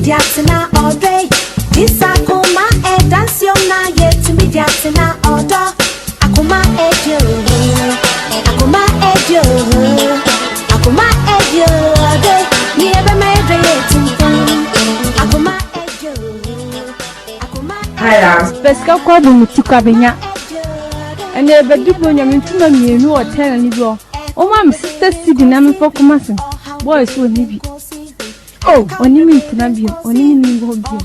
de atena ɔdɔ yi. This akoma ɛdansi o na yɛtumi de atena ɔdɔ. Akoma ɛdi o, akoma ɛdi o, akoma ɛdi o, ɔdɔ yi. Ni ɛbɛma ɛdɔ yɛ tuntum. Akoma ɛdi o, akoma Pɛ sika kɔ abɔ me ti kɔ abɛnya. Ɛnna ɛbɛdu Buronya me ntoma mmienu wɔ tailor no bi hɔ. Ɔma me 60 cedi na memfa kɔma se. Boy so ɔnni bi. Oh, Ɔne me ntena bio, ɔne me nni hɔ bio.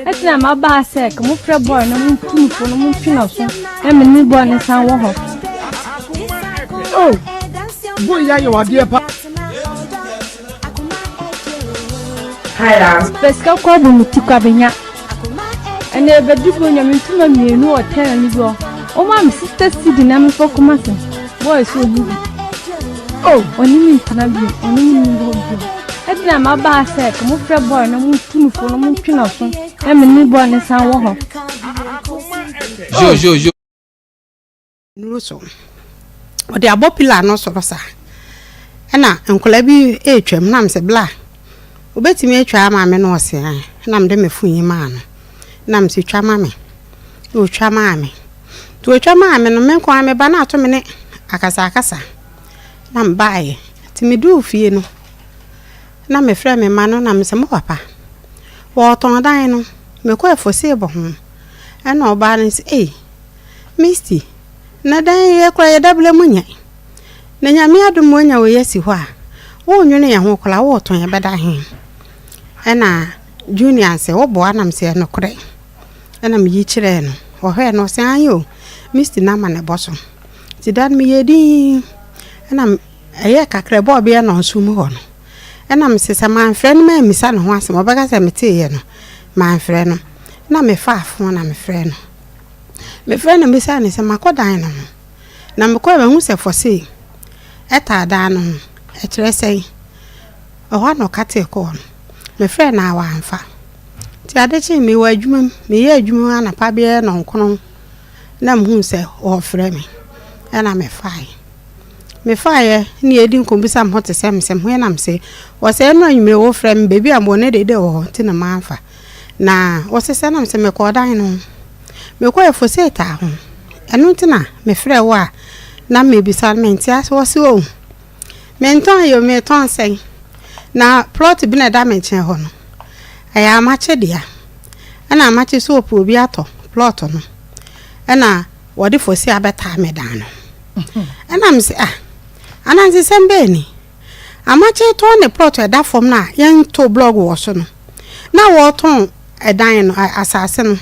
Ɛnti na maba ha sɛ ka mofrɛ boy na montu no fo na montwe n'aso na me ne boy no san wɔ hɔ. Oh, boy yi ayɛ wadeɛ pa. Pɛ sika kɔ abɔ me ti kɔ abɛnya. Ɛnna ɛbɛdu Buronya me ntoma mmienu wɔ tailor no bi hɔ. Ɔma me 60 cedi na memfa kɔma se. Boy so ɔnni bi. Oh, Ɔne me ntena bio, ɔne me nni hɔ bio. Ɛnti na maba ha sɛ ka mofrɛ boy na montu no fo na montwe n'aso na me ne boy no san wɔ hɔ. Jo, jo, jo. Nuru so. Ɔde abɔ pillar no soro saa. Ɛna nkwadaa bi retwam na mesɛ bla wobɛtumi atwa ama me na ɔse ae. Na mede me phone yi maa no. Na mese twa ma me. Na ɔtwa maa me. Nti ɔtwa maa me no me nko ara meba na ato me ne akasakasa. Na mebaeɛ. Nti meduu fie no na mefrɛ me mma no na mesɛ mo papa wɔɔtɔn dan no mekɔ ɛfosee bɔ ho. Ɛna ɔbaa no sɛ ei Misty na dan yi yɛ koraa yɛda mu nyɛ. Na Nyame adom wanya wei asi hɔ a wonnwene yɛn ho koraa wootɔn yɛbɛda he. Ɛna Junior sɛ woboa nam sɛ ɛnokorɛ. Ɛna meyi kyerɛɛ no. Ɔhwɛɛ no ɔsɛ ae o Misty na ama ne bɔ so. Nti da no meyɛɛ dinn. Ɛna ɛyɛɛ kakra ɛbɔɔ bɛyɛ nnɔnson mu hɔ no. Ɛna mese sɛ mamfrɛ no mammisa ne ho asɛm ɔbɛka sɛ meteeɛ no mamfrɛ no. Na mefaa phone na mefrɛ no. Mefrɛ no mebisaa no sɛ makɔ dan no ho. Na mekɔɛ mahu sɛ for sale ɛtaa dan no ho. Ɛkyerɛ sɛn? Ɛhɔ a na ɔkatee kɔɔ no. Mefrɛ no a wamfa. Nti ade kyee mewɔ adwuma mu. Meyɛ adwuma anapa bɛyɛ nnɔnkron na mehuu sɛ ɔɔfrɛ me. Ɛna mefaeɛ. Mefaeɛ ne yɛdi nkɔmmɔ bisa me ho te sɛ me sɛ me ho yɛ na mese ɔsɛ ɛno anwummerɛ wofrɛ me baabi a mewɔ no dede wɔ hɔ nti na mamfa. Na wɔse sɛ na mesɛ mekɔɔ dan no ho. Mekɔɛ for sale taa ho. Ɛno nti na mefrɛ wo a na mebisa no mente ase wɔse o mentɔn yɛ o metɔn sɛn. Na plot bi na ɛda me nkyɛn hɔ no ɛyɛ amakye dea. Ɛna amakye so ɔpɛ obi atɔ plot no. Ɛna wɔde for sale abɛtaa me dan no. Ɛna mese ah anansesɛm bɛɛ ni. Amakye tɔn ne plot a ɛda fam no a yɛnto block wɔ so no. Na wɔtɔn ɛdan no asase no.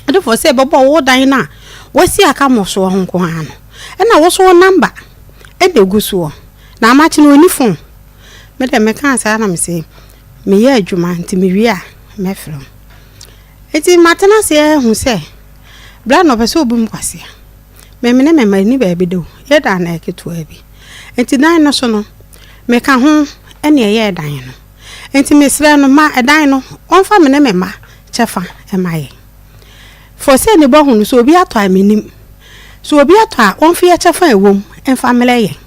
Ɛde for sale bɛbɔ wo dan no a wasi aka mmɔsoɔ ho nko ara no. Ɛna wo so wo number ɛna egu soɔ. Na amakye no ɔnni phone. Me deɛ mekaa saa na mese meyɛ adwuma nti mewie a mɛfrɛ wo. Nti matena ase ahu sɛ bra na ɔpɛ sɛ obu me kwasea. Me me ne me mma nni baabi da o. Yɛ dan no yɛ ketewa bi. Nti dan no so no meka ho ɛne ɛyɛɛ dan no. Nti mesrɛ no ma ɛdan no ɔmfa me ne me mma kyɛfa ɛma yɛn. For sale ne bɔ ho no sɛ obi atɔ a mennim. Sɛ obi atɔ a ɔmfa yɛ kyɛfa a ɛwɔ mu mfa mmerɛ yɛn.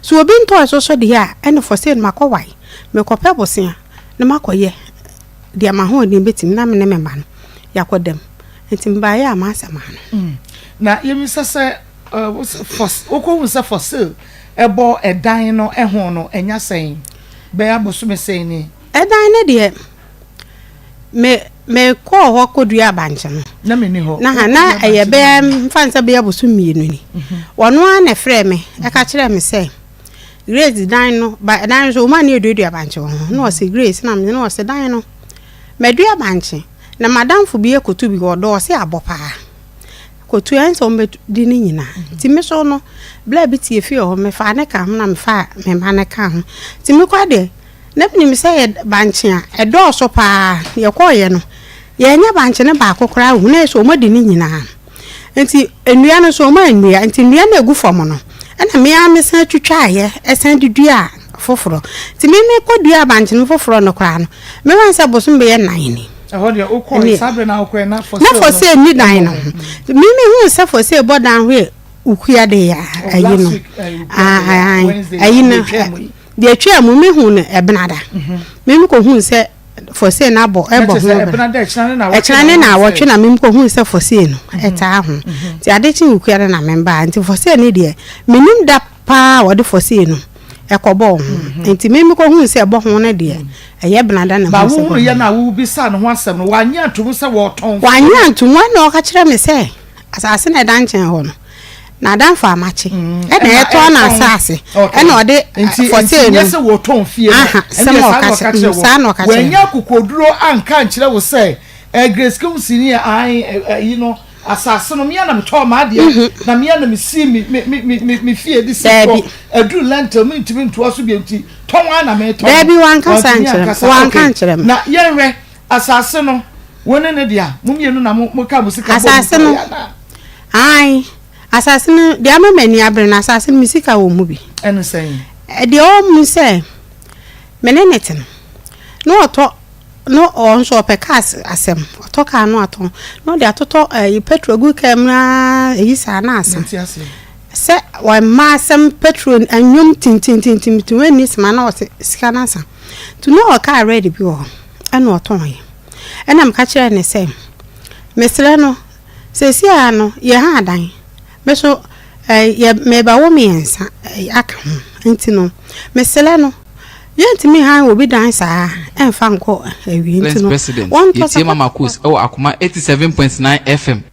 Sɛ obi ntɔɔ so so deɛ a ɛne for sale no makɔ wae. Mekɔpɛ bosea na makɔyɛ deɛ m'ahoɔden bɛtumi na me ne me mma no yɛakɔ dam. Nti mebaeɛ a m'asɛm ano. Na yɛmisa sɛ wokɔhu sɛ for sale ɛbɔ ɛdan no ɛho no ɛnya sɛn bɛyɛ abosome sɛn ni. Ɛdan no deɛ me mekɔɔ hɔ kɔdua abankye no. Na menni hɔ. Na ha na ɛyɛ bɛyɛ mfa nsɛ bɛyɛ abosom mmienu ni. Ɔno ara na ɛfrɛ me ɛka kyerɛ me sɛ Grace dan no ba dan no so wɔn a ne yɛduadua abankye wɔ ho na ɔsɛ Grace na me na ɔsɛ dan no madua abankye na madamfo bi ekotu bi wɔ dɔ ɔsɛ abɔ paa kotu ɛnsɛ wɔn bɛdi ne nyinaa nti me so no bla bi tie fie hɔ mefa ne ka ho na mefa me ma ne ka ho nti me kɔ deɛ na menim sɛ yɛ bankye a ɛdɔɔso paa yɛkɔɔyɛ no yɛnyɛ bankye ne baako koraa wɔ mu na yɛ sɛ wɔn adi ne nyinaa nti nnua no so wɔn annua nti nnua no egu fam no ɛna mmea me san twitwaeɛ ɛsan de dua foforɔ nti me me kɔ dua bankye no foforɔ no koraa no me wɔn sɛ bosom bɛyɛ 4 ni. Ɛhɔ deɛ wokɔ saa bere na wokɔ na for na for sale ni dan no ho me me hu sɛ for sale bɔ dan ho yɛ ukua de ya ayi no ayi no deɛ atwa mu me hu no ɛbenada me me kɔ hu sɛ. for sale no abɔ ɛbɔ ho bra. Ɛkyena ne naawɔtwe na mekɔhuu sɛ for sale no ɛtaa ho. Nti ade kye Wukuada na mebaa. Nti for sale no deɛ mennim da paa a wɔde for sale no ɛkɔbɔɔ ho. Nti me mekɔhuu sɛ ɛbɔ ho no deɛ ɛyɛ benada na Ba mehuu sɛ ɛbɔ wohunuiɛ ho. no a wobisaa ne ho asɛm no, wannye antom sɛ wɔretɔn fie Wannye no? antom. Ɛnna ɔka kyerɛɛ me sɛ asase no a ɛda nkyɛn hɔ no, n'adamfo amakye ɛna ɛtɔn n'asase ɛna ɔde fɔsee no nti sɛ wɔtɔn fie no ɛnna saa na ɔka kyerɛ saa na ɔka kyerɛ wɔanya akokoduro anka nkyerɛ wo sɛ eh, Grace Kumsi ni ayi no asase no mea na metɔɔ m'adeɛ mhm. na mea na mesi me me me me me fie de si hɔ aduru lentil mentumi ntoa so bio nti tɔn ara na metɔn. Daabi wanka saa nkyerɛ m wanka nkyerɛ m. Na yɛnhwɛ asase no wo ne ne dea mo mmienu na mo ka mo sika bɔ mu asase no ae asase no deɛ ama m'ani abere no asase no me sika wɔ mu bi. Ɛne sɛn? Deɛ ɔwɔ mu sɛ me ne ne te no na ɔtɔ na ɔno nso ɔpɛ cars asɛm ɔtɔ car no atɔn na ɔde atotɔ ɛyi petrol gu car mu aa ɛyi saa na asa. Sɛ ɔmma asɛm petro nnwom tintintintim nti wanni sima na ɔse sika no asa nti na ɔwɔ car red bi wɔ hɔ ɛna ɔtɔn yɛ ɛna meka kyerɛɛ no sɛ mesrɛ no seesei ara no yɛ ha adan me so yɛ meba wo mmiɛnsa aka ho nti no mesrɛ no yɛntumi han obi dan saa ɛmfa nkɔ awie nti no President, wɔntɔ yɛtie Mama Kos wɔ Akoma 87.9 FM.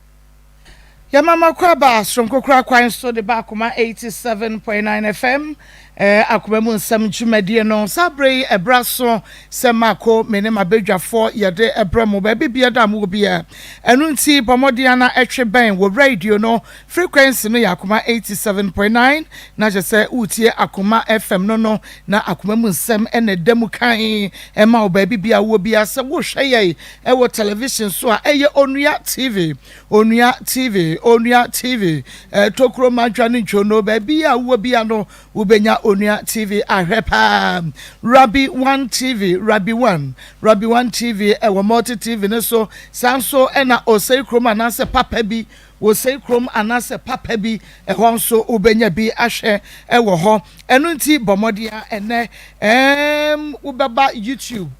Yɛma m'akwaaba soronko kora kwan so de ba Akoma 87.9 FM eh, Akoma mu nsɛm dwumadie no. Saa berɛ yi ɛberɛ aso sɛ mako me ne m'abadwafoɔ yɛde ɛbrɛ mo baabi bia da a mowɔ bia. Ɛno nti bɔ mmɔden ana ɛtwe bɛn wɔ radio no frequency no yɛ Akoma 87.9 na kyerɛ sɛ woretie Akoma FM no no na akoma mu nsɛm na ɛda mu kann ɛma wo baabi bia wowɔ bia sɛ wohwɛ yɛn ɛwɔ television so a ɛyɛ Onua TV Onua TV, Onua TV, eh, Tokuro Mantwa ne Ntwono, baabi a wowɔ bia no, wobɛnya Onua TV ahwɛ paa. Rabi One TV, Rabi One, Rabi One TV ɛwɔ Multi TV no so. Saa nso ɛna Osei Kurom anaasɛ Papa bi, Osei Kurom anaasɛ Papa bi, ɛhɔ nso wobɛnya bi ahwɛ ɛwɔ hɔ. Ɛno nti bɔ mmɔden a ɛnɛ, ɛɛm, wobɛba YouTube.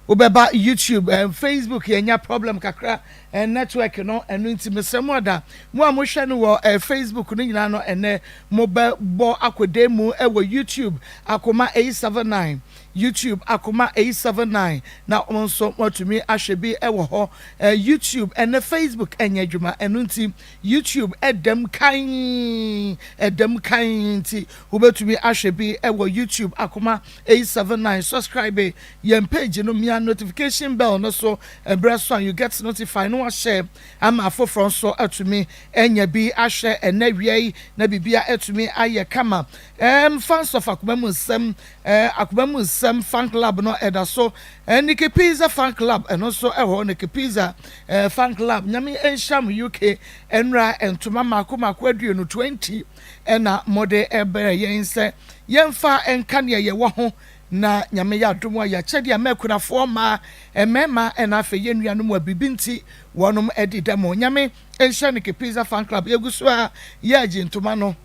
Wobɛba YouTube and Facebook yɛnya problem kakra eh, network no ɛno nti mesrɛ mo ada mo a mohwɛ no wɔ eh, Facebook no nyinaa no ɛnɛ mobɛbɔ akɔdan mu ɛwɔ YouTube Akoma 879 YouTube Akoma 879 na mo nso moatumi ahwɛ bi ɛwɔ hɔ eh, YouTube ɛnɛ Facebook ɛnyɛ adwuma ɛno nti YouTube ɛdam kan ɛdam kan nti wobɛtumi ahwɛ bi ɛwɔ YouTube Akoma 879 subscribe Yɛn page no mia notification bell no so berɛ so a you get notified na wahyɛ ama afoforɔ nso atumi anya bi ahwɛ ɛnɛ awia yi na biribia atumi ayɛ kama. Ɛɛm fans of Akoma mu nsɛm ɛɛ Akoma mu nsɛm fan club no ɛda so ɛɛ Nikki Pizza fan club ɛno nso ɛwɔ hɔ Nikki Pizza ɛɛ fan club Nyame nhyira mo UK ɛnra ntoma mako mako aduonu 20 ɛna mode ɛbrɛ yɛn sɛ yɛmfa nka neɛ yɛwɔ ho Na Nyame yɛ adom a yɛakyɛdeɛ ama akunafoɔ mmaa, mmarima ɛna afei yɛn nuanom a biribi nti wɔnom adi dɛm. Nyame nhyira Nicky Pizza Fan Club yɛgu so a yɛregye ntoma no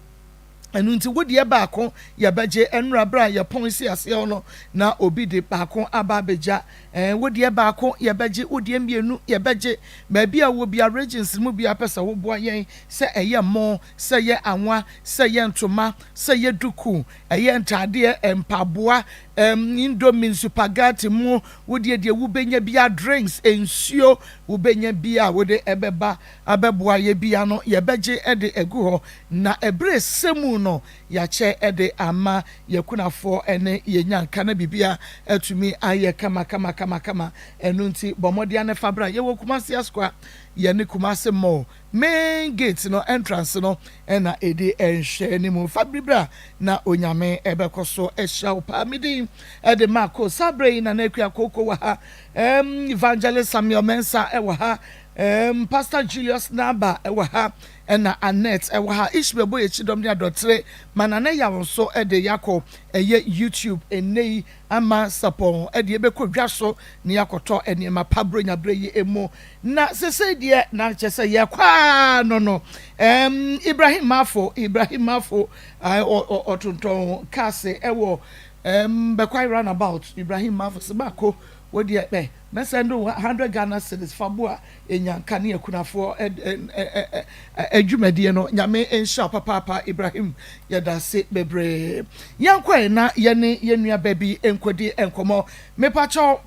ɛno nti wo deɛ baako yɛbɛgye ɛnora berɛ a yɛpɔn si aseɛ hɔ no na obi de baako aba abɛgya ɛɛ wo deɛ baako yɛbɛgye wo deɛ mmienu yɛbɛgye baabi a wɔ bia regions mu bia pɛ sɛ woboa yɛn sɛ ɛyɛ mo sɛ ɛyɛ anwa sɛ ɛyɛ ntoma sɛ ɛyɛ duku Ɛyɛ ntaadeɛ, mpaboa, ɛɛm, indomie, supagati mu, wo deɛ deɛ wobɛnya biara, drinks, nsuo, wobɛnya biara a wode ɛbɛba abɛboa yɛ biara no, yɛbɛgye de agu hɔ. Na ɛberɛ ɛsɛ mu no, yɛakyɛ de ama yɛn akunafoɔ ne yɛn nyanka na biribiara atumi ayɛ kama kama kama kama. Ɛno nti, bɔ mmɔden ara na fa bra. Yɛwɔ Kumasi Asokwa, yɛne Kumasi Mall. Main gate no entrance no na ɛdi nhwɛanimu. Fa biri bra na Onyame bɛkɔ so ahyira wo paa. Me din de Marko. Saa berɛ yi Nana Akua Kooko wɔ ha, um, Evangelist Samuel Mensah wɔ ha, um, Pastor Julius Naba wɔ ha, ɛna Annette wɔ ha. Ishmael bɔ yɛn kyidɔm ne adɔtere ma Nana Yaw nso de yɛakɔ ɛyɛ YouTube ɛnnɛ yi ama sapɔn de yɛbɛkɔ dwa so na yɛakɔtɔ nneɛma pa Buronya berɛ yi mu. Na sesei deɛ na kyerɛ sɛ yɛkɔ ara no no ɛɛm Ibrahim Mafo Ibrahim Mafo ɔtontɔn cars ɛwɔ ɛɛm Bɛkwae roundabout Ibrahim Mafo sɛ mako Wo deɛ ɛ mɛ send wo 100 Ghana cedis fa boa Nyanka ne akunafoɔ dwumadie no. Nyame nhyira wo papaapa Ibrahim, yɛdase bebree. Yɛnkɔ ɛ na yɛne yɛn nua ba bi nkɔdi nkɔmmɔ. Mepakyɛw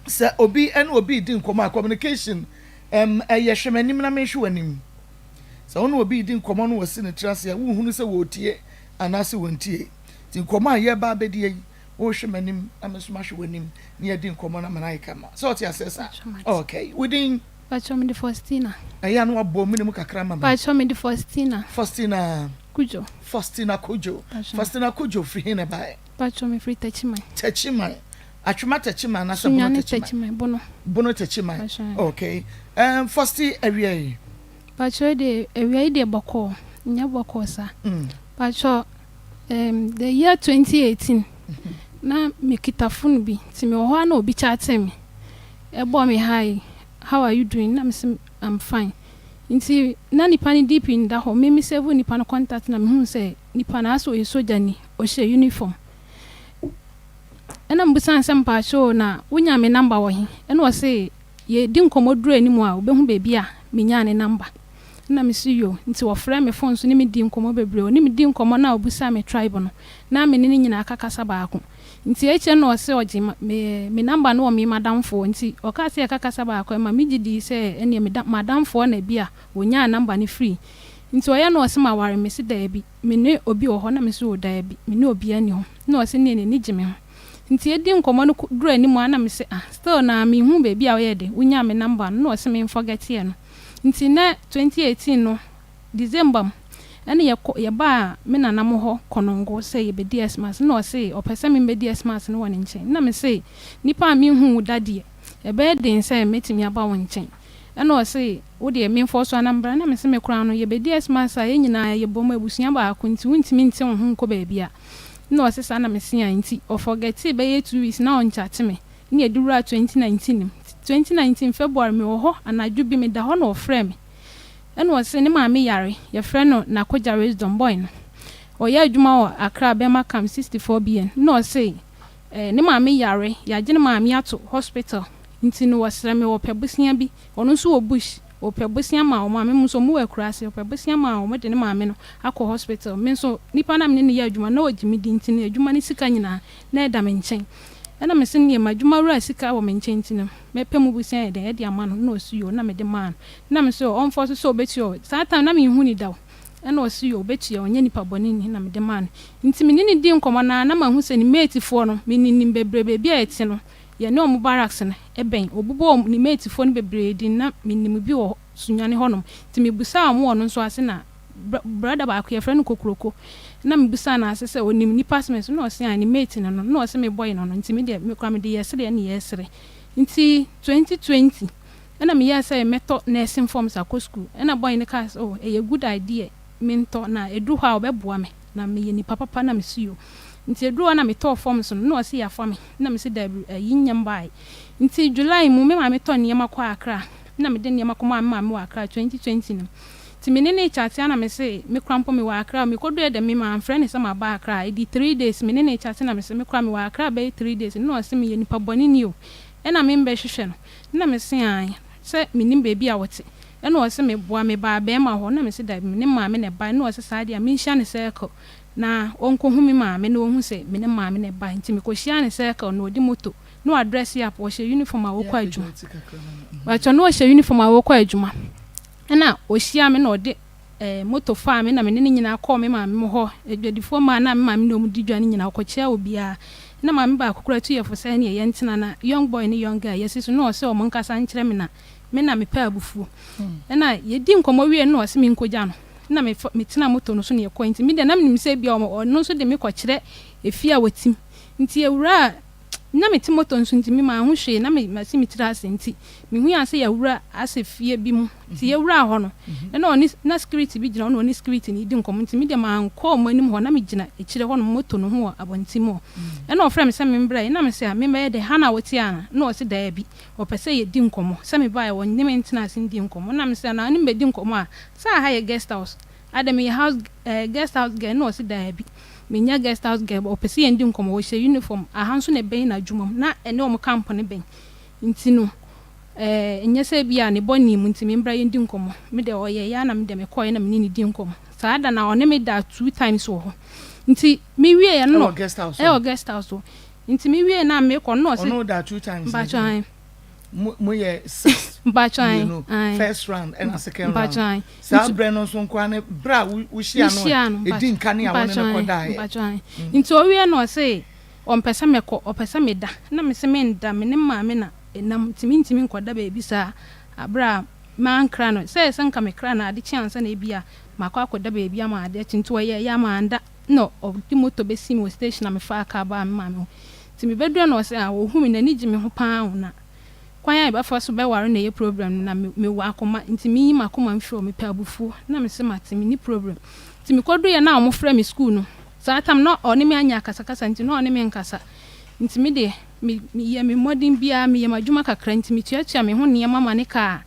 sɛ obi ɛne obi redi nkɔmmɔ a, communication ɛm ɛyɛ hwɛ m'anim na menhwɛ w'anim. Sɛ wo ne obi redi nkɔmmɔ no wasi ne tiri ase a, wonhunu sɛ wɔretie anaasɛ wɔntie. Nti nkɔmmɔ a yɛreba abɛdi yi, Wohwɛ m'anim na me nso mahwɛ w'anim na yɛadi nkɔmmɔ no ama no ayɛ kama. Sɛ ɔte aseɛ saa? Okay. Wo din? Pakyɛ mede Faustina. Ɛyɛ a na wabɔ mene mu kakra ma me. Pakyɛ mede Faustina. Faustina. Kudjo. Faustina Kudjo. Faustina Kudjo firi he na ɛbaeɛ? Pakyɛ me firi Takyiman. Takyiman. Atwema Takyiman anaasɛ Bono Takyiman? Takyiman, Bono. Bono Takyiman. Okay. Um, Fausti awia yi. Pakyɛ deɛ awia yi deɛ bɔkɔɔ, nyɛ bɔkɔɔ saa. Pakyɛ Erm the year 2018 na me kita phone bi nti me wɔ hɔ a na obi chatee me ɛbɔɔ me hi how are you doing na me se I'm fine nti na nipa no DP nda hɔ me me save nipa no contact na me huu sɛ nipa no asɛ ɔyɛ sogyani ɔhyɛ uniform ɛna me bisa no sɛ mpakyɛw o na wo nyaa me number wɔ he ɛna ɔse Yɛredi nkɔmmɔ duru anim a, ɔbɛhu baabi a menyaa ne number. Ɛna mese yo. Nti ɔfrɛɛ me phone so ne me dii nkɔmmɔ bebree. Ɔne me dii nkɔmmɔ no a ɔbisaa me tribe no, na me ne no nyinaa ka kasa baako. Nti akyire no na ɔse ɔgye me me number no wɔ me madamfoɔ. Nti ɔkaa sɛ yɛka kasa baako, ɛma me gye dii sɛ ɛneɛ me madamfoɔ na bi a ɔnyaa number no firii. Nti ɔyɛ na ɔse maware, mese daabi. Me ne obi wɔ hɔ? Na mese oo daabi, me ne obiara nni hɔ. Ɛna ɔse neɛ n'ani gye me ho. Nti yɛdi nkɔmmɔ no duru anim a na mese ah still naa menhuu baabi a woyɛ de wonyaa me number no na ɔse me nfɔgɛteɛ no. Nti nɛ 2018 no December mu ɛna yɛkɔ yɛbaa me nana mo hɔ Kɔnɔngo sɛ yɛbɛdi Xmas na ɔse ɔpɛ sɛ membɛdi Xmas no wɔ ne nkyɛn na mese nipa a menhuu wo da deɛ ɛbɛyɛ den sɛ mɛtumi aba wo nkyɛn ɛna ɔse Wo deɛ memfɔɔ so anaa mbra na mese me koraa no yɛbɛdi Xmas a yɛn nyinaa yɛbom abusua baako nti wontumi nte wo ho nkɔ baabi a na ɔse saa na mese a nti ɔfɔgɛtee bɛyɛ 2 weeks na ɔnkyate me na yɛde wuraa 2019 mu nti 2019 February mewɔ hɔ anadwo bi meda hɔ na ɔfrɛɛ me ɛna ɔse ne maame yare yɛfrɛ no Nakogya Wisdom boy no ɔyɛ adwuma wɔ Accra Bɛma Camp 64 BN na ɔse eh, ne maame yare yɛagye ne maame ato hospital nti no wɔsrɛ me wɔpɛ bosea bi Ɔno nso wɔ bush, ɔpɛ bosea ma wɔn maame mo nso wɔn wɔ akuraase, ɔpɛ bosea ma wɔn de ne maame no akɔ hospital. Me nso nipa no a me ne no yɛ adwuma no na ɔgye me di nti no adwuma no sika nyinaa na ɛda me nkyɛn. Ɛna me se neɛ m'adwuma wura sika wɔ me nkyɛn nti no mɛpɛ mu bosea ayɛ dɛn de ama no, ɛna ɔse yoo na mede maa no. Ɛna me se ɔmfɔ so sɛ ɔbɛtua o, saa time no na menhu no da o, ɛna ɔse yoo ɔbɛtua ɔnyɛ nipa bɔne ni na mede maa no. Nti me ne no dii nkɔmmɔ no ara na mahu sɛ ne mate foɔ no me nim bebree baabi a ɛte no Yɛne wɔn barracks no bɛn. Wɔbobɔɔ ne matefoɔ no bebree din, na menim bi wɔ Sunyani hɔnom. Nti mebisaa wɔn wɔ ɔno nso ase na brɔda baako yɛfrɛ no Kokuroko na mebisaa no ase sɛ ɔnim nipa Smith na ɔse ae ne mate no no na ɔse me boy no no nti me deɛ me koraa mede yɛɛ sereɛ na yɛresere. Nti 2020 ɛna meyɛɛ sɛ mɛtɔ nursing forms akɔ school ɛna boy no kaa sɛ oh ɛyɛ good idea mentɔ na ɛduru hɔ a ɔbɛboa me na meyɛ nipa papa na mese yoo. Nti ɛduru hɔ na metɔɔ forms no na ɔse yɛafa me na mese daabi ayi nyɛ mbae. Nti July mu me maame tɔ nneɛma kɔɔ Accra na mede nneɛma kɔmaa me maame wɔ Accra 2020 no mu. Nti me ne no rekyate a na mese me koraa mpo mewɔ Accra o, mekɔduruiɛ dɛ me mamfrɛ no sɛ maba Accra, ɛdi three days me ne no rekyate na mese me koraa mewɔ Accra bɛyɛ three days na ɔse meyɛ nipa bɔne ni o ɛna membɛhwehwɛ no na mese aane sɛ mennim baabi a ɔte ɛna ɔse meboa mebaa bɛɛma hɔ na mese daabi me ne maame na ɛbae na ɔse saa deɛ a menhyia no circle na ɔnkɔhu me maame na ɔnhu sɛ me ne maame na ɛbae nti mekɔhyiaa no circle na ɔde moto na wadrɛse up ɔhyɛ uniform a ɔkɔ adwuma mpakyɛw na ɔhyɛ uniform a ɔkɔ adwuma ɛna ɔhyiaa me na ɔde eh, moto faa me na me ne no nyinaa kɔɔ me maame mo hɔ adwadifoɔ mmaa na me maame ne wɔn di dwa no nyinaa ɔkɔkyia obiara na maame baako koraa tu yɛ fo sɛ ɛneɛ yɛntena na young boy ne young girl yɛsi so na ɔsɛ wɔn nkasa nkyerɛ me na me na mepɛ abufuo ɛna yɛdi nkɔmmɔ wie no na ɔse menkɔgya no na mefa metena moto no so na yɛkɔe nti me deɛ na menim sɛ ebia ɔno nso de me kɔkyerɛ efie a wɔtim nti yɛwuraa na mete moto no so nti me manhu hwee na me masi me tiri ase nti mehui a sɛ yɛawura asɛ fie bi mu nti yɛwuraa hɔ no ɛna ɔne na security bi gyina hɔ na ɔne security no redi nkɔmmɔ nti me deɛ mankɔ wɔn anim hɔ na megyina akyire hɔ nom moto no ho wɔ abɔnten mu hɔ ɛna ɔfrɛ me sɛ membrɛ na me sɛ a membɛyɛ dɛ ha na wote ana na ɔse daabi Ɔpɛ sɛ yɛdi nkɔmmɔ. Sɛ mebaeɛ a, ɔne me ntena ase ndi nkɔmmɔ. Ɛna mese, anaa ɔne me bɛdi nkɔmmɔ a, sɛ aha yɛ guest house? Adɛn meyɛ house eh, guest house girl? Ɛna ɔse, daabi. Menyɛ guest house girl but ɔpɛ sɛ yɛndi nkɔmmɔ. Ɔhyɛ uniform. Aha nso na ɛbɛn n'adwuma mu. Na ɛne wɔn camp no bɛn. Nti no, ɛɛ, ɛnyɛ sɛ ebia ne bɔne mu nti membra yɛndi nkɔmmɔ. Me deɛ ɔyɛeɛ ara na me deɛ mekɔeɛ na me ne no dii nkɔmmɔ. Saa da no a ɔne me daa two times wɔ hɔ. Nti mewieeɛ no na Ɛwɔ guest house hɔ? Ɛwɔ guest house hɔ. Nti mewieeɛ no a mekɔ no na ɔse. Ɔne wo daa two times? Mpakyɛ ae. Mo mo yɛ six Mpakyɛ ae, mmienu, ae. first round ɛna second round. Mpakyɛ ae. Saa Nti. berɛ no nso nkoa ne berɛ a wo wohyia no Mehyia no, ɛ, ɛdi mpakyɛ, nka ne a wo ne mpakyɛ no ae, kɔdaeɛ. mpakyɛ ae. Nti ɔwieɛ na ɔse ɔmpɛ sɛ mɛkɔ, ɔpɛ sɛ meda. Na mese menda, me ne maame na ɛnam nti mentumi nkɔda baabi saa berɛ a mankra no. Sɛ sɛ nka mekra no a, ade kye ansa na ebia makɔ akɔda baabi ama ade akye. Nti ɔyɛeɛ a manda. Nna ɔde moto besii me wɔ station na mefaa kaa baa me maame hɔ. Ntsi mebɛdurii no na ɔse ah ohu me n'ani gye me ho paa o na kwan a yɛbɛfa so bɛware na ɛyɛ problem no na me mewɔ akoma ntsi menyi m'akoma mfiri hɔ mepɛ abufuo na mese mate menni problem. Ntsi mekɔduruiɛ na wɔfrɛ me school no saa tam no na ɔne me anyɛ akasakasa ntsi na ɔne me nkasa ntsi me deɛ me meyɛ me mmɔden biara meyɛ m'adwuma kakra ntsi metuatua me ho nneɛma ma ne kaa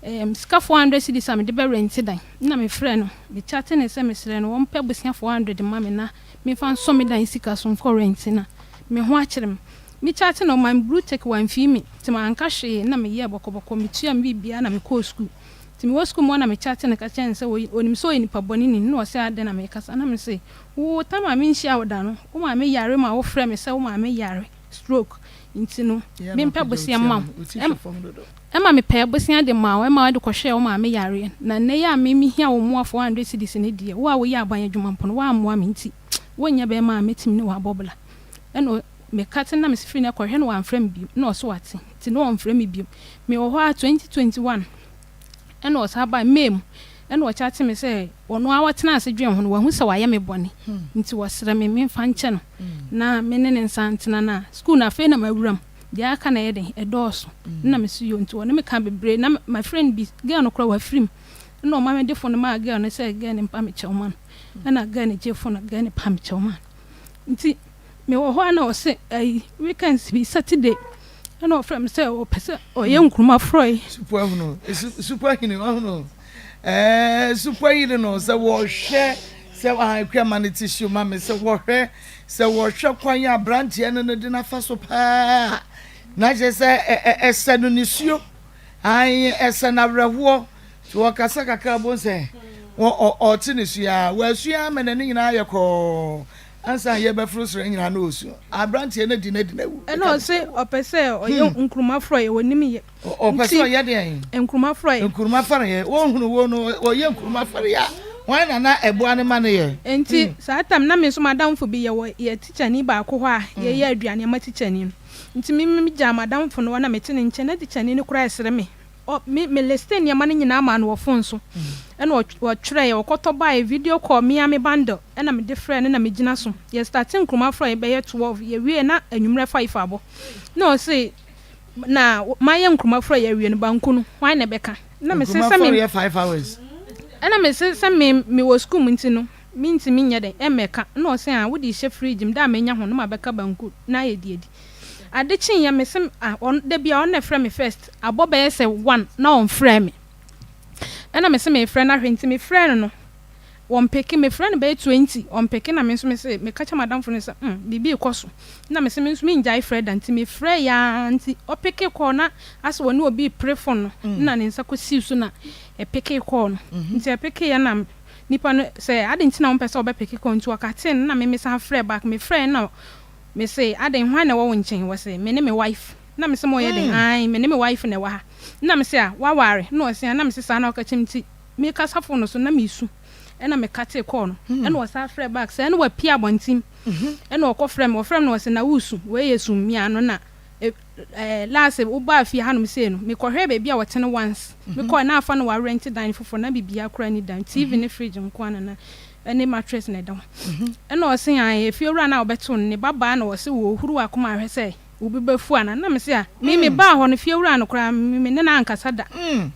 Erm sika 400 cedis a mede bɛ rente dan na me frɛ no, me chate no sɛ mesrɛ no ɔmpɛ bosea 400 mma me na menfa nsɔ me dan sika so nkɔ rente na me ho akyere me. Me chate no ɔma me blue tick wamfii me nti manka hwee na me yɛɛ bɔkɔbɔkɔ me tua me biribiara na me kɔɔ school. Nti me wɔ school mu hɔ na me chate no ka kyerɛɛ no sɛ onim sɛ ɔyɛ nipa bɔne ni na ɔse adɛn na mekasa na me se wo time a menhyia wo da no wo maame yare ma wo frɛ me sɛ wo maame yare stroke nti no mempɛ bosea mma wo. Ɛma mepɛɛ bosea de maa wo, ɛma wode kɔhwɛɛ wo maame yareɛ. Na nnɛ yi a me mehia wo mmoa 400 cedis no deɛ, wo a woyɛ aban adwuma mpo no, woammoa me nti, wonyɛ bɛrima a mɛtumi ne wo abɔ bla. Ɛna meka te na mese firi nnɛ kɔhwɛ na wamfrɛ me bio. Ɛna ɔse wate, nti na ɔmfrɛ me bio. Mewɔ hɔ ara 2021 ɛna ɔsan bae, May mu, ɛna ɔkyate me sɛ ɔno ara ɔtena ase dwen ho no, wahu sɛ wayɛ me bɔne, nti ɔsrɛ me memfa nkyɛ no na me ne no nsan ntena na sukuu no afei na mawura mu. Deɛ aka no ɛyɛ den, ɛdɔɔso. Nna me so yoo nti ɔne me ka bebree na my friend bi, girl no koraa wafiri mu. Nna ɔma me de phone no maa girl no sɛ girl no mpa me kyɛw ma no. Ɛna girl no gyee phone no, girl no paa me kyɛw maa no. Nti me wɔ hɔ a na ɔse ayi weekends bi Saturday ɛna ɔfrɛ me sɛ ɔpɛ sɛ ɔyɛ nkruma frɔe. Supu ahunu, supu ahini ahunu, ɛɛ supu ahini no sɛ wɔhwɛ sɛ ahakua ma ne tissue ma me sɛ wɔhwɛ Sɛ wɔhwɛ kwan a aberanteɛ no no de no afa so paa a, na kyerɛ sɛ ɛsɛ no nisuo, ae, ɛsɛ no awerɛhoɔ. Nti wɔkasa kakra bohu sɛ ɔte ne su a, wɔasu ara ma n'ani nyinaa ayɛ kɔɔ. Ansa na yɛbɛforo soro nyinaa na ɔresu. Aberanteɛ no adi no adi no awu. Ɛna ɔse ɔpɛ sɛ ɔyɛ nkruma frɔeɛ, ɔnim yɛ. Ɔpɛ sɛ ɔyɛ deɛn? Nkruma frɔeɛ. Nkruma frɔeɛ. Wɔnhunu wo no, ɔyɛ nkruma frɔeɛ a, hwan na na ɛboa no ma no yɛ? Nti saa tam na me nso m'adamfo bi yɛwɔ yɛ tikyani baako hɔ a yɛyɛ aduane ma tikyani no. Nti me me gyaa m'adamfo no hɔ na mete ne nkyɛn na tikyani no koraa ɛsere me. Ɔ me me liste nneɛma no nyinaa maa no wɔ phone so. Ɛna ɔtwerɛeɛ, ɔkɔtɔ baeɛ, video call me ara me bundle ɛna mede frɛɛ no na megyina so. Yɛ starte nkruma frɔeɛ bɛyɛ 12, yɛwieɛ na anwummerɛ 5 abɔ. Na ɔse Na mayɛ nkruma frɔeɛ awie no, banku no, hwan na ɛbɛka? Na mese Nkruma sɛ me frɔeɛ 5 hours. Ɛna mese sɛ me mewɔ sukuu mu nti no, mentumi nyɛ dɛn ɛmmɛka. Ɛna ɔse ah, wode hyɛ fridge mu, da a manya ho no mabɛka banku na ayɛ de adi. Ade kyeeɛ mese ah, ɔno da biara ɔno na ɛfrɛ me first, abɔ bɛyɛ sɛ one na ɔmfrɛɛ me. Ɛna mese mefrɛ no ahwɛ, nti mefrɛɛ no no, Wɔmpeke, mefrɛ no bɛyɛ 20, ɔmpeke na me nso mese, meka kyerɛ m'adamfo no sɛ hmm, biribi rekɔ so. Nna mese me nso mengyae frɛ da nti mefrɛe ara nti ɔpeke kɔɔ na asɛ ɔne obi repere fon no nna ne nsa kɔsii so na ɛpeke kɔɔ no. Nti ɛpekeeɛ na nipa no sɛ adɛn nti na wompɛ sɛ wobɛpeke kɔɔ nti ɔkatee no na me mesan frɛɛ back, mefrɛɛ no na mese adɛn hwan na ɛwɔ wo nkyɛn? Ɔse me ne me wife. Na mese moyɛ dɛn? Ae me ne me wife na ɛwɔ ha. Nna mese ah woaware? Nna ɔse ae na mese saa na ɔka kyerɛ me nti Mekasa fon no so na mesu ɛna me katee call no ɛna ɔsan frɛ back sɛ ɛna wapue abɔnten ɛna ɔkɔ frɛ me ɔfrɛ me na ɔse na wosu wei yɛ sum me ano na ɛɛ last wobaa fie hanom sei no mekɔhwɛɛ baabi a wɔte no once mekɔɛ na afa no warɛnte dan foforɔ na biribiara koraa ni dan TV ne fridge nko ara na ɛne mattress na ɛda hɔ ɛna ɔse ae efie wura no a wɔbɛtoo no ne ba baa na ɔse wɔhuru wakoma ahwɛ sɛ Obi bɛfu anaa? Na mese, A, me mebaa hɔ no, fiewura no koraa, me ne no ankasa da.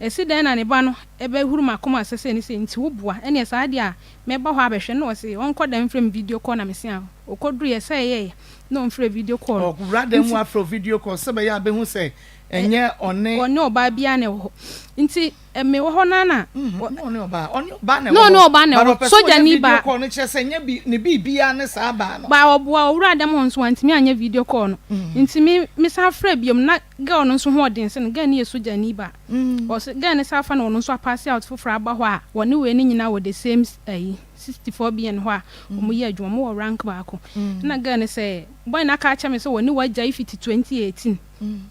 Ɛse dɛn na ne ba no bɛhuru m'akoma sɛ sei ne sei nti woboa? Ɛneɛ saa deɛ a, mɛba hɔ abɛhwɛ. Na ɔse, ɔnkɔ dɛm mfrɛ me video call na mese, A, ɔkɔduruiɛ sɛ ɛyɛeɛ na ɔmfrɛɛ video call no. Ɔwura dan mu Nti. afrɛ wo video call sɛ ɛbɛyɛ a bɛhu sɛ. Ɛnyɛ ɔne. Ɔne ɔbaa biara na ɛwɔ hɔ. Nti mewɔ hɔ no ara na. Na ɔne ɔbaa, ɔne ɔbaa na ɛwɔ hɔ. Na ɔne ɔbaa na ɛwɔ hɔ. Sogyani baa. But ɔpɛ sɛ ɔyɛ video call no kyerɛ sɛ ɛnyɛ bi, ne biribiara ne saa baa no. Baa ɔboa, ɔwura dɛm hɔ nso wantumi anyɛ video call no. Nti me, mesan frɛɛ biom, na girl no nso ho ɔden sene, girl no yɛ sogyani baa. Ɔse, girl no san fa na ɔno nso apaase out foforɔ aba hɔ a, wɔne wei no nyinaa wɔ the same ayi, 64 BN hɔ a wɔyɛ adwuma, wɔwɔ rank baako. Ɛna girl no sɛ, boy no aka akyerɛ me sɛ wɔne wo agyae fiti 2018.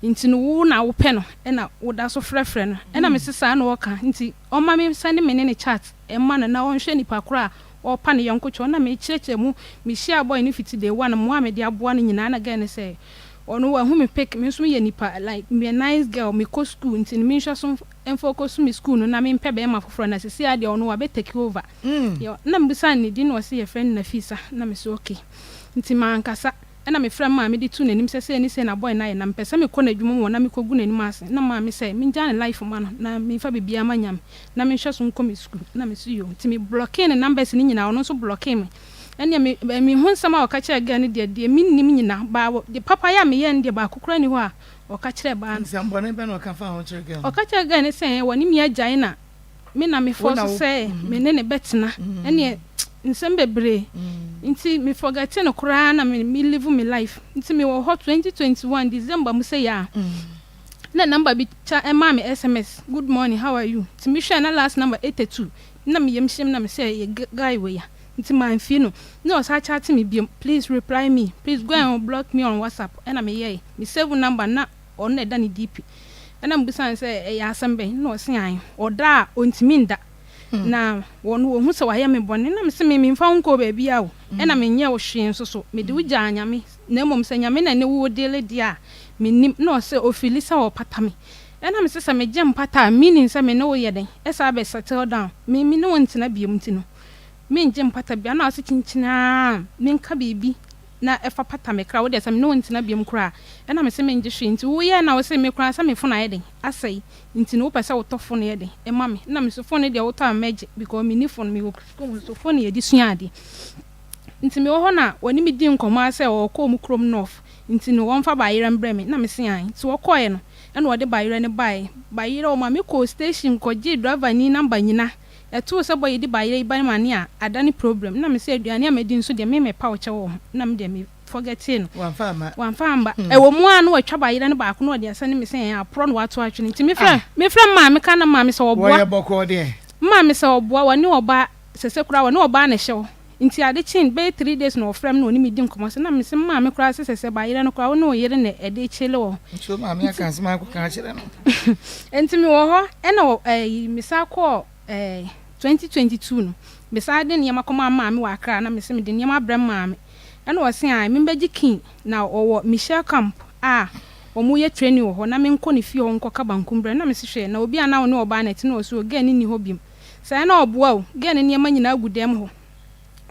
Nti no wo na wopɛ no ɛna woda so frɛfrɛ no ɛna mese saa na ɔka nti ɔma me sɛne me ne no chat mma no na ɔnhwɛ nipa korɔ a ɔrepa ne yɔnko kyɛw na mekyerɛkyerɛ mu mehyiaa boy no fiti day one mmoa a mede aboa no nyinaa na girl no sɛ ɔno wahu me pic me nso meyɛ nipa like meyɛ nice girl mekɔ school nti no menhwɛ so mfa ɔkɔ so me school no na mempɛ bɛɛma foforɔ na sesei ara deɛ ɔno wabɛ take over yɛ na mebisa no ne din na ɔse yɛfrɛ no Nafisa na mese okay nti mankasa. Ɛnna mefrɛɛ me maame de too n'anim sɛ sei ne sei na boy no ayɛ na mepɛ sɛ mekɔ n'adwuma mu hɔ na mekɔgu n'anim ase. Na maame sɛ mengyaa ne life ma no na memfa biribiara mma Nyame na menhwɛ so nkɔ me sukuu. Ɛnna mese yoo. Nti me blɔkee ne numbers no nyinaa, ɔno nso blɔkee me. Ɛnneɛ me me ho nsɛm a ɔka kyerɛɛ girl no deɛ, deɛ mennim nyinaa, baa deɛ papayɛ a meyɛɛ no deɛ baako koraa nni hɔ a ɔka kyerɛɛ baa no. Nsɛmbɔne bɛn na ɔka faa ho kyerɛɛ girl no? Ɔka kyerɛɛ girl no sɛ wɔne me agyae na me na me force sɛ me ne no bɛtena ɛneɛ nsɛm bebree nti me forgete no koraa na me me live me life nti me wɔ hɔ 2021 December mu sɛ yaa na number bi kya ɛmaa me sms good morning how are you nti me hwɛ na last number 82 na me yam hyem na me sɛ yɛ guy wei a nti manfi no na ɔsan chate me biom please reply me please go and block me on WhatsApp ɛna me yɛe me save number na ɔno na ɛda ne DP. Ɛna mebisa no sɛ ɛyɛ asɛm bɛn? Ɛna ɔse ae, ɔda a ɔntumi nda. Na wɔn wɔhu sɛ wayɛ me bɔne. Na mese me memfa wo nkɔɔ baabiara o, ɛna menyɛɛ wo hwee nso so. Mede wo gyaa Nyame, na mmom sɛ Nyame na ne wo deale deɛ a, mennim. Ɛna ɔse ɔfili sɛ ɔrepata me. Ɛna mese sɛ megye mpata a, meaning sɛ me ne wo yɛ dɛn? Ɛsan bɛ settle down. Me me ne wo ntena biom nti no, mengye mpata biara. Ɛna ɔse kyinkyin ara menka biribi na ɛfa pata me kra, wo deɛ sɛ me ne wo ntena biom koraa a, ɛna mese mengye hwee, nti wo yɛɛ na wo se me koraa sɛ me phone ayɛ den asɛe, nti no wo pɛ sɛ wo tɔ phone yɛ den ma me, ɛna mese phone no deɛ wo tɔ a mɛgye because menni phone, me wɔ school mu nso phone yɛde sua adeɛ, nti me wɔ hɔ na wɔne me di nkɔmmɔ ara sɛ ɔɔkɔ wɔn kurom north, nti no wɔmfa bayerɛ mbrɛ me, ɛna mese ae, nti wɔkɔɛ no ɛna wɔde bayerɛ no baeɛ, bayerɛ wɔma me kɔɔ station kɔgyee driver ni number nyina, Ɛtoo sɛ bɔ yɛdi bayerɛ yi ba mane a adane problem na mese aduane a madi nso deɛ me mepa wo kyɛw wɔ ho na me deɛ me forgetee no Wamfa amma. Wamfa amba. Ɛwɔ mu ara na watwa bayerɛ no baako na ɔde asɛne me sɛ ɛɛ aporɔ na wato atwene nti me frɛ me frɛ maame ka na maame sɛ ɔboa. Wɔyɛ bɔkɔɔ deɛ. Maame sɛ ɔboa wɔne ɔbaa sɛsɛ koraa wɔne ɔbaa na ɛhyɛ hɔ nti ade kyee bɛyɛ three days na ɔfrɛ me na ɔne me di nkɔmmɔ sɛ na mese maame koraa sɛ sɛsɛ bayerɛ no koraa wo ne wo yere na ɛde kyele wɔ hɔ. Nti wo maame aka asɛm akɔka akyerɛ no. Nti mewɔ hɔ ɛna wɔ ɛyi mesan kɔɔ ɛɛ 2022 no mesan de nneɛma kɔmaa maame wɔ Accra na mese mede nneɛma abrɛ maame ɛna ɔse ae membɛgye key na ɔwɔ Michelle camp a wɔyɛ training wɔ hɔ na menkɔ ne fie hɔ nkɔka banku mbrɛ no na mese hwɛ na obi a na wo ne ɔbaa na ɛte na ɔse o girl no nni hɔ biom saa na ɔboa o girl no nneɛma nyinaa gu dɛm hɔ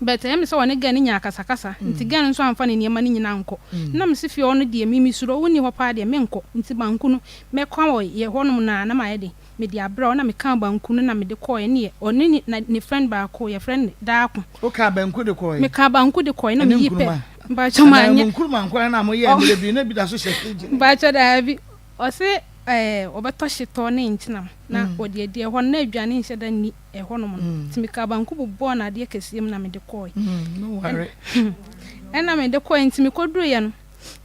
But ɛyɛ me sɛ ɔne girl no nyaa akasakasa nti girl no nso amfa ne nneɛma no nyinaa ankɔ. Na mese fie hɔ no deɛ me mesuro wonni hɔ paa deɛ menkɔ nti banku no mɛka wɔ yɛ hɔnom no ara na mayɛ den mede abrɛ wo na mekaa banku no na mede kɔeɛ neɛ ɔne ne na ne friend baako yɛfrɛ no Daako. Wokaa banku de kɔeɛ? Mekaa banku de kɔeɛ na Ɛne meyii pɛ nkruma? mpakyɛ Anaa manyɛ mo nkruma nko ara na moyɛɛ mmerɛ bi na bi da so hyɛ fridge no mu? Mpakyɛ daabi ɔse ɛɛ ɔbɛtɔ hyetɔ ne nkyenam na ɔde adi ɛhɔ no na aduane nhyɛ da nni ɛhɔnom no, nti mekaa banku bobɔɔ no adeɛ kɛseɛ mu na mede kɔɔe. Ɛna mede kɔɔe, nti mekɔduruiɛ no,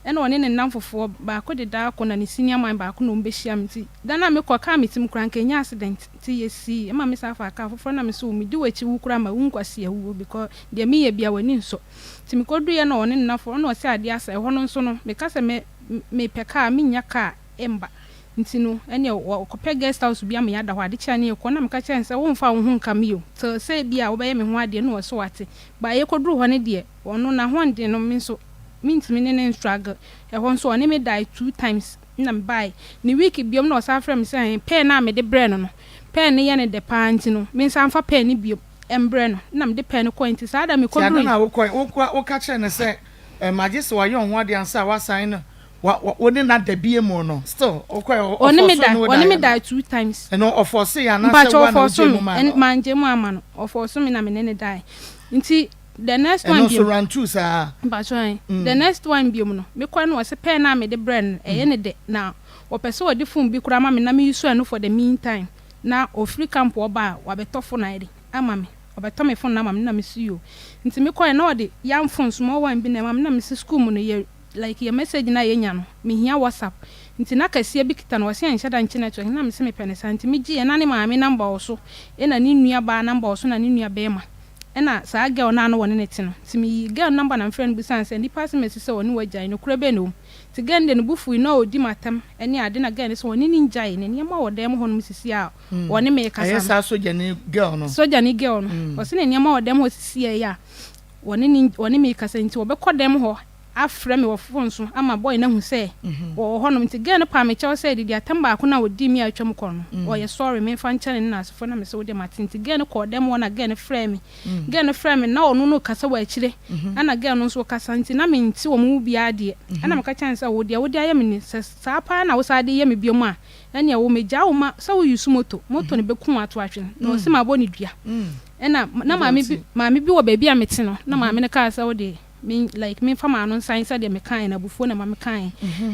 ɛna ɔne ne nnamfofoɔ, baako de Daako na ne senior man baako na wɔbɛhyia me, nti da no a mekɔɔ, kaa me tim koraa, anka ɛnyɛ accident, nti yɛsii, ɛma me san faa kaa foforɔ na mese o, medi w'akyi wu koraa mawu nkwaseawuo because deɛ meyɛ biara w'ani nsɔ. Nti mekɔduruiɛ na ɔne ne nnamfoɔ, ɛna ɔse adeɛ asa, ɛhɔ no nso no, meka sɛ mɛ, mepɛ kaa, mennya kaa mba. Nti no, ɛneɛ wɔkɔpɛ guest house bi ama yɛada hɔ, ade kye a ne yɛkɔ, na meka kyerɛɛ no sɛ womfa wo ho nka me o, till sɛ ebia wobɛyɛ me ho adeɛ na ɔse wate, but yɛkɔduruu hɔ no deɛ, ɔno n'ahoɔden no me nso mentumi ne no nstruggle, ɛhɔ nso ɔne me dae two times na mebaeɛ, ne week biom na ɔsan frɛɛ me sɛ ɛɛ pear no a mede brɛɛ no no, pear no yɛ no dɛ paa nti no mensan mfa pear no biom mbrɛ no, na mede pear no kɔe, nti saa da Nti ada mekɔduruui. no a wokɔe, woka kyerɛɛ no sɛ magye sɛ wayɛ wo ho adeɛ ansa a woasan no Wa wa wo ne no ada bie mu no still wokɔ ɛ Ɔne me ɔfɔɔso da ne wo ɔne me daeɛ dae no two times. ɛno ɔfɔɔse yɛ anaasɛ Mpakyɛ wo a na ɔfɔɔso wogyee me mu maa ɛn no? mangye mu amma no ɔfɔɔso me na me ne no dae nti the next one Ɛno nso biom round two saa? Mpakyɛ ɛn the next one biom no mekɔɛ no ɔse pɛɛ no a mede brɛɛ no no ɛyɛ ne dɛ na. Ɔpɛ sɛ ɔde phone bi koraa ma me na me use ɛno for the mean time na ɔfiri camp hɔ ba a wabɛtɔ phone ayɛ den ama me. Ɔbɛtɔ me phone no ama me na me se yoo. Nti me kɔɛ na ɔde yam phone small one bi na ɛma me na me se school mu no yɛ like yɛ message no a yɛnya no me hia WhatsApp nti na kɛseɛ bi kita no ɔse ɛnhyɛ da nkye network na me se mepɛ no saa nti me gyeeɛ na ne maame number wɔ so ɛna ne nua baa number wɔ so na ne nua bɛɛma ɛna saa girl no a na wɔne no te no nti me yii girl no number na me frɛ no bisaa no sɛ nipa asem asi sɛ ɔne wo agyae nokorɛ bɛn na ɛwɔ mu nti girl no deɛ ne bo fui na ɔdi m'atɛm ɛne ade na girl no se ɔne no ngyae ne nneɛma wɔ dan mu hɔ nom sisi a ɔne me rekasa Ɛyɛ no. saa sogyani girl no. Sogyani girl no. Ɔse ne nneɛma wɔ dɛm hɔ sisiɛ yi a wɔne ne wɔne me rekasa nti wɔbɛkɔ dɛm hɔ afrɛ me wɔ phone so ama boy no ahu sɛ wɔwɔ hɔnom nti girl no paa me kyɛw sɛ didi atɛm baako no a ɔdii me a atwam kɔ no ɔyɛ sorry memfa nkyɛ no ne n'asefoɔ na mese wodeɛ mate nti girl no kɔɔ dɛm hɔ na girl no frɛɛ me girl no frɛɛ me na ɔno no rekasa wɔ akyire ɛna girl no nso rekasa nti na mente wɔn mu biara deɛ ɛna meka kyerɛ no sɛ wo deɛ wode ayɛ me ni sɛ saa paa na wosan de yɛ me biom a Ɛneɛ wo megyaa wo ma sɛ wo use moto, moto no bɛku wo ato atwene. Na ɔse mabɔ no dua. Ɛna na maame bi maame bi wɔ baabi a mete no, na maame no kaa sɛ wo deɛ me like memfa m'ano nsan sɛdeɛ mekaeɛ no, abufuo na ɛma mekaeɛ.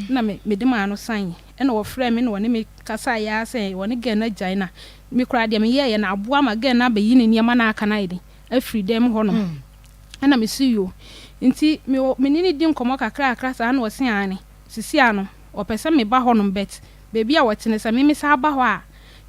Ɛna me mede m'ano saneeɛ. Ɛna ɔfrɛɛ me na ɔne me kasaeɛ ara sɛ ɔne girl no agyae na me koraa deɛ meyɛeɛ no aboa ma girl no abɛyi ne nneɛma no a aka no ayɛ den afiri dan mu hɔnom. Ɛna mese yoo. Nti me me ne no di nkɔmmɔ kakrakra saa na ɔse aane. Sisi ano ɔpɛ sɛ me ba hɔ nom but baabi a wɔte no sɛ me me san ba hɔ a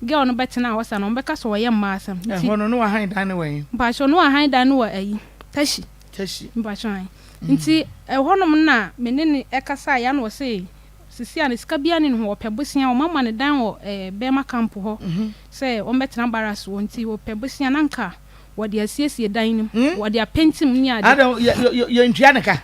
girl no bɛtena hɔ saa na wɔbɛka sɛ ɔyɛ mmaa asɛm nti. Ɛhɔ no na wahan dan no wɔ he? Mpakyɛw na wahan dan no wɔ ayi Tashi. Tashi. Mpakyɛw ae nti ɛhɔ nom na me ne no ɛkasaeɛ ana ɔse sisi ano sika biara nni ne ho ɔpɛ bosea wɔn ama no dan wɔ ɛɛ bɛɛma camp hɔ sɛ wɔn bɛtena barracks hɔ nti ɔpɛ bosea na nka wɔde asiesie dan no mu wɔde apenti mu ne ade. Adɛn yɛ yɛntua ne ka?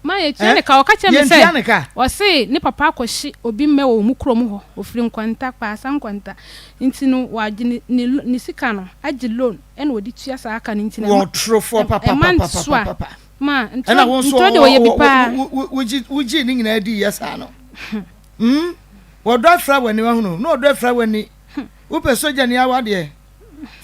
Ma yɛtua ne ka. Ɔka kyerɛɛ me sɛ, ɔse ne papa akɔhye obi mmɛ wɔ wɔn kurom hɔ, ɔfiri Nkwanta, Kpaasa Nkwanta, nti no wagye ne ne ne sika no, agye loan ɛna ɔde tua saa ka no nti no ɛma Ɔtorofoɔ ɛma nso a papapapapapa. ma Ɛna ntorɔ wo nso ntorɔ deɛ ɔyɛ bi paa. wogye wogyee ne nyinaa dii yɛ saa no. Hmm? Wɔdɔ afira w'ani wahunu na ɔdɔ afira w'ani. Wopɛ sogyani awadeɛ.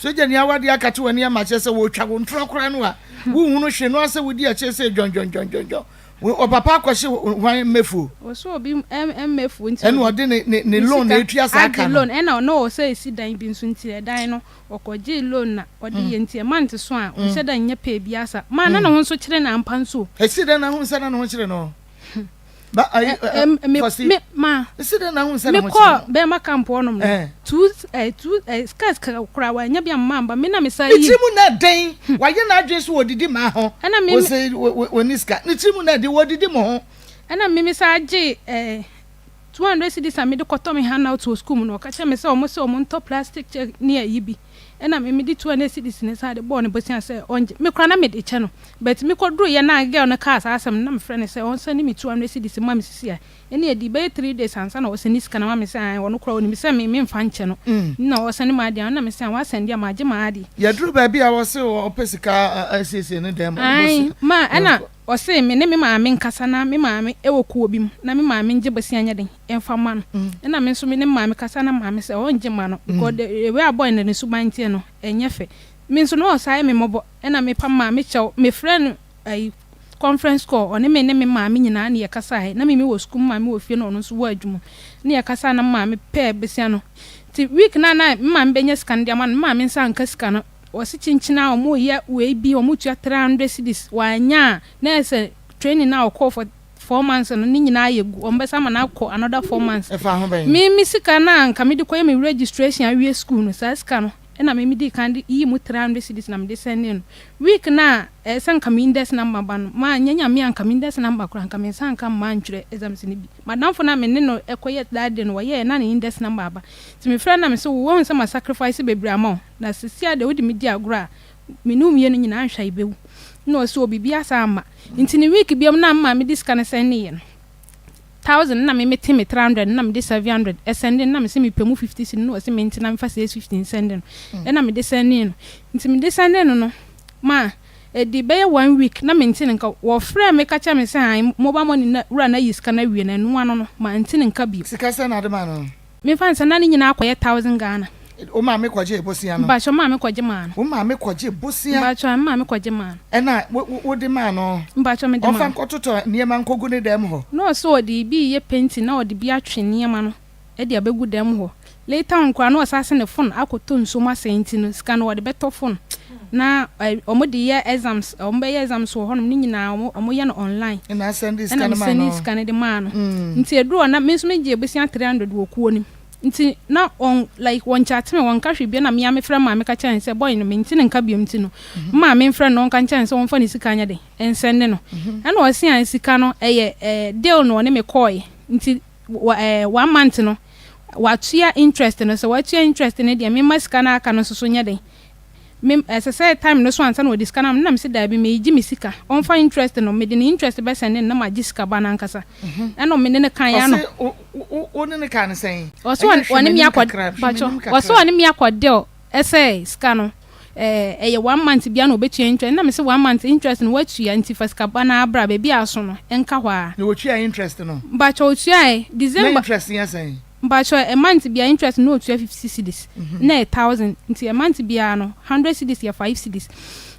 Sogyani awadeɛ akate w'ani ama kyerɛ sɛ wɔtwa wo ntorɔ koraa no a wonhunu hwee no asɛ wodi akyire sɛ dwɔndwɔndwɔndwɔndwɔn. Ɔpapa akɔhye hwan mmafuo? Ɔsɛ obi mmafuo nti ɛna ɔde ne ne ne loan na etua saa ka no. Agye loan ɛna ɔno ɔsɛ esi dan bi nso nti ɛdan no ɔkɔgye loan na ɔde yɛ nti ɛma nte so a ɔnhyɛ da nyɛ pay bi asa maa na ne ho nso kyere no ampa nso. Esi dɛn na ahun sɛ na ne ho kyere no? Ba ayi ɛ me Kwasi. me ma Esi dɛn na ahun sɛ ne me ho kyere kɔɔ no? bɛrima camp hɔnom no Ɛɛ. two ɛ two ɛ skirt koraa wanya bi amma amba me na me san Ne yi tiri mu na ɛden. Wayɛ n'adwene sɛ wɔdidi mmaa ho. Ɛna me Wɔsɛ wɔnni sika. Ne tiri mu na ɛden wɔdidi mo ho. Ɛna me me san gye ɛ 200 cedis a mede kɔtɔ me handout wɔ sukuu mu no, ɔka kyerɛɛ me sɛ wɔn se wɔn ntɔ plastic chair ne ayi bi. Ɛna me mede 200 cedis no san de bɔɔ no bosea sɛ ɔngye. Me koraa na mede kyɛ no. But me kɔduruiɛ na girl no kaa saa asɛm no na mefrɛ no sɛ ɔnsɛne me 200 cedis mma me sisi a. Ɛne ɛdii bɛyɛ three days ansa na ɔsɛne sika no ama me sɛ ae ɔno koraa ɔnim sɛ me memfa nkyɛ no. Nna ɔsɛne m'adeɛ a ɛna mese a wasɛnde a magye m'adeɛ. Yɛduru baabi a ɔse ɔpɛ sika asiesie ne dan mu. Ae ma ɛna Ɔse me ne me maame nkasa na me maame wɔ kuo bi mu na me maame ngye bosea nyɛ den mfa mma no ɛna me nso me ne me maame kasa na maame sɛ ɔngye mma no because the way a boy no ne suban teɛ no ɛnyɛ fɛ me nso na ɔsan yɛ me mmɔbɔ ɛna me pa maame kyɛw me frɛ no ayi conference call ɔne me ne me maame nyinaa ne yɛ kasaɛ na me me wɔ sukuu me maame wɔ fie na ɔno nso wɔ adwuma mu ne yɛ kasaɛ na me maame pɛɛ bosea no nti week no a na me maame bɛnya sika no de ama no me maame nsa anka sika no Wɔse kyenkyen a wɔn yɛ wei bi wɔn tua 300 cedis wanya a na ayɛ sɛ training no a ɔkɔɔ for 4 months no ne nyinaa ayɛ gu wɔn bɛsan ama no akɔ another 4 months. Ɛfa ho bɛn? Me me sika no a nka mede kɔyɛ me registration awie school no saa sika no ɛna me medi kan de yii mu 300 cedis na mede sɛndee no week no a ɛyɛ sɛ nka me index number ba no manyɛ nyame a nka me index number koraa nka me nsa anka mma antwerɛ exams no bi madamfo no a me ne no ɛkɔyɛ that day no wɔyɛɛ na ne index number aba nti mefrɛ no na mese wo woahu sɛ ma sacrifice bebree ama wo Na seesei deɛ wode me di agorɔ a, me ne wo mmienu nyinaa nhwɛ a yɛbɛwu. Ɛna ɔse oh biribiara saa amma. Nti ne week biam na me maame de sika no sɛndeeɛ no, thousand na me mete me 300 na mede 700 sɛnde no na mese mepɛ mu 50 cedi na ɔse mente na memfa 650 nsɛnde no. Ɛna mede sɛndee no. Nti mede sɛndee no no, ma ɛdi bɛyɛ one week na mente ne nka. Wɔfrɛɛ me ka kyerɛɛ me sɛ ae mobile money no wura no ayi sika no awie no ɛno ano no mante ne nka bio. Sika sɛn na wode maa no? Memfa no sɛ na ne nyinaa akɔyɛ thousand Ghana. Wo maame kɔgyee bosea no? Mpakyɛw, me maame kɔgye maa no. Wo maame kɔgyee bosea? Mpakyɛw, me maame kɔgye maa no. Ɛna wo wode maa no? Mpakyɛw, mede maa no. Ɔmfa nkɔtotɔ nneɛma nkɔgu ne dan mu hɔ? Na ɔse ɔde bi reyɛ painting na ɔde bi atwe nneɛma no. de abɛgu dɛm hɔ. Later on koraa na ɔsan se ne phone akɔtɔ nsuo mu asɛe nti no sika no wɔde bɛtɔ phone na wɔn de yɛ exams, wɔn bɛyɛ exams wɔ hɔnom ne nyinaa wɔn wɔn yɛ no online. Ɛna asɛnde sika Ɛna no me maa sɛnde no. sika no de maa no. Nti ɛduru hɔ na me nso me gyee bosea 300 wɔ kuo no mu. Nti na wɔn like wɔn chat me wɔn nka hwee bio na me ara me frɛ maame ka kyerɛ no sɛ boy no me nte ne nka biom nti no maame mfrɛ no na ɔnka nkyerɛ no sɛ ɔnfa ne sika nyɛ den nsɛnde no. Ɛna ɔse an sika no ɛyɛ ɛɛ deal na ɔne me kɔɔɛ nti wɔ ɛɛ one month no watua interest no sɛ watua interest no deɛ memma sika no a aka no nso so nyɛ den me ɛsɛ sɛ time no so ansa na wɔde sika no ama me na mese daabi meregye me sika ɔmfa interest no mede ne interest bɛsɛnde no na magye sika ba no ankasa ɛna me ne no kaeɛ ano. Ɔse wo ne no kaa no sɛn? Ɔse ɔne me akɔ pakyɛ ɔse ɔne me akɔ deal ɛsɛ sika no ɛyɛ one month bia na ɔbɛtua interest ɛna mese one month interest no watua nti fa sika ba no ara bra baabi a aso no ɛnka hɔ ara. Na ɔtua interest no? Mpakyɛ ɔtuaɛ December. Na interest yɛ sɛn? Mpakyɛw a month biara interest no na otua 50 cedis na ɛyɛ thousand nti a month biara no hundred cedis yɛ five cedis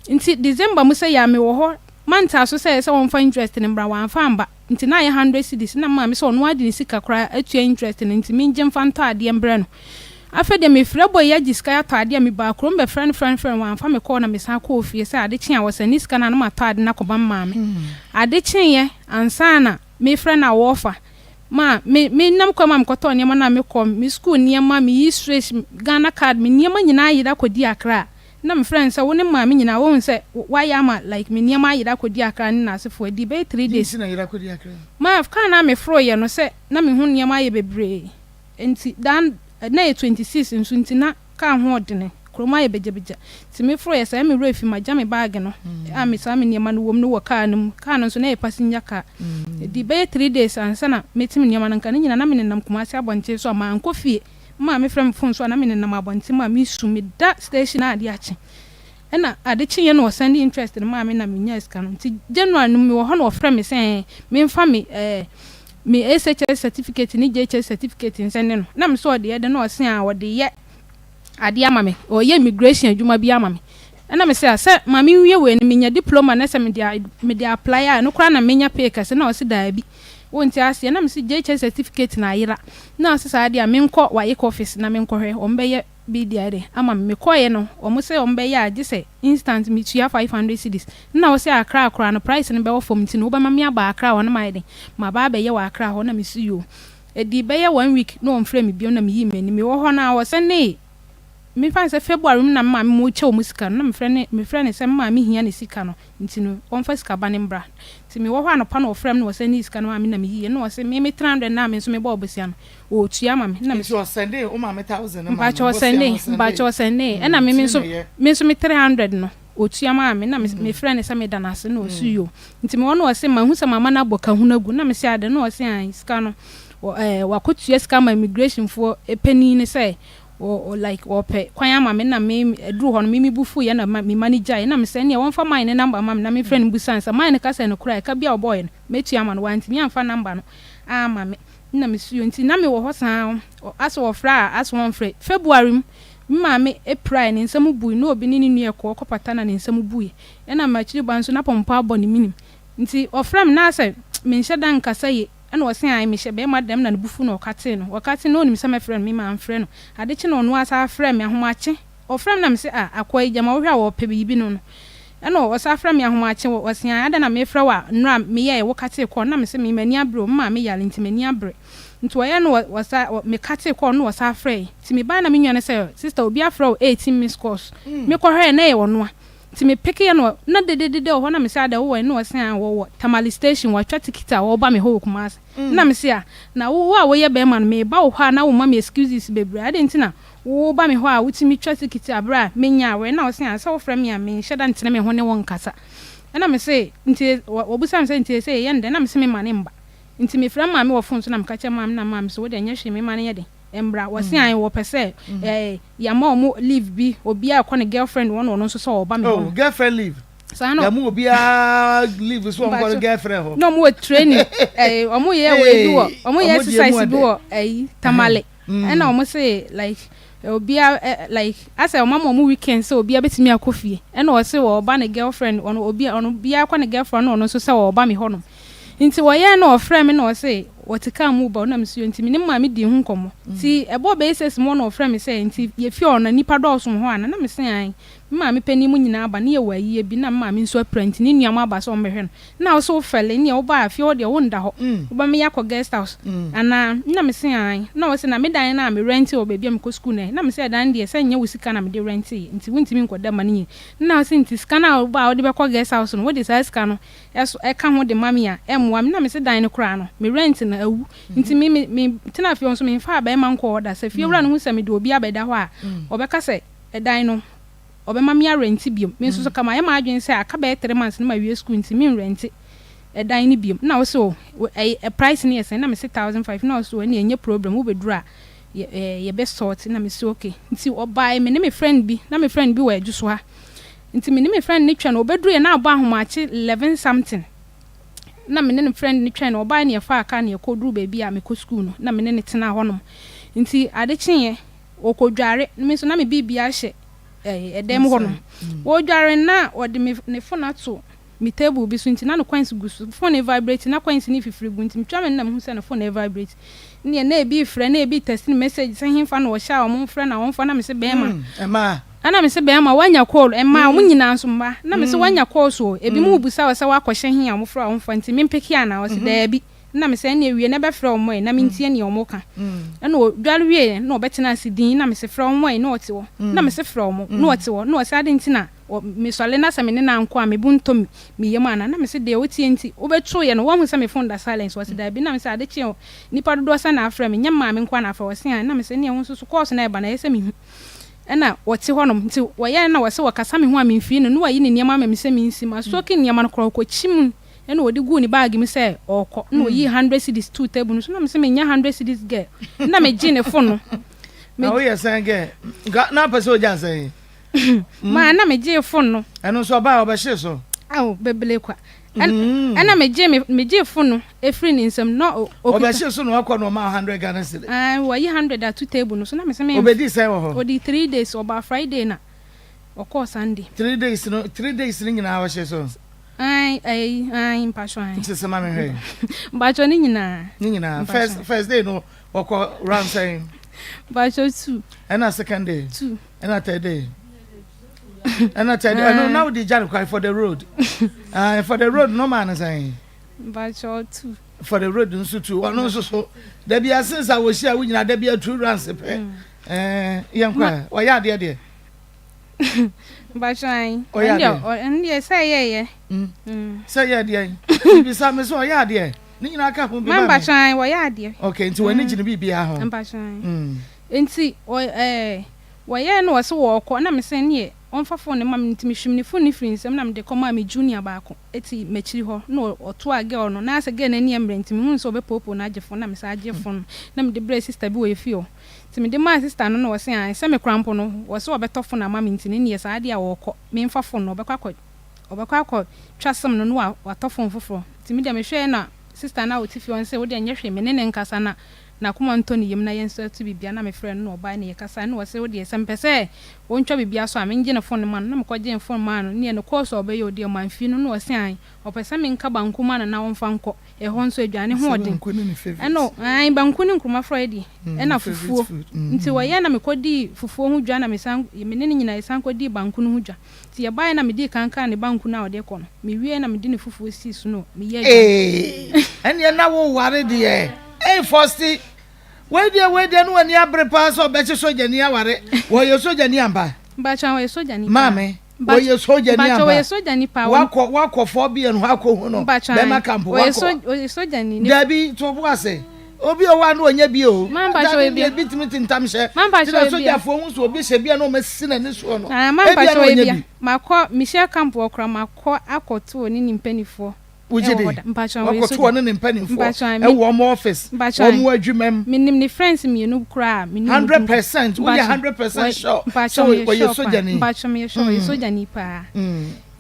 nti December mu sɛ yɛ a mewɔ hɔ month aso sɛ ɛsɛ wɔnfa interest no mbra wɔanfa amba nti na ayɛ hundred cedis na maame sɛ ɔno ara de ne sika koraa atua interest no nti mengye mfa ntɔ adeɛ mbrɛ no afei deɛ mefrɛ boy yi agye sika yi atɔ adeɛ a mebaa kurom bɛfrɛ no frɛ no frɛ no wɔanfa me kɔɔ na mesan kɔɔ fie sɛ ade kye a wɔsɛne sika no a na matɔ ade no akɔma me maame ade kyeeɛ ansa na mefrɛ no a wɔɔfa Ma me me nam kwan mu a mekɔtɔɔ nneɛma no a mekɔ me sukuu nneɛma, me yi-switch, Ghana card, me nneɛma nyinaa ayera akɔdi Accra. Na mefrɛ no sɛ wo ne maame nyinaa woahu sɛ woayɛ ama like me nneɛma ayera akɔdi Accra ne n'asefoɔ adi bɛyɛ three Deɛ days. nti na ayera akɔdi Accra? Ma car no a meforoeɛ no sɛ na me ho nneɛma ayɛ bebree nti dan na ɛyɛ 26 nso nti na Kaa ho ɔdene, kurom ayɛ bagyabagya. Nti me foroeɛ saa me werɛ fi magya me baage no a me saa me nneɛma no wom no wɔ kaa no mu. Kaa no nso na ɛyɛ passenger car. Ɛdii bɛyɛ three days ansa na mete me nneɛma no nka. Ne nyinaa na me nenam Kumasi abɔnten so a mankɔ fie. Me maame frɛ me phone so a na me nenam abɔnten mu a mesu. Meda station a adeɛ akye. Ɛna ade kyeeɛ na ɔsɛnde interest no maa me na menyaa sika no. Nti January no mewɔ hɔ na ɔfrɛ me sɛ memfa me ɛɛ me SHS certificate ne JHS certificate nsɛnde no. Na me sɛ ɔde yɛ dɛn na ɔse aa ɔde yɛ adeɛ ama me, ɔreyɛ immigration adwuma bi ama me. Ɛna me se ah sɛ ma me nwie wei no menya diploma na sɛ mede a mede apply a ɛno koraa na menya pay kɛse na ɔse daabi wonte aseɛ na me se JHS certificate no ayera na ɔse saa deɛ a menkɔ WAEC office na menkɔhwɛ wɔn bɛyɛ bi de ayɛ dɛn ama me. Mekɔeɛ no wɔn se wɔn bɛyɛ a gye sɛ instant metua 500 cedis na ɔse Accra koraa no price no bɛwɔ fam nti no wobɛma me aba Accra hɔ na mayɛ dɛn maba abɛyɛ wɔ Accra hɔ na me se yoo. Ɛdii bɛyɛ one week na ɔmfrɛɛ me bio na meyii m'ani. Mewɔ hɔ no ara ɔsɛnee memfa no sɛ February mu na me maame ma ɔkyɛ wɔn sika no na mefrɛ no mefrɛ no sɛ me maame hia ne sika no nti no ɔmfa sika ba no mbra. Nti mewɔ hɔ anɔpa na ɔfrɛɛ me na ɔsɛnee sika no maa me na meyiiɛ na ɔse me me 300 no a me nso mebɔɔ bosea no ɔɔtua ama me na me Nti ɔsɛndee wo maame thousand no maa no, Mpakyɛ bosea no ɔsɛndee ɔsɛndee? mpakyɛ ɔsɛndee ɛna me me Nti nso na ɛyɛ. me nso me 300 no Otua maa me na me frɛ no sɛ meda no ase na ɔse yoo. Nti mewɔ hɔ na ɔse mahu sɛ mama no abɔ kahunu agu na mese adɛn na ɔse ae sika no wɔ ɛɛ wakɔtua sika ama immigration foɔ panin no sɛ wɔ like wɔpɛ kwan ama me na me ɛduru hɔ no me me bo fuiɛ na me ma no gyae na mese ɛneɛ wɔmfa mine no number ma me na me frɛ no mbusa no sɛ mine no ka sɛ nokorɛ a ɛka bi a ɔbɔɔɛ no mɛtua ama no wantumi amfa number no amma me na mese yoo nti na mewɔ hɔ saa asɛ wɔfrɛ a asɛ wɔmfrɛ February mu Me maame pirae, ne nsa mu bui, na obi ne ne nua rekɔ kɔpata na ne nsa mu bui. Ɛna m'akyiri ba nso, n'apɔmpɔ abɔ ne menim. Nti ɔfrɛ me na asɛ menhyɛ da nkasa yie. Ɛna ɔse ae mehyɛ bɛɛma dɛm na ne bo fu na ɔkatee no. Ɔkatee no na ɔnim sɛ mɛfrɛ no, me manfrɛ no. Ade kye na ɔno ara san frɛɛ me ahomakye. Ɔfrɛ me na mese ah akoa yi gyama wohwɛ a ɔɔpɛ biribi no no. Ɛna ɔsan frɛ me ahomakye, ɔse ae adɛn na mefrɛ wo a nnora meyɛɛ wo katee kɔɔ no na mese me m'ani abere o, me maame yare nti m'ani abere. Nti ɔyɛ no ɔsa ɔ me katee kɔɔ no na ɔsan frɛɛ nti me bae na me nua no sɛ sister obi afrɛ wo 18 missed calls me kɔ hwɛɛ na ɛyɛ ɔnoa nti me peke yɛ no na dededede wɔ hɔ na me se adɛ wo wɔ he na ɔse aa wɔ wɔ Tamale station watwa tikiti a ɔɔba me hɔ wɔ Kumasi na me se a na wo wo a woyɛ bɛɛma no me ba wo hɔ a na wo ma me excuses bebree adɛn nti na wo ba me hɔ a wotumi twa tikiti aberɛ a me nya aware na ɔse aa sɛ wo frɛ me a me nhyɛ da ntene me ho ne wo nkasa ɛna me se nti ɔbusa me sɛ nti ɛsɛ yɛyɛ no dɛn na me se me ma ne mba. Nti mefrɛ maame wɔ phone so na meka kyerɛ maame na maame se wodeɛ nyɛ hwee mema no nyɛ den mbra wɔse ae wɔpɛ sɛ eh yɛama ɔmo leave bi obiaa ɛkɔ ne girlfriend hɔ na ɔno nso sɛ ɔɔba me hɔ Oh no girlfriend leave saa na yɛama obiaa leave so ɔnkɔ ne mpakyɛw girlfriend hɔ na ɔmo wɔ training eh ɔmo yɛ wei bi wɔ Hey ɔmo yɛ ɔmo deɛ mu exercise bi ɔdɛ wɔ ɛyi Tamale ɛna ɔmo se like obia ɛ like asɛ ɔmo ama ɔmo weekend sɛ obia bɛtumi akɔ fie ɛna ɔse ɔɔba ne girlfriend ɔno obia ɔno biaa kɔ ne girlfriend na ɔno nso sɛ ɔɔba me hɔ nom Nti wɔyɛɛ na ɔfrɛɛ me na ɔse wɔte kaa mu reba o, na mese yoo, nti me ne me maame dii ho nkɔmmɔ. Nti ɛbɔɔ bɛyɛ six mu hɔ na ɔfrɛɛ me sɛ, nti yɛfie hɔ no nnipa dɔɔso wɔ hɔ anaa? Na mese aane. Me maame panin mu nyinaa aba, ne yɛwɔ ayie bi, na me maame nso apira nti ne nua mo aba sɛ wɔmmɛhwɛ no. Na wo se wo fɛle, nneɛ wobaa fie hɔ deɛ wonda hɔ, wobɛma yɛakɔ guest house anaa? Na mese aane. Na ɔse na me dan no a me rɛnte wɔ baabi a mekɔ sukuu no ɛ? Na mese ɛdan no deɛ sɛ nyɛ wo sika na mede rɛnteeɛ nti wontumi nkɔda mma no nyɛ. Na ɔse nti sika no a wobaa a wode bɛkɔ guest house no wode saa sika no so ɛka ho de ma me a ɛmmoa me. Na mese dan no koraa no me rɛnte no awu nti me me me tena fie hɔ nso memfaa bɛɛma nkɔɔ hɔ da. Sɛ fiewura no hu sɛ mede obi abɛda hɔ a ɔbɛka sɛ ɛdan no ɔbɛma me arɛnte biom. Me nso so ka mayɛ m'adwene sɛ aka bɛyɛ three months na mawie sukuu nti menrɛnte ɛdan no biom. Na ɔse oh ɛyɛ price no yɛ sɛn? Na mese 1005 na ɔse oh ɛneɛ ɛnyɛ problem wobɛduru a yɛ yɛbɛ sort. Na mese okay. Nti ɔbae me ne me friend bi, na me friend bi wɔ Adwoso ha. Nti me ne me friend no twɛn no, ɔbɛduruiɛ na abɔ ahomakye 11 something. Na me ne ne friend no twɛn no, ɔbae na yɛfaa car na yɛkɔduruu baabi a mekɔ sukuu no, na me ne no tenaa hɔnom. Nti ade kyeeɛ, Ɔrekɔdware, me nso na me biribiara hyɛ ɛdan mu hɔnom. Ɔredware no na ɔde me ne phone ato me table bi so nti na ne coins gu so. Phone no vibrate na coins no refifiri gu nti metwa m'ani na mehu sɛ ne phone no revibrate. Nneɛ na ebi refrɛ na ebi retɛsti no message sɛ henfa na ɔhyɛ a wɔmfrɛ no a ɔmfa na mese bɛrima. Mmaa. Ɛna mese bɛrima woanya call mmaa wɔn nyinaa nso mmaa na mese woanya calls o ebinom rebisa wo sɛ woakɔhyɛ he a wɔfrɛ wo a womfa nti mempeke anaa ɔse daabi. Nna mese ɛnneɛ wie na bɛfrɛ wɔn ɛ na mentie nea wɔka. Ɛna ɔdware wieɛ na ɔbɛtena ase dinn na mese frɛ wɔn ɛ na ɔte hɔ. Nna mese frɛ wɔn na ɔte hɔ na ɔse adɛn nti na mesɔre na sɛ me ne no ankɔ a me bo ntɔ me yam anaa? Na mese deɛ woteɛ nti wobɛtoeɛ no woahu sɛ me phone da silence? Ɔse daabi. Nna mese ade kyeeɛ nnipa dodoɔ sɛn na afrɛ me? Nyɛ me maame nko ara na afrɛ? Ɔse aane. Nna mese ɛnneɛ wo nso so calls no a ɛba no ɛyɛ sɛ mehu. Ɛna ɔte hɔnom nti wɔyɛɛ no na ɔse wɔkasa me ho a memfii no na wayi ne nneɛma ama me sɛ mensi. Masoki nneɛma no koraa ɔkɔkyim Ɛna ɔde guu ne bag mu sɛ ɔɔkɔ. Ɛna ɔyii hundred cedis too table no so. Na mese menyɛ hundred cedis girl. Ɛna megyee ne phone no. Na woyɛ sɛn girl? Nka na apɛ sɛ ogya sɛn? Maa na megyee phone no. Ɛno nso ɔbaa ɔbɛhyee so? Ao bebree kwa. Ɛna megyee me megyee phone no efiri ne nsam na okita. Ɔbɛhyee so na wakɔ na ɔmaa hundred Ghana cedis. Ae wayi hundred ato table no so na mese me. Obedii sɛn wɔ hɔ? Odii three days ɔbaa Friday na ɔkɔɔ Sunday. Three days no 3 days no nyinaa ɔhyee so? Ae ayi ae mpatsɔ ae. Nti sɛ ma me hwɛ. Mpatsɔ ne nyinaa. Ne nyinaa first first day no wɔkɔ round sɛn. Mpatsɔ two. Ɛna second day. Two. Ɛna third day. Ɛna third day ɛno na wodi gya no kwan for the road. Uh, for the road no maa no sɛn. Mpatsɔ two. For the road nso two ɔno nso so dabi asensa wɔhyia wo nyinaa dabi two rounds pɛ. Ɛɛ yɛn kɔ a wɔyɛ adeɛ deɛ. Mpatsɔ ayi. Ɔyɛ adeɛ. Ɛno deɛ sɛ ɛyɛ yɛ. Sɛ ɛyɛ adeɛ yi. Bisa mi sɛ ɔyɛ adeɛ. Ne nyinaa ka ho bi ma mi. Mpatsɔ ayi wɔyɛ adeɛ. Okay nti wɔn ani gye ne biribiara ho. Mpatsɔ ayi. Nti ɔ ɛɛ wɔyɛ na wɔsi wɔɔkɔ na mi sɛ neɛ ɔnfa phone no ma mi nti mi hwim ne phone no firi nsam na mi de kɔ maa mi junior baako eti m'akyiri hɔ na ɔtoa girl no na asɛ girl no ani yɛ mmerɛ nti mi hu sɛ ɔbɛpoopoo na agye phone na mi san agye phone no na mi de brɛɛ sister bi wɔ efie hɔ. Nti mede maa sister no na ɔse aane sɛ me koraa mpo no wɔse ɔbɛtɔ phone ama me nti no nneɛ saa adeɛ a ɔɔkɔ menfa phone no ɔbɛkɔ akɔ ɔbɛkɔ akɔ twa sim no na watɔ phone foforɔ nti medeɛ mehwɛɛ na sister no a ɔte fie hɔ no se wodeɛ nyɛ hwee mene no nkasa na nakoma ntɔ ne yam na yɛnsɛto biribiara na mefrɛɛ no na ɔbae na yɛkasae na ɔse wodeɛ sɛ mepɛ sɛ ɔntwa biribiara so a mengye ne phone no ma no na mekɔ gyee ne phone maa no neɛ ne calls a ɔbɛyɛ ɔdeɛ mamfii no na ɔse aane ɔpɛ sɛ menka banku ma no na ɔmfa nkɔ Ɛhɔ nso aduane ho ɔden. Ɛna ae banku ne nkruma frɔeɛ deɛ ɛna fufuo. Nti wɔyɛɛ na mekɔdii fufuo ho dwa na mesan me ne no nyinaa yɛsan kɔdii banku no ho dwa. Nti yɛbaeɛ na medii kan kaa ne banku no a ɔde rekɔ no. Mewieɛ na mede ne fufuo sii so na meyɛɛ aduane. Ee ɛneɛ na wo ware deɛ ei Fosti wei deɛ wei deɛ ne w'ani abere paa sɛ ɔbɛkye sogyani aware wɔyɛ sogyani ampa? Mpakyɛw ɔyɛ sogyani paa. Maame. Wɔyɛ sogyani ampa. Wɔyɛ sogyani paa. Wakɔ wakɔ fɔ bn hɔ akɔ hu no. Bɛma camp wakɔ. Wɔyɛ sogyani. Dabi to bo ase. Obi wɔ hɔ a na ɔnyɛ bi o. Mampa kyɛ obi. Ebi tumi te ntam hyɛ. Mampa kyɛ obi. Tena sogyafoɔ ho so obi hyɛ bi a na ɔma si n'ani soɔ no. Ah, mampa kyɛ obi. Makɔ Michelle camp wɔ kora makɔ akɔto ne ne mpanifoɔ. Wogye di? Wakɔto ɔne ne mpanimfoɔ wɔ wɔn office, wɔn adwuma mu. Menim ne friends mmienu koraa a menim wɔn. 100%, woyɛ 100% sure sɛ ɔyɛ sogyani? Mpakyɛ meyɛ sure, ɔyɛ sogyani paa.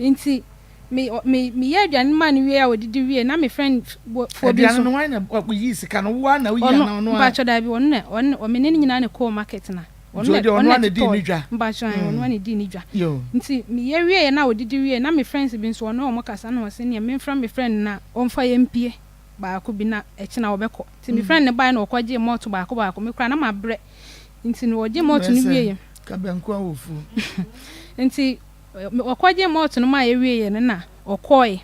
Nti me me meyɛ aduane maa no wie a ɔdidi wie na me friend foɔ bi nso. Aduane no hwan na oyii sika no? Wo ara na woyii anaa ɔno ara? Mpakyɛ daabi, ɔno na ɔno me ne no nyinaa na ɛkɔɔ market na. Nti ɔde ɔno ara na edii ne dwa? Mpakyɛ ae, ɔno ara na edii ne dwa. Nti meyɛ wieɛ na ɔdidi wieɛ na me friends bi nso ɔne wɔn kasa na ɔse neɛ memfrɛ me friend na ɔmfa yɛn mpue. baako bi na ɛkyena wɔbɛkɔ. Nti me friend no baeɛ na ɔkɔgyee malt baako baako, me koraa na mabrɛ nti no ɔgye malt no wieeɛ. Ka banku a wɔ fuo. Nti ɔkɔgyee malt no maa yɛwieeɛ no na ɔkɔeɛ.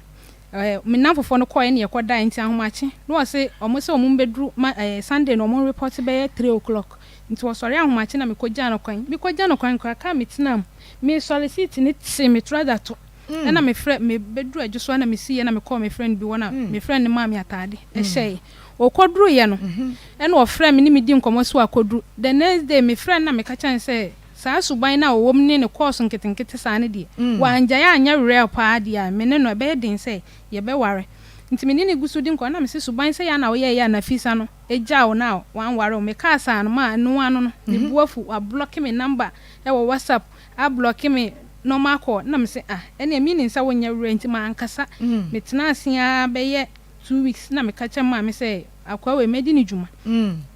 Me nnamfofoɔ no kɔeɛ na yɛkɔdaeɛ nti ahomakye na ɔse ɔmo sɛ ɔmo mbɛduru ma ɛɛ Sunday no ɔmo report bɛyɛ 3 o'clock. Nti ɔsɔre ahomakye na mekɔgyaa no kwan. Mekɔgya no kwan koraa, kaa metenaa mu mesɔre seat no tee me trouser to. Ɛna mefrɛ mebɛduru adwo so na mesiiɛ na mekɔɔ me friend bi hɔ na me friend no maa me ataade ɛhyɛeɛ. Ɔkɔduruiɛ no ɛna ɔfrɛ me ne me di nkɔmmɔ so akɔduru. The next day mefrɛ no na meka kyerɛ no sɛ saa suban no a ɔwɔ mu ne ne kɔɔso nketenkete saa no deɛ, wangyae anyɛ real paa deɛ a, me ne no ɛbɛyɛ den sɛ yɛbɛware. Nti me ne no gu so di nkɔmmɔ na mese suban sɛ yɛ a na woyɛeɛ a Nafisa no egyaa wo no a wanware wo. Mekaa saa no maa ɛno ano no ne bo afu, wablock me number ɛwɔ WhatsApp, ablock me normal call, na mese ah, ɛnea meaning sɛ wonyɛ real, nti mankasa. Metena ase ara bɛyɛ 2 weeks na meka kyerɛ maame sɛ akoa wei mɛdi ne dwuma.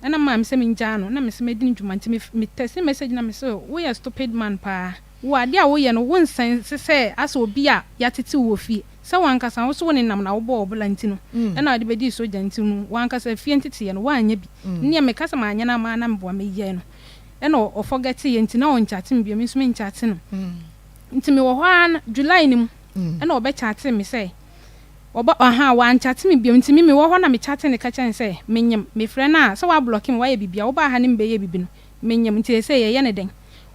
Ɛna maame sɛ mengyaa no na mese mɛdi ne dwuma, nti me text message na mese woyɛ stupid man paa. Wo adeɛ a woyɛ no wonsɛnse sɛ asɛ obi a yɛatete wo wɔ fie sɛ wankasa wo so wo nenam na wobɔ wo bla nti no ɛna wode bɛdii sogya, nti no wankasa fie nteteɛ no woanyɛ bi. Nneɛ meka sɛ maanyɛ no ama na meboa meyɛɛ no ɛna ɔforget yɛ, nti na ɔnchat me bio, me nso menchat no. Nti mewɔ hɔ ara July no mu ɛna ɔbɛchat me sɛ ɔba ɔha wanchat me bio, nti me mewɔ hɔ na mechat ne ka kyerɛ ne sɛ menyam mefrɛ no a sɛ woablock me, woayɛ biribi a wobaa ha ne mebɛyɛ biribi no menyam, nti ɛsɛ yɛyɛ ne dɛn?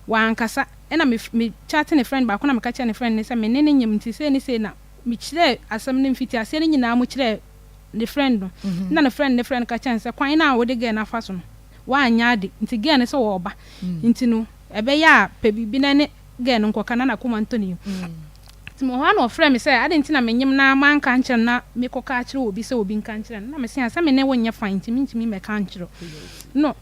Wankasa. Ɛna me chat ne friend baako na meka kyerɛ ne friend ne sɛ me ne ne nyam, nti sei ne sei na mekyerɛ asɛm no mfiti aseɛ no nyinaa mo kyerɛ ne friend no na ne friend ne friend ka kyerɛ ne sɛ kwan no a wode girl no afa so no woanyɛ ade, nti girl no sɛ wɔɔba, nti no ɛbɛyɛ a pɛ biribi na ne girl no nkɔka na nakoma ntɔ ne yam. Nti mewɔ hɔ a na ɔfrɛ me sɛ ade nti na menyem na manka nkyerɛ no na mekɔka akyerɛ obi sɛ obi nka nkyerɛ no, na mese a sɛ me ne wo nyɛ fine nti mentumi mmɛka nkyerɛ no.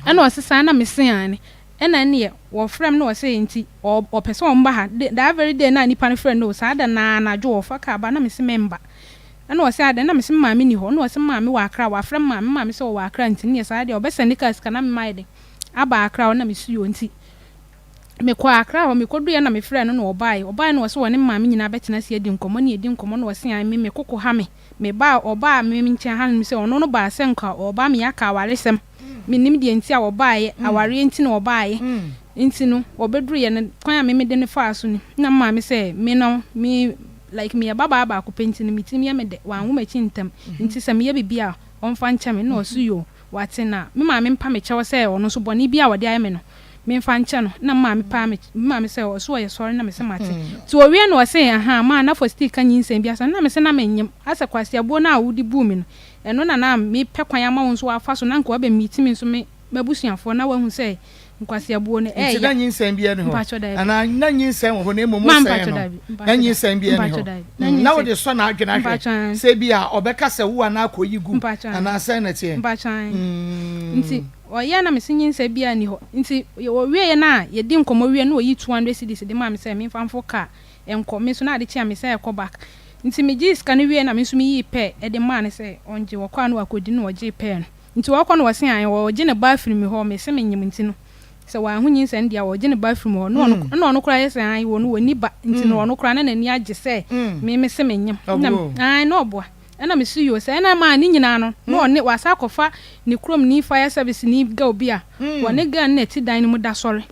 Ɛna ɔse saa na mese ane. Ɛna ɛneɛ wɔfrɛ me na ɔse nti ɔpɛ sɛ ɔmba ha that very day na nipa no frɛ no saa da naa anadwo wɔfa kaa ba na mese memba. Ɛna ɔse adɛn? Na mese me maame ni hɔ. Ɛna ɔse me maame wɔ Accra, wafrɛ me maame, me maame sɛ ɔwɔ Accra, nti neɛ saa deɛ ɔbɛsend kaa sika na mema ayɛ den aba Accra hɔ na mesi yɔ. Nti mekɔ Accra hɔ, mekɔduiɛ na mefrɛ no na ɔbaeɛ. Ɔbaeɛ na ɔse ɔne me maame nyinaa bɛtena ase adi nkɔmmɔ ne yɛdi nkɔmmɔ na ɔse an me me koko ha me meba ɔbaa me nkyɛn ha nom sɛ ɔno no baa sɛ nka ɔba me aka awaresɛm, mennim deɛ nti a ɔbaeɛ, awareɛ nti na ɔbaeɛ, nti no ɔbɛduruiɛ no kwan a me mede no faa so ni na me maame sɛ me no me like meyɛ babaa baako pɛ, nti no me tirim yɛ me dɛ wanwo m'akyi ntɛm, nti sɛ meyɛ biribi a ɔmfa nkyɛ me. Na ɔso yo, wate, na me maame mpa me kyɛw sɛ ɔno nso bɔne bi a wɔde ayɛ me no memfa nkyɛ no. Na me maame paa me maame sɛ ɔso ɔyɛ sɔre na mese mate. Nti owie na ɔse aha maa na for still ka nyinsɛn bi asa na mese na menyem asɛ kwasiabuo no a wode buu me no, ɛno na na mepɛ kwan ama wo nso wafa so na nka wabɛ meet me nso me m'abusuafoɔ na wahu sɛ nkwasiabuo no Nti na ɛɛya. Nyinsɛn bi ani hɔ? Mpakyɛ daabi. Anaa na nyinsɛn wɔ hɔ na mmom Ma wosɛn mpakyɛ no daabi, na mpakyɛ nyinsɛn bi ani mpakyɛ hɔ daabi na Na nyinsɛn wode sɔ n'adwene ahwɛ Mpakyɛ. sɛ bi a ɔbɛka sɛ wo anaa akɔyi gu Mpakyɛ. anaa sɛn na teɛ? Mpakyɛ. Nti ɔyɛ na mese nyinsɛn bi ani hɔ, nti ɔwieɛ no a yɛdi nkɔmmɔ wie no, ɔyi 200 cedis de maa me sɛ memfa mfo kaa nkɔ. Me nso na ade kye a me sɛ ɛkɔ back, nti megyee sika no wie na me nso meyii pɛɛ ɛde maa no sɛ ɔngye. Wɔkɔ a na wakɔdi na ɔgyee pɛɛ no, nti wɔkɔ no wɔse an ɔgye ne ba afiri mi hɔ. Mese menyim, nti no sɛ wanho nyinsɛn deɛ a ɔgye ne ba afiri mi hɔ na ɔno ɛna ɔno koraa yɛ sɛ an wɔ no wɔni ba, nti no ɔno koraa na n'ani agye sɛ me mese menyim na Ɔboa. An na ɔboa. Ɛna mese yo sɛ ɛna maa ne nyinaa no na ɔne wasa akɔfa ne kurom ni fire service ni girl bi a wɔne girl no na ɛte dan no mu da sɔre.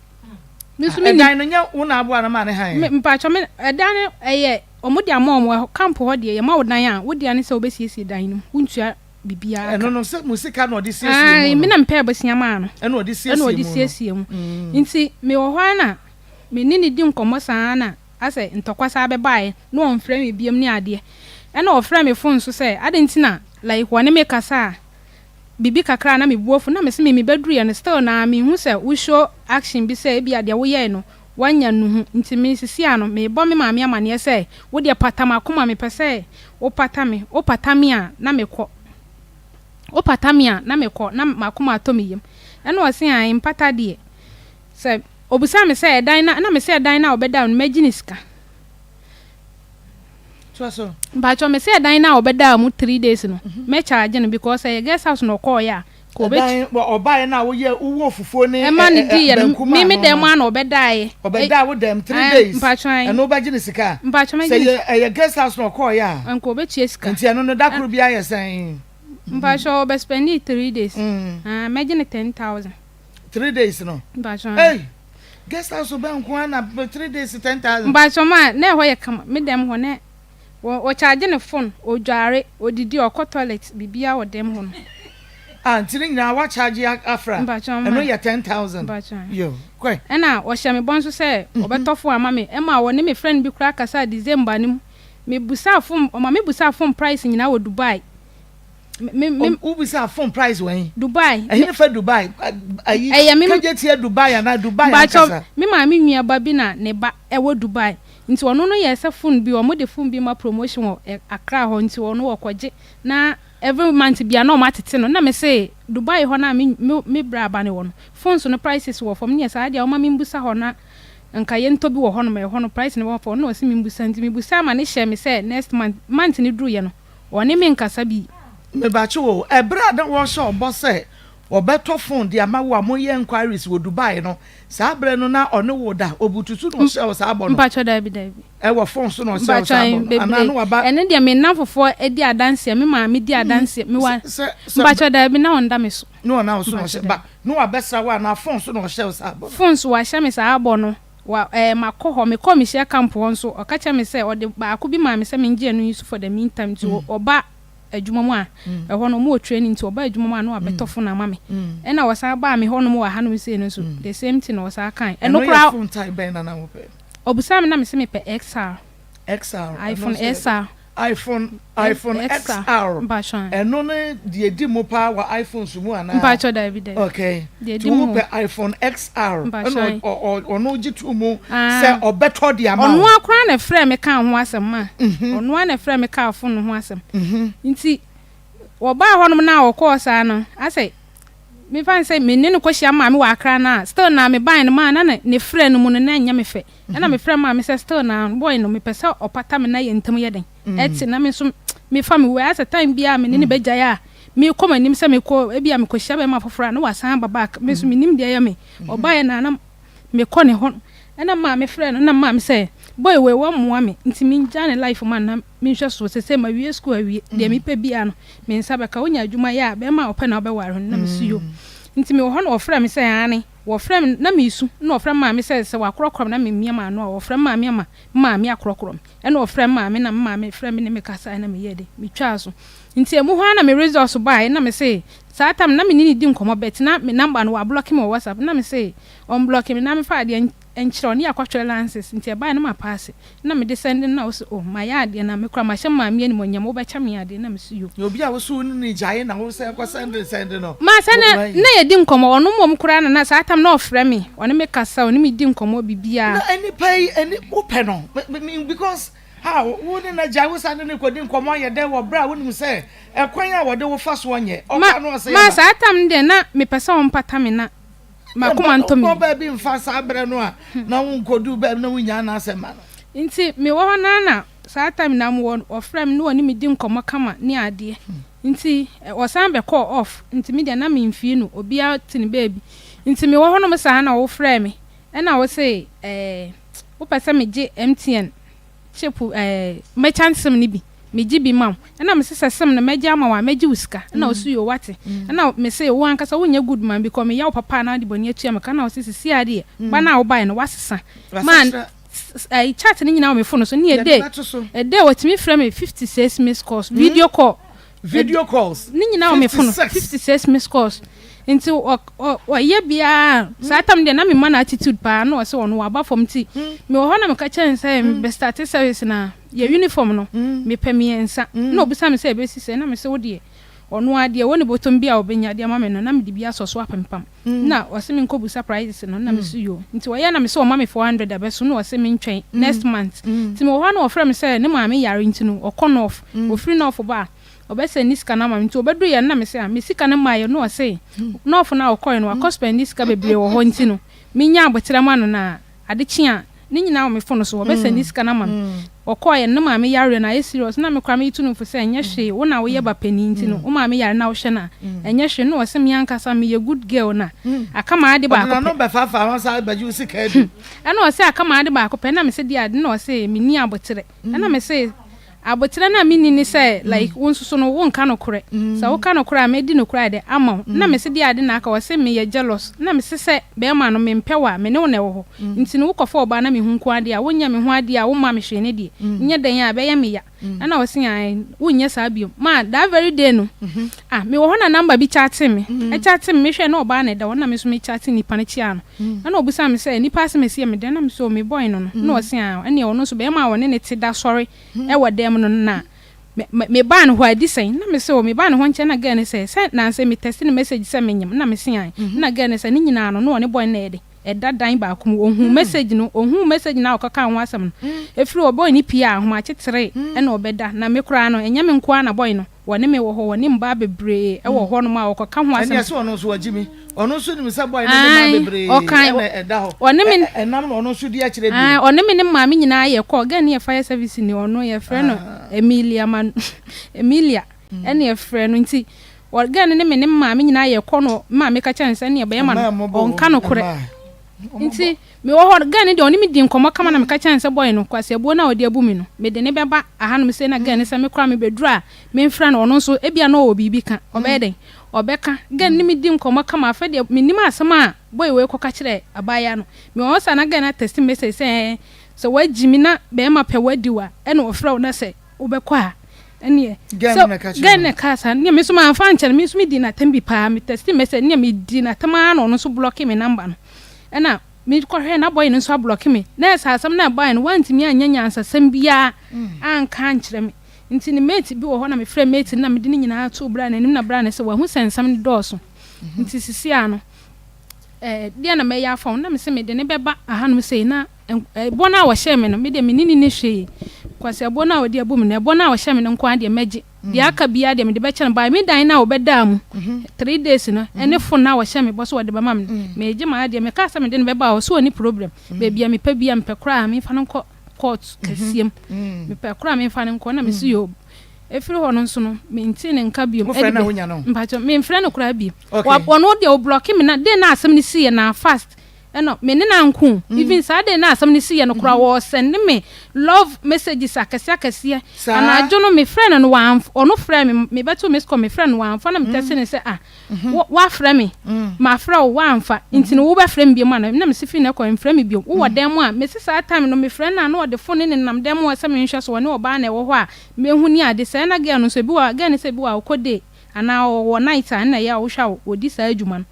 Me nso menim. Ɛdan no nyɛ wo na aboa no ma ne han? Me mpakyɛ me ɛdan no ɛyɛ ɔmo de ama ɔmo ɛhɔ camp hɔ deɛ, yɛma wo dan a wo deɛ ne sɛ wobɛsiesie dan no mu, wontua biribiara ka. Ɛno no sɛ mo sika na ɔde siesie Ae, mu me no na mepɛɛ bosia maa no. Ɛna ɔde ɛna siesie ɔde mu no siesie mu. Nti mewɔ hɔ ara na me ne ne di nkɔmmɔ saa na asɛ ntɔkwa saa bɛbaeɛ na ɔmfrɛ me biom ne adeɛ. Ɛna ɔfrɛ me phone so sɛ ade nti na like wɔne me kasa a biribi kakra na me bu afu, na mese me mebɛduruiɛ no still na mehu sɛ wo show action bi sɛ ebia deɛ woyɛe no woanya nnuhu, nti me sisi a no mebɔ me maame amanneɛ sɛ wo deɛ pata m'akoma, mepɛ sɛ wopata me, wopata me a na mekɔ, wopata me a na mekɔ na m'akoma atɔ me yam. Ɛna ɔse ae mpata deɛ sɛ obisaa me sɛ ɛdan na na me sɛ ɛdan na ɔbɛda no mɛgye ne sika. Toa so. Mpakyɛ me sɛ ɛdan na ɔbɛda mu 3 days no mɛcharge no because ɛyɛ guest house na ɔkɔɔyɛ a. Ɛdan ɔbaeɛ no a woyɛ wowɔ fufuo ne ɛma no diiɛ no banku maa me me no dan no. mu a na ɔbɛdaeɛ. Ɔbɛdaa wo dɛm 3 days. Mpakyɛ ae. Ɛno wobɛgye no sika? Mpakyɛ mɛgye Sɛ no yɛ ɛyɛ guest house na ɔkɔɔeɛ a. Nka ɔbɛtua sika. Nti ɛno no da koro biara yɛ sɛn? Mpakyɛ ɔbɛ spendii 3 days. Ae mɛgye no 10,000. 3 days no? Mpakyɛ ae. Ei! Guest house bɛn nko ara na 3 days 10,000? Mpakyɛ ma na ɛhɔ yɛ kama me dɛm hɔ na Wɔ wɔkyaagye ne fon, odware, odidi, ɔkɔ toilet, biribiara wɔ dɛm hɔ no. Ah nti ne nyinaa woakyaagye afra? Mpakyɛw ma. Ɛno yɛ 10,000? Mpakyɛw. Yo, kɔe. Ɛna ɔhyɛ me bɔ nso sɛ ɔbɛtɔ fon ama me, ɛma ɔne me friend bi koraa kasaa December no mu. Me busaa fon, ɔma me busaa fon price nyinaa wɔ Dubai. Me me me. Wo busaa fon price wɔ he? Dubai. Ɛhe fa Dubai? Ayi, Ɛyɛ me. Kagyetia Dubai anaa Dubai Mpakyɛw, ankasa? me maame nua ba bi na ne ba ɛwɔ Dubai. Nti ɔno no yɛɛ sɛ phone bi ɔmo de phone bi ma promotion wɔ Accra hɔ nti ɔno ɔkɔgye na every month bia na ɔmo atete no na me se Dubai hɔ no a me me bra aba no wɔ no phones no prices wɔ fam neɛ saa deɛ ɔma me mbusa hɔ na nka yɛntɔ bi wɔ hɔ nom ɛhɔ no price no wɔ fam na ɔse me mbusa nti me busaa ma no hyɛɛ me sɛ next month month no duruiɛ no ɔne me nkasa bi. Mebakye wo, ɛberɛ a na wɔrehyɛ ɔbɔ sɛ wɔbɛtɔ phone de ama wo a moyɛ enquiries wɔ Dubai no, Saa berɛ no na ɔne wo da? Ɔbutu so na ɔhyɛɛ wo saa bɔ no? Mpakyɛ daabi daabi. Ɛwɔ phone so na ɔhyɛɛ wo saa Mpakyɛ bɔ no? bebree. Anaa na waba? Ɛno deɛ me nnamfofoɔ di adanseɛ, me maame di adanseɛ, me wa Sɛ, sɛ. Mpakyɛ daabi na ɔnda me so. Na ɔnna wo so na Mpakyɛ ɔhyɛ, daabi. ba, na wabɛsra wo anaa phone so na ɔhyɛɛ wo saa bɔ no? Phone so wahyɛ me saa bɔ no, wa ɛɛ makɔ hɔ, mekɔɔ mehyia camp hɔ nso, ɔka kyerɛ me sɛ ɔde baako bi maa me sɛ mengye ɛno nyi so for the meantime nti ɔba adwuma mu a, ɛhɔ no wɔwɔ training nti ɔba adwuma mu a na wabɛtɔ phone ama me. Ɛna ɔsan baa me hɔnom wɔ hanom sei no nso, the same thing na ɔsan kae. Ɛno Ɛno yɛ koraa. phone type bɛn na na wopɛ? Ɔbisaa me na mese mepɛ XR. XR, ɛno iPhone nso yɛ XR. iPhone, iPhone XR, XR. mpakyɛ. Ɛno ne deɛ ɛdi mu paa wɔ iPhones mu anaa? Mpakyɛ daabi daabi. Okay. Deɛ Nti ɛdi mu. wopɛ iPhone XR ɛna Mpakyɛ. ɔ- ɔ- ɔno gye too mu Ah. sɛ ɔbɛtɔ de ama Ɔno wo. ara koraa na ɛfrɛɛ me kaa ho asɛm ma. Ɔno ara na ɛfrɛɛ me kaa phone no ho asɛm. Nti wɔbaa hɔnom no a wɔkɔɔ saa no, asɛ mefa no sɛ me ne no kɔhyia maame wɔ Accra no a, still na mebae no maa na ne ne frɛ no mu no na ɛnyɛ me fɛ. Ɛna mefrɛɛ maame sɛ still na boy no mepɛ sɛ ɔpata me na yɛn ntam yɛ den ɛte na me nso mefa me wei asɛ time biara me ne no bɛgyae a mekɔ m'anim sɛ mekɔ ebi a mekɔhyia bɛrima foforɔ a na wasan aba back me nso menim deɛ ɛyɛ me. Ɔbaeɛ na na mekɔ ne hɔ ɛna maame frɛɛ no na maame sɛ boy wei wammoa me nti mengyaa ne life ma no na menhwɛ so sesei mawie school awie deɛ mepɛ biara no me nsa bɛka wonya adwuma yɛ a bɛrima a ɔpɛ na wobɛware no na mese yoo nti mewɔ hɔ na ɔfrɛ me sɛ aane wɔfrɛ me na mesu na ɔfrɛ maame sɛ sɛ wakorɔkorɔ me na memia m'ano a ɔfrɛ maame ama maame akorɔkorɔ me ɛna ɔfrɛ maame na me maame frɛ me ne me kasae na meyɛɛ dɛ metwaa so nti emu hɔ ara na me results baeɛ na mese saa time no na me ne no di nkɔmmɔ but na me number no wablɔke me wɔ WhatsApp na mese ɔmblɔke me na mefa adeɛ nkyerɛ ɔne yɛakɔtwerɛ lances nti ɛbaeɛ na mapaase na mede sɛnde no na ɔse oh mayɛ adeɛ na me koraa mahyɛ maame animuonyam wobɛkyɛ me adeɛ na mese yo. Na obi a wose wo ne no gyae na wo sɛ kɔ sɛnde sɛnde no Ma sɛ na na yɛdi nkɔmmɔ ɔno mmom koraa na na saa tam na ɔfrɛ me ɔne me kasa ɔne me di nkɔmmɔ biribiara. Na nipa yi ani wopɛ no because how wo ne no agyae wo san ne no kɔdi nkɔmmɔ ayɛ dɛn wɔ berɛ a wonim sɛ ɛkwan a wɔde wo fa soɔ nyɛ Ma ɔba no ɔsɛ ma yɛba. saa tam no deɛ na mepɛ sɛ ɔmpata me na M'akoma ntɔ me Wokɔ yam. baabi mfa saa berɛ no a na wonkɔduu baabi na wonnya n'asɛm ma no. Nti mewɔ hɔ no ara na saa time no a mewɔ no wɔfrɛ me na wɔne me di nkɔmmɔ kama ne adeɛ. Nti wɔsan bɛkɔɔ off nti me deɛ na memfii no obiara te ne baabi. Nti mewɔ hɔnom saa na wofrɛɛ me ɛna wose ɛɛ wopɛ sɛ megye MTN chip ɛɛ merchant sim no bi megye bi ma wo ɛna mese sɛ sim no mɛgye ama wo a mɛgye wo sika ɛna ɔse yoo wate ɛna mese wo ankasa wonyɛ good man because meyɛ wo papa a na wode bɔne atua me ka ɛna ɔse sisi ara deɛ ba no a wobaeɛ no woasesa ma ɛyi chat no nyinaa wɔ me phone so ne ɛdɛ ɛdɛ wɔtumi frɛ me 56 missed calls video call Video calls. Ne nyinaa wɔ me phone 56 missed calls. Nti ɔyɛ biara saa tam deɛ na me ma no attitude paa na ɔsɛ ɔno waba fam nti me wɔ hɔ na meka kyerɛ no sɛ mebɛ start service na yɛ uniform no mepɛ mmiɛnsa na ɔbisa me sɛ ɛbɛsi sɛ na mese wo deɛ ɔno ara deɛ ɛwɔ ne bɔtɔm bi a ɔbɛnya de ama me no na mede bi asɔ so apempam na ɔse menkɔ busa prices no na mese yoo nti ɔyɛ na mese ɔma me 400 abɛso na ɔse mentwɛn next month nti mewɔ hɔ na ɔfrɛ me sɛ ne maame yare nti no ɔkɔ north ɔfiri north ba a ɔbɛsɛn ne sika no ama me nti ɔbɛduru yɛ no na mese ah me sika no mmaeɛ na ɔse north no a ɔkɔɛ no wakɔ spɛndi sika bebree wɔ hɔ nti no menya aboterɛ ma no na ade kye a Ne nyinaa wɔ me phone so, wɔbɛ sɛnde sika no ama me. Ɔkɔɔeɛ no, ne maame yareɛ no ayɛ serious na me koraa meretu no fo sɛ ɛnyɛ hwee, wo na woyɛ ba panin nti no wo maame yare na wohwɛ no a, ɛnyɛ hwee. Na ɔse me ankasa meyɛ good girl na aka m'ade Ɔde baako n'ano pɛ. bɛfaafaa ho san bɛgye wo sika adi. Ɛna ɔse aka m'ade baako pɛ, ɛna mese deɛ ade? Na ɔse menni aboterɛ. Ɛna mese Aboterɛ no a menni ne sɛ like wo nso so no wonka nokorɛ. Sɛ woka nokorɛ a mɛdi nokorɛ ayɛ dɛ ama wo. Na mese deɛ ade na aka ɔse meyɛ jealous. Na mese sɛ bɛɛma no mempɛ wo a me ne wo na ɛwɔ hɔ. Nti no wokɔfa ɔbaa na mehu nko ara deɛ a wonyɛ me ho adeɛ a womma me hwee no deɛ nyɛ dɛn a ɛbɛyɛ me ya. Ɛna ɔse ae wonyɛ saa biom. Ma that very day no ah mewɔ hɔ na number bi chatte me. Ɛchatte me mehwɛɛ na ɔbaa na ɛda hɔ na me nso me chatte nipa no kyeaa no. Ɛna ɔbisaa me sɛ nipa asɛm ɛsi yɛ me dɛn na me sɛ oh me boy no no. Ɛna ɔse ae ɛneɛ ɔno nso bɛɛma a ɔne no te da sɔre wɔ dan mu no na me me mebaa no hɔ a ɛdi sɛn? Na me se o mebaa ne hɔ nkyɛn na girl no sɛ sɛ nansa yi me tɛsti no message sɛ menyem na me se ae na girl no sɛ ne nyinaa no na ɔne boy no na ɛyɛ dɛ ɛda dan baako mu ohuu message no ohuu message no a ɔkɔkaa ho asɛm no ɛfiri hɔ boy no pie a ahomakye teree ɛna ɔbɛda na me koraa no ɛnyɛ me nko ara na boy no Wɔne me wɔ hɔ, wɔne mmaa bebree wɔ hɔnom a wɔkɔka ho asɛm. Ɛnneɛ sɛ ɔno nso wagye mi. Ɔno nso nim sɛ boy no ne mmaa bebree na ɛda hɔ. Ɔne me Ɛnam na ɔno nso di akyire bio. Ae, ɔne me ne maame nyinaa yɛ kɔɔ. Girl no yɛ fire service ni, ɔno yɛfrɛ no Emilia Manu, Emilia ɛna yɛfrɛ no. Nti wɔ girl no ne me ne maame nyinaa yɛ kɔ no, me maame ka kyerɛ no sɛ ɛneɛ bɛrima no ɔnka nokorɛ. Nti mewɔ hɔ no, girl no deɛ ɔne me dii nkɔmmɔ kama na meka kyerɛɛ no sɛ boy no, kwaseabuo no a ɔde abu me no, mede no bɛba ahanom sei na girl no sɛ me koraa mebɛduru a memfrɛ no, ɔno nso ebia na ɔwɔ biribi ka, ɔbɛyɛ dɛn? Ɔbɛka. Girl no ne me dii nkɔmmɔ kama, afei deɛ mennim asɛm a boy wei kɔka kyerɛɛ abaayewa no. Mewɔ hɔ saa na girl no atɛsti me message sɛ ɛɛ sɛ woagyi me na barima pɛ wo adi wo a ɛna ɔfrɛ wo na sɛ wobɛkɔ a ɛneɛ sɛ girl no na ɛkaa saa, ɛneɛ me nso mamfa ankyɛ no, me nso medii no atɛm bi paa, me tɛsti message ɛneɛ medii no atɛm ara na ɔno nso blɔke me number no. Ɛna me kɔhwɛɛ na boy no nso ablɔke me. Na ɛsɛ asɛm no a ɛbaeɛ no wantumi anyɛ nyansasɛm biara anka ankyerɛ me. Nti ne mate bi wɔ hɔ na mefrɛɛ mate no na mede ne nyinaa too bra no anim na bra no sɛ wahu sɛ nsɛm no dɔɔso. Nti sisi ara no eh, deɛ na mɛyɛ afa ho? Na mese mede no bɛba ahanom sei na ɛbɔ no a wɔhyɛɛ me no me deɛ menni ne ne hwee. Kwasi ɛbɔ no a wɔde abu me no ɛbɔ no a wɔhyɛɛ me no nko ara deɛ mɛgye. Deɛ aka biara deɛ mede bɛkyɛ no by me dan no a wɔbɛdaa mu 3 days no ɛne phone no a wɔhyɛ me bɔ sɛ wɔde bɛma me no megye m'adeɛ. Mekaa sɛ mede no bɛba a ɔse ɔnni problem, baabi a mepɛ biara mepɛ koraa a memfa no nkɔ court kɛseɛ mu, mepɛ koraa a memfa no nkɔ na mese yoo. Ɛfiri hɔ no nso no mentee ne nka biom. Wofrɛ no a wonya no? Mpakyɛw memfrɛ no koraa biom. Ɔno deɛ ɔblɔke me na day no a asɛm no siiɛ no a fast Ɛna me ne no anko o. Even saa day no a asɛm no siiɛ no koraa ɔɔsɛnde me love messages akɛseɛ akɛseɛ. Saa? Anadwo no me frɛɛ no no wanf ɔno frɛɛ me, me bɛtoo miss call me frɛɛ no wanfa na me tɛste no sɛ ah wo woafrɛ me, mafrɛ wo woamfa nti no wobɛfrɛ me biom anaa? Na mese firi nnɛ kɔ mfrɛ me biom. Wowɔ dan mu a? Mese saa time no mefrɛ no a na ɔde phone no nenam dan mu hɔ sɛ menhwɛ so ɔne ɔbaa na ɛwɔ hɔ a mɛhu ne ade. Sɛɛ na girl no nso ebi wɔ hɔ a girl no sɛ ebi wɔ hɔ a ɔkɔ day anaa ɔwɔ night a ɛna ɛyɛ a wohwɛ a ɔdi saa adwuma no.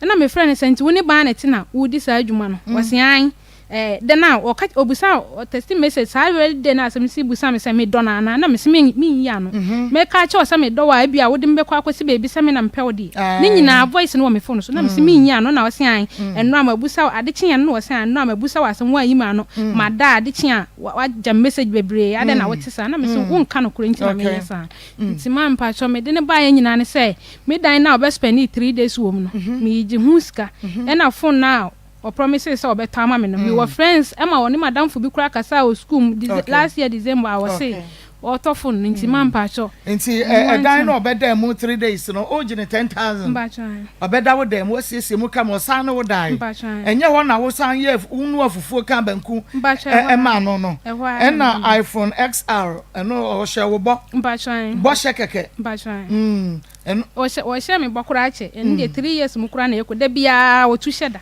Ɛna mefrɛɛ no sɛ, Nti wo ne baa na ɛte na woredi saa adwuma no? Ɔse, Aane. Ɛɛ, dɛn a ɔka, ɔbisaa, ɔtɛsti message saa very day no a asɛm no sii bisaa me sɛ medɔ no anaa? Na mese me, menyi ano. Mɛka akyerɛ wo sɛ medɔ wo a, ebia wode me bɛkɔ akɔsi baabi sɛ me na mepɛ wo deɛ. Ne nyinaa voice no wɔ me phone so. Na mese menyi ano. Na ɔse, Aane. Ɛnnora mabusa wo, ade kyeeɛ no na ɔse, Aane, nnora mabusa wo asɛm, woanyi me ano. Mada a, ade kye a, woagya me message bebree, adɛn na wote saa? Na mese, wonka nokorɛ nti na meyɛ saa. Nti ma mpakyɛw, mede no baeɛ nyinaa ne sɛ, Me dan no a ɔbɛ spɛndii 3 days wɔ mu no, me gye ho sika. Ɛna phone no a ɔpromisee sɛ ɔbɛtɔ ama me no, me wɔ friends ɛma ɔne m'adamfo bi koraa kasaa wɔ school mu last year December a ɔse ɔɔtɔ phone no, nti ma mpakyɛw. Nti ɛdan no a ɔbɛdaa mu 3 days no, wogye no 10,000? Mpakyɛw ae. Ɔbɛda wo dan mu, wasiesie mu kama, ɔsan ne wo dae. Mpakyɛw ae. Ɛnyɛ hɔ na wosan yɛɛ, wonoa fufuo kaa banku Mpakyɛw ɛhɔ ara. maa no no? Ɛhɔ ara na Ɛna mede yɛɛ. iPhone XR, ɛno ɔhyɛɛ wo bɔ? Mpakyɛw ae. Bɔhyɛ kɛkɛ. Mpakyɛw ae. Mm, ɛno. Ɔhyɛ, ɔhyɛ me bɔ koraa kyɛ. Ɛno deɛ 3 years mu koraa na ɛkɔ. Da biara ɔtu hyɛ da.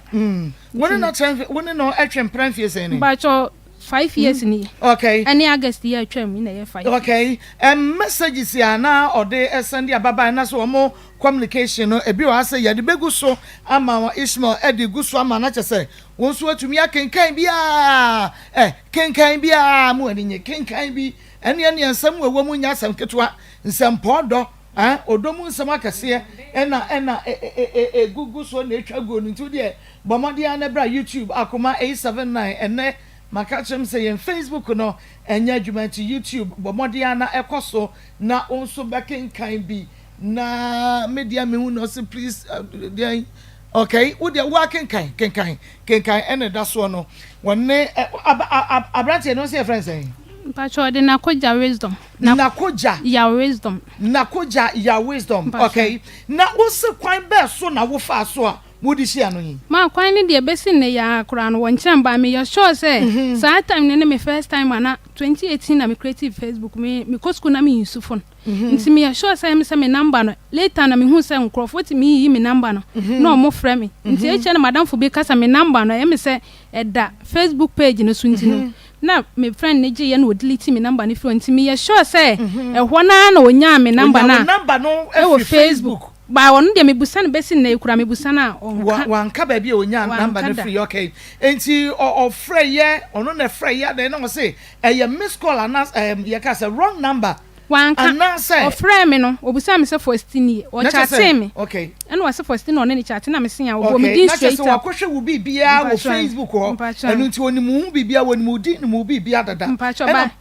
Wo ne no kyɛ mfe, wo ne no ɛtwe mpena mfie sɛn ni? Mpakyɛw 5 years ni. Ɛne August yi a atwam yi na ɛyɛ 5 years. Okay. Messages a na ɔde sɛnde ababaa na so wɔn communication no ebi wɔ ha sɛ yɛde bɛgu so ama wɔn Ishmael ɛde gu so ama na kyɛ sɛ wɔn nso atumi akenkan biara ɛ kenkan biara mu ani nye kenkan bi ɛne ɛne nsɛm wɔ ɛwɔ mu nyɛ asɛm ketewa nsɛmpɔɔ dɔ eh ɔdɔ mu nsɛm akɛseɛ ɛna ɛna ɛgugu soɔ na ɛtwa guo no nti wodeɛ bɔ mmɔden ara na bra YouTube Akoma 879 ɛnɛ maka kyerɛ m sɛ yɛn Facebook no ɛnyɛ adwuma nti YouTube bɔ mmɔden ara na ɛkɔ so na wo nso bɛkenkan bi na me deɛ mehu no ɔse please deɛn. Okay, wo deɛ wo akenkan, kenkan, kenkan ɛna ɛda soɔ no. Wɔne ɛ ab ab aberanteɛ no nso yɛfrɛ no sɛn? Mpakyɛ ɔde Nakogya Wisdom. Nakogya. Yaw Wisdom. Nakogya Yaw Wisdom. Okay. Na wo se kwan bɛɛ so na wo faa so a mo de hyia no yi? Ma kwan no deɛ bɛsi nnɛ yi ara koraa no wɔnkyerɛ me but me yɛ sure sɛ saa time no ne me first time a na 2018 na me create Facebook me me kɔ school na me use phone. Nti meyɛ sure sɛ ɛyɛ me sɛ me number no, later na mehuu sɛ nkurɔfoɔ tumi yiyi me number no na wɔn frɛ me. Nti akyire no m'adamfo bi ka sɛ me number no ɛyɛ me sɛ ɛda Facebook page no so nti no na me friend no gyeeɛ na ɔdelete me number no firi hɔ. Nti meyɛ sure sɛ ɛhɔ no ara na ɔnyaa me number no a ɛwɔ Facebook. But ɔno deɛ mebusa no bɛsi nnɛ yi koraa mebusa no a ɔnka. Wanka baabi a ɔnyaa number no firi, okay. Nti ɔfrɛeɛ, ɔno na ɛfrɛeɛ adɛn na ɔse ɛyɛ miss call anaa yɛka sɛ wrong number. Wanka. Anaasɛ. Ɔfrɛɛ me no, obisaa me sɛ Faustin nie. Na kyerɛ sɛ, Ɔchatee me. okay. Ɛna ɔse Faustin na ɔne no chate na mese a, ɔbɔɔ me Okay, din na kyerɛ straight sɛ up. wakɔhwɛ wo biribiara wɔ Mpakyɛ ae, Facebook hɔ. mpakyɛ ae. Ɛno nti ɔnim wo ho biribiara, ɔnim wo din nim wo biribiara dada. Mpakyɛ Ɛna ba, me.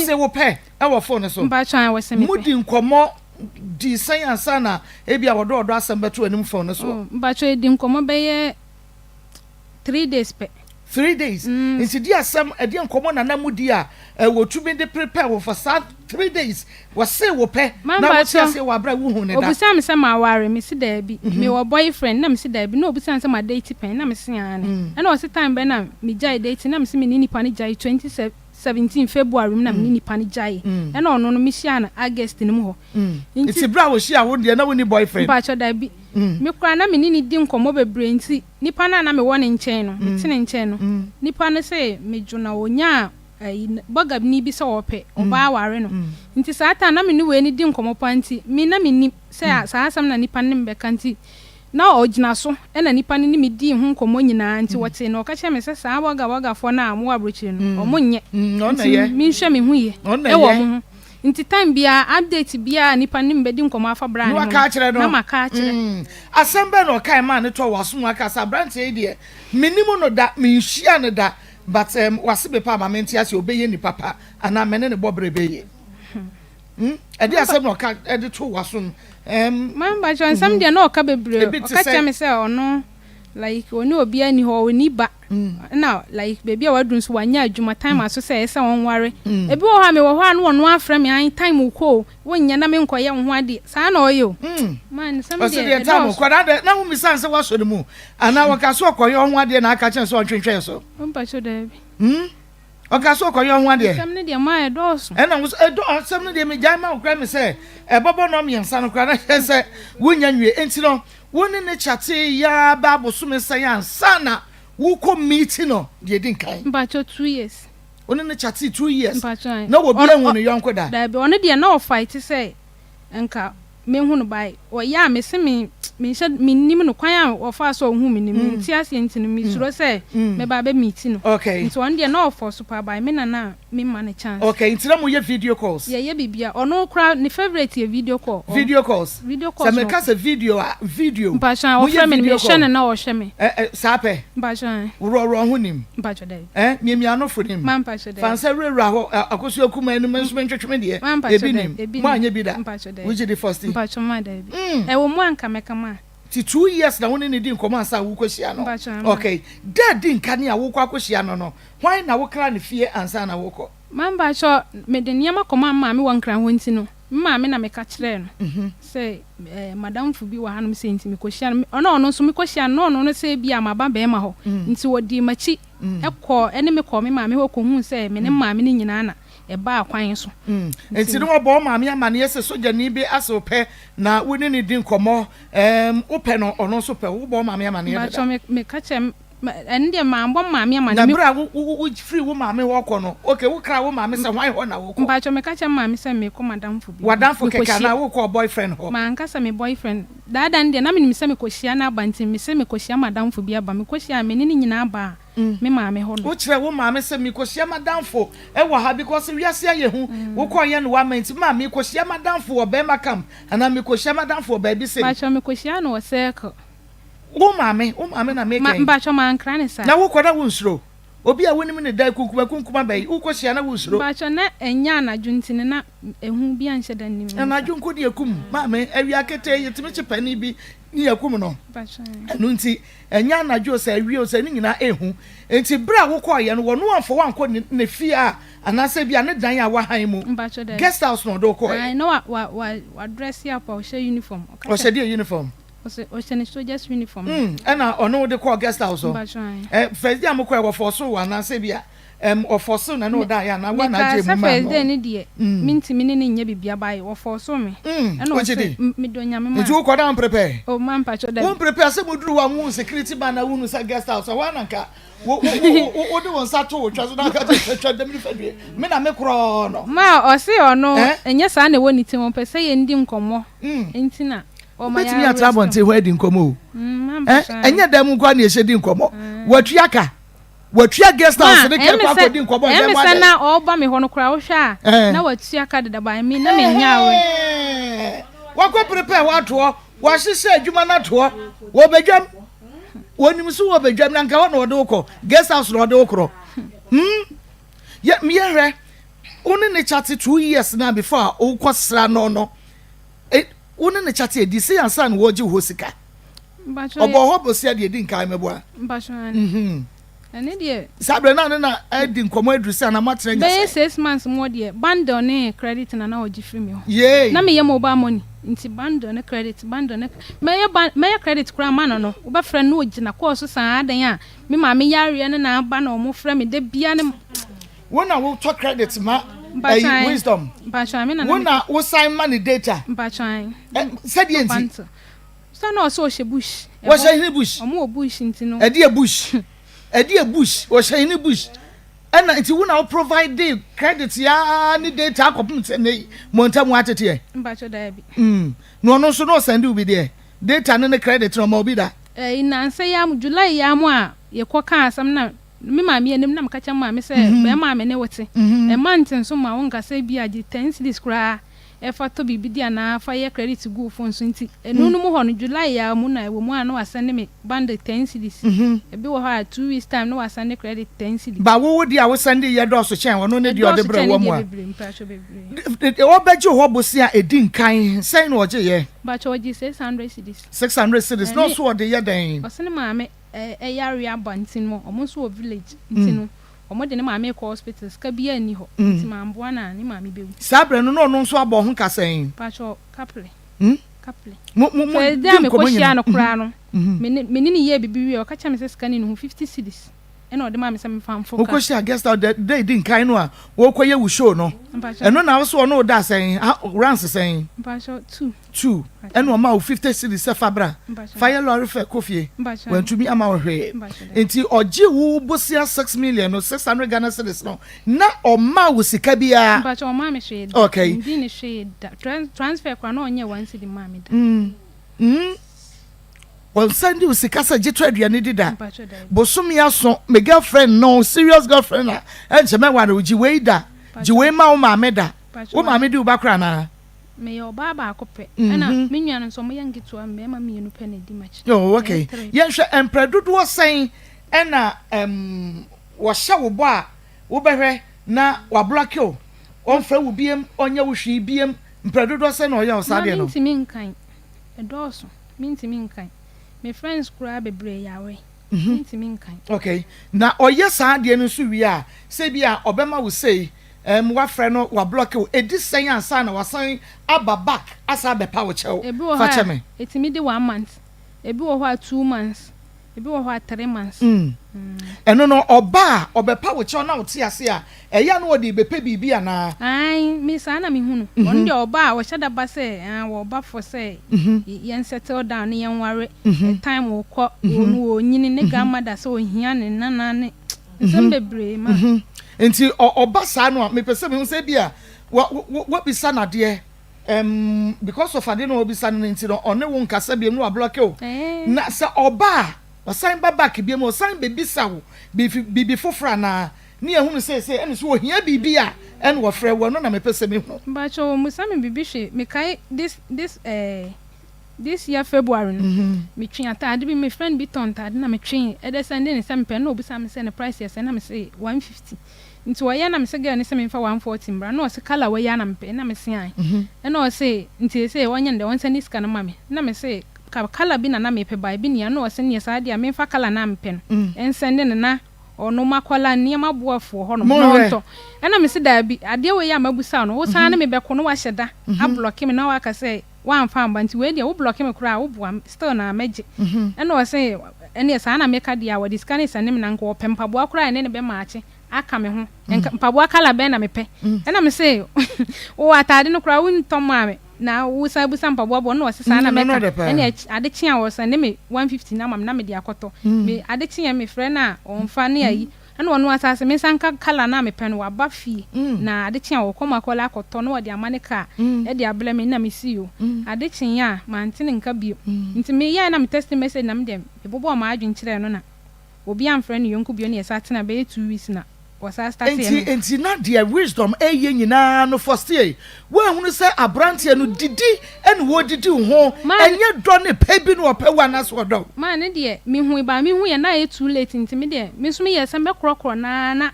ɔse wo pɛ wɔ phone no so. Mpakyɛ ae, ɔse me pɛ. Modi nkɔmmɔ dii sɛn ansa na ebia wɔde ɔdɔ asɛm bɛto anim phone no soɔ? Oh, mpakyɛ yɛdii nkɔmmɔ bɛyɛ three days pɛ. Three days nti di asɛm ɛdeɛ nkɔmɔ na na mo di a wɔtumi de prepare wo for saa three days, wɔse wo pɛ na wote aseɛ wɔ aberɛ a wohu ne da. Obisaa me sɛ maware, mese daabi. Mewɔ boyfriend na mese daabi. Na obisaa me sɛ ma date pɛn na mese aane. Ɛna ɔse time bɛn na me gyae date na mese me ne nipa no gyae 2017 February mu na me ne nipa no gyae. Ɛna ɔno no me hyiaa no August no mu hɔ. Nti berɛ a wɔhyiaa wo deɛ na wonni boyfriend? Mpakyɛ daabi. Me koraa na me ne no di nkɔmmɔ bebree nti nipa no a na mewɔ ne nkyɛn no, mete ne nkyɛn no, nipa no se medwo na ɔnyaa ayi, bɔgabni bi sɛ ɔpɛ ɔbaa aware no. Nti saa time na me ne wei no di nkɔmmɔ paa nti me na mennim sɛ saa asɛm na nipa no ne me bɛka nti na ɔgyina so na nipa no ne me dii ho nkɔmmɔ nyinaa nti wɔtee no ɔka kyerɛɛ me sɛ saa bɔga bɔgafoɔ no a wɔwɔ aburokyire no wɔnyɛ nti menhwɛ me ho yie wɔ wɔn ho. Nti time biara update biara a nipa no ne me bɛdi nkɔmmɔ afa bra no ho no, na maka akyerɛ. Asɛm bɛn na ɔkae maa no tɔɔ w'asom aka sɛ aberanteɛ yi deɛ mennim no da, menhyiaa no da but um, w'ase bepɔ ama mente aseɛ ɔbɛyɛ nipa pa anaa me ne no bɔ berɛ bɛyɛ hmm? Ɛde asɛm na ɔka de too w'asom? Um, Mampakyɛ nsɛm deɛ na ɔka bebree. Ɔka kyerɛ me sɛ ɔno like ɔne obiara nni hɔ, ɔnni ba. Ɛna like baabi a waduru nso wanya adwuma, time aso sɛ ɛsɛ sɛ ɔnware. Ebi wɔ hɔ a mewɔ hɔ a na ɔno afrɛ me, ae time kɔ o, wonyɛ na menkɔyɛ wo ho adeɛ. Saa na ɔyɛ o. Man, nsɛm Ɔse deɛ deɛ time ɛdɔɔso. kɔ na adɛn na wommisa no sɛ woasɔ ne mu anaa wɔka sɛ ɔkɔyɛ ɔho adeɛ na aka kyerɛ no sɛ ɔntwentwɛn so? Mpakyɛw daabi. Hmm? Ɔka sɛ ɔkɔyɛ ɔho adeɛ. Nsɛm no deɛ maa ɛdɔɔso. Ɛna wo sɛ ɛdɔ asɛm no deɛ megyae ma wo koraa me sɛ ɛbɛbɔ nnɔ mmiɛnsa no koraa na kyerɛ sɛ wonya nwie. Enti no wo ne no chatee yaa bɛ abosome sɛn ansa na wokɔ meeti no deɛ ɛdi nkan? Mpakyɛw 2 years. Wo ne no chatee 2 years Mpakyɛw ae. Na obi anhu ne yɔnko da? Daabi, ɔno deɛ na ɔfight sɛ nka mehu no by ɔyɛ a mese me menhyɛ mennim no kwan a ɔfaa so a ohuu me no mente aseɛ nti no mesuro sɛ mɛba abɛ meet no Okay. nti ɔno deɛ na ɔfɔ so paa by me na na memma no chance. Okay, nti na moyɛ video calls? Yɛyɛ biribiara ɔno koraa ne favourite yɛ video call ɔ Video calls? video calls Sɛ na meka ɔpɛ. sɛ video a, video, Mpakyɛ ae moyɛ ɔfrɛ me no video mehwɛ call? no na ɔhwɛ me. Ɛ ɛ saa pɛ? Mpakyɛ ae. Worɔworɔ ho nim? Mpakyɛ daabi. Eh, miamia anofo nim? Ma mpakyɛ Fa daabi. nsa wurawura hɔ, ɛ, Akosua Kumaa anim nso mentwetwe me deɛ, Ma mpakyɛ ebi daabi, nim. ebi nim. Moanyɛ bi da? Mpakyɛ daabi. Wogye di Fosti? Mpakyɛ ma daabi. Ɛwɔ mu a nka mɛka ma. Nti 2 years na wo ne no di nkɔmmɔ ansa wokɔhyia no? Mpakyɛ ama. Okay. Da a di nka ne a wokɔ akɔhyia no no, hwan na wokra no fie ansa na wokɔ? Ma mpakyɛ, mede nneɛma kɔmaa me maame wɔ Nkran hɔ nti no, me maame na meka kyerɛɛ no sɛ eh, madamfo bi wɔ hanom sei nti mekɔhyia no. Ɔno ɔno nso mekɔhyia no na ɔno no sɛ ebia maba bɛrima hɔ nti ɔdii m'akyi kɔɔ ɛne me kɔɔ me maame hɔ kɔhuu sɛ me ne me maame no nyinaa na ɛbaa kwan so. Nti na wɔbɔ wo maame amaneɛ sɛ sogyani bi ase wo pɛ na wo ne no di nkɔmmɔ, ɛɛm, wopɛ no, ɔno nso pɛ wo. Wobɔ wo maame amaneɛ deda? Mpakyɛw, me, meka kyerɛ, ɛno deɛ mambɔ me maame amaneɛ. Na berɛ a wo, wo, wo firi wo maame hɔ rekɔ no, okay, wokraa wo maame sɛ hwan hɔ na wokɔ? Mpakyɛw, meka kyerɛ me maame sɛ merekɔ m'adamfo bi hɔ. W'adamfo kɛkɛ Mekɔhyia. anaa worekɔ wo boyfriend hɔ? Manka sɛ me boyfriend. Daa da no deɛ na menim sɛ mekɔhyia no aba nti mese mekɔhyia m'adamfo bi aba. Mekɔhyiaa, me ne no nyinaa baa me maame hɔ nom. Wokyerɛ wo maame sɛ merekɔhyia m'adamfo wɔ ha because wiase ayɛ hu, wokɔeɛ no woama nti ma merekɔhyia m'adamfo wɔ bɛrima camp anaa merekɔhyia m'adamfo wɔ baabi sei. Mpakyɛw mekɔhyiaa no wɔ circle. Wo maame, wo maame na Ma, meka yi. mpakyɛw mankra no saa. Na wokɔ na wonsuro? Obi a wonim ne da kunkumakunkuma bɛyi wokɔhyia na wosuro. Mpakyɛ, na ɛnyɛ anadwo nti no na ehu bi anhyɛ da nni mu. Anadwo nko de ekum maame, awia ketee yɛtumi kye panin bi ne yɛkum no. Ɛno nti ɛnyɛ anadwo sɛ awia o sɛ ne nyinaa ehu. Nti bere a wokɔɔyɛ no wɔno amfa wankɔ ne fie a anaasɛ bi a ne dan a wahan mu, guest house na ɔde wokɔɔyɛ. Na wa wa wa wa dress up a ɔhyɛ uniform. Ɔhyɛ deɛ uniform? Ɔhyɛ ne soldiers uniform. Ɛna ɔne wo de kɔɔ guest house hɔ. Ɛ first day a mokɔɛ wɔfɔɔso wo anaasɛ bi a ɛm ɔfɔɔso na ne wo daeɛ anaa woa na agye mu maa no? Mekaa sɛ first day no deɛ mentumi ne no nyɛ biribiara but wɔfɔɔso me. Ɛna ɔse medɔ Nyame maa. Nti wokɔ na womprepare? Oh ma mpakyɛw dabi. Womprepare sɛ moduru hɔ a wohu security man na wohunu sɛ guest house ɛhɔ a na nka wo wo wo wode wo nsa to wo twɛ so na aka kyerɛ twɛ dɛm nifa due me na me korɔ no. Ma ɔse ɔno ɛnyɛ saa na ɛwɔ ne tirim ɔpɛ sɛ yɛndi nkɔmmɔ nti na. Wobɛtumi atra abɔnten hɔ adi nkɔmmɔ o. Ɛnyɛ dan mu nkoa na yɛhyɛ di nkɔmmɔ. Watua ka. Watua guest house ne kɛ kɔ akɔdi nkɔmmɔ nsɛm adɛ. Ɛmi sɛ na ɔba mi hɔ no koraa wohwɛ a na watua ka deda ba mi na mi nya awe. Wakɔ prepare hɔ atoɔ, wahyehyɛ adwuma no atoɔ, wɔbɛdwam. Wɔnim so wɔbɛdwam na nka hɔ na ɔde wo kɔ, guest house na ɔde wo korɔ. Hmm? Yɛ yɛhwɛ, wo ne ne kyate 2 years na before a wokɔ sra no no. Wo ne no kyate adi sei ansa na wɔregye wo hɔ sika. Ɔbɔɔ hɔ bosea deɛ di nkan mɛboa. Ɛne deɛ. Saa berɛ na ne na adi nkɔmmɔ aduru sɛ anaa moatena anya sɛn? Bɛyɛ 6 months mu deɛ, bundle ne credit na na ɔgye firi mi hɔ. Yee. Na meyɛ mobile money nti bundle ne credit, bundle ne mɛyɛ ban mɛyɛ credit koraa ma no no wobɛfrɛ no na ɔgyina kɔɔ so saa adan a me maame yareɛ ne na aba na ɔmo frɛ me da bia ne. Wo na wotɔ credit ma ɛyi Wisdom? Wo na wosan ma ne data? Sɛdeɛ nti? Sɛ na ɔsɛ ɔhyɛ bush. Wɔhyɛ hene bush. Ɔmo wɔ bush nti no. Ɛdeɛ bush. Ɛdeɛ bush. Wɔhyɛ hene bush. Ɛna nti wo na wo provide credit yaa ne data akɔpem sɛ ne mo ntam ateteɛ. Mpakyɛ daabi. Na ɔno nso na ɔsɛnde wo bi deɛ data ne ne credit na ɔma obi da. Ɛyi nansa yi amu July yi amu a yɛkɔ kaa asɛm na me maame anim na meka kyerɛ maame sɛ bɛrima a me ne wo te ɛma nte nso ma wo nkasa bi a gye 10 cedis koraa ɛfa tɔ biribi di anaa fa yɛ credit gu wo phone so. Nti ɛno no mu hɔ no, July yi a mu na ɛwɔ mu a na wasɛnde me bundle 10 cedis. Ebi wɔ hɔ a 2 weeks time na wasɛnde credit 10 cedis. Ba wo wo deɛ a wosɛnde yɛ dɔɔso kyɛn ɔno ne deɛ ɔde Ɛdɔɔso brɛ kyɛn wɔ ne mu deɛ a bebree, mpakyɛ bebree. Wɔbɛgye hɔ bosea ɛdi nkan sɛn na ɔgye yɛ? Mpakyɛ, ɔgye 600 cedis. 600 cedis na ɔso ɔde yɛ dɛn? Ɔsɛ ne maame ɛyare aba nti no ɔmo nso wɔ village nti no ɔmo de ne maame kɔ hospital, sika biara nni hɔ nti mamboa na ne maame bɛwu. Saa berɛ no na ɔno nso abɔ ho kasɛn? Mpakyɛ, kaple. Kaple. Mo First di day a nkɔmmɔ mekɔhyia nyina no koraa no, me ne ne yɛɛ biribi wie, ɔka kyerɛ me sɛ sika ne ne ho 50 cedis ɛna ɔde maa me sɛ memfa mfo kaa. Wokɔhyia guest house da di nkan no a wɔkɔyɛ wo show no, Mpakyɛ. ɛno na wo so ɔno wo da sɛn rounds sɛn? Mpakyɛ, two. Two, ɛna ɔma wo 50 cedis sɛ fa bra Mpakyɛ. fa yɛ lɔre fɛ kɔ fie. Mpakyɛ. Wantumi ama wo hwee. Mpakyɛ dɛ. Nti ɔgye wo bosea 6 million no, 600 Ghana cedis no, na ɔma wo sika biara? Mpakyɛ, ɔmaa me hwee da. Ndi ne hwee da. Transfer koraa na ɔnyɛ 1 cedi maa me da. Ɔnsan de wo sika sɛ gye to aduane di da? Mpakyɛ, daabi. Bosome aso, me girlfriend no, serious girlfriend a ɛnkyɛ mɛware wo, gye wei da, gye wei ma wo maame da? Mpakyɛ. Wo maame di wo ba koraa anaa? Meyɛ ɔbaa baako pɛ ɛna me nua no nso ɔmo yɛ nketewa, mmarima mmienu pɛ na edi m'akyi. Oh, okay. Ɛyɛ three. Yɛnhwɛ mprɛ dodoɔ sɛn ɛna wɔhyɛ wo bɔ a wobɛhwɛ na wablock wo, ɔmfrɛ wo biem, ɔnyɛ wo hwee biem, mprɛ dodoɔ sɛn na ɔyɛ wo saa Ma deɛ no? Mentumi nkan, ɛdɔɔso, mentumi nkan. Me friends koraa bebree yare, mentumi nkan. Okay, na ɔyɛ saa adeɛ no nso wie a, sɛ bi a ɔbɛma wo sei wafrɛ no wablock wo, ɛdi sɛn ansa na wasan aba back asa abɛpa wo kyɛw? Ebi wɔ fa kyɛ hɔ me. A etumi di one month, ebi wɔ hɔ a 2 months, ebi wɔ hɔ a 3 months. Ɛno no ɔba a ɔbɛpa wo kyɛw na wote ase a, ɛyɛ a na wɔde bɛpɛ biribi anaa? Ayi, mi saa na mi hu no. Ɔno deɛ ɔba a ɔhyɛ daba sɛ ah, wɔba fo sɛ yɛn settle down ne yɛn ware. Time wokɔ wɔn wɔ nyini ne grandmother sɛ ohia ne nana ne nsɛm bebree ma. Nti ɔba saa no a, mepɛ sɛ mehu sɛ bi a wabisa nadeɛ because of adeɛ no a wabisa no no nti no ɔne wo nkasa biom na wablock wo. Ɛɛ. Na sɛ ɔba a ɔsan ba back biom, ɔsan bɛbisa wo biribi foforɔ anaa ne yɛhunu sɛ ɛne so ohia biribi a ɛne wɔfrɛ wo? Ɛno na mepɛ sɛ mehu. Mpakyɛ, wɔn musa mi biribi hwee. Mekae this This year February no, metwee ataade bi, me friend bi tɔn ntaade na metwee ɛde sɛnde ne sɛ mepɛ na obisa me sɛ ne price yɛ sɛn na mese 150. Nti ɔyɛ na mese girl no sɛ memfa 140 mbra na ɔse colour wei ara na mepɛ na mese ae. Ɛna ɔse nti seesei ɔnyɛ no dɛn ɔnsɛnde sika no ma me na mese ka colour bi na na mepɛ but ebi nni ha na ɔse neɛ saa deɛ a memfa colour no a mepɛ no nsɛnde no na ɔno makɔla nneɛma boafo wɔ hɔnom na ɔntɔ. Ɛna mese daabi adeɛ wei a mabusa wo no wosan ne me bɛko na wahyɛ da ablɔke me na waka sɛ woamfa amba nti wei deɛ wo blɔke me koraa a wo boa me still na mɛgye ɛna ɔse ɛneɛ saa na meka deɛ a wɔde sika no resɛne me na nka ɔpɛ mpaboa koraa a ɛne no bɛ maakye aka me ho nka mpaboa colour bɛn na mepɛ ɛna mese wo ataade no koraa wontɔ maa me na wo san busa mpaboa bɔ ɛna ɔse saa na mɛka ɛne ade kye a ɔsɛne me 150 no ama me na mede akɔtɔ me ade kyeɛ mefrɛ no a ɔmfa ne ayi Ɛna ɔno asaase me nsa nka colour no a mepɛ no waba fie na ade kye a ɔkɔ Makola akɔtɔ na ɔde ama ne car de abrɛ me na me si o ade kyeeɛ a mante ne nka bio nti me yɛɛ na me text message na me deɛ me bobɔɔ m'adwene kyerɛɛ no na obi amfrɛ ne yɔnko bio na yɛsan tena bɛyɛ 2 weeks na ɔsan starteɛ Enti no. enti na deɛ Wisdom reyɛ nyinaa no Fostie woanhunu sɛ abranteɛ no didi na ɔredidi wo ho Maa ɛnyɛ dɔ ne pɛ bi na ɔpɛ wo anaasɛ ɔdɔ wo. Maa ne deɛ mehui but mehuiɛ na ayɛ too late nti me deɛ me nso meyɛɛ sɛ mɛkorɔkorɔ no ara na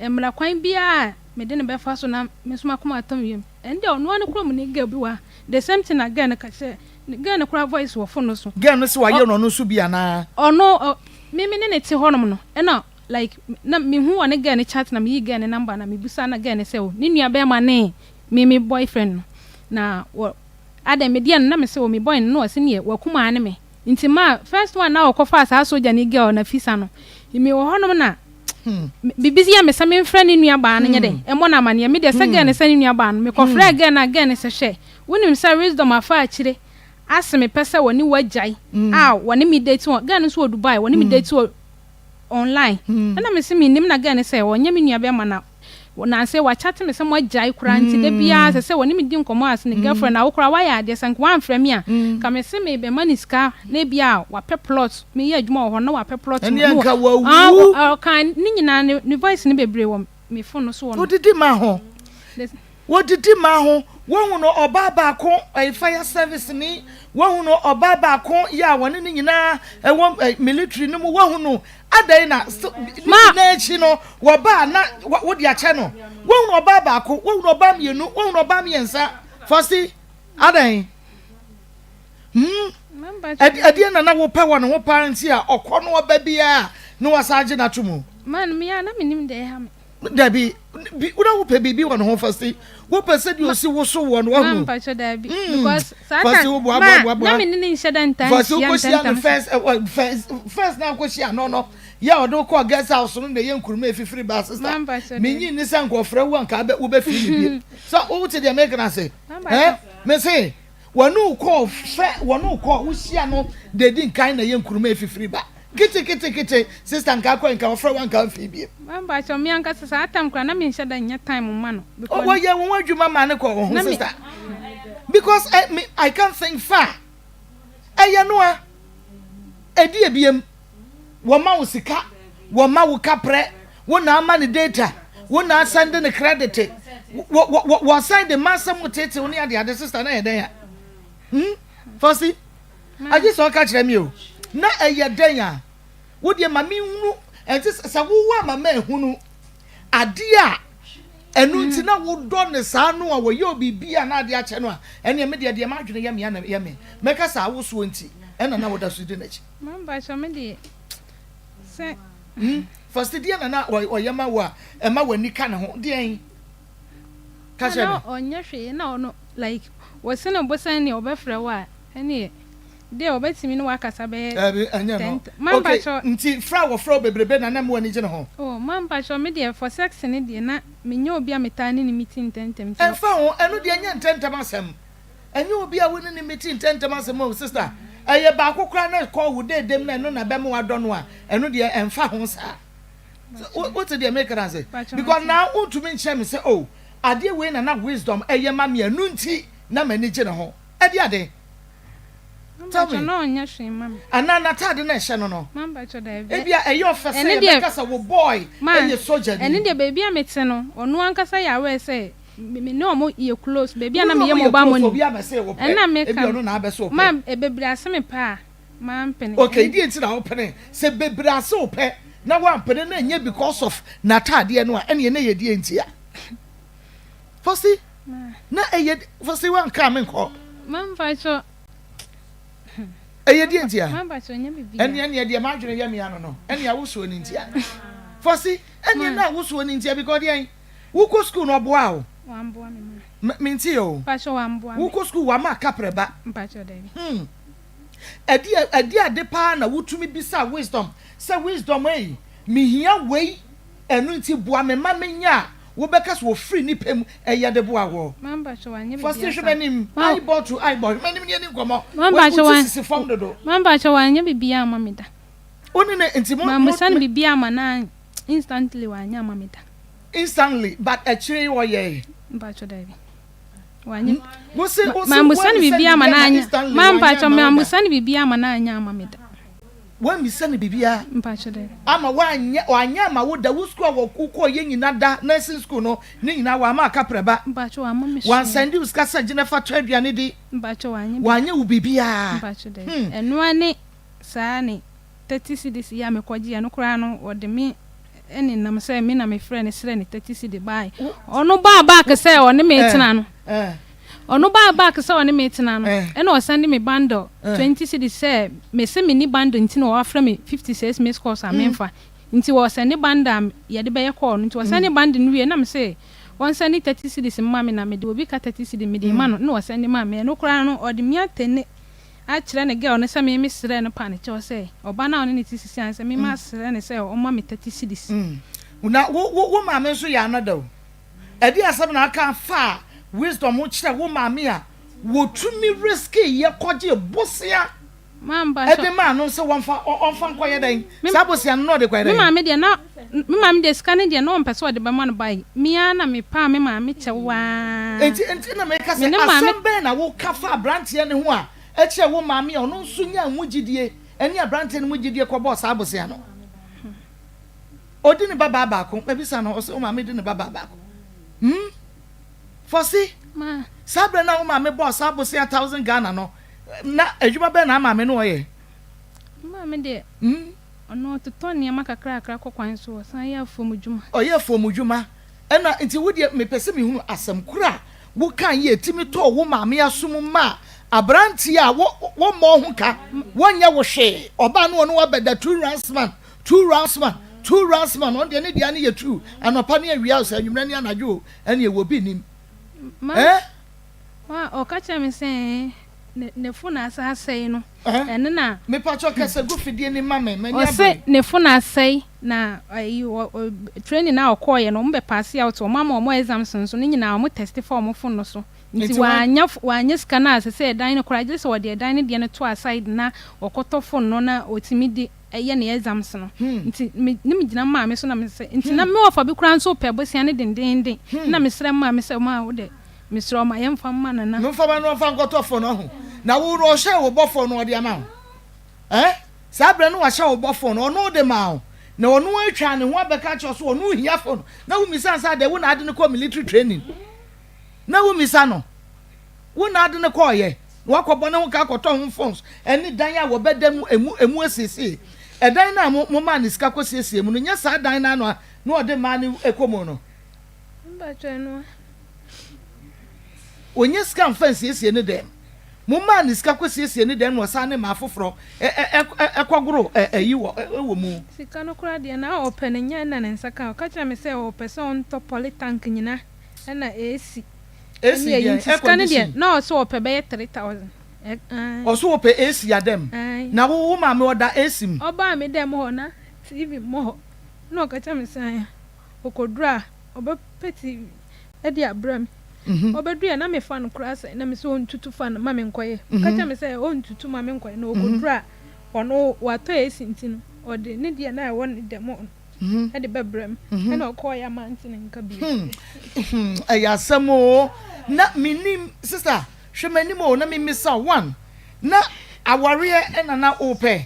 mmara kwan biara a mede no bɛfa so na me nso m'akoma atɔ me yam. Ɛno deɛ ɔno ara ne kurom ne girl bi wɔ ha the same thing na girl no ka kyerɛɛ ne girl no koraa voice wɔ phone no so. Girl no se Ɔ wayɛ no ɔno nso bi anaa? Ɔno ɔ me me ne no te hɔnom no ɛna like na mehu ɔne girl no chat na meyii girl no number na mebusaa na girl no sɛ oh ne nua bɛɛma ne me me boyfriend no na wɔ adɛn me deɛ no na mese oh me boy no na ɔse neɛ wakumaa ne me nti maa first one na ɔkɔ faa saa soja ni girl Nafisa no me wɔ hɔnom na bibi yɛ me sɛ memfrɛ ne nua baa no nyɛ dɛn ɛmmɔ no amaneɛ me deɛ sɛ girl no sɛ ne nua baa no mekɔ frɛɛ girl no a girl no sɛ hwɛ wonim sɛ wisdom afa akyire ase mepɛ sɛ wɔne wagyae a wɔne me date wɔ girl no nso wɔ Dubai wɔne me date wɔ online ɛna mese mennim na girl no sɛ ɔnyɛ me nua bɛma na nanse wakyate me sɛ moagyae koraa nti da biara sɛ sɛ wɔne me di nkɔmmɔ as ne girlfriend na wo koraa woayɛ adeɛ sɛ nka woamfrɛ me a nka mese mebɛma ne sika na ebi a wapɛ plot meyɛ adwuma wɔ hɔ na wapɛ plot mu Ɛneɛ nka wawu. Ɔka ne nyinaa ne ne voice no bebree wɔ me phone no so wɔ no. Wodidi ma ho. Wodidi ma ho. Woahu no ɔbaa baako ɛyɛ fire service ni. Woahu no ɔbaa baako yɛ a wɔne ne nyinaa ɛwɔ military no mu. Woahu no adɛn na still ne nyinaa akyi no wɔbaa na wode akyɛ no. Woahu no ɔbaa baako, woahu no ɔbaa mmienu, woahu no ɔbaa mmiɛnsa. Fɔsi adɛn? Hmm. Ɛdeɛ na na wopɛ wɔ ne ho paa nti a ɔkɔ no ɔba biara na wasan agye no ato mu. Man, me a na menim deɛ ɛha me. Dabi, bi wona wopɛ biribi wɔ ne ho fasi. Wopɛ sɛ deɛ osi wo so wɔ no wahu. Ma mpakyɛ dabi. Hmm. Because saa ta ma na me ne ne nhyɛ da ntaa nhyia ntɛntɛm. No first eh, first first na akɔhyia no no. Yɛ ɔde wokɔ guest house no na ɛyɛ nkuruma efifiri ba sister. Menyi ni sɛ nkɔfrɛ wo anka wobɛfiri ne bie. Sɛ wote deɛ meka no ase. Eh, me se wɔne wo kɔɔ fɛ wɔne wo kɔɔ wohyia no deɛ di nkan na ɛyɛ nkuruma efifiri ba. Kete kete kete sister nka akɔ nka ɔfrɛ wa nka mfii biem. Mpakyɛw me ankasa saa time koraa na me nhyɛ da nnya time mma no because. Wɔyɛ wo ho adwuma ma ne kɔ wo ho sister because I me I can't think far ɛyɛ no a ɛdi ebiem wɔma wo sika wɔma wo kaprɛ wo na ama ne data wo na asɛnde ne credit wɔ wɔ wɔsan de ma asɛm tetew ne ade ade sister na yɛ dɛn a hmm fɔsi. Agye sɛ ɔka kyerɛ me o. Na ɛyɛ dɛn a, wo deɛ ma menhunu, ɛnte sɛ sɛ wowɔ a ma manhunu adeɛ a ɛno nti na wodɔ no saa no a wɔyɛ wo biribi a na adeɛ akyɛ no a, ɛnneɛ me deɛ deɛ m'adwene yɛ me a na ɛyɛ me. Mɛka sɛ awosoɔ nti ɛna na woda so di n'akyi. Mampakyɛ me deɛ sɛ. Hmm, first deɛ na na ɔyɛ ma wo a ɛma w'ani ka ne ho, deɛn? Ka kyerɛ me. Na ɔnyɛ hwee na ɔno like wɔse no bo sɛ neɛ ɔbɛfrɛ wo a ɛneɛ deɛ ɔbɛtumi ne wo akasa bɛyɛ Daabi ɛnyɛ no. ten Okay mampakyɛw. nti frɛ a wɔfrɛ wo bebrebe na na ɛma w'ani gye ne ho? Oh mampakyɛw me deɛ for sex no deɛ na menyɛ obi a metaa ne no meeti ntɛntɛm nti. Ɛmfa ho, ɛno deɛ ɛnyɛ ntɛntɛm asɛm. Ɛnyɛ obi a wo ne no meeti ntɛntɛm asɛm o sister. Ɛyɛ baako koraa na ɛkɔɔ wo deedem na ɛno na ɛbɛma woadɔ no a, ɛno deɛ ɛmfa ho saa. Wote deɛ meka no ase? Because now wontumi nkyerɛ me sɛ oh adeɛ wei na na wisdom ɛyɛ ma me ɛno nti na m'ani gye ne ho. Ɛde ade? Tell me. Anaa n'ataade na ɛhyɛ no no. Ebia ɛyɛ ɔfɛ sɛ yɛbɛka sɛ wo boy ɛyɛ sogyani. Ɛne deɛ baabi a mete no, ɔno ankasa yɛ aware sɛ. Me ne ɔmo yɛ close, baabi a na meyɛ mobile money. Ɛna meka no, ma bebree ase me pɛ a, mampene. Okay, deɛ nti na wopene? Sɛ bebree ase wo pɛ na woampene na ɛnyɛ because of n'ataadeɛ no a, ɛneɛ na ɛyɛ deɛ nti a? Fosi, na ɛyɛ, Fosi wanka a menkɔ. Mampakyɛ. Ɛyɛ deɛ nti a? Ɛneɛ ɛneɛ deɛ m'adwene yɛ me ano no, ɛneɛ awosoɔ no nti a. Fosi, ɛneɛ na awosoɔ no nti a because deɛn? Wokɔ sukuu no ɔboaa wo? Wamboa me ma. Mente o. Mpakyɛ wamboa me. Wokɔ sukuu wama kaprɛ ba? Mpakyɛ dabi. Hmm. Ɛdeɛ ɛdeɛ ade paa na wotumi bisa wisdom sɛ wisdom ei mehia wei ɛno nti boa me ma menyɛ a wobɛka sɛ ofiri nipa mu ɛyɛ de boa woɔ. Ma mpakyɛ wanyɛ First biribiara hwɛ saa. m'anim eyeball to eyeball hwɛ m'anim ne yɛni nkɔmmɔ Ma wei mpakyɛ wo ti wan sisi fam dodo. ma mpakyɛ wanyɛ biribiara amma me da. Wo ne ne nti mo mo Mammisa no biribiara amma no an instantly wanyɛ amma me da. Instantly but akyire yi ɔyɛe. Mpakyɛ dabi. Wanyɛ. Wose wose Mammisa no woammisa no biribiara amma biribiara no ma anyɛ instantly ma wanyɛ mpakyɛ amma wo da. mammisa no biribiara amma no anyɛ amma me da. Woammisa no biribiara Mpakyɛ dabi. ama wanyɛ wanyɛ amma wo da wo sukuu a wokɔɔ yɛ nyina da nursing school no ne nyinaa wamma akaprɛ ba. Mpakyɛ wamma me hwee. Wansɛnde wo sika sɛ gye na fa tɔ aduane di. Mpakyɛ wanyɛ biribiara. Wanyɛ wo biribiara. Mpakyɛ dabi. Hmm. Ɛno ara ne saa ne 30 cedis yi a mekɔgyeeɛ no koraa no wɔde me nenam sɛ me na mefrɛɛ no srɛɛ no 30 cedi baeɛ. Ɔno baa back sɛ ɔne me retena no, ɔno baa back sɛ ɔne me retena no, ɛna ɔsɛnde me bundle 20 cedis sɛ mese menni bundle nti na wafrɛ me 56 missed calls a memfa. Nti ɔsɛnde bundle a yɛde bɛyɛ call no. Nti ɔsɛnde bundle no wie na mese ɔnsɛnde 30 cedis mma me na mede obi ka 30 cedi mede rema no na ɔsɛnde maa me. Ɛno koraa no ɔde me atene akyerɛ ne girl no sɛ me me srɛ no pa no kyɛw sɛ ɔba no a ɔne no te sisi ansa me ma srɛ no sɛ ɔma me 30 cedis. Na wo wo wo maame nso yɛ another o. Ɛdeɛn asɛm na aka faa wisdom ho kyerɛ wo maame a wɔtumi riskee yɛ kɔgyee bosea de maa no sɛ wɔmfa ɔmfa nkɔyɛ dɛn? Saa bosea no na ɔde kɔyɛ Me dɛn? maame deɛ na me maame deɛ sika no deɛ na ɔmpɛ sɛ ɔde bɛma no bae me ara na me paa me maame kyɛw aa. Enti enti na meka Me sɛ ne maame. asɛm bɛn na woka fa aberanteɛ no ho a ɛkyerɛ wo maame a ɔno nso nyaa mu gyidie ɛne aberanteɛ no mu gyidie kɔbɔɔ saa bosea no? Ɔdi ne babaa baako, mabisa no, ɔse wo maame di ne babaa baako. Hmm? Fɔsi, Ma. saa berɛ no a wo maame bɔɔ saa bosea thousand Ghana no, na adwuma bɛn na maame no ɔyɛ? Me maame deɛ, Hmm? ɔno ɔtotɔ nneɛma kakrakra kɔ kwan so, ɔsan yɛ afuom dwuma. Ɔyɛ afuom dwuma. Ɛna nti wo deɛ mepɛ sɛ mehunu asɛm koro a wokae yi a ɛtumi tɔɔ wo maame aso mu maa aberanteɛ a wo wɔmmɔɔ ho ka, wɔnyɛ wo hwee, ɔbaa no ɔne wo abɛda two rounds man, two rounds man, two rounds man, ɔno deɛ ne deɛ ne yɛ two, anɔpa ne awia o, sɛ anwummerɛ ne anadwo o, ɛneɛ wɔ bi nim. Ma, Eh? ma ɔka kyerɛ me sɛ ne ne fon asa asɛe no, Eh? ɛno na. Mepakyɛw kasa gu fidie no ma me, m'ani Ɔse abere. ne fon asɛe na ayi ɔ ɔ training no a ɔkɔɔeɛ no wɔn bɛ paase out wɔn ama wɔn exams nso ne nyinaa wɔn test fa wɔn fon no so nti Nti wan. wanya wanya sika no a ɛsɛ sɛ ɛdan no koraa gye sɛ ɔde ɛdan no deɛ no to aside na ɔkɔtɔ fon no na ɔtumi de yɛ ne exams no nti me ne me gyina maame so na me sɛ nti na me wɔfa bi koraa nso pɛ bosea no dendeenden na mesrɛ maame sɛ maa wo de mesrɛ wo ma yɛmfa mma no na. Momfa ma no ɔmfa nkɔtɔ fon ɔho na wo no ɔhyɛɛ wo bɔ fon no ɔde ama wo eh saa berɛ no wahyɛ wo bɔ fon ɔno de maa wo na ɔno atwa ne ho abɛka akyerɛ so ɔno hia fon na wo misa nsa dɛ wo na ade no kɔ military training na wo misa no wo na ade no kɔɔyɛ na wakɔbɔ ne ho ka akɔtɔ ho phones ɛne dan a wɔbɛda mu emu emu asiesie ɛdan no a mo mo maa ne sika kɔ siesie mu no nyɛ saa dan no ano a na ɔde maa no ɛkɔ mu no. Mpakyɛ no. Ɔnya sika mfa nsiesie ne dɛm. Momaa no sika kɔsiesie ne dɛm na ɔsan ne mmaa foforɔ kɔgoro ayi wɔ mu. Sika no koraa deɛ na ɔpɛ no nyɛ na ne nsa ka. Ɔka kyerɛɛ me sɛ ɔpɛ sɛ ɔntɔ poly tank nyina ɛna AC AC ɛne ayi deɛn? nti Air sika no deɛ condition? na ɔse ɔpɛ bɛyɛ 3000. Ae. Ɔse ɔpɛ AC adɛm? Ae. Na wo wo maame ɔda AC mu? Ɔbaa me dɛm hɔ na TV mmɔ hɔ na ɔka kyerɛɛ me sɛ ae ɔkɔduru a ɔbɛpɛ TV de abrɛ me. Ɔbɛduruiɛ na me fan koraa asɛe na mese ɔntutu fan ma me nkɔyɛ. Ɔka kyerɛɛ me sɛ ɔntutu ma me nkɔyɛ na ɔkɔduru a ɔno watɔ AC nti no ɔde ne deɛ no a ɛwɔ ne dɛm hɔ no de bɛbrɛ me. Ɛna ɔkɔeɛ a mante ne nka bio. Ɛyɛ asɛm oo. Na mennim, sister hwɛ m'anim oo na memmisa wo, one, na awareɛ na na wopɛ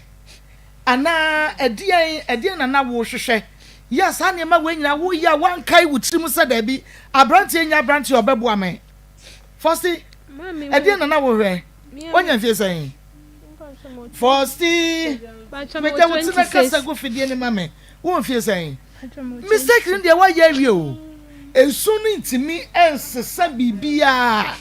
anaa ɛdeɛn, ɛdeɛn na na wohwehwɛ? Yɛ saa nneɛma wei nyinaa woyɛ a woankae wo tirim sɛ daabi, aberanteɛ nyɛ aberanteɛ a ɔbɛboa me. Fosti, ɛdeɛn na na wohwɛ? Woanya mfie sɛn? Fosti, pagya wo ti na kasa gu fidie no ma me. Wowɔ mfie sɛn? Mistake no deɛ woayɛ awie o. Nsu no ntumi nsesa biribiara.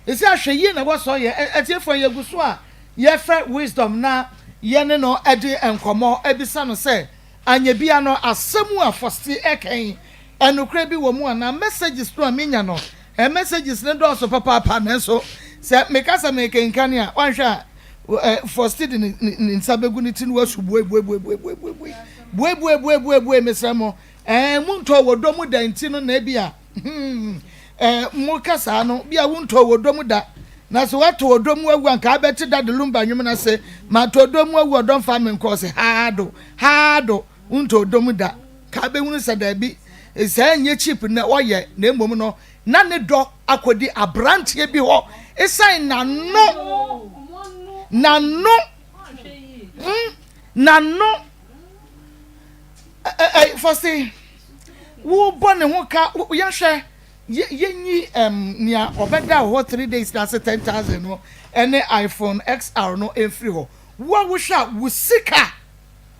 Ɛsɛ ahwɛ yie na wɔsɔ yɛ. Atiefoɔ yɛgu so a yɛfrɛ Wisdom na yɛne no de nkɔmmɔ abisa no sɛ anyɛ bia no asɛm a Fosti ɛka yi ɛnokorɛ bi wɔ mu anaa. Messages no a menya no, messages no dɔɔso papaapa nanso sɛ meka sɛ mekenkan a wanhwɛ a Fosti de ne nsa bɛgu ne ti no wasu buebuebuebuebuebue buebuebuebuebue mesrɛ mo ɛɛ montɔ wɔ dɔ mu da nti no na ebi a hmm ɛɛ moka saa no bi a wontɔ wɔ dɔ mu da na sɛ woatɔ ɔdɔ mu awu anka abɛte Daddy Lumba nnwom no ase matɔ ɔdɔ mu awu ɔdɔ mfa me nkɔ ɔse haado haado wontɔ ɔdɔ mu da ka abɛhunu sɛ daabi saa nyɛ cheap na ɔyɛ na mmom no na ne dɔ akɔdi aberanteɛ bi hɔ ɛsiane n'ano n'ano hmm, n'ano fɔse wobɔ ne ho ka yɛhwɛ yɛnyi nea ɔbɛda hɔ 3 days na ase 10,000 no ɛne iPhone XR no ɛmfiri hɔ. Wo a wohwɛ a wo sika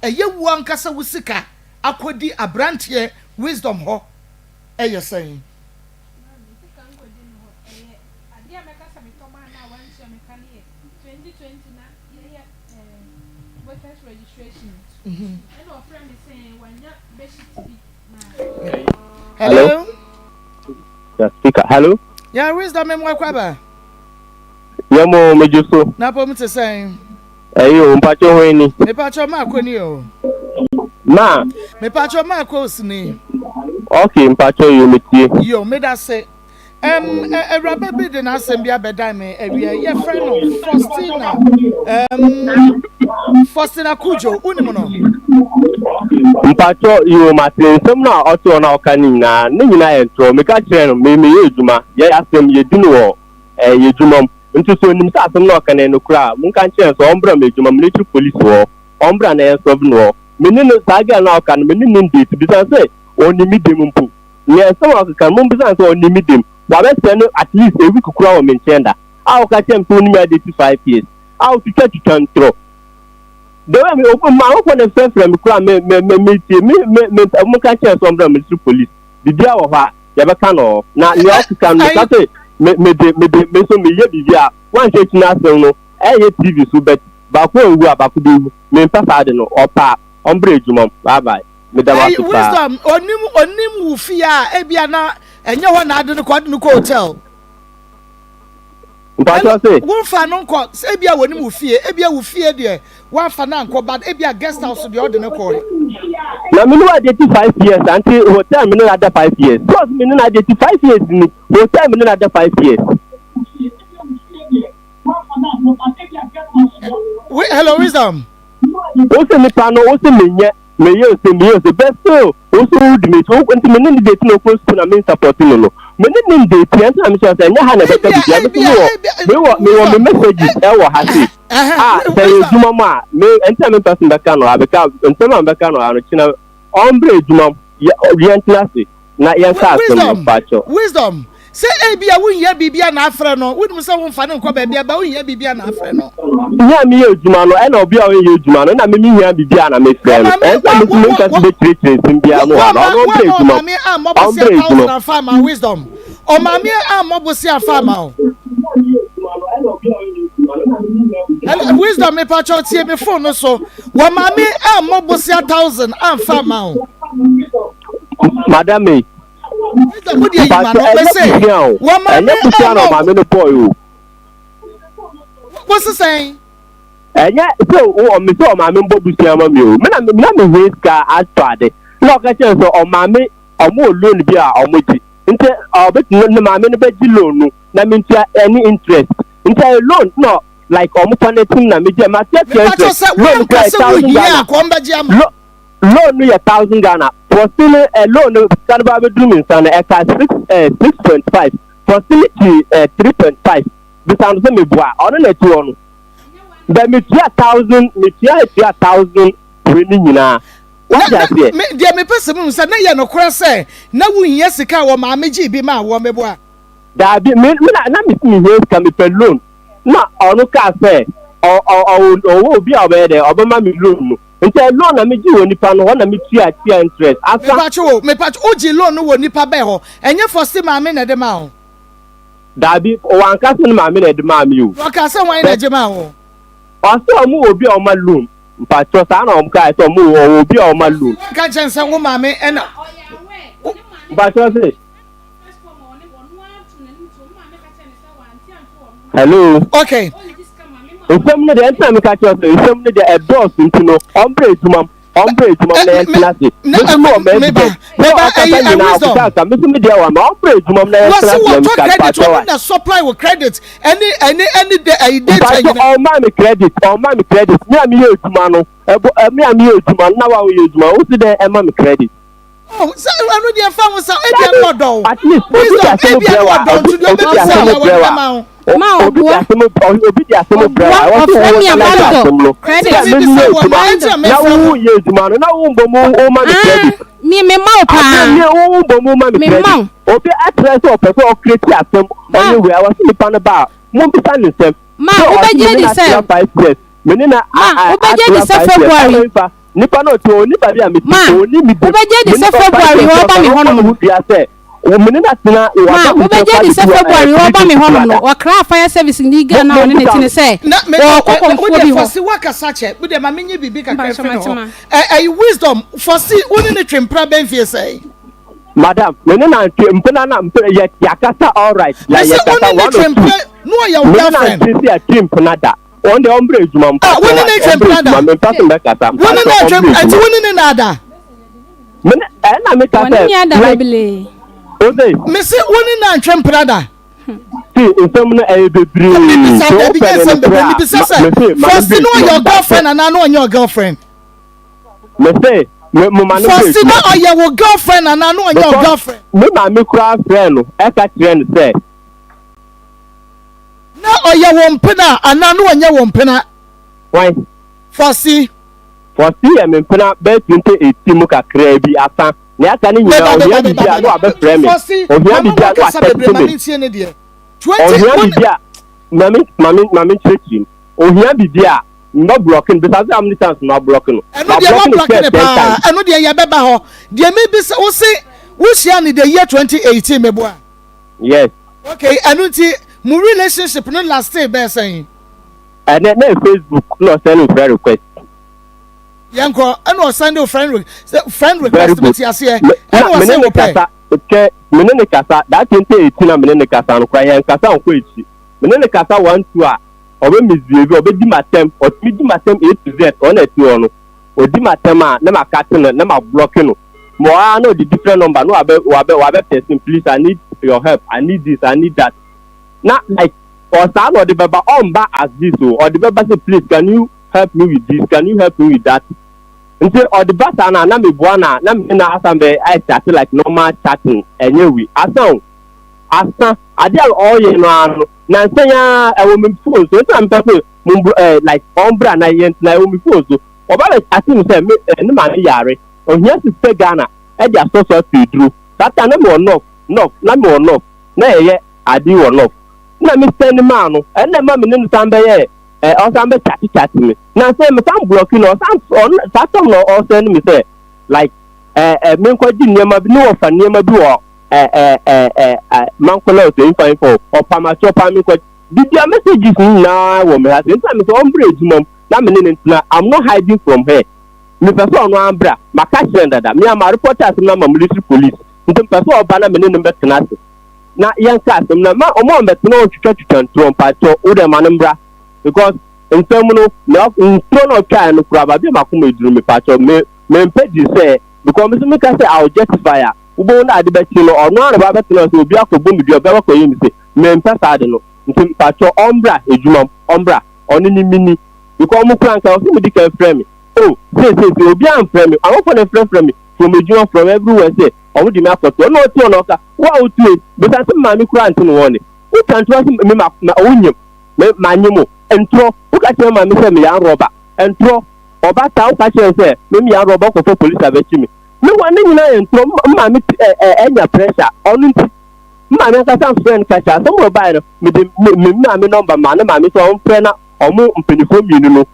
ɛyɛ wo ankasa wo sika akɔdi aberanteɛ Wisdom hɔ ɛyɛ sɛn? Hello. Yeah, speaker. Hello. Yeah, Wisdom me mo akwaba. Yeah, mo me juso. Na pom te sɛn? Ɛyi o, mpatsɔ ho ni. Mepatsɔ maako ni o. Ma. Mepatsɔ maako osini. Ok, mpatsɔ yo metie. Yo, meda se. Um, awuraba bi de n'asɛm bi abɛdan me awia. Yɛfrɛ no Faustina. Um, Faustina Kujo, wonim no? Mpatsɔ yo mate nsɛm no a ɔte hɔ na ɔka ne nyinaa ne nyinaa yɛ ntorɔ. Meka kyerɛ no me meyɛ adwuma yɛ asɛm yɛdi no wɔ ɛɛ yɛ adwuma mu. Nti sɛ onim sɛ asɛm no a ɔka no yɛ nokorɛ a, monka nkyerɛ no sɛ ɔmbra m'adwuma, military police hɔ, ɔmbra na yɛnsɔlve no hɔ. Me ne no, saa girl no a ɔka no, me ne no ndate, bisa no sɛ ɔnim me dam mpo. Nea nsɛm a ɔkeka no, mombisa no sɛ ɔnim me dam. Wabɛsɛe no at least a week koraa wɔ me nkyɛn da, a ɔka kyerɛ me sɛ ɔne me adate 5 years, a ɔtwitwa twitwa ntorɔ. The way me, obi, m'awofo na ɛfrɛfrɛ me koraa me, me, me, metie, me, me, me, monka nkyerɛ no sɛ ɔmbra military police. Biribiara wɔ hɔ a, yɛbɛka no hɔ. Na nea ɔkeka no, meka sɛ me mede mede me nso meyɛ biribi a wanhwɛ akyi no asɛm no ɛyɛ TV so but baako anwu a baako bɛwu. Mempɛ saa ade no. Ɔpɛ a ɔmbrɛ adwuma mu. Bye bye. Meda mo Ɛyi ase paa. Wisdom onim onim wo fie a ebia na ɛnyɛ hɔ na ade no kɔ ɔde no kɔ hotel. Mpakyɛw se. Wonfa no nkɔ sɛ ebia wɔnim wo fie ebia wo fie deɛ wamfa no ankɔ but ebia guest house deɛ ɔde no kɔɛ. Na me ne wo adeti 5 years ante hotel me ne no ada 5 years plus me ne no adeti 5 years ni hotel me ne no ada 5 years. Hello, Wisdom. Wo se nipa no wo se menyɛ meyɛ ose meyɛ ose but still wo so wo di me so nti me ne ne date na okɔ school na me support no no me ne ne date yɛn na me sɛ ɛnyɛ ha na ɛbɛka biribi a me so mewɔ mewɔ mewɔ me messages ɛwɔ ha se a sɛ yɛ adwuma mu a me ɛnti na me mpɛ so mbɛka no abɛka nsɛm a mbɛka no ano kyena ɔmbrɛ adwuma mu yɛ yɛntena ase na yɛnka asɛm no mpakyɛw. Wisdom sɛ ebia wonhia biribi a na afrɛ no, wonim sɛ womfa no nkɔ baabi a ba wonhia biribi a na afrɛ no. Hia a meyɛ adwuma no ɛna obi a ɔnyɛ adwuma no ɛna me mehia biribi a na mefrɛ no ɛnti na mesi mempɛ sɛ bɛkyerɛkyerɛ nsɛm biara mu wɔ ha no ɔno ɔmbrɛ adwuma mu ɔmbrɛ adwuma mu. Afa ama Wisdom ɔmaame ammɔ bosea afa ama wo. Wisdom mepakyɛw tie me phone no so wɔ maame ammɔ bosea 1000 amfa ama wo. Madam yi. Mpatsɔ ɛnyɛ bosea o ɛnyɛ bosea na ɔmaame no bɔɔ o. Wosi sɛn? Ɛnyɛ sɛ o me sɛ ɔmaame mbɔ bosea ma mi o me na me na me hia sika atɔ ade na ɔka kyerɛ sɛ ɔmaame ɔmo wɔ loan bi a ɔmo gye nti ɔbɛtumi ne maame no bɛgye loan no na me ntua ɛne interest nti ɛyɛ loan na like ɔmo connect na me gye ma tua tua interest loan kura yɛ 1000 Ghana loan no yɛ 1000 Ghana pɔsi no ɛ loan no sika no ba bɛduru mi nsa no ɛka six 6.5 pɔsi no ti 3.5 bisa no sɛ mebua ɔno na ɛti hɔ no bɛ metua 1000 metua etua 1000 wei ne nyinaa. Wate aseɛ? Me, deɛ mepɛ sɛ mehu sɛ, na yɛ nokorɛ sɛ na wohia sika a wɔ maame gyee bi maa woɔ, meboa? Daabi, me, me na, na mese mehia sika, mepɛ loan. Na ɔno kaa sɛ, ɔ, ɔ, ɔ, ɔwɔ obi a ɔbɛyɛ dɛ, ɔbɛma me loan no. Nti ɛ loan na megye wɔ nipa no hɔ na metua tua interest. Asa. Mepatwo o, mepatwo, wogyee loan no wɔ nipa bɛn hɔ? Ɛnyɛ Fosti maame na ɛde maa wo? Daabi, wanka sɛ ne maame na ɛde maa me o. Na ɔkaa sɛ hwan na ɛgye maa wo? Ɔse ɔmo wɔ obi a ɔma loan. Mpakyɛw saa na ɔmo kae sɛ ɔmo wɔ ɔwɔ obi a ɔma loan. Wanka nkyerɛ no sɛ wo maame ɛna. Mpakyɛw se. Hello. Okay. Nsɛm no deɛ ɛnti na meka kyerɛ sɛ nsɛm no deɛ ɛdɔɔso nti no ɔmbrɛ adwuma mu ɔmbrɛ adwuma mu na yɛntena ase. Mesi mi wɔ mɛ evidence. Sɛ ɔkasa nyinaa ɔkasa asa mesi mi deɛ wɔ ma ɔmbrɛ adwuma mu na yɛntena ase na meka mpakyɛw a. na supply wɔ credit ɛne ɛne ɛne de ɛyi data nyinaa. Mpakyɛw ɔma mi credit ɔma mi credit mi a mi yɛ adwuma no ɛbɔ ɛmi a mi yɛ adwuma no na wa yɛ adwuma o si dɛ ɛma mi credit. Oh, sɛ ɛno deɛ fa ho sɛ ebia no ɔdɔ wo. At least obi de asɛm brɛ wa. Ebia no ɔdɔ nti deɛ ɔbɛbi sɛ ɔyɛ wɔ bɛma wo. Ma obi de ɔboa. asɛm obi de asɛm brɛ wa. Ɔboa Wɔsi ɔfrɛ wo me na a yɛ bundle asɛm no. credit. Sɛ me yɛ adwuma no na wo yɛ adwuma no na wo mbɔ mu wo ma me Ah, credit. me me ma wo Asɛm paa. ne wo mbɔ mu ma me Me credit. ma wo. Obi akyerɛ sɛ ɔpɛ sɛ ɔkreti asɛm Ma ɔyɛ wei a wɔsi nipa no ba a mo bisa ne nsɛm. ma Sɛ ɔsi wobɛgye me ne adi na sɛ atena 5 years me ne na ma wobɛgye adi atena sɛ 5 years February ɔno nfa nipa no ɔte hɔ ɔni baabi a mete Ma ɔni me bem wobɛgye adi me ne sɛ ɔfa February years ɔreba ɔfa me no hɔnom ɔfa no ho dua sɛ me ne na tena Ma waba me nkyɛn wobɛgye fa adi de sɛ tu February 3 ɔreba days me hɔnom no brada ɔkraa fire service ni mo girl no a mo ɔne ne bisa te no no sɛ na me ɔrekɔ wo kɔmfoɔ deɛ bi hɔ. fɔsi wakasa kyɛ wo deɛ ma menye biribi kakra Mpakyɛ mfiri ne mate hɔ ma. ɛ ɛyi wisdom fɔsi wo ne ne twe mpra bɛn fie sɛn. Madam me ne na ntwe mpena na mpena yɛ yakasa alright ya Mese yɛ wo kasa ne ne one or twe two mpra na ɔyɛ wo me ne na girlfriend. ntwe si atwe mpena da wɔn deɛ ɔmbrɛ adwuma Ah, mpakyɛ wo ne wa ne twe ɔmbrɛ mpena da. adwuma me mpa so mbɛkasa Wo ne mpakyɛ ne twe ɔmbrɛ nti adwuma wo ne ne na ada. me ne ɛna me ka Wɔne sɛ me ada like bebree. o se Mese wo ne na ntwe mpena da. ti nsɛm no ɛyɛ bebree Mebisa sɛ dabi wopɛ nyɛ ne nsɛm nokorɛ bebree a mebisa ma sɛ me se ma no Fɔsi mbrɛ no adwuma ɔyɛ mpakyɛ girlfriend anaa na ɔnyɛ girlfriend. me se me mo ma no mbrɛ Fɔsi na adwuma ɔyɛ wo girlfriend anaa na ɔnyɛ wo because girlfriend. me maame koraa frɛ no ɛka kyerɛ no sɛ Na ɔyɛ wo mpena anaa na ɔnyɛ wo mpena. Hwan? Fɔsi. Fɔsi yɛ me mpena bɛyɛ 2018 mu kakraa bi asa. Nea aka no Meba nyinaa, meba ohia meba biribi a na meba. wabɛfrɛ me. Fɔsi, Ohia mama biribi a na wakasa bebree watɛste ma me. mentie ne deɛ. 20 Ohia wo biribi a, ma me ma me ma menkyerɛkyerɛ mu. Ohia biribi a, mma blɔke no. Bisa sɛ how many times ma blɔke no. Ɛno Ma deɛ blɔke no woablɔke kyɛɛ ne 10 paa. times. Ɛno deɛ yɛbɛba hɔ. Deɛ mebisa wo se wohyia no the year 2018 meboa? Yes. Okay, ɛno nti mo relationship no lastee bɛyɛ sɛn? Ɛnɛ na Facebook na ɔsɛn me friend request. Yɛnkɔ, ɛna ɔsɛn de wo friend request, friend Very request good. mete aseɛ, Me ɛna na me ne ɔsɛn ne wo pɛ. kasa kɛ me ne ne kasa that 2018 na me ne ne kasa no koraa yɛn kasa nkɔ akyi. Me ne ne kasa one two a ɔbɛ misbehave ɔbɛ di m'atɛm ɔtumi di m'atɛm A to Z ɔna ɛte hɔ no ɔdi m'atɛm a na ma cut no na ma block no ma ɔa na ɔde different number na wabɛ wabɛ wabɛ person please I need your help I need this I need that na like ɔsaa na ɔde bɛba ɔmba as this o ɔde bɛba sɛ please can you help me with this can you help me with that nti ɔde ba saa na na meboa na na me na asan bɛ ayɛ chat like normal chatting ɛnyɛ wi asan o asa ade a ɔyɛ no ara no nansa yi ara ɛwɔ me phone so nti na mepɛ sɛ mo mbro ɛɛ like ɔmbra na yɛn tena ɛwɔ me phone so ɔba bɛ chat me sɛ me ɛɛ ne maame yare ohia sista Ghana ɛde asɔ so ato aduro saa time na mewɔ north north na mewɔ north na yɛyɛ ade wɔ north na me send maa no ɛna ɛma me ne no san bɛyɛ ɛ ɔsan bɛ chat chat me na sɛ me san block no ɔsan ɔn saa time na ɔsend me sɛ like ɛ ɛ menkɔgye nneɛma bi ne wɔfa nneɛma bi wɔ ɛ ɛ ɛ ɛ ɛ mankola ɔsɛ nfa nfa o ɔpam akyɛ ɔpam menkɔ bibia messages nyinaa wɔ me ha sɛ nti na me sɛ ɔmbrɛ adwuma mu na me ne ne ntena. I'm not hiding from her. Mepɛ sɛ ɔno ambra maka kyerɛ no dada me ama report asɛm no ama military police nti mepɛ sɛ ɔba na me ne no bɛtena ase na yɛnka asɛm na ma ɔmo a ɔmbɛtena ɔntwitwa twitwa ntorɔ mpakyɛw wo dɛ ma no mbra because nsɛm no na ntorɔ na ɔtwaeɛ no koraa baabi a makoma eduru mepakyɛw me mempɛ di sɛ because me so meka sɛ I will justify a wobɛhu na ade bɛkye no ɔno ara na ɔba bɛtena sɛ obi akɔbɔ me dua obi akɔyɛ me se mempɛ saa ade no nti mpakyɛw ɔmbra adwuma mu ɔmbra ɔno ne mini because ɔmo kura nka ɔsɛ mo di kan frɛ me oh sei sei sei obi amfrɛ me amafo na frɛfrɛ me from adwuma from everywhere sɛ ɔmo de me akɔto ɔno ɔte ɔno ɔka wo a wotue bisa sɛ maame kura nte no wɔn ne wotwa ntorɔ sɛ me ma ma wonyim me ma nyim o ntorɔ woka kyerɛ maame sɛ meyɛ arɔba ntorɔ. Ɔba saa woka kyerɛ no sɛ me mea no ɔbɛkɔfa polisi abɛkye me. Me wa ne nyinaa yɛ ntorɔ m maame ɛ ɛ anya pressure ɔno nti. Me maame ankasa mfrɛ no ka kyerɛ asɛm a ɔbaeɛ no mede me me maame nɔmba maa ne maame sɛ ɔmfrɛ na ɔmo mpanimfoɔ mmienu no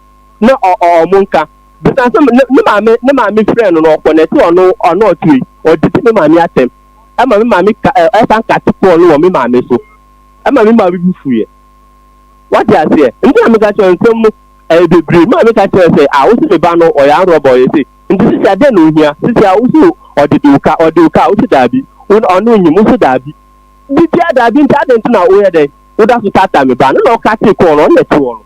na ɔ ɔ ɔmo nka. Bisa sɛ ne ne maame ne maame frɛ no no ɔkɔ na ɛte ɔno ɔno ɔte wei ɔdidi me maame atɛm ɛma me maame ka ɛ ɛsan kate kɔɔ no wɔ me maame so ɛma me maame bu fuiɛ. Wate aseɛ? Nti na meka kyerɛ nsɛm no ɛyɛ bebree. Me maame ka kyerɛ sɛ ah wose me ba no ɔyɛ arɔba ɔyɛ sei. Nti sisi a dɛn na ohia? Sisi a wose ɔde de wo ka ɔde wo ka wose daabi. Wo ɔno nyim wose daabi. Biribiara daabi nti adɛn nti na woyɛ dɛn woda so taataa me ba no na ɔkatee kɔɔ no ɔno na ɛte hɔ no.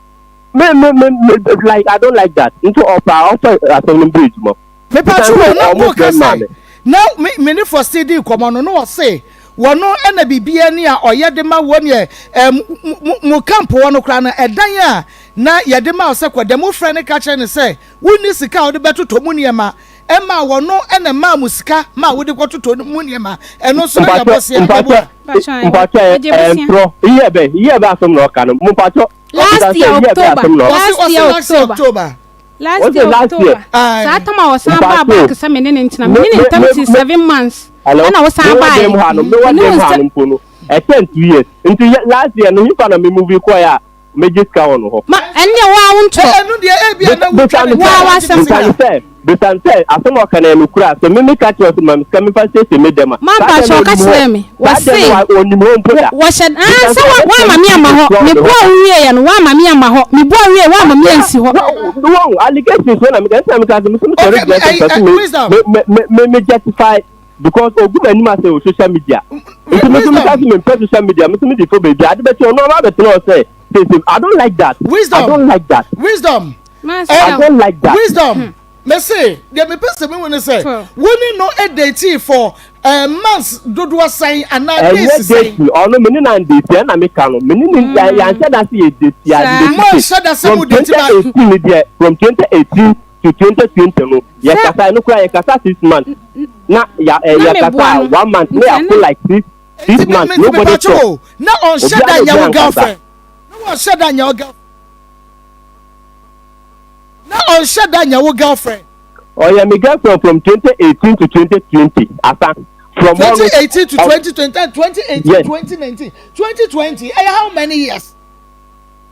Me me me me like I don't like that. Nti ɔpɛ a ɔmfa asɛm no mbra adwuma mu. Mepatwo Bisa wɔ sɛ na ɔmo mo ka frɛ me sɛ maame. na me me ne Faustin di nkɔmɔ no na ɔse wɔno ɛna biribiara ni a ɔyɛ de ma wɔ neɛ ɛɛ mo mo camp hɔ no koraa no ɛdan a na yɛde ma wo sɛ kɔ dɛm wofrɛ no ka kyerɛ no sɛ wonni sika a wode bɛtotɔ mu nneɛma ɛmaa wɔno ɛna ɛmaa mo sika ma wode kɔtotɔ mu nneɛma ɛno nso na Mpakyɛ yɛbɔ sea mpakyɛ yɛboa. Mpakyɛ ae mpakyɛ wɔgye ɛɛ bosea. ntorɔ yiyɛ bɛn yiyɛ bɛn asɛm na ɔka no mo mpakyɛ Last ɔbisa sɛ year yiyɛ bɛn October asɛm na ɔka. Ɔse last ɔse year last year October. October. Last Ɔse year last year. October saa Ae. tam a wɔsan baa Mpakyɛ o back sɛ me ne ne ntena me me ne ne me ntam me tii me 7 months hello ɛna wosan mewɔ baeɛ dɛm ha no mewɔ me ne wo dɛm ha nsɛ no mpo no ɛkyɛn 2 years nti yɛ last year no hefa na me move kɔɛ a megye sika wɔ no hɔ. Ma ɛnneɛ wo ara wo Ɛ ntorɔ. ɛno deɛ ebia na Bisa wotwa no ne Wo sɛ, ara tɛm agye w'asɛm ne bisa sika. no sɛ, bisa no sɛ, asɛm a ɔka no ɛyɛ nokorɛ a, sɛ me meka kyerɛ wo sɛ ma me sika memfa nsiesie me dɛm a, Ma saa dɛm mpakyɛ no ɔka ɔnim hɔ? kyerɛɛ me Saa dɛm wɔse no wa ɔnim hɔ mpo wɔ da? wɔhyɛ Bisa ah no sɛ sɛ wa ɔbɛkyerɛ woama me me amma pictures hɔ koraa wɔ me hɔ meboa da? wo wieɛ no woama me amma hɔ meboa wo wieɛ woama me Asa ansi hɔ. wa wɔn allegations wɔ na meka nti na meka sɛ me so mesɔre Okay, me gyina sɛ ɛyi mepɛ sɛ ɛ me wisdom me me me me me justify because ogu m'anim ase wɔ social media nti me so meka wisdom sɛ mempɛ social media me so mede fo baabi ade bɛkyɛ ɔno aba abɛtena hɔ sɛ sese I don't like that I wisdom don't like that wisdom Master ɛ I don't like that. wisdom mese deɛ mepɛ sɛ mehu ne sɛ to. wo ne no datii for eh, months dodoɔ sɛn anaa Ɛnyɛ days sɛn date ɔno me ne no andate ɛna meka no me ne no yɛanhyɛ da sɛ yɛ date a Saa. date moanhyɛ da sɛ from mo date ba 2018 no deɛ from 2018 to 2020 no Sɛ yɛkasa ɛno koraa yɛkasa six months na ya ɛ na meboa yɛkasa no one month na nti yɛako ɛna like six six nti me months me nti nobody mepatwo talk o na ɔnhyɛ obiara da ne nyɛ wo obiara nkasa girlfriend na wɔnhyɛ da nyɛ wo girlfriend Na ɔnhyɛ da nyɛ wo girlfriend. Ɔyɛ me girlfriend from 2018 to 2020 asa from hɔ no. 2018 to 2020 2018 Yes. 2019 2020 ɛyɛ how many years?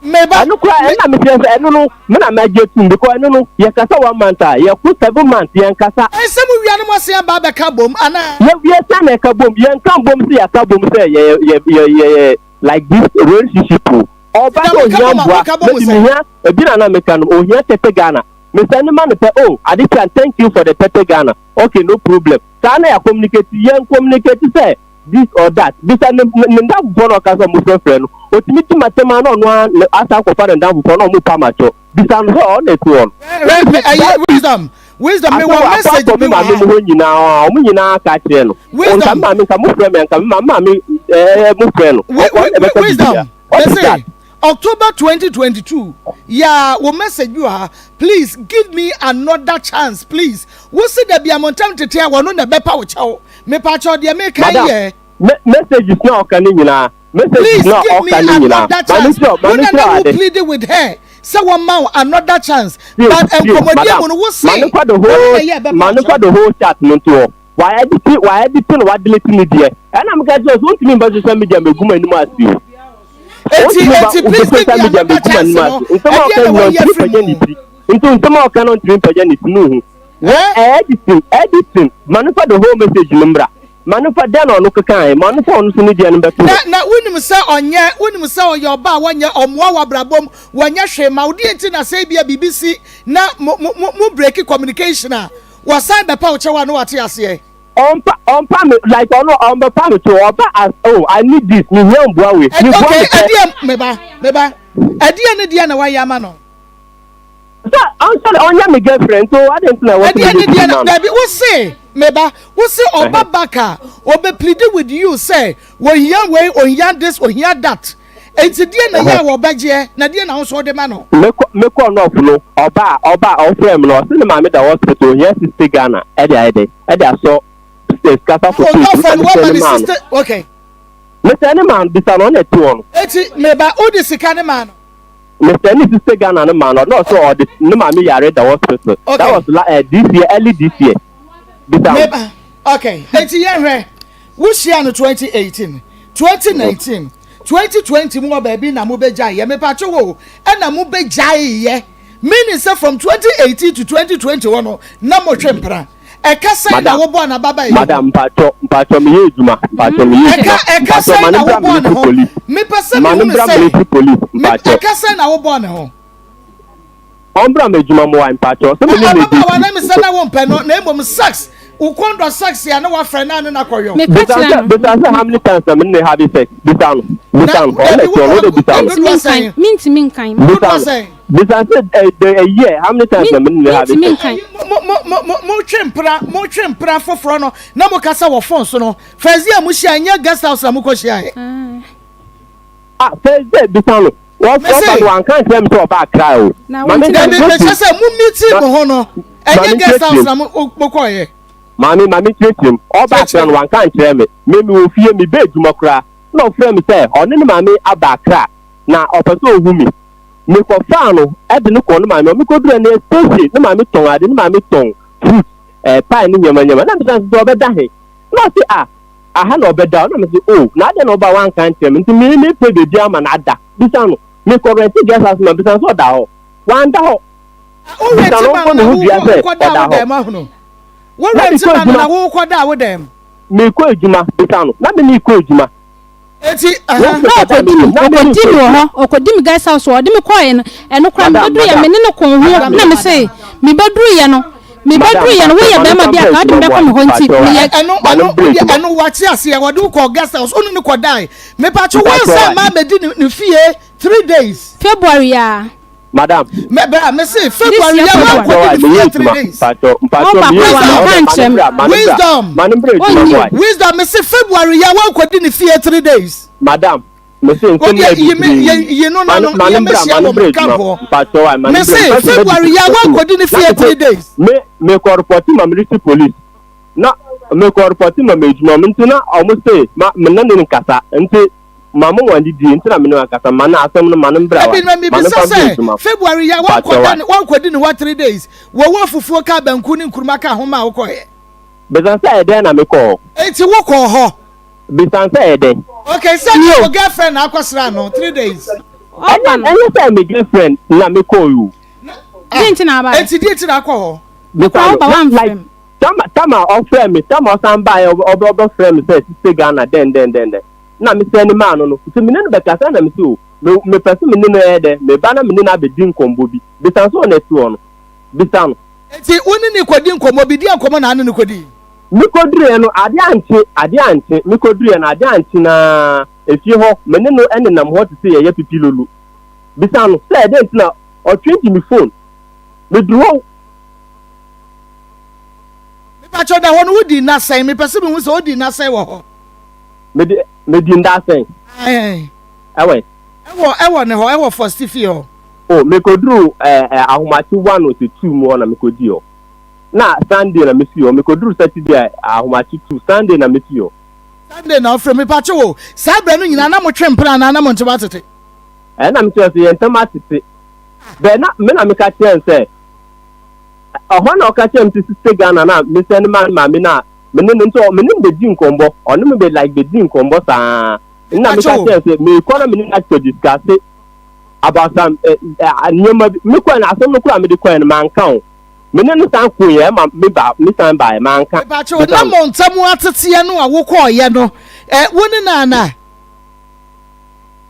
Meba. Ɛno koraa ɛna mekyerɛ sɛ ɛno no me na magye tum because ɛno no yɛkasa one month a yɛko seven months yɛnkasa. Ɛsɛ mo wia no mo asen aba abɛka bom anaa? Yɛwie sɛ na ɛka bom yɛnka bom sɛ yɛaka bom sɛ yɛ yɛ yɛ yɛ like this relationship o. Ɔba Na sɛ moka ohia bom a mboa moka bom maybe sɛn? mehia ebi na na meka no ohia tete Ghana me send ma no pɛ oh Adekyea thank you for the tete Ghana okay no problem saa na yɛ communicate yɛn communicate sɛ this or that bisa ne ne ndamfofoɔ na ɔka sɛ ɔmo frɛfrɛ no otumi di matam a na ɔno ara ne asan akɔfa ne ndamfofoɔ na ɔmo pa makyɛw bisa no sɛ ɔno na ɛte hɔ no Hwɛ me ɛyi wisdom wisdom me asɛ wɔ akɔ message akɔ bi me wɔ maame ha mu hɔ nyinaa ɔmo nyinaa ka kyerɛ no nka me wisdom maame nka mo frɛ me nka me maame maame ɛɛ mo frɛ no wi ɔkɔ wi ɔna wi ɛbɛka wisdom biribiara what me is that se October 2022 yaa wo message bi wɔ ha please give me another chance please wo se dabi a mo ntam tete a wɔno na ɛbɛpa wo kyɛw mepa kyɛw deɛ meka yi madam yɛ me messages na ɔka ne nyinaa messages please na give me ɔka ne nyinaa another maame chance kyerɛ wo maame na kyerɛ na wo ade plead with her sɛ wɔma wo another chance tie but tie nkɔmmɔdie madam mu no wo se maame fa the wɔno na whole ɛyɛ ɛbɛpa wo maame fa kyɛw the whole chat no nto hɔ wa edit wa edit na wa delete ne deɛ ɛna meka kyerɛ sɛ wontumi mba social media mɛgu m'anim ase o eti wontumi mba eti please give social me media another mɛgu chance m'anim no ase nsɛm a ɛdeɛ ɔka na nyinaa wayi ɔntumi afiri mpagya ne mu ti nti nsɛm a ɔka no ɔntumi mpagya ne ti no hu wɔ eh editing editing ma no fa the whole message no mbra ma no fa dɛn na ɔno kekae ma no fa ɔno so ne deɛ no mbɛto na hɔ na wonim sɛ ɔnyɛ wonim sɛ ɔyɛ ɔba a wɔnyɛ ɔmmoa w'abrabɔ mu wɔnyɛ hwee ma wo deɛ nti na sɛ ebia biribi si na mo mo mo mo break communication a wɔsan bɛpa wo kyɛw a na wate aseɛ. Ɔmpa ɔmpa me like ɔno ɔmbɛpa me kyɛw ɔba as oh I need this mehia mboa wei meboa Okay me pɛ. ɛdeɛ meba meba ɛdeɛ ne deɛ na wayɛ ama no. Sɛ ɔnsɛ ɔnyɛ me girlfriend so adɛn nti na ɛwɔ sɛ Ɛdeɛ meyɛ ne biribi deɛ na ma no. dabi wo se meba wo se ɔba Ɛhɛ. back a ɔbɛ plead with you sɛ ohia wei ohia this ohia that enti deɛ na ɛyɛ Ɛhɛ. a wɔbɛgyeɛ na deɛ na wo nso wode ma no. Mekɔ mekɔ nɔf no ɔba a ɔba a ɔfrɛ me no ɔse ne maame da hospital ohia 60 Ghana ɛde ayɛ dɛn ɛde asɔ sika Na fa kɔtɔ aduru na ɔgirlfriend mesɛne woama ne maa no. sister okay. Mesɛne maa no bisa no ɔna ɛte hɔ no. Enti meba wode sika no maa no. Me send ne sister Ghana no maa no na ɔsɛ ɔde ne maame yare da hospital. Okay. That was la eh, this year early this year. Bisa no. Meba. Okay. Eti yɛhwɛ. Wohyia no 2018, 2019, 2020 mu wɔ baabi na mobɛgyae yɛ. Mepatwo wo ɛna mobɛgyae yɛ. Meaning sɛ from 2018 to 2020 hɔ no na motwe mpena. Ɛka sɛn na Madam, wobɔɔ n'ababaa yi ho? madam, mpatsɔ, mpatsɔ, meyɛ adwuma, mpatsɔ, meyɛ Ɛka adwuma, ɛka mpatsɔ, sɛn ma na ne mbra wobɔɔ ne military ho? police, Mepɛ sɛ ma ne mehunu mbra sɛ military police, me mpatsɔ, ɛka sɛn na wobɔɔ ne ho? ɔmbra m'adwuma mu wa, mpatsɔ, sɛ me ne no Ababaawa na date, mesɛ na wompɛ no na mmom sex wo kɔn dɔ sex a na wafrɛ na ne na kɔyɔ. Meka bisa kyerɛ sɛ, no. bisa sɛ how many times na me ne no have sex, bisa no, Na bisa no, ɔno dabi na wo ɛte ɔno de bisa no, dodoɔ Mentumi nkan. sɛn? Mentumi nkan. bisa Dodoɔ no, sɛn? bisa sɛ eh, the a year, how many times na me ne no have Mentumi sex. nkan. Ayi mo mo mo mo motwe mpena motwe mpena foforɔ no na mo kasa wɔ phone so no first day a mo hyia nyɛ guest house na mo kɔ hyia yɛ. Ah, first day bisa no, wɔ Mese. ɔba no wanka nkyerɛ me sɛ ɔba Accra o. Na Ma me wonti Dabi nkyerɛ mekyɛ sɛ mo meeting Ma mo ho no ma ɛnyɛ me guest nkyerɛkyerɛ house mu. na mo mo kɔ yɛ. Maame, ma me nkyerɛkyerɛ mu. Ɔba Accra Kyerɛkyerɛ no mu. wanka nkyerɛ me. Me mewɔ fie, meba adwuma koraa. Na ɔfrɛ me sɛ ɔne ne maame aba Accra na ɔpɛ sɛ ɔhu me. Mekɔfaa no de no kɔɔ ne maame hɔ. Mekɔduruu no, ɛyɛ station, ne maame tɔn ade, ne maame tɔn fruit, eh, pie ne nneɛma nneɛma. Na mebisa no sɛ ɔbɛda he? Na ɔse ah, aha na ɔbɛda o. Na mese oh, na adɛn na ɔba wanka ankyerɛ me? Nti me mepɛ baabi ama no ada. Bisa no. Mekɔ rɛnte guest house ma bisa no sɛ ɔda hɔ. Wanda hɔ. Wo Bisa rɛnte no ma no ɔmbɔ ne na ho dua wokɔ sɛ wokɔ da ɔda wo hɔ. dɛm ahunu. Wo Na rɛnte mekɔ ma no na adwuma, wokɔ da wo dɛm. mekɔ adwuma, bisa no. Na me mekɔ adwuma. Eti Na aha. ɔkɔdi me ɔkɔdi me wɔ hɔ ɔkɔdi me guest house hɔ ɔde me kɔɔɛ no ɛno koraa mebɛduru yɛ me ne no koo ho na me se mebɛduru yɛ no mebɛduru yɛ no woyɛ bɛrima bi a ka wode me bɛkɔ me hɔ nti meyɛ Ɛno ɛno wodeɛ ɛno wate aseɛ wɔde wo kɔɔ guest house wone no kɔ dae mepatwo wansa ma mɛdi ne fie 3 days. February a. Madam. Mɛ bra me se February yɛ wa nkɔ di ne fie 3 days. Ɔba kora wanka nkyerɛ me. Wisdom. Ɔnyi. Wisdom me se February yɛ wa nkɔ di ne fie 3 days. Madam. Me se O nsɛm deɛ na yi me yɛ yi no na no yɛ me hyia wɔ me camp hɔ. Me se February yɛ wa nkɔ di ne fie 3 days. Me me kɔ report ma military police na me kɔ report ma me adwuma mu nti na ɔmo se ma me ne ne nkasa nti ma mo wɔn didie nti na me ne wɔn akasa ma na asɛm no ma no mbra wa Ebi na mi ma no bisa fa mbra sɛ adwuma February yɛ wa nkɔ mpakyɛw da wa ne wa nkɔ di ne hɔ 3 days wɔ wɔ fufuo ka banku ne nkuruma ka ho ma wokɔ yɛ. Bisa sɛ ɛdɛn na me kɔ hɔ. Eti wo kɔ hɔ. Bisa sɛ ɛdɛn. Okay sɛ Yo. wo girlfriend na akɔ sra no 3 days. Ɔba Ɛnyɛ no. ɛnyɛ sɛ me girlfriend na me kɔ yi o. Deɛ nti na aba yɛ. Eti deɛ ti na akɔ hɔ. Bisa Kora no woba na wamfrɛ like me. tama tama ɔfrɛ me tama ɔsan ba yɛ ɔbɛ ɔbɛfrɛ me sɛ siste Ghana dɛn dɛn dɛn dɛn na me sɛ ne maa no no nti me ne no bɛkasa na me sɛ o me mepɛ sɛ me ne no yɛ dɛ me ba na me ne no abɛdi nkɔmbɔ bi bisa sɛ ɔna ɛte hɔ no bisa no. Eti wo ne ne kɔdi nkɔmmɔ bi deɛ nkɔmmɔ na ane no kɔdi. Me kɔduruiɛ no adeɛ ankye adeɛ ankye me kɔduruiɛ no adeɛ ankye naa efie hɔ me ne no nenam hɔ te sɛ yɛyɛ pipi lolo bisa no sɛ ɛdɛn nti na ɔtwe gye me phone me duru hɔ Mepakyɛw da hɔ no wodi nna sɛn? Mepɛ sɛ mehu sɛ wodi nna sɛn wɔ hɔ. Mede medi nda sɛn? Ae. Ɛwɛ. Ɛwɔ ɛwɔ ne hɔ ɛwɔ Fosti fie hɔ. Oh mekoduru ɛɛ ɛ ahomakye one ose two mu hɔ na mekodii hɔ. Na Sunday na mefii hɔ. Mekoduru Saturday a ahomakye two Sunday na mefii hɔ. Sunday na ɔfrɛ mepakyɛw o saa berɛ no nyinaa na motwe mpena anaa na mo ntem atete? Ɛna mekyerɛ sɛ yɛn ntam atete. Bɛɛ na me na meka kyerɛ no sɛ ɛhɔ na ɔka kyerɛ me sɛ siste Ghana na mesɛ ne ma maame no a me ne no nti me ne no bɛdi nkɔmmɔ ɔne me bɛ like bɛdi nkɔmmɔ saa nna meka Mepakyɛw o. kyerɛ sɛ mekɔ na me ne no akɔ discuss about some eh, eh, nneɛma bi mekɔɛ no asɛm no koraa mede kɔɛ no manka o me ne no san koeɛ ma me ba me san baeɛ manka Mepakyɛw na bisa no mo ntam ateteɛ no a wokɔɔyɛ no ɛ wo ne no anaa?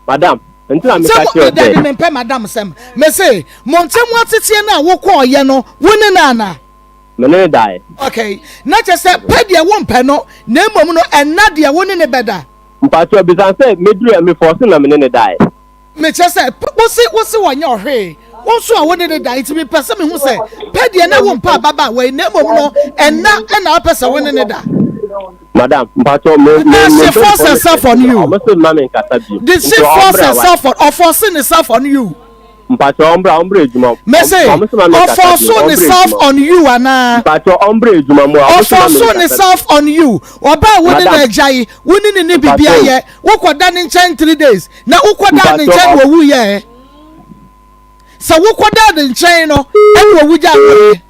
Madam, nti na Sɛ meka mo kyerɛ wo dabi sɛ. mempɛ madam sɛm. Mese mo ntam ateteɛ no a wokɔɔyɛ no wo ne no anaa? Me ne no daeɛ. Okay, na kyerɛ sɛ pɛ deɛ wompɛ no na mmom no ɛnna deɛ wo ne no bɛda. Mpakyɛw bisa no sɛ meduru a me force na me ne no daeɛ. Mekyerɛ sɛ wose wose wɔnyɛ ɔhwee wo nso a wo ne no da nti mepɛ sɛ mehu sɛ pɛ deɛ na wompɛ ababaawa yi na mmom no ɛnna ɛna wopɛ sɛ wo ne no da. Madam, mpakyɛw me me Anaa me she force mpanyinfoɔ no herself on you? ɔmo se mma me nkasa bio. Did she Nti force ɔmbra wa. herself on ɔforce ne self on you? Mpakyɛw ɔmbra ɔmbra adwuma mu. Mese Ɔmo se ma me nkasa bio ɔforce ne ɔmbra self adwuma mu. on you anaa? Mpakyɛw ɔmbra adwuma mu a ɔmo se ma me Ɔforce ne nkasa bio. self on you ɔbaa wo ne no Madam, agya yi wo ne ne ne biribi mpakyɛw ayɛ wokɔda ne nkyɛn 3 days na wokɔdaa ne mpakyɛw nkyɛn na ɔ ɔwuiɛ. Sɛ wokɔdaa ne nkyɛn no ɛna owu gyaa wo ɛ.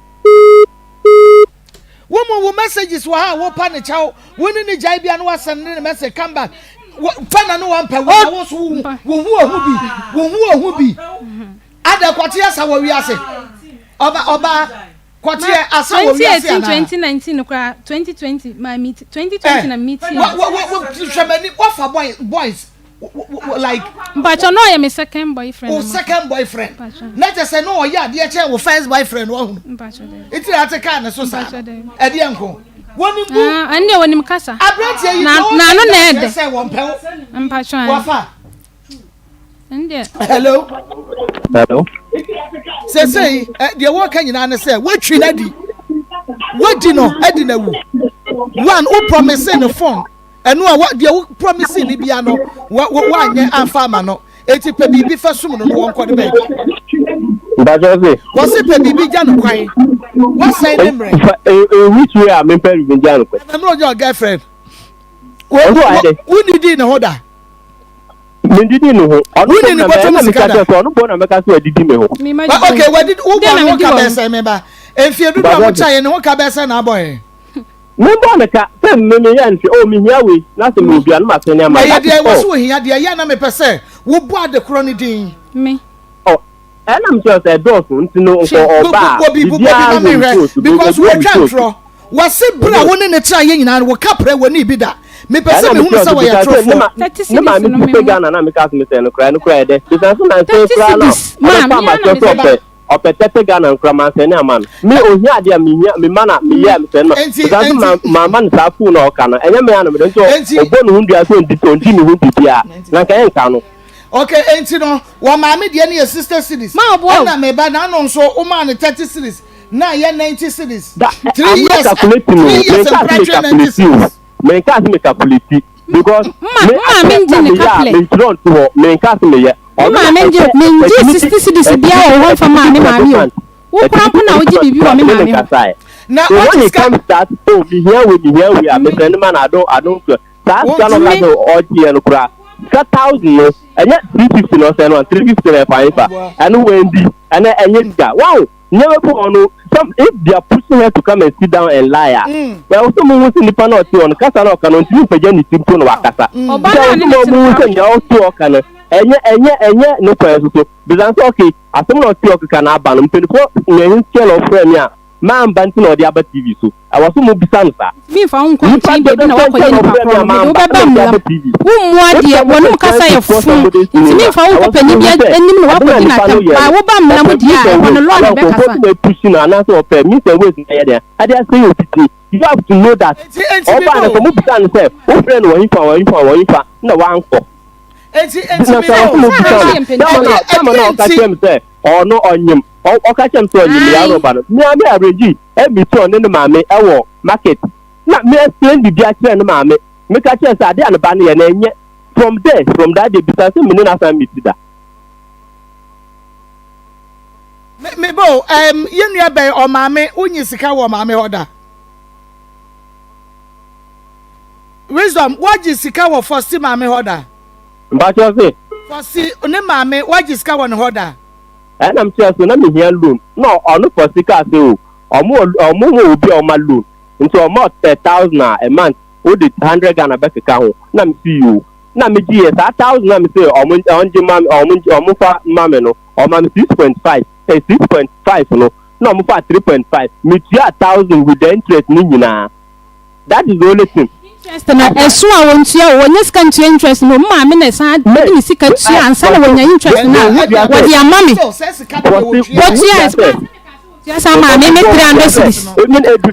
Wo mu wo messages wɔ ha a wopa ne kyɛw, wo ne ne gyae bia na wasɛnde ne message come back. Pɛ na ne wampɛ wo na wo so wo wo ho ohu bi, wo ho ohu bi. Ada kɔte asa wɔ wiase. Ɔba ɔba kɔte asa wɔ wiase ana. 2018 2019 koraa 2020 ma meet 2020 na meet. Wo wo wo hwɛ m'ani wafa boys boys like. Mpatsɔ na ɔyɛ me second boyfriend. O second boyfriend. Na kyɛ sɛ na ɔyɛ adeɛ kyɛn wo first boyfriend wahunu. Mpatsɔ dɛ. Nti na ate kaa ne so saa. Mpatsɔ dɛ. Ɛdeɛ nko. Wɔnim bu. Ah, ɛnde wɔnim kasa. Aberanteɛ yi na deɛ na ano na ɔka ɛdɛ. kyerɛ sɛ wɔmpɛ wo. Mpatsɔ ayi. Wafa. Ɛnde. Hello. Hello. Sesei deɛ wɔka nyinaa ne sɛ wɔatwi no adi. Wɔadi no adi no awu. One, wo promise ne phone. Ɛno a wa deɛ wo promise ne bia no wa wa wanyɛ amfa ama no. Eti pɛ biribi fa sum no na wɔnkɔ ne baabi. Mpakyɛw se. Wɔse pɛ biribi gya no kwan. Wasɛe ne mmerɛ. Fa in which way a mempɛ biribi gya no kwan? Ɛna mmerɛ ɔnyɛ girlfriend. Wo Ɔno ayɛ dɛ. wo nidi ne ho da. Mendidi ne ho. Ɔno Wonni bom ne na mɛ bɔtɔ mu ɛna sika meka da. kyerɛ sɛ ɔno bom na mɛka sɛ wadidi me ho. Me ma Okay, wadidi wo Dɛn bɔ na ne ho medi ka wɔ bɛyɛ ho? sɛn me ba? Mfie dodoɔ a Mpakyɛw mo se. kyaeɛ ne ho ka bɛyɛ sɛn na abɔ yɛn? Mebɔ no ka sɛ me meyɛ nhwɛ oh mehia wei na sɛ mewɔ bi a na masɛne ama no Ɛyɛ that deɛ is wɔ all. so ohia deɛ ɛyɛ a na mepɛ sɛ wobɔ ade korɔ no din. Me. Oh ɛna mekyerɛ sɛ ɛdɔɔso nti no nkɔ Hwɛ, ɔba a bɔ bi bɔ bi biribiara ma wɔ menhwɛ nsuo so because biribiara wɔ wɔtwa nsuo so. ntorɔ. Wɔse berɛ a wo ne no tra yɛ nyinaa no wo kaprɛ wɔ ne bi da. Mepɛ sɛ Ɛna mehunu mekyerɛ sɛ sɛ wɔyɛ bisa sɛ ne torofoɔ. ma 30 ne cedis maame no ti me sɛ mu. Ghana na meka so mesɛ no koraa no koraa ɛdɛ bisa so nansa 30 koraa no cedis ma ɔbɛfa me ara na amakyerɛ sɛ mesɛ. ɔpɛ Ɔpɛ tɛtɛ Ghana nkora mansɛne ama no me ohia adeɛ a mehia me ma na meyɛ a mesɛne ma Enti mesan so ma enti mamma no saa phone a ɔka no ɛnyɛ me a na mede nti enti ɔbɔ ne ho dua sɛ ɔndi ɔndi me ho biribiara na nka ɛnka no. Okay enti no wɔ maame deɛ no yɛ 60 cedis Ma ɔboa o. ɛna me ba n'ano nso womaa no 30 cedis na ɛyɛ 90 cedis Da three I'm not years calculating o three years menkaa sɛ mpratwe me 90 calculate o cedis. menkaa sɛ me calculate because Mma me me maame adeɛ ngye na ne meyɛ a kaplɛ. mentwerɛ nto hɔ menkaa sɛ meyɛ Me ɔno na maame ngye ɛsɛ mengye ɛtumi 60 cedis ɛtumi biara wɔ hɔ mfa maa ɛtumi me every maame o. month Wo koraa ɛtumi mpo na every wogye month biribi wɔ koraa me me ne maame hɔ. nkasaeɛ Na so wagye when it sika comes that oh mehia wei mehia wei a Me mesrɛ no ma no I don't I don't care saa sika no wontu ɔka me sɛ ɔgyeɛ no koraa sika thousand no ɛnyɛ 350 na ɔsɛ no a 350 na ɛfa hefa ɛno wɛndi ɛnɛ ɛnyɛ sika wow Nneɛma bi wɔ hɔ no, some if they are pushing her to come and sit down and lie a, ɛwɔ sɛ mo hu sɛ nipa na ɔte hɔ no, kasa na ɔka no, ɔntumi mpagya ne ti mpo na wakasa. Ɔba Nti no ɛwɔ a sɛ ne mo ne te mo no hu koraa sɛ nea ɔte hɔ ka no, ɛnyɛ ɛnyɛ ɛnyɛ ne kwan so so. Bisan sɛ okay, asɛm na ɔte hɔ keka na aba no, mpanyinfoɔ mmiɛnsa na ɔfrɛ me a, mamba nti na ɔde aba TV so. Ɛwɔ sɛ mo bisa no saa. Memfa wo nkɔ Nipa nkyɛn deɛ baabi na bɛsɛ woakɔyɛ nkyɛn na nipa ɔfrɛ me korɔ a no, mede wo mamba bɛba ɛna ɔde mmara aba mu. TV. Wommu If adeɛ, somebody w'anom is kasa trying yɛ to force fo, somebody nti cinema, memfa wo ɛwɔ nkɔ sɛ panin mo bi hu sɛ anim na ade na woakɔdi no nipa no atɛm. yɛ Ba no, woba mmara mu ɔpɛ deɛ means a, and ɛhɔ no ways law na anaa nkurɔfoɔ ɛbɛkasa. bi na ɛpushi no anaasɛ ɔpɛ means and ways na ɛyɛ dɛn ade asɛe obi din. You have to know that Enti enti me ɔbaa ba no o. sɛ mo bisa no sɛ wofrɛ no wɔ hefa wɔ hefa wɔ hefa na wankɔ. Enti enti Na me sɛ ba ɔsɛ o. mo Sɛ bisa ha no nso yɛ tama mpanimfoɔ na Ɛdeɛ tama na ɛdeɛ ɔka nti. kyerɛ me sɛ ɔno ɔnyem ɔka kyerɛ me sɛ ɔnyem Ae. yareba no me a me arrange ɛmi ɔne ne maame ɛwɔ market na me explain biribi akyerɛ ne maame meka kyerɛ sɛ ade a ne ba no yɛ no ɛnyɛ from there from that day bisa sɛ me ne no asan meet da. Me me ba o, um, yɛn nua bɛn ɔmaame, wonyi sika wɔ ɔmaame hɔ da? Wisdom, wagye sika wɔ Fosti maame hɔ da? Mpakyɛ se. Fosti ne maame, wagye sika wɔ ne hɔ da? Ɛna me kyerɛ so na mehia loan na ɔno Fosti kaa sɛ o ɔmo ɔmo wɔ obi a ɔma loan nti ɔma 1,000 a a month wode 100 Ghana bɛkeka ho na me se yoo na me gye yɛ saa 1,000 na me se ɔmo ɔngye ma me ɔmo ɔmo fa ma me no ɔma me 6.5 eh 6.5 no na ɔmo fa 3.5 me tua 1,000 with the interest ne nyinaa that is the only thing. Interest no ɛso a wɔntua o, wɔnya sika ntua interest no, me maame na ɛsan de ne sika tua ansa na wɔanya interest no a wɔde ama me. Wɔtua wɔtua san maa me me 300 cedis.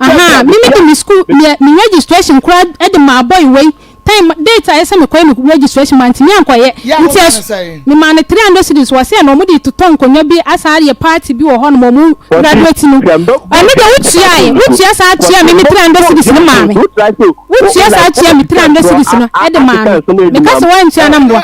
Aha, me me de me school me me registration koraa de maa boy wei time date a ɛsɛ mekɔyɛ me registration mantumi ankɔyɛ nti ɛso memaa no 300 cedis wɔ sɛ na wɔn de totɔ nkonnwa bi asan ayɛ party bi wɔ hɔ nom wɔn graduate no ɛno deɛ wotuae wotua saa tua me me 300 cedis no maa me wotua saa tua me 300 cedis no ɛde maa me meka sɛ woantua na mboa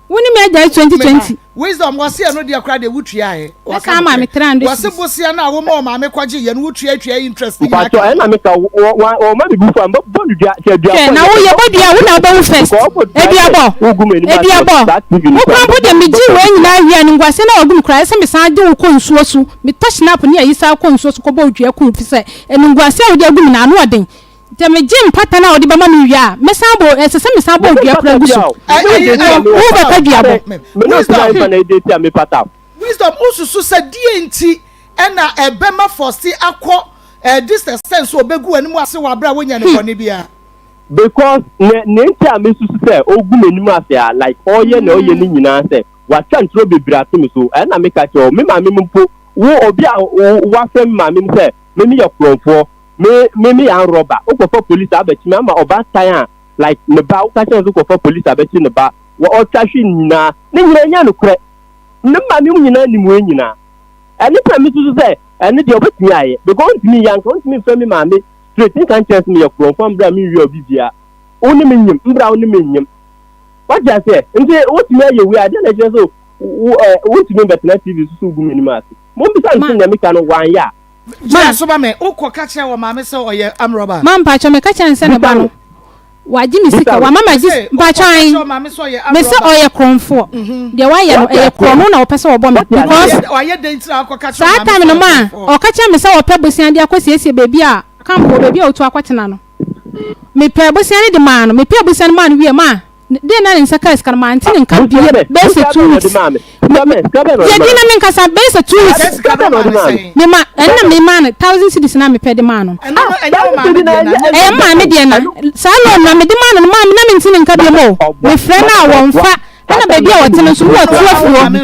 wo ne me agyae 2020 Wisdom wɔse ɛno deɛ koraa deɛ wotuae waka Ɛsan maa me nokorɛ 300 wɔse cedis bosea no a woma ɔmaame kɔgye yɛ no wotua tua interest no nyinaa Mpatsɔ ka ho. ɛna meka wɔ ma me bu fa mbɔ no dua sɛ dua Hwɛ bɔ na yɛ wo yɛbɔ dua wo na wobɛwu first because ɔbɔ dua Aduabɔ sɛ wogu m'anim ase Aduabɔ saa TV no wo so koraa mpo deɛ megye wei nyinaa wie animguaseɛ no a wagu me koraa, ɛsɛ sɛ mesan de wo kɔ nsuo so, metɔ Schnapp ne ayi san kɔ nsuo so kɔbɔ wo dua ku wo, ɛfiri sɛ animguaseɛ a wode agu me no, ano ɔden. Sɛ megye mpata no a wode bɛma me wie a, mɛsan abɔ, ɛsɛ sɛ mesan bɔ wo dua koraa gu so. Wobɛpa duabɔ. Wisdom, wosusu sɛ deɛn nti na ɛbɛma Fosti akɔ this extent sɛ ɔbɛgu w'anim ase wɔ aberɛ a wonyɛ no bɔne biara? Because nea nea nti a mesusu sɛ ogu m'anim ase a like ɔyɛ nea ɔyɛ no nyinaa sɛ watwa ntorɔ bebree ato me so ɛna meka kyerɛ wo me maame mu mpo wo obi a wo wafrɛ me maame mu sɛ me meyɛ korɔmfoɔ me me meyɛ anrɔba wokɔfa police abɛkye me ama ɔbaatan a like ne ba woka kyerɛ no sɛ wokɔfa police abɛkye ne ba wɔ ɔtwa hwe nyinaa ne nyinaa nyɛ nokorɛ ne maame mu nyinaa nim wei nyinaa ɛne pɛ mesusu sɛ ɛne deɛ ɔbɛtumi ayɛ because ɔntumi yɛ anka ɔntumi mfrɛ me maame Straight nka nkyerɛ sɛ meyɛ korɔmfoɔ mbrɛ a menwia obi bia. Wo ne me nyim, mbrɛ a wo ne me nnyim. Wate aseɛ? Nti wotumi ayɛ wei a, deɛ na ɛkyerɛ sɛ wo ɛ wontumi mbɛtena TV so so wogu m'anim ase. Mombisa no sɛ nea meka no wanyɛ a. Gyina so ma me. Wokɔ ka kyerɛ wɔ maame sɛ ɔyɛ amrɔba? Ma mpakyɛw meka kyerɛ no sɛ ne ba no wagye me sika wama magye mpakyɛw ae mese ɔyɛ korɔmfoɔ deɛ wayɛ no ɛyɛ korɔno na ɔpɛ sɛ ɔbɔ me because saa time no ma ɔka kyerɛ me sɛ ɔpɛ bosea de akɔ siesie baabi a camp wɔ baabi a ɔtu akɔtena no mepɛ bosea no de maa no mepɛ bosea no maa no wie ma Dɛn na ne nsa kaa sika no? Mante ne nka bio bɛyɛ sɛ 2 weeks. Yɛdi na menkasa bɛyɛ sɛ 2 weeks. Mema ɛnna mema no 1000 cedis na mepɛ de maa no. Ɛyɛ maame deɛ na saa loan na mede maa no no maame na mente ne nka bio mo. Mefrɛ no a wɔmfa ɛna baabi a wɔte no nso na wɔtu afiri hɔ. Maame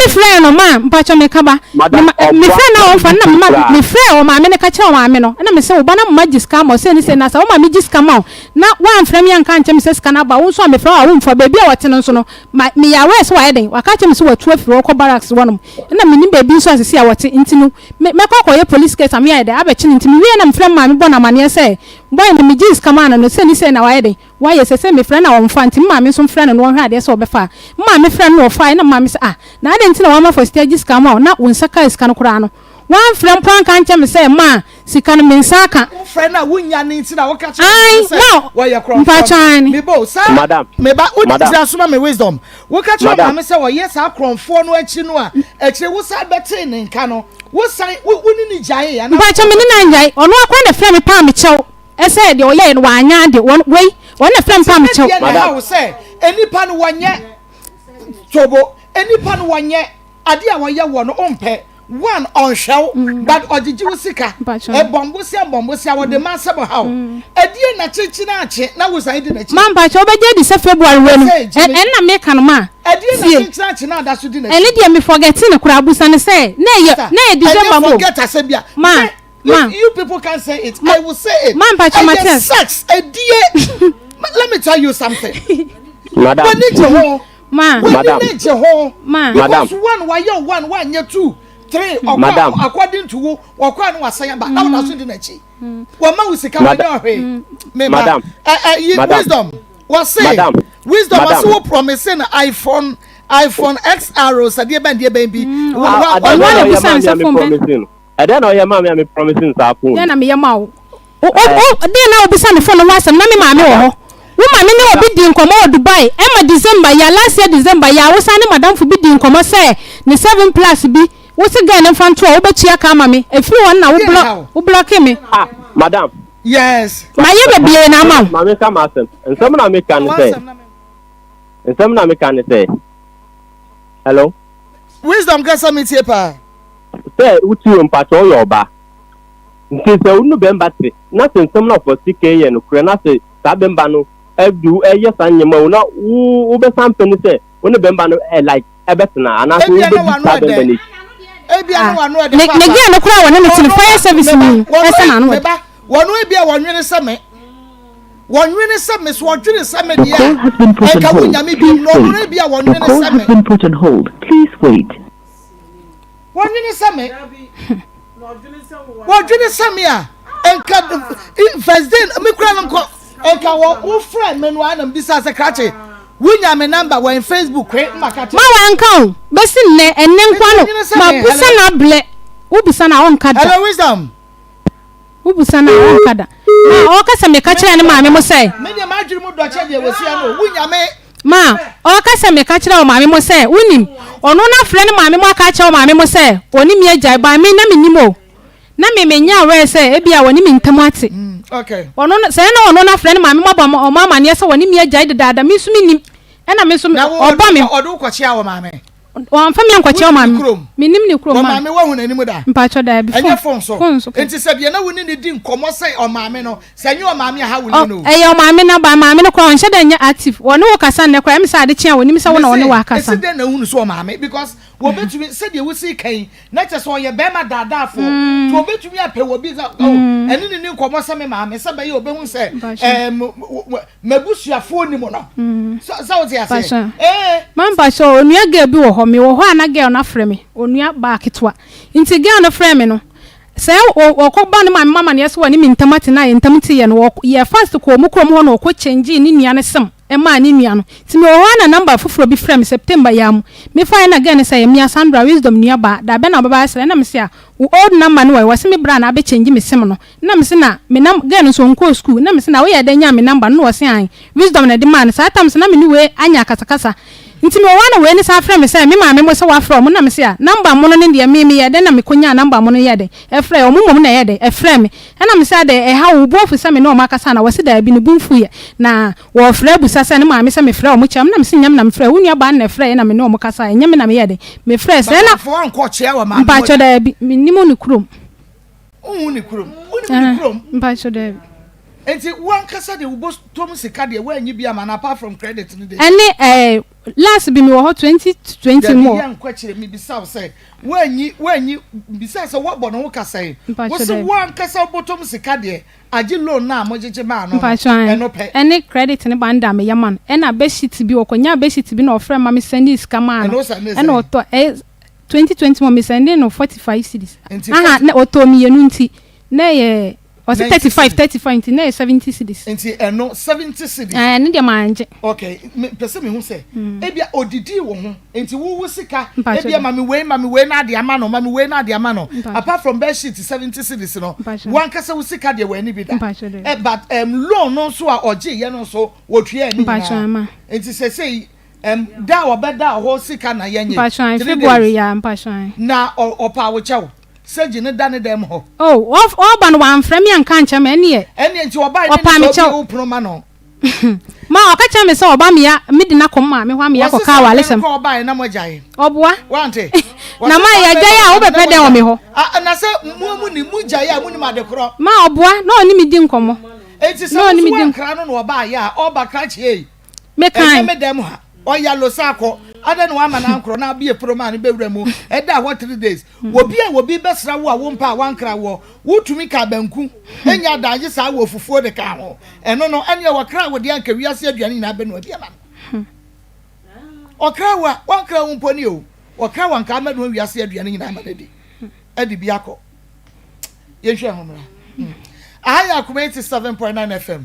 frɛ no ma mpakyɛ meka ba. Mefrɛ no a ɔmfa no na mema mefrɛ ɔmaame no ka kyerɛ ɔmaame no ɛna mesɛ wo ba no mma gye sika ama wo sɛ ne sɛ na sɛ wo maame gye sika ma wo Na woamfrɛ me anka ankyerɛ me sɛ sika no aba, wo nso a mefrɛ wo a womfa. Baabi a wɔte no nso no, ma, meyɛ aware sɛ wayɛ dɛn, waka akyerɛ me sɛ watu afiri hɔ kɔ barracks hɔnom. Ɛna mennim baabi nso a seesei a wɔte, nti no, me, mɛkɔ akɔyɛ police case ama yɛayɛ dɛn, abɛkye no. Nti mewiee na mefrɛɛ me maame bɔɔ no amaneɛ sɛ, boy no, megyee sika maa no no, sei ne sei na wayɛ dɛn, wayɛ, seesei mefrɛ no a ɔmfa, nti me maame nso mfrɛ no na ɔnhwɛ adeɛ sɛ ɔbɛfa a. Me maame frɛɛ no na ɔfaeɛ, ɛna me maame sɛ, ah, na adɛn nti na wama Faustina agye sika ama wo, na wo nsa kaa sika no koraa no, Woamfrɛ mpo anka ankyerɛ me sɛ ma sika no me nsa aka. Wofrɛ no a wonnya no nti na woka kyerɛ no sɛ wɔyɛ korɔmfoɔ no. Meba o, saa meba wode gyina so ma me wisdom. Woka kyerɛ maame sɛ ɔyɛ saa korɔmfoɔ no akyi no a, akyire wo san bɛtee ne nka no, wo san wo ne no gyaee anaa? Mpakyɛ me ne no annyae. Ɔno ara koraa na ɛfrɛɛ me paa me kyɛw sɛ deɛ ɔyɛeɛ no wanyɛ ade. Wei, ɔno na ɛfrɛɛ me paa me kyɛw. Nti ɛdeɛn na ɛha wo sɛ nnipa no wɔnyɛ tobo, nnipa no wɔnyɛ. Adeɛ a wɔyɛ wɔ no wompɛ one ɔnhwɛ wo mm. but ɔgyegye wo sika ɛbɔnbosia bɔnbosia wɔde ma asɛm ha wo mm. ɛdeɛ na kyekyere akye na wosan di n'akyi. maa mpakyɛ wobɛgye adi sɛ February wei no ɛnna meka no ma ɛdeɛ na kyekyere akye na ada so di n'akyi. Ɛne deɛ me forget ne koraa abusa ne sɛ na ɛyɛ na ɛyɛ December mo. Ɛnyɛ forget asɛm bia. Ma ma you people can say it I will say it. Ma mpakyɛ ma test. Ɛyɛ sex ɛdeɛ let me tell you something. Madam. W'ani gye ho. Ma. Madam. W'ani gye ho. Ma. Madam. Because one wayɛ one wanyɛ two three ɔkɔ Madam. according to wo ɔkɔ a no wasan aba na ɔda so di n'akyi. Wɔma wo sika wɔnyɛ ɔhwee. Meba. Madam. Ɛ ɛ yi wisdom wɔse Madam. wisdom wɔse Madam. wo promise no iPhone iPhone XR o sɛdeɛ bɛn deɛ bɛn bi. Wa wa Ɛdɛn na Ɔno ara na ɔyɛ bisa maa ne me a sɛ me phone bɛn. promise no? Ɛdɛn na ɔyɛ maa me a me promise no saa phone? Dɛn na meyɛ maa wo? O o o dɛn na wobisa me phone ho asɛm na me maame wɔ hɔ. Wo maame ne obi dii nkɔmmɔ wɔ Dubai ɛma December yi a last year December yi a wosan ne madamfo bi dii nkɔmmɔ sɛ ne seven plus bi wose girl no mfa nto hɔ wobɛtua ka ama me ɛfiri hɔ no na wo blɔ wo blɔke me. Ah madam. Yes. Mayɛ bebree na ama wo. Ma menka m'asɛm. Nsɛm na meka ne sɛ nsɛm na meka ne sɛ hello. Wisdom kasa metie paa. Sɛ wotie o mpakyɛ woyɛ ɔba. Nti sɛ wo nu bɛmba te na sɛ nsɛm no a ɔfɔte kɛn yɛ nokorɛ na sɛ saa bɛmba no de wo ɛyɛ saa nneɛma wo na wo wobɛsan pɛ ne sɛ wo ne bɛmba no ɛ like ɛbɛtena anaa sɛ Ebia na wobɛdi w'ano saa ɛdɛ. bɛmba no akyi. Ebia na Ah, w'ano ɛdɛ ne ne paapa. girl no koraa wɔne no te no Ɔno fire service meba ni wɔno ɛsɛ n'ano ɛdɛ. meba wɔno ebia wɔnwene sɛ me wɔnwene sɛ me so wɔdwene sɛ me The deɛ call has been a put on ɛnka hold. wonya me biom Please na ɔno wait. ebia The wɔnwene call sɛ has me. been put on hold. Please wait. Wɔnwene sɛ me. Wɔdwene sɛ me a, nka first day me kura no nkɔ nka wɔ wofrɛ me no a na mbisa sɛ krakye wonya me number wɔ Facebook kwe ma ka kyerɛ. Ma wanka o, bɛsi nnɛ, ɛnnɛ nkoa no, Nti ma busa no ablɛ, wo busa no a ɔnka da. Hello wisdom. Wo busa no a ɔnka da. Ma ɔka sɛ meka kyerɛ ne maame mo sɛ. Me deɛ m'adwene mu dɔ kyɛ deɛ wɔsia no, wonya me. Ma ɔka sɛ meka kyerɛ ɔmaame mo sɛ wonim ɔno no afrɛ ne maame mo aka akyerɛ ɔmaame mo sɛ ɔne me agyae but me na mennim o na me menyɛ aware sɛ ebia wɔne me ntam ate ɔno no sɛ na ɔno no afrɛ ne maame mo abɔ ɔmo amaneɛ sɛ wɔne me agyae dedaada me nso mennim ɛna me nso ɔba me ɔde wo kɔkyea wɔ maame Wɔamfa me ankɔkyerɛ Wonim ne kurom? Mennim ne kurom. Wɔ maame woahu n'anim da? Mpakyɛ daabi. Ɛnyɛ phone so? Phone so. Nti sɛ deɛ na wo ne no di nkɔmmɔ sɛ ɔmaame no, sɛ ɛnyɛ ɔmaame a how will you know? Ɛyɛ ɔmaame no but maame no koraa ɔnhyɛ da nyɛ active. Ɔne wo kasa nnɛ koraa ɛyɛ me sɛ ade kye a ɔnim sɛ wo na ɔne wo akasa. Mese, ɛsi dɛn na wohunu sɛ ɔmaame? Because wɔbɛtumi, sɛdeɛ wosi ka yi, na kyerɛ sɛ ɔyɛ bɛrima daadaafoɔ. Nti ɔbɛtumi apɛ wɔ bi sɛ, oh, ɛne ne ni nkɔmmɔ sɛ me maame, sɛ bɛyɛ ɔbɛhu sɛ, ɛɛm, M'abusuafoɔ nim no. Sɛ sɛ wote aseɛ? Ee. Ma mpakyɛw, onua girl bi wɔ hɔ, mewɔ hɔ a na girl no afrɛ me, onua baa ketewa. Nti girl no frɛɛ me no, sɛ ɔkɔ ba ne maame mu amaneɛ sɛ wɔne me ntam ate na yɛn ntam te yɛ no, wɔ yɛɛ fast kɔɔ ɔmo kurom hɔ na ɔkɔ change ne nua no sim maa ne nua no. Nti mewɔ hɔ a na number foforɔ bi frɛ me, September yi ara mu. Me faeɛ na girl no sɛ ɛyɛ mea Sandra, Wisdom nua baa, dabɛn na wobɛba abɛsra? Ɛna mese ah, wo old number no wɔ he? Wɔse me bra na abɛ change me sim no. Nna mese na me nam girl no so ɔnnkɔɔ school nna mese na woyɛɛ dɛn nyaa me number no nna ɔse ae wisdom na ɛde maa no saa tam so na me ne wei anya akasakasa nti mewɔ hɔ a na wei ne san frɛ me sɛ me maame mo sɛ wafrɛ ɔmo nna mese a number mono no deɛ me meyɛɛ dɛn na me kɔ nyaa number mono yɛɛ dɛn ɛfrɛɛ ɔmo mmom na ɛyɛɛ dɛn ɛfrɛɛ me ɛna mese adɛn ɛha wo wo bo afu sɛ me ne ɔmo akasa anaa wɔse daabi ne bo mfuiɛ na wɔɔfrɛ abusa sɛ ne maame sɛ mefrɛ ɔmo kyɛm nna mese nyɛ me na mefrɛɛ wo nua baa no na ɛfrɛɛ na me ne ɔmo kasaeɛ nyɛ me na meyɛɛ dɛn mefrɛɛ sɛ na mpakyɛ daabi mennim ne kurom. Wohu ne kurom. Wonim ne kurom. Mpakyɛ daabi. Nti wankasa deɛ wobɔtɔm sika deɛ woanyi bi ama no apart from credit no deɛ. Ɛne ɛɛ last bi mewɔ hɔ 2020 mu. Dabi yɛ nkɔ akyire mebisa wo sɛ woanyi woanyi bisa sɛ woabɔ ne ho ka sɛn. Mpakyɛ daabi. Wose wankasa wobɔtɔm sika deɛ agye loan no a mogyegye maa no no Mpakyɛ ɛno pɛ. Ɛne credit ne bundle a meyɛ ma no ɛna bedsheet bi ɔkɔnyaa bedsheet bi na ɔfrɛ ma me sɛndii sika maa no Ɛno wo sɛndee ɛna sɛn? ɔtɔ ɛyɛ 2020 mu me sɛndee no 45 cedis Nti aha 40 na ɔtɔɔ mmienu nti na ɛyɛ ɔse 90 35 cedis. 35 nti na ɛyɛ 70 cedis. Nti ɛno 70 cedis. Ɛɛ ɛno deɛ mangye. Okay, me pɛ sɛ mehu sɛ ebia odidii wo ho nti wo wo sika Mpakyɛ ebia da. ma me wei ma me wei na ade ama no ma me wei na ade ama no Mpakyɛ. apart from bed sheet 70 cedis no Mpakyɛ. wankasa wo sika deɛ w'ani bi da. Mpakyɛ da. Eh, but um, loan no nso a ɔgye yɛ no nso wɔtua ne Mpakyɛ nyinaa. ama. Nti sɛsɛyi Ɛm, da a ɔbɛdaa hɔ sika na yɛnyɛ. Mpakyɛw, Three February days. yi ara, mpakyɛw. Na ɔ, ɔpaa wo kyɛw sɛ gye no da ne dɛm hɔ. Oh, ɔf, ɔɔba no wamfrɛ me anka ankyerɛ me, ɛneɛ. Ɛneɛ nti ɔbae ne Ɔpaa ne me sɛ kyɛw. ɔbue wo pono ma no. Ma, ɔka kyerɛɛ me sɛ ɔba mea, me de no akɔ me maame hɔ ama Wɔse yɛakɔka saa berɛ no awaresɛm. koraa ɔbae na moagyae. Ɔboa. Woante? Na Wɔse ma, saa berɛ yɛagyae no a, ɔbae na wobɛpɛ dɛn wɔ me moagyae. hɔ? Ah, na sɛ mo, monim, mogyae a monim ade korɔ. Ma, ɔboa, na ɔne me di nkɔmmɔ. Enti sɛ Na wo ɔne nso me di nk. woankra no na ɔbaeɛ a, ɔba krakye ei. Mekae. Ɛnyɛ me dɛm ha. Ɔya losa akɔ. Adɛn na wama no ankorɔ na abue pono maa no bɛwura mu ɛdaa hɔ 3 days. Wɔbi a wɔbi bɛsra wo a wompɛ a wankra woɔ. Wotumi ka banku nya adagye saa wɔ fufuo de ka ho. Ɛno no ɛneɛ wɔkra wo deɛ anka wiase aduane nyinaa bɛnoa bi ama no. Ɔkra wo a wankra wo mpo ni o. Ɔkra wo anka amɛnoa wiase aduane nyinaa ama no adi. Adi bi akɔ. Yɛnhwɛ ho mmra. Aha yɛ Akoma 87.9 FM.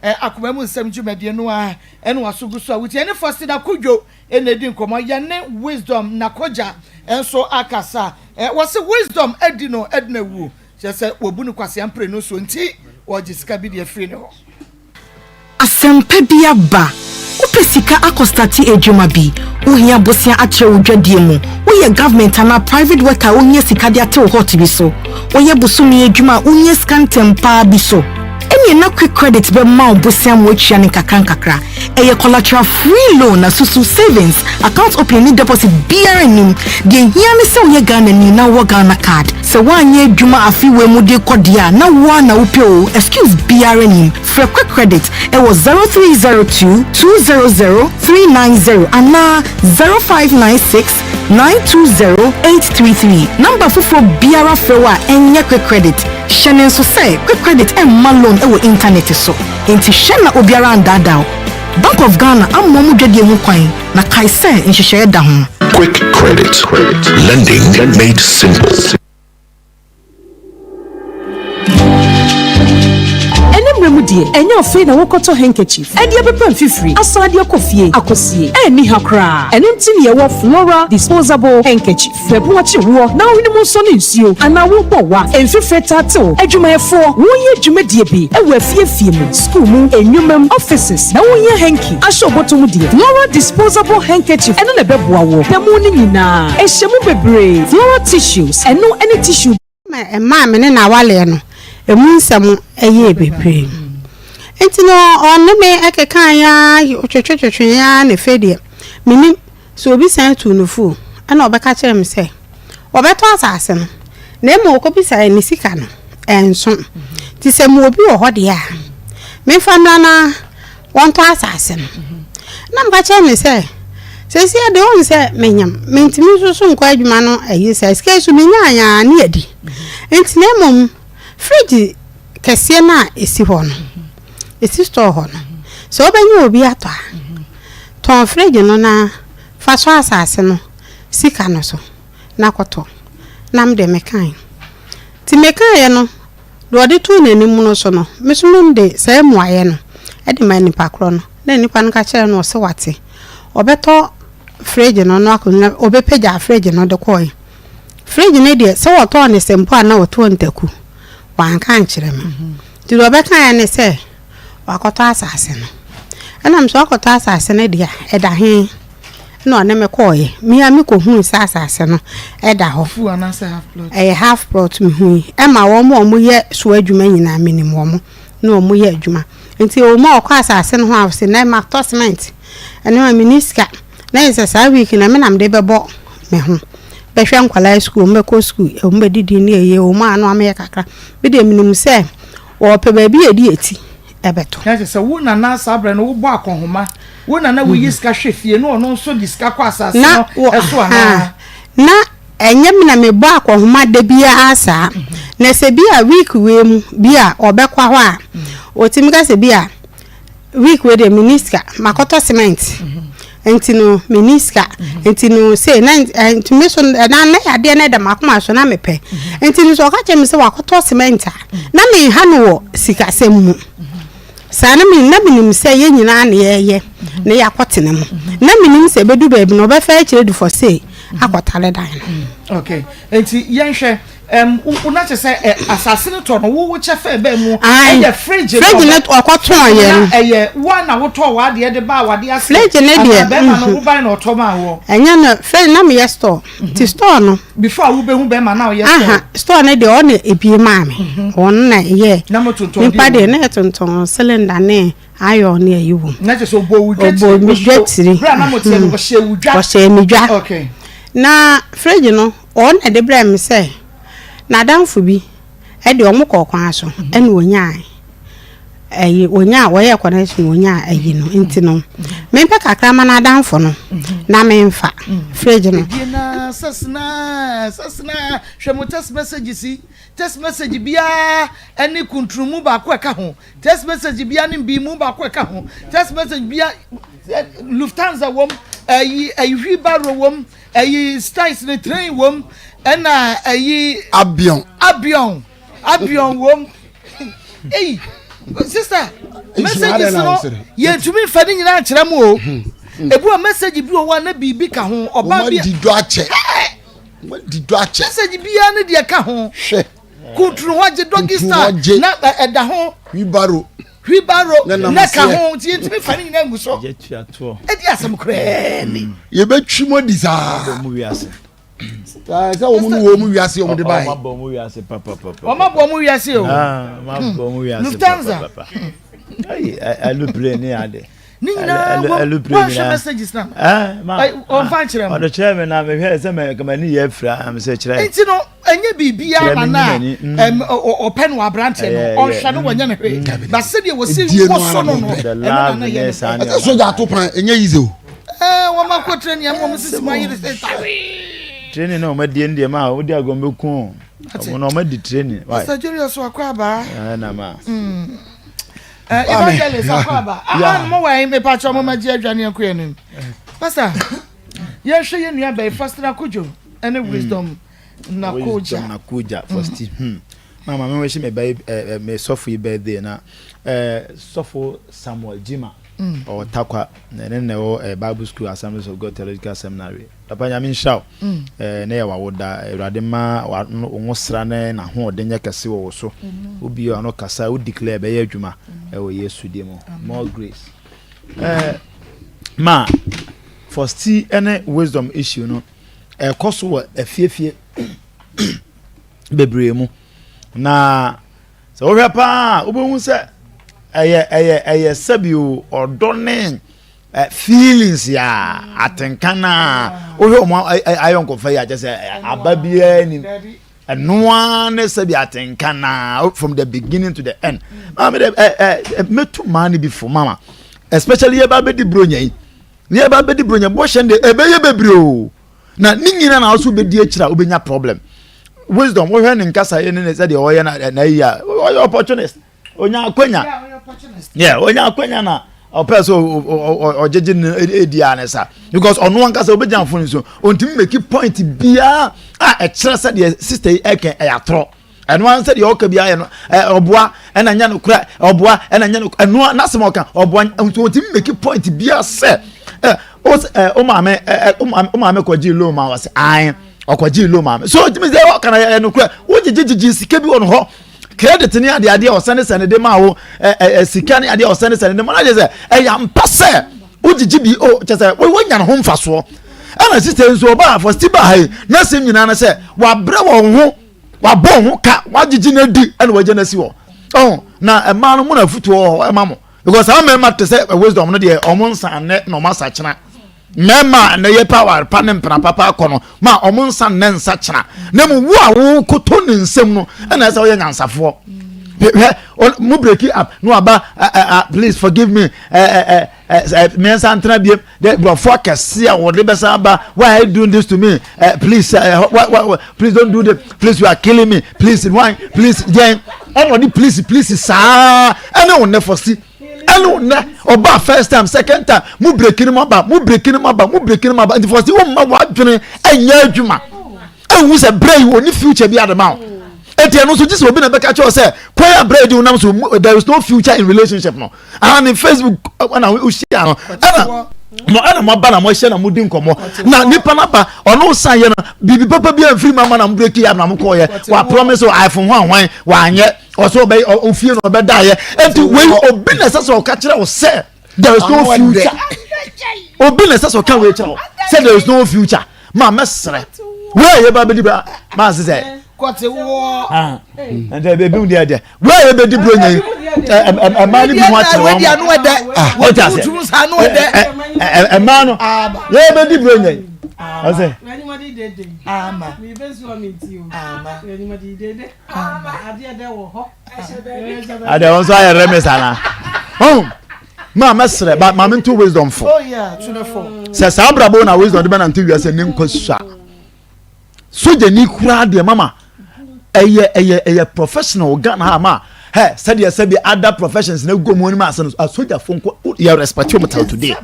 Eh, akoma mu nsɛm dwumadie no a ɛne waso gu so a wotie. Ɛne Faustina Kudwo ɛna edi nkɔmmɔ. Yɛne Wisdom Nakogya nso akasa. Eh, wɔse Wisdom adi no adi na wuo. Kyerɛ sɛ wɔbu no kwasea mprenu so nti wɔgye sika bi de afiri ne hɔ. Asɛmpa bi aba! Wopɛ sika akɔ starte adwuma bi? Wohia bosea atrɛ wo dwadie mu? Woyɛ government anaa private worker a wohia sika de ate wo hot bi so? Woyɛ bosome adwuma a wohia sika ntɛm paa bi so? Ɛneɛ na Quick Credit bɛma wo bosea ma woatua no nkakra nkakra. Ɛyɛ collateral free loan na susu, savings, account opening ne deposit biara nnim. Deɛ ɛhia ne sɛ woyɛ Ghanani na wowɔ Ghana card. Sɛ woanyɛ adwuma afe wei mu de rekɔ deɛ a na wo ara na wopɛ oo, excuse biara nnim. Frɛ Quick Credit wɔ 0302 200 390 anaa 0596 920 833. Number foforɔ biara frɛ wo a ɛnyɛ Quick Credit. Hyɛ no nso sɛ Quick Credit mma loan wɔ intanɛte so, enti hwɛ na obiara andaadaa wo. Bank of Ghana amoa mo dwadie ho kwan na kae sɛ nhyehyɛeɛ da ho. Quick Credit, lending made simple. Ɛne mmerɛ mu deɛ. deɛ, ɛnyɛ afei na wokɔtɔ handkerchief de apepa mfifiri asan de akɔ fie akɔsie. Ɛnni ha koraa. Ɛno nti na yɛwɔ Flora Disposable Handkerchief. Sɛ ɛpo akye woɔ na wo hwene mu nsɔ ne nsuo anaa worebɔ wa, mfifire taa te wo. Adwumayɛfoɔ, woreyɛ dwumadie bi wɔ afie afie mu, sukuu mu, nnwuma mu, offices, na wohia hanky ahyɛ wo bɔtɔ mu deɛ, Flora Disposable Handkerchief ɛno na ɛbɛboa wo da mu no nyinaa. Ɛhyɛ mu bebree, Flora Tissues, ɛno ne tissue. Ma ɛmaa me ne no awareɛ no ɛmu nsɛm yɛɛ bebree. Nti no ɔne me kekaeɛ ara, ɔtwetwetwetweeɛ ara na afei deɛ mennim sɛ obi san tuu no fo o, ɛna ɔbɛka kyerɛɛ me sɛ ɔbɛtɔ asase no na mmom ɔkɔbisaeɛ ne sika no ɛnso. Nti sɛ mewɔ bi wɔ hɔ deɛ a, memfa mmra na wɔntɔ asase no. Na meka kyerɛɛ no sɛ, Seesei deɛ wohu sɛ menyem, mentumi nso so nkɔ adwuma no ayi saa, sika yi so menyaeɛ ara ne adi. Nti na mmom fridge kɛseɛ no a ɛsi hɔ no, ɛsi store hɔ no, sɛ wobɛnya obi atɔ a, tɔn fridge no na fa sɔ asase no sika no so na kɔtɔ. Na me deɛ mekaeɛ. Nti mekaeɛ no, Deɛ ɔde too n'anim no so no, me nso mede saa mmuaeɛ no de maa nipa korɔ no, na nipa no ka kyerɛɛ no ɔse wate, ɔbɛtɔ fridge no na wakɔ na ɔbɛpagya fridge no de kɔɔe. Fridge no deɛ sɛ wɔtɔɔ no sɛ mpo a na ɔtɔɔ ntaku, wanka ankyerɛ me. Nti deɛ ɔbɛkaeɛ ne sɛ wakɔtɔ asase no. Ɛna me sɛ wakɔtɔ asase no deɛ a, ɛda he? Ɛna ɔne me kɔɔeɛ. Me ara mekɔhuu sɛ asase no da hɔ. Full anaasɛ half plot? Ɛyɛ half plot mehui. Ɛma wɔn a wɔyɛ so adwuma nyinaa menim wɔn na wɔyɛ adwuma. Nti ɛwɔ mu a ɔkɔ asase no ho a ɔse nɛ matɔ cement ɛno a menni sika. Na yɛ sɛ saa week no me na mede bɛbɔ me ho. Bɛhwɛ nkwadaa sukuu, wɔn bɛkɔ sukuu, wɔn bɛdidi ne ɛyɛ wɔn a na wɔyɛ kakra. Me deɛ menim sɛ wɔpɛ baabi a yɛde yɛ ti. ɛbɛtɔ. Na kyerɛ sɛ wo nana saa berɛ no wobɔ akɔnhoma, wo nana woyi sika hwɛ fie na ɔno nso de sika kɔ asase no so anaa? Na ɛnyɛ me na mebɔ akɔnhoma da biara saa. Na sɛ bi a week wei mu bi a ɔbɛkɔ hɔ a, ɔtumi ka sɛ bi a week wei deɛ menni sika, makɔtɔ cement nti no menni sika nti no sei na nti me so na na yadeɛ no da m'akoma so na mepɛ nti no sɛ ɔka kyerɛ me sɛ wakɔtɔ cement a na menha no wɔ sikasɛm mu saa na me na menim sɛ yɛn nyinaa na yɛyɛ na yɛakɔtena mu na menim sɛ ɛbɛdu baabi na ɔbɛfa akyire de for sei akɔtare dan no. Okay, nti yɛnhwɛ um, wo na kyerɛ sɛ ɛ asase no tɔ no wo wo kyɛ fɛ bɛn mu ɛyɛ fridge no fridge no ɔkɔtɔn yɛ no ɛyɛ wo na wotɔ w'adeɛ de ba w'adeɛ ase fridge no deɛ bɛrima no wo ban na ɔtɔ maa wɔ ɛnyɛ no fridge na meyɛ store Nti store no. Before a wobɛhu bɛrima na ɔyɛ store. Aha, store no deɛ ɔna ebie maa me. Mhm. Ɔno na ɛyɛ. Na mo tontɔn Nipa deɛ na yɛtontɔn cylinder ne iron ne ayi wom. Na kyerɛ sɛ ɔbɔ wo dwa tiri. Ɔbɔ me dwa tiri. Bere a na mo teɛ no ɔhyɛ wo dwa. Ɔhyɛ me dwa. Okay. Na fridge no ɔno na ɛde brɛɛ me sɛ n'adamfo bi ɛde wɔn kɔɔ kwan so ɛna ɔnyaa ɛyi onyaa wɔyɛɛ connection onyaa ɛyi no nti no mempɛ kakra ma n'adamfo no na memfa fridge no. Ebie na sasena sasena hwɛ mo text message si text message biara ɛne kunturumu baako ɛka ho text message biara ne mbiimu baako ɛka ho text message biara Lufthansa wɔm ɛyi ɛyi wheelbarrow wɔm ɛyi styles ne train wɔm ɛna ɛyi. Abion. Abion. Abion wom. Ei, sister, messages no yɛntumi nfa ne nyinaa nkyerɛ mu o. Hmm. Ebi wɔ message bi wɔ hɔ a na biribi ka ho. Ɔbaa bi. Wɔn di dɔ akyɛ. Wɔn di dɔ akyɛ. Message biara ne deɛ ka ho. Hwɛ. Kunturu hɔ gye doggy star na ɛda ho. Wheelbarrow. Wheelbarrow na ka ho nti yɛntumi fa ne nyinaa ngu so. Ɛdi asɛm koraa ni. Yɛbɛtwi mu adi saa. Sɛ wɔn nu wɔn wiase wɔn de ba yi. Wɔn abɔ wɔn wiase papapapa. Wɔn abɔ wɔn wiase o. Wɔn abɔ wɔn wiase Lufthansa. papapapa. Ayi ɛlupire ni ade. Ne nyinaa wɔn wɔn messages na. Wɔn fa nkyerɛ mu. Ɔde kyerɛ mi na mi hwɛ sɛ mɛ kama ni yɛ fira mi sɛ kyerɛ. Nti no ɛnyɛ biribiara na na ɔpɛ no aberanteɛ no ɔhwɛ no wɔnyɛ no hwee ba sɛdeɛ wɔsi wɔ so no no ɛno na na yɛ no. Ɛsɛ soja ato pan ɛnyɛ yize o. Ɛɛ wɔn akɔ training ɛmu wɔn sisi mu ayere sɛ tawee. Training na wɔn adi ɛni deɛ maa wɔdi agorɔ mbɛ kun wɔn na wɔn adi training. Pastor Julius wakɔ aba. Ɛɛ na ma. Ɛɛ evangelist akɔ aba. Aha mo wɔ ɛyin mepa kyɛw mo ma gye adwa ne ɛkɔ yɛn nim. Pastor yɛhwɛ yɛn nua bɛyi Faustina Kojo ɛne Wisdom Nakoja. Wisdom Nakoja Faustina. Mama me wish me ba yi eh, me sɔfo yi birthday na eh, sɔfo Samuel Jima mm. ɔwɔ Takwa na ɛne na ɛwɔ eh, Bible School Assemblies of God Theological Seminary. Papa nyame nhyira wo. Mm. Eh, ne yɛ wawoda Awurade ma wo sra ne n'ahoɔden nyɛ kɛse wɔ wo so. Wo bi ano kasa wo declare bɛyɛ adwuma ɛwɔ Yesu din mu. More grace. Eh, ma Fosti ne wisdom issue no ɛkɔ so wɔ afiefie bebree mu na sɛ wohwɛ paa wobɛhu sɛ ɛyɛ ɛyɛ ɛyɛ sɛbi ɔdɔ ne feelings a atenka na wohwɛ wɔn ayɔnkofa yi akyɛ sɛ aba biara nim ɛnoa ne sɛbi atenka na from the beginning to the end. Maame dɛ ɛ ɛ mɛtu maa no bi fo mama, especially yɛ ba bɛdi buronya yi ne yɛ ba bɛdi buronya bɔhyɛ no de ɛbɛyɛ bebree o, na ne nyina na ɔso bɛdi akyire a wobɛnya problem. Wisdom, wohwɛ ne nkasa yɛ ne ne sɛdeɛ ɔyɛ na na yi a ɔyɛ opportunist, onya akwanya, yeah, onya akwanya na ɔpɛ sɛ ɔgyegye ne edi a ne sa because ɔno ankasa obɛgyina phone so ɔntumi make point biara a ɛkyerɛ sɛ deɛ sister yi ɛkɛn ɛyɛ atorɔ. Ɛno ara sɛ deɛ ɔka biara yɛ no ɔboa ɛna nyɛ no kora, ɔboa ɛna nyɛ no ɛno ara n'asɛm ɔka ɔboa nti ɔntumi make point biara sɛ ɛ ɔ ɛ ɔmaame ɛ ɔ ɔmaame kɔgye loan ma ɔsɛ ae ɔkɔgye loan maame so ɔntumi sɛ ɔka na ɛyɛ no kora wogyegye gyegye sika bi wɔ no hɔ, credit ne adeɛ adeɛ ɔsɛne sɛne de ma wo ɛ ɛ sika ne adeɛ ɔsɛne sɛne de ma no adeɛ sɛ ɛyɛ ampa sɛ wogyegye bi o kyɛ sɛ wonya ne ho mfasoɔ. Ɛna sista nso ɔbaa afɔsti baa ha yi n'asɛm nyinaa no sɛ wabrɛ wɔn ho, wabɔ ho ka, wagyegye no adi ɛna wagya no asi hɔ ɔn. Na mmaa no mo na afutuo wɔ hɔ ɛma mo because saa mmarima te sɛ Wisdom no deɛ ɔmo nsa nnɛ na ɔmo asa kyena. Mmarima a nnɛ yɛ power pa ne mpena papa akɔ no ma ɔmo nsa nnɛ nsa kyena, na mu wo a wokoto ne nsam no ɛna ɛsɛ ɔyɛ nyansafoɔ. Hwɛ, mo break it up na waba, "Please forgive me, mmiɛnsa ntena biem de borɔfo akɛse a wɔde bɛsan aba. Why are you doing this to me? Please, why, why, why, please don't do this. Please, you are killing me. Please, why, please?" Deɛn ɛna ɔde please please saa ɛne wɔn nɛ fɔsi ɛne wɔn nɛ ɔba first time, second time, mo break ni mo aba, mo break ni mo aba, mo break ni mo aba. Nti fɔsi wɔn mma wɔn adwene ɛnyɛ adwuma ɛnhu sɛ brɛ yi wɔn ni future bi adama o. Eti ɛno nso gye sɛ obi na bɛka kyerɛ sɛ kwan a brɛ yi di wɔn nam so, there is no future in relationship no. Ah, ne Facebook ɛna wohyia no ɛna mo ɛna mo aba na mo ahyia na mo di nkɔmɔ na nipa na ba ɔno san yɛ no biribi papa bi amfiri mu ama na mo break yɛ na mo kɔɔ yɛ wa promise o iPhone ho ahwan wanyɛ ɔsɛ ɔbɛ ofie na ɔbɛ da yɛ. Eti wei obi na ɛsɛ sɛ ɔka kyerɛ wo sɛ there is no future. Obi na ɛsɛ sɛ ɔka wei kyerɛ wo sɛ there is no future. Maa mɛsrɛ wei a yɛ ba bɛdi ba maa sisɛ kɔte wɔ. Nti ebi mu deɛ deɛ wei a yɛbɛdi buro nyɛ yi ɛmaa no bi ho akyerɛ wɔn o ti ase ɛmaa no yɛbɛdi buro nyɛ yi ɔsɛ. Ama. Adeɛ wɔn nso ayɛ remix ana ɔn maa mɛsrɛ ba maame nto Wisdom fo sɛ saa abrabɔ na Wisdom de bɛ nante wiase ne nkɔ sua sogyani koraa deɛ mama ɛyɛ ɛyɛ ɛyɛ professional Ghana ha ma hɛ sɛdeɛ sɛbi other professions na egu wɔn anim ase no, asogyafo nko yɛ respect wɔn till today.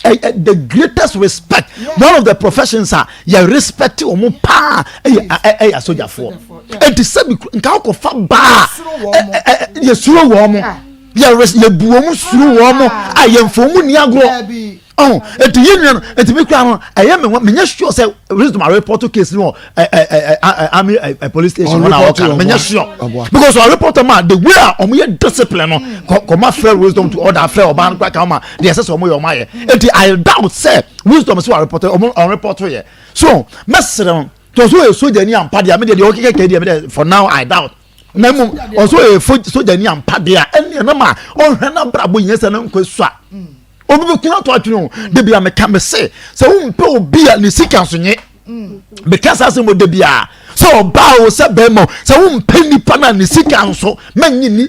Ɛyɛ the greatest respect. One of the professions a yɛ respect wɔn paa ɛyɛ ɛyɛ asogyafoɔ. Eti sɛbi nka akɔfa baa ɛ ɛ yɛ suro wɔn, yɛ yɛ bu wɔn, suro wɔn a yɛn fɔ wɔn ni agorɔ ɔn. Eti yɛn nua no eti mi kura no ɛyɛ mi wa mi nyɛ sure sɛ Wisdom a report case no ɛ ɛ ɛ ɛ army ɛ police station wɔn a wɔka no. Mi nyɛ sure because ɔ report ma the way a wɔn yɛ discipline no kɔma frɛ Wisdom to order, frɛ ɔbaa no kora ka ɔma deɛ ɛsɛ sɛ wɔn yɛ wɔn ayɛ. Eti I doubt sɛ Wisdom sɛ wɔ report ɔmo ɔn report yɛ so. Mɛsrɛ no tɔ so yɛ soja ni ampa deɛ mi deɛ deɛ ɔkeka kɛ deɛ mi deɛ for now I doubt, na mmom ɔso yɛ soja ni ampa deɛ a ɛnneɛ na ma ɔhwɛ n'abrabɔ nyɛ sɛ ne nkɔ sua obi bɛ kun ato atwene o. Debi a meka me se sɛ wompɛ obi a ne sika nso nye meka saa sɛ mo debi a sɛ ɔbaa o sɛ bɛrima o sɛ wompɛ nipa no a ne sika nso mɛnye ni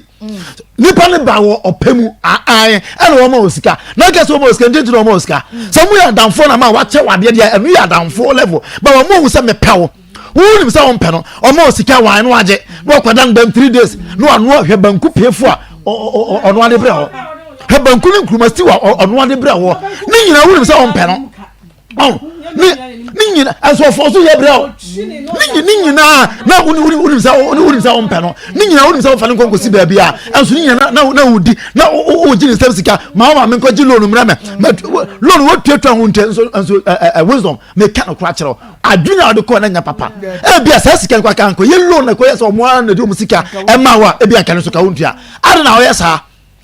nipa no ba wɔ ɔpɛ mu ae ɛna wɔn ma wɔ sika na nka sɛ wɔn ma wɔ sika nti nti na wɔn ma wɔ sika sɛ mo yɛ adamfoɔ na ma wakyɛ wɔ adeɛ deɛ ɛno yɛ adamfoɔ level ba wɔn mo hu sɛ mepɛ wo, wonim sɛ wɔmpɛ no, ɔma wɔ sika wɔn no agye na wɔkɔda no dɛm 3 days na wɔanoa hwɛ banku piefo a ɔno ade brɛ hɔ, hwɛ banku ne nkuruma stew a ɔno ade brɛ hɔ ne nyinaa wonim sɛ wɔmpɛ no ɔn ne ne. nyina ɛnso ɔfɔ so yɛ brɛ o ne nyinaa na wonim sɛ wonim sɛ wompɛ no ne nyinaa wonim sɛ womfa no nkɔnkɔsi baabi a ɛnso ne nyinaa na na wodi na wogye ne nsɛm sika ma wo maame nkɔgye loan mmerɛ mɛ loan wotuatua ho ntɛ nso nso ɛ wisdom meka no kora kyerɛ adwene a wɔde kɔɔ na nya papa ebi a saa sika no kɔ aka nkɔ yɛ loan na kɔyɛ sɛ ɔmo ara na de ɔmo sika ɛma wo a ebi anka no so ka wontua ade na ɔyɛ saa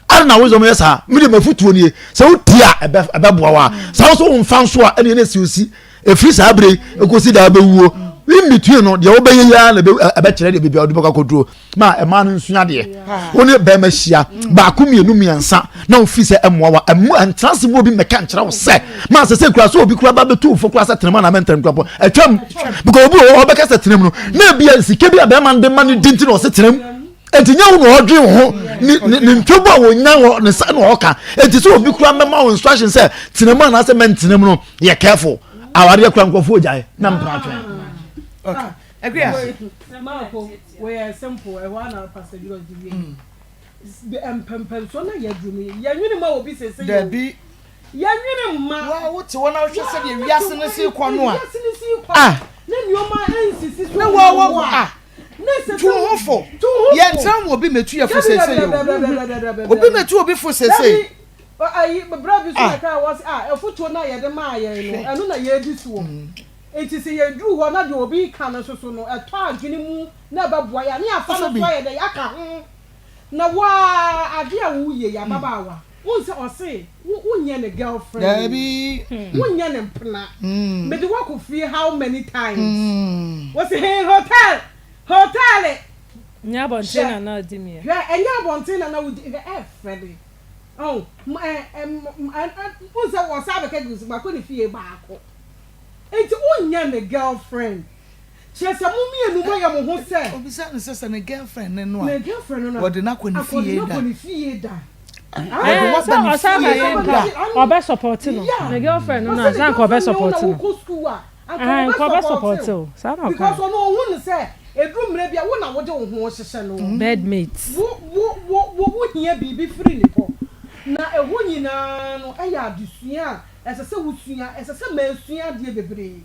Adɛn na wisdom yɛ saa? Me de m'afotuo nie, sɛ wotie a ɛbɛboa wo a, sɛ wo nso womfa nso a ɛne ɛne si osi. Ɛfiri saa berɛ yi ɛkɔsi daa bɛwuo. In between no, deɛ wobɛyɛ yi ara na ɛbɛkyerɛ deɛ baabi a wode bɛkɔ akɔduro. Ma ɛmaa no nsua adeɛ. Wo ne bɛrima hyia baako mmienu mmiɛnsa na wofiri sɛ ɛmmoa wa. Ɛmu ɛntena ase mu obi mmɛka nkyerɛ wo sɛ ma sɛ sɛ kura sɛ obi kura ba bɛtu wo fo kura sɛ tenam anaa mɛntenam kura pɔ ɛtwam. Because obi wɔ hɔ ɔbɛka sɛ tenam no na ebia sika bi a bɛrima no de ma no di nti na ɔse tenam. Enti nyɛ wo na ɔdwen wo ho ne ne ne ntwabo a wɔnya wɔ ne nsa na ɔka. Enti sɛ obi kura mɛma wo instruction sɛ tena mu anaasɛ mɛntena mu no yɛ careful. Awadeɛ kura nkurɔfoɔ gyae na mpena twɛn. Okay. Agria. Marco, wɔyɛ simple ɛhɔ ana Pastor Julius de wie. Mpɛmpɛnsoɔ na yɛduru no yɛnwene ma obi sese yɛ. Dabi. Yɛnwene mma. Wa wote hɔ na wohwɛ sɛdeɛ wiase no si kɔ no a. Wiase no si kɔ. Ah. Ne nneɛma nsisi so. Ne wa wa ah. Tu wo ho fo. Yɛntra mu obi mmetu yɛ fo seesei o. Obi mmetu obi fo seesei. Ayi bra bi so na ka wɔ a afutuo na yɛde maa yɛn no ɛno na yɛredi soɔ. Nti sɛ yɛduru hɔ na deɛ obi ka no nso so no ɛtɔ adwene mu na ɛbɛboa yɛn a ne yɛafa no so ayɛ dɛ aka ho. Na wo ara adeɛ a woyɛ yi ababaawa wohu sɛ ɔse wonyɛ ne girlfriend o wonyɛ ne mpena mede wo akɔ fie how many times wose hee hotel hotel Nyɛ abɔnten na na ɔdi meɛ. Hwɛ ɛnyɛ abɔnten na na wodi hwɛ ɛfɛ de ɔn ɛ ɛ wohu sɛ wɔsan bɛka gu so makɔ ne fie baako nti wonyɛ ne girlfriend. Kyerɛ sɛ mo mmienu moayɛ mo ho sɛ. Obisa no sɛ, sɛ ne girlfriend ne no a, Ne girlfriend no no a, wɔde no akɔ ne akɔ de fie no da? akɔ ne fie da. Wɔde wo Sɛ aba ne ɔsan ba fie sɛ nka da? ɔbɛ support no. Ne girlfriend no no a, Ɔsɛ sɛ ne anka ɔbɛ girlfriend ne wo support na no. wokɔ school a, anka Ahan, ɔbɛ nka ɔbɛ support support wo. wo. Saa na ɔkae. Because ɔno ɔhu no sɛ, ɛduru mmerɛ bi a, wo na wode wo ho hyehyɛ no. Bed mate. Wo, wo, wo, wo, wohia biribi firi ne hɔ. Na ɛhɔ nyinaa no yɛ adesua a ɛsɛ sɛ wosua. Ɛsɛ sɛ masua adeɛ bebree.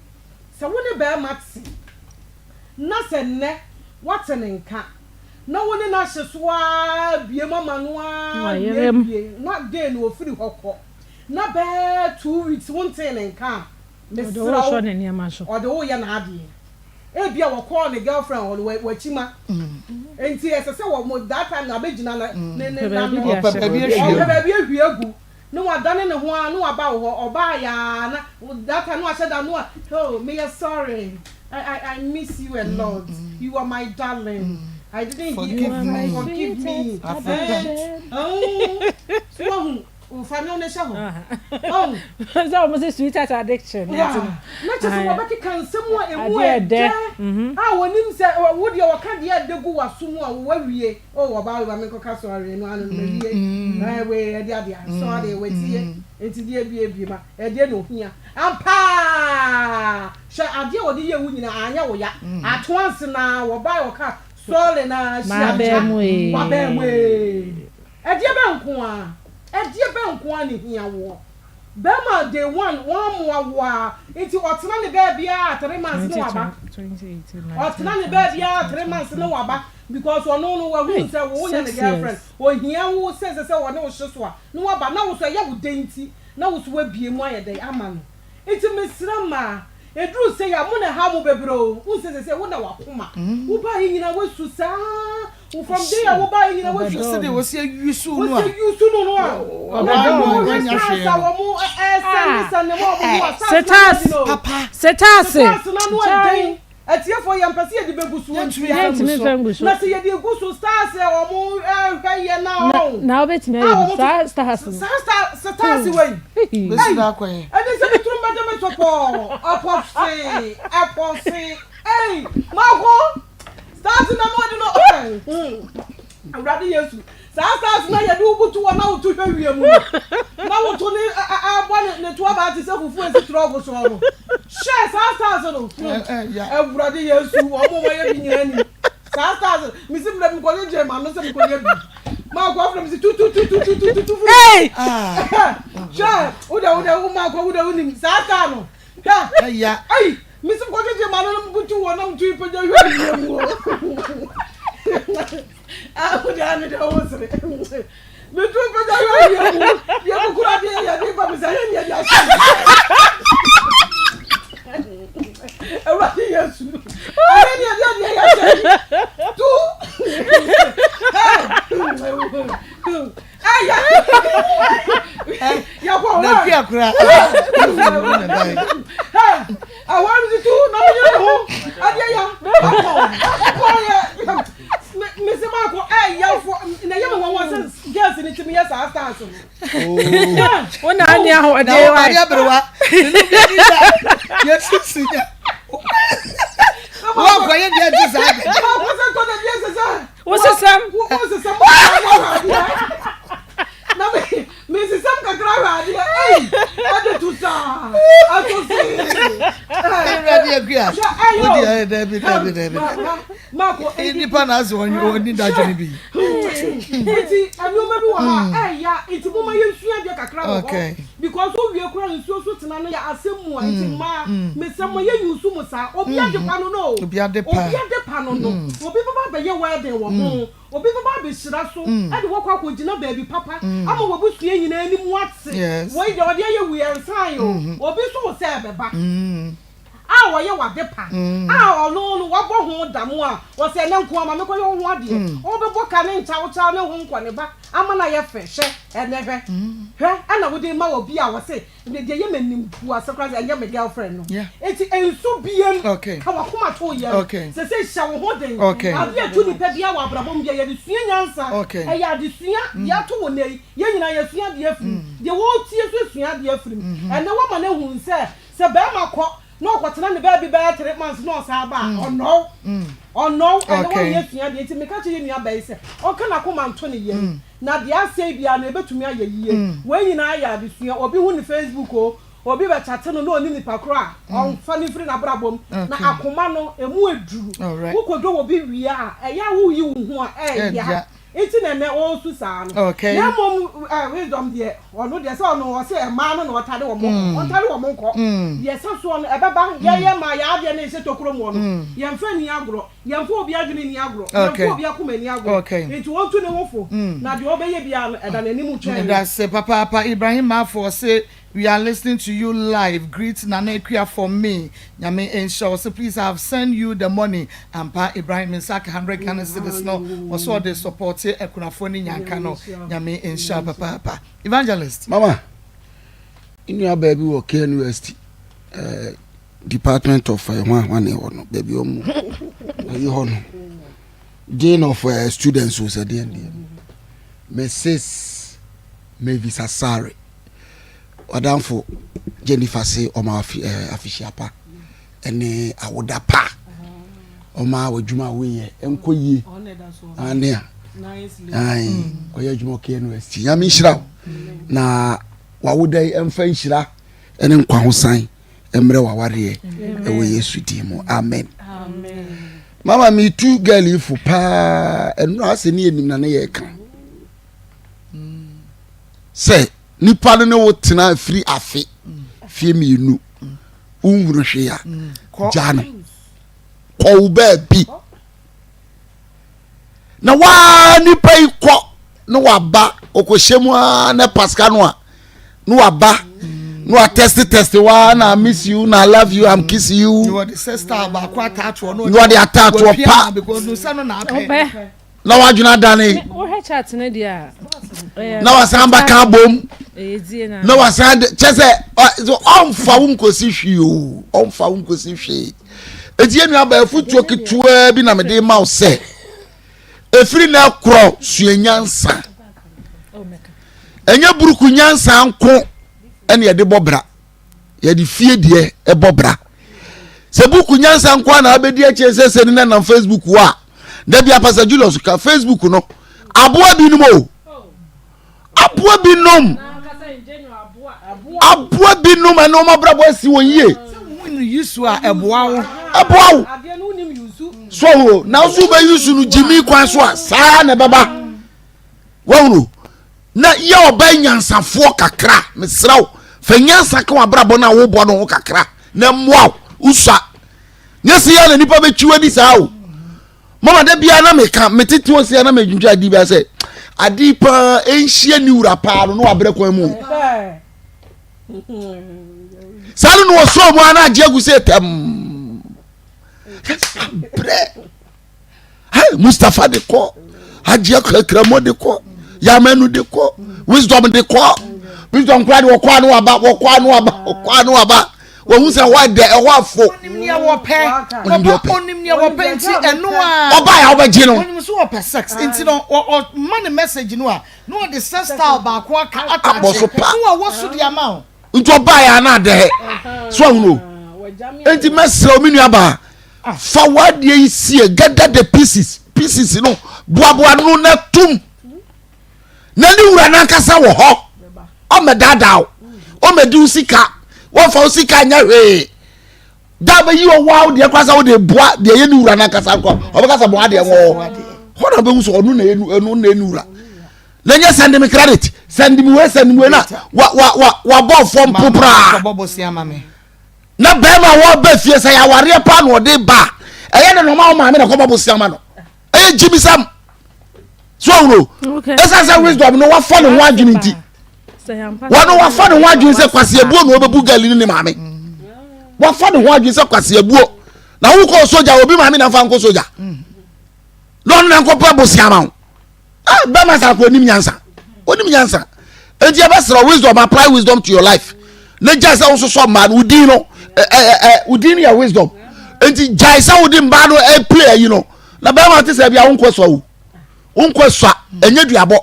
Sɛ wo ne barima te, na sɛ nnɛ woate ne nka, na wo ne no ahye so ara abue mu ama no ara wie wie, na day no ɔfiri hɔ kɔ, na bɛyɛ 2 weeks wontee ne nka a, mesrɛ wo, ɔde wo reyɛ n'adeɛ. Ebia wɔkɔɔ ne girlfriend hɔ no, wakyima. Enti ɛsɛ sɛ wɔ, that time no abɛgyina ne, ne, n'ano. Ɔpɛ baabi ahwie agu. Na wadane ne ho ara na waba wo hɔ, ɔbaeɛ ara na that time na wahyɛ da no a, oh meyɛ sorry, I, I, I miss you a lot, you are my darling, I didn't hear, Forgive me. forgive me, I repent. eh, so wahu, fa nnwom no hyɛ hɔ, oh. Sɛ wɔn sɛ sweetheart addiction. Yeah, na kyerɛ sɛ wɔbɛkeka nsɛm a emu Adeɛ ɛdɛ. ɛdɛ a wɔnim sɛ wo deɛ wɔka deɛ ɛdɛ gu w'aso mu a wɔawie. Oh ɔbaa wei ma me nkɔka sɔre ɛno ano no mawie ɛɛ wei ɛde adeɛ a sɔre watie nti deɛ bie bie ma ɛdeɛ na ohia ampaa hwɛ adeɛ a wɔde yɛ wo nyinaa anyɛ wo ya ato anse na wɔbaa wɔka sɔre na hyia M'abɛn mu ee. wabɛn mu ee ɛdeɛ bɛ nko a ɛdeɛ bɛ nko a ne hia woɔ. Bɛrima day one wɔamoa wo a nti ɔtena ne baabi a 3 months ne waba ɔtena ne baabi a 3 months ne waba because ɔno no wahunu sɛ wo woyɛ ne girlfriend ohia wo sɛ sɛ sɛ ɔne wo hye so a ne waba na wo so ɛyɛ wo dɛn nti na wo so wabie mu ayɛ dɛn ama no nti mesrɛ mmaa ɛduru sɛ yɛ a mo na ɛha mo bebree o wohu sɛ sɛ sɛ wo na wakoma wo baa yi nyinaa wasu saa wo from day a wo baa yi nyinaa wasu Sɛdeɛ wɔsi ayusu no a wɔsi ayusu no no a na wɔn hwɛ stars a wɔn ɛsɛnde sɛnde wɔn wɔn ho a stars na Stars wɔn no papa Stars stars na no ɛdɛn atiefoɔ yɛn mpɛ sɛ yɛde bɛgu so Yɛntumi ntia mfa ngu Yɛntumi so. mfa ngu so. na sɛ yɛde gu so stars a wɔn ɛhwɛ yɛ na Na ɔn na wobɛtumi a ayɛ bi wɔn saa stars no. saa star stars wei Bɛsi da akɔyɛ. ɛne sɛ meturu mbɛgye me so pɔɔ ɔpɔse ɛpɔse ei mako stars na no ɔde no awurade yesu saa stars na yɛde wo butu wɔ na woto hwɛ wie mu no na woto ne ɛbɔ ne ne to aba te sɛ fufuo esi trɔgo soɔ no hyɛ saa stars no awurade yesu wɔn mo wɔyɛ bi nyinaa ni saa stars mesi mmerɛ mi kɔyɛ gye ma no sɛ mi kɔyɛ bi maa kɔ afra mi si tututututututu firi hwɛ wode wode wo maa kɔ wode wonim saa star no hwɛ Ɛya. ayi. ma no butu wɔ nam tu pagya hwɛ ne mu o. Ah, wo deɛ ne deɛ wo sere. Metu pagya hwɛ ne mu. Yɛ kukura deɛ yɛ de ba me sɛ yɛ ne yɛ de ahyɛ. Awurade Yesu. Ɛyɛ ne yɛ de adeɛ yɛ ahyɛ. Tu. Na pia kura. Wo na ani ahoɔden wa. Na aberewa. Yɛsisi nya. Wɔnkɔyɛ deɛ ɛte saa. Wosesɛm. Wosesɛm na me mesesɛm kakra hwɛ adeɛ ei ɛde to saa ɛto see. Awurade akua wodi ayɛ dɛbi dɛbi dɛbi dɛbi nipa na asɛ ɔni dadwene bi. Nti nneɛma bi wɔ hɔ a ɛya nti mo ma yɛnsua adeɛ kakra wɔ hɔ because wo wie kora nsuo so tena no yɛ asɛm mu a nti mmaa mesɛ mo yɛ use mo saa obi ade pa no no o obi ade pa no no obi bɛba abɛyɛ wedding wɔ ho obi bɛba abɛhyira so ɛde wɔkɔ akɔgyina baabi papa ama wabusua nyinaa anim ate wei deɛ ɔde ayɛ wei ɛnsan o obi so wo sɛ ɛbɛba a ɔyɛ w'ade pa a ɔno no wabɔ ho dam a ɔsɛ ɛnɛ nko ama mekɔyɛ wo ho adeɛ ɔbɛbɔ ka ne nkyawkyaw ne ho nkɔ ne ba ama no ayɛ fɛ hwɛ ɛnɛ hwɛ hwɛ ɛna wode ma obi a wɔse deɛ yɛ m'anim gu ase koraa sɛ ɛnyɛ me girlfriend no enti nso biem ka wakoma to yam sɛ sɛ hyɛ wo ho den adeɛ ɛto nipa biara wɔ abrabɔ mu bia yɛde sua nyansa ɛyɛ adesua deɛ ato wo nnɛ yi yɛn nyinaa yɛsua adeɛ afiri mu deɛ wɔretie nso sua adeɛ afiri mu ɛnɛ wama no ahunu sɛ Sɛ bɛɛma kɔ na ɔkɔtena ne baabi bɛyɛ 3 months na ɔsan ba a, ɔnnɔ wo. Ɔnnɔ wo. Ɛnɛ woanyɛ sua deɛ nti meka kyerɛ yɛn nua baa yi sɛ ɔnka n'akoma nto ne yam. Na deɛ asɛe biara no ɛbɛtumi ayɛ yie. Wei nyinaa yɛ adesua. Obi hu no Facebook o, obi bɛkyate no na ɔnim nipa korɔ a, ɔmfa no mfiri n'abrabɔ mu. Na akoma no, ɛmu aduru. Wokɔdɔ obi wie a, ɛyɛ a woyi wo ho a, ɛyɛ. Nti na ɛnɛ ɔresu saa no. Okay. Na mmom eh, wisdom deɛ ɔno deɛ sɛ ɔno ɔse mmaa no na ɔtade wɔn kɔ. Ɔntade wɔn nkɔ. Deɛ ɛsa soɔ no ɛbɛba. Yɛyɛ mmaa yɛn adeɛ no nhyɛ tokuro mu hɔ no. Yɛmfa nni agorɔ. Yɛmfa obi adwene nni agorɔ. Yɛmfa obi akoma nni agorɔ. Okay. Nti ɔntu ne ho fo. Na deɛ ɔbɛyɛ biara no ɛda n'anim twɛn no. Medase papaapa Ibrahim Mafo ɔse We are listening to you live greet Nana Akua for me Nyame nhyira wo ɔse please I have send you the money ampa Ibrahim me nsa aka hundred Ghana cedis no ɔse ɔde supporte akunafoɔ ne nyanka no Nyame nhyira wo papaapa Evangelist. Mama, me nua baa bi wɔ KNUST eh, Department of eh, hwan hwan hɔ no baabi ɔmo ayi hɔ no Dean of eh, students o sɛ deɛn deɛ Mrs. Mavis Asare W'adamfo Jennifer se ɔma afi ɛɛ eh, afihyia pa ɛne awoda pa. Ɔma w'adwuma a woyɛ nkɔ yie. Ane a. Ae ɔyɛ adwuma ɔkɛ no asi. Nyame nhyira wo. Na w'awoda yi ɛmfa nhyira ɛne nkwahosan mmerɛ w'awareɛ ɛwɔ Yesu din mu. Amen. Mama metu girl yi fo paa ɛnora asɛ ne yɛnim na ne yɛka. Sɛ nipa no ne wo tena firi afe fie mmienu wonhunu hwee a gyaa no kɔ wo baabi na waa nipa yi kɔ na waba ɔkɔhyɛ mu aa na pasika no a na waba na wa test test waa na I miss you na I love you I'm kissing you na wɔde ataatoɔ pa na wadwene adane na wasan bɛka abom na wasan de kyɛ sɛ ɔmfa wo nkosi hwee o ɔmfa wo nkosi hwee eti yɛn nua baa afutuo ketewaa bi na mede ma wo sɛ efiri na ɛkorɔ sua nyansa ɛnyɛ buruku nyansa nko ɛna yɛde bɔ bra. yɛde fie deɛ ɛbɔ bra sɛ buku nyansa nko a na abɛdi akyire sɛ sɛ ne nanam facebook wɔ a da bi apasa julius ka facebook no aboa binom o aboa binom aboa binom ɛne wɔn abrabɔ asi wɔn yie yusu a ɛboa wo ɛboa wo so ho na nso bɛ yusu no gyimi kwan so a saa na ɛbɛba Wahunu? Na yɛ ɔbaa nyansafoɔ kakra, mesrɛ wo, fa nyansa ka w'abrabɔ no a wobɔ no ho kakra na mmoa wo. Wosua. Nyɛ se yɛ na nipa bɛtwi wadi saa o. Mama da biara na meka metete hɔ sia na medwendwen ade bi sɛ ade paa ɛnhyia ne wura paa no na wabrɛ kwan mu saa no na wɔsɔɔ mu a na agye agu sɛ tɛm brɛ Hey, Mustapha de kɔ agye akrakramɔ de kɔ yamanu de kɔ wisdom de kɔ wisdom kora de wɔkɔ ano aba wɔkɔ ano aba wɔkɔ ano aba wɔn sɛ ɛhɔ ɛdɛ ɛhɔ afo. onim nea wɔpɛ papa onim nea wɔpɛ nti ɛno a. ɔba yà ɔbɛgye no. onim so wɔpɛ sex nti no ɔma ne message no a na ɔde sex style baako aka abɔ so pa na wawɔ so de ama o. Nti ɔbaa yɛ ana adɛhɛ so ahunu o nti mɛsrɛ omi nua baa fa w'adeɛ yi sie gather the pieces pieces no boaboa no na tum na ne wura n'ankasa wɔ hɔ ɔmɛdaadaa o ɔmɛdi wo sika wɔmfa wo sika nyɛ hwee da bɛyi ɔwɔ awo deɛ koraa sɛ wode boa deɛ ɛyɛ ne wura n'ankasa nkɔ ɔbɛka sɛ boa deɛ wɔ hɔ na bɛhu sɛ ɔno na ɛyɛ ne wura na nyɛ send me credit send me wei send me wei na wa wa wa wabɔ fam popraa na bɛrima a wɔba fie sɛ yɛawareɛ paa na ɔde ba ɛyɛ ne nɔma wo maame na kɔbɔ bosea ma no ɛyɛ gyimisɛm so ahuro ɛsiane sɛ wisdom no wafa ne ho adwene nti wɔno wafa ne ho adwene sɛ kwaseabuo na ɔbɛbu gali ne ne maame wafa ne ho adwene sɛ kwaseabuo na wokɔ sogya obi maame na mfa nkɔ sogya na ɔno na nkɔpɛ bosea ma wo ah bɛma sa ko onim nyansa onim nyansa enti ɛbɛsrɛ wisdom apply wisdom to your life na gyae sɛ wososɔ mmaa no wodin no ɛ ɛ ɛ wodin no yɛ wisdom enti gyae sɛ wode mmaa no ɛplay ayi no na bɛrima te sɛ bi a wonkɔ sua wo wonkɔ sua ɛnyɛ duabɔ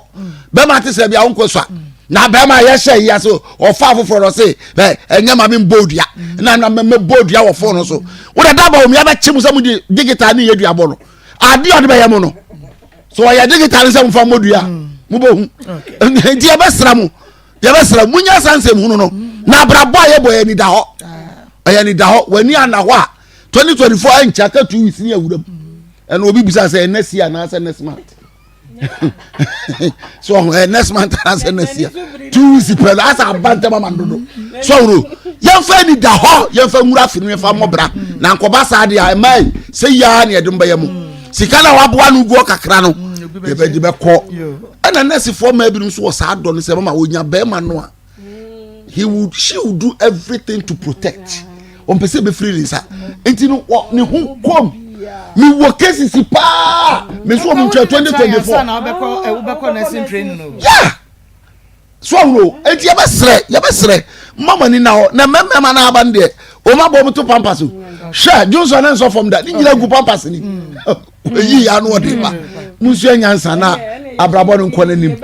bɛrima te sɛ bi a wonkɔ sua na bɛrima yɛhyɛ yi ase ɔfa afoforɔ no se ɛ ɛnyɛ ma me mbɔ odua na na mɛ bɔ odua wɔ fon no so wode daba omi abɛkye mu sɛ mo de digital ne yɛ duabɔ no adeɛ ɔde bɛyɛ mo no so ɔyɛ digital sɛ mofa mmɔ dua mm. mobɛhu nti yɛbɛsra mo yɛbɛsra mo munya saa nsɛm hunu no mm. na abrabɔ a yɛbɔ yɛ anida hɔ ah. ɛyɛ anida hɔ w'ani ana hɔ a 2024 ɛnkyɛ aka two weeks ne awura mu mm. ɛna obi bisa sɛ ɛnɛ si anaasɛ next month so ɔho ɛ next month anaasɛ next year two weeks pɛ no asa aba ntɛm ama no dodo so ɔho yɛmfa ani da hɔ yɛmfa nwura fi no yɛmfa mmɔbra na nkɔba saa deɛ a ɛma yi sɛ yiaa ne yɛde mbɛyɛ mo sika na waboa no guɔ kakra no yɛbɛde bɛkɔ ɛna nɛɛsefoɔ mmaa binom nso wɔ saa dɔ no sɛ mama wɔnya bɛrima no a he would she would do everything to protect ɔmpɛ sɛ bɛfiri ne nsa nti no ne ho kɔm mewɔ cases paa me so ɔmo ntwa 2024 yeah so ahoro eti yɛbɛsrɛ yɛbɛsrɛ mma mo ani na hɔ na mmarima no aba no deɛ wɔn abɔ wɔn to pampas o hwɛ johnson ne nsɔ fam da ne nyina gu pampas ni eyi ya no ɔde ba mo nsua nyansa na abrabɔ no nkɔ n'anim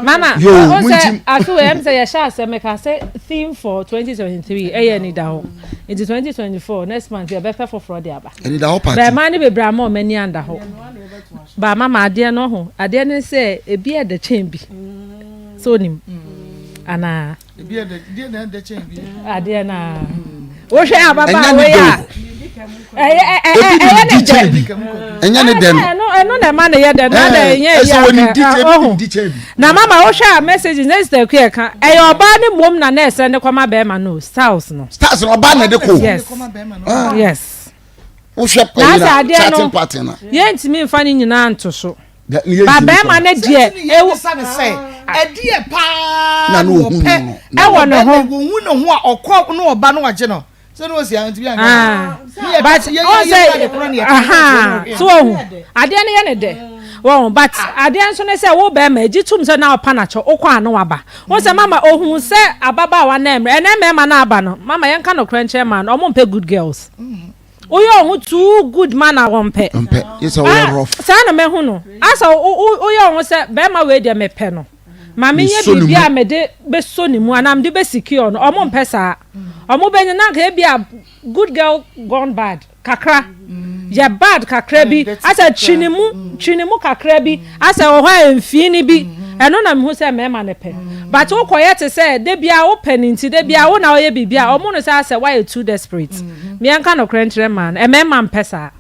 mama yoo o mo sɛ nkyim afe wei ɛm sɛ yɛhyɛ asɛ meka sɛ theme for 2023 ɛyɛ anida hɔ nti 2024 next month yɛbɛpɛ foforɔ de aba anida hɔ party bɛɛma no bebree ama ɔma ani anda hɔ Ba mama adeɛ no ho adeɛ ne sɛ ebi ɛdɛ kyɛn bi sɛ onim anaa ebi ɛdɛ deɛ na ɛdɛ kyɛn bi adeɛ na wohwɛ ababaawa wei a ɛyɛ ɛyɛ ne dɛ ɛnyɛ ne dɛ no ɛno ɛno na ɛma ne yɛ dɛ na dɛ ɛnyɛ ɛsɛ yɛ wɔn di kyɛn bi ɔho di kyɛn bi na mama wohwɛ a message ne sɛ kuyɛ ka ɛyɛ ɔbaa ne mmom na na ɛsɛ ne kɔma bɛrima no styles no styles no ɔbaa na ɛde kɔ yes yes. wohwɛ Na payi sɛ na adeɛ no chatting party na. yɛntumi nfa ne nyinaa nto so. Da- ne yɛntumi Ba nfa bɛrima no. no deɛ Sɛ ewu yɛbisa ne sɛ ɛdeɛ paa Na na na ohun wɔpɛ no no. Ɛwɔ ne ho. bɛrima wɔhu ne ho a ɔkɔ na ɔba na wagye no sɛ na ɔsi a ntumi anyɛ Ah. Ne yɛ- But yɛ- yɛ- ɔn yɛ- yɛ- ade korɔ ne sɛ yɛka kyerɛ no aha ɔhwɛ. so ohu adeɛ no yɛ ne dɛ wɔn but adeɛ nso ne sɛ wo bɛrima egye tum sɛ na ɔpa n'akyɛ wokɔ ano waba wɔn sɛ mama ohun sɛ ababaawa na mmerɛ ɛnɛ mmarima na aba no mama yɛn ka nokorɛ nkyerɛ maa no ɔmo mpɛ good girls. Woyɛ wo ho too good ma na wɔmpɛ. Mpɛ yɛ sɛ woyɛ ah, rough. Saa na mahu no. Asa woyɛ wo ho sɛ bɛrima wei deɛ mepɛ no. Ma menyɛ biribi a mede bɛsɔ ne mu anaa mede bɛsecure no. Ɔmo mpɛ saa. Ɔmo bɛnya na anka ebi a good girl gone bad kakra. Yɛ bad kakra bi. Asa twi ne mu, twi ne mu kakra bi. Asɛ wɔ hɔ a mfii no bi ɛno na mehu sɛ mmarima no pɛ but wokɔyɛ te sɛ da biara wopɛ no nti da biara wo na woyɛ biribi a ɔmo no sɛ asɛ woayɛ too desperate meɛnka nokorɛ nkyerɛ mmaa no mmarima mpɛ saa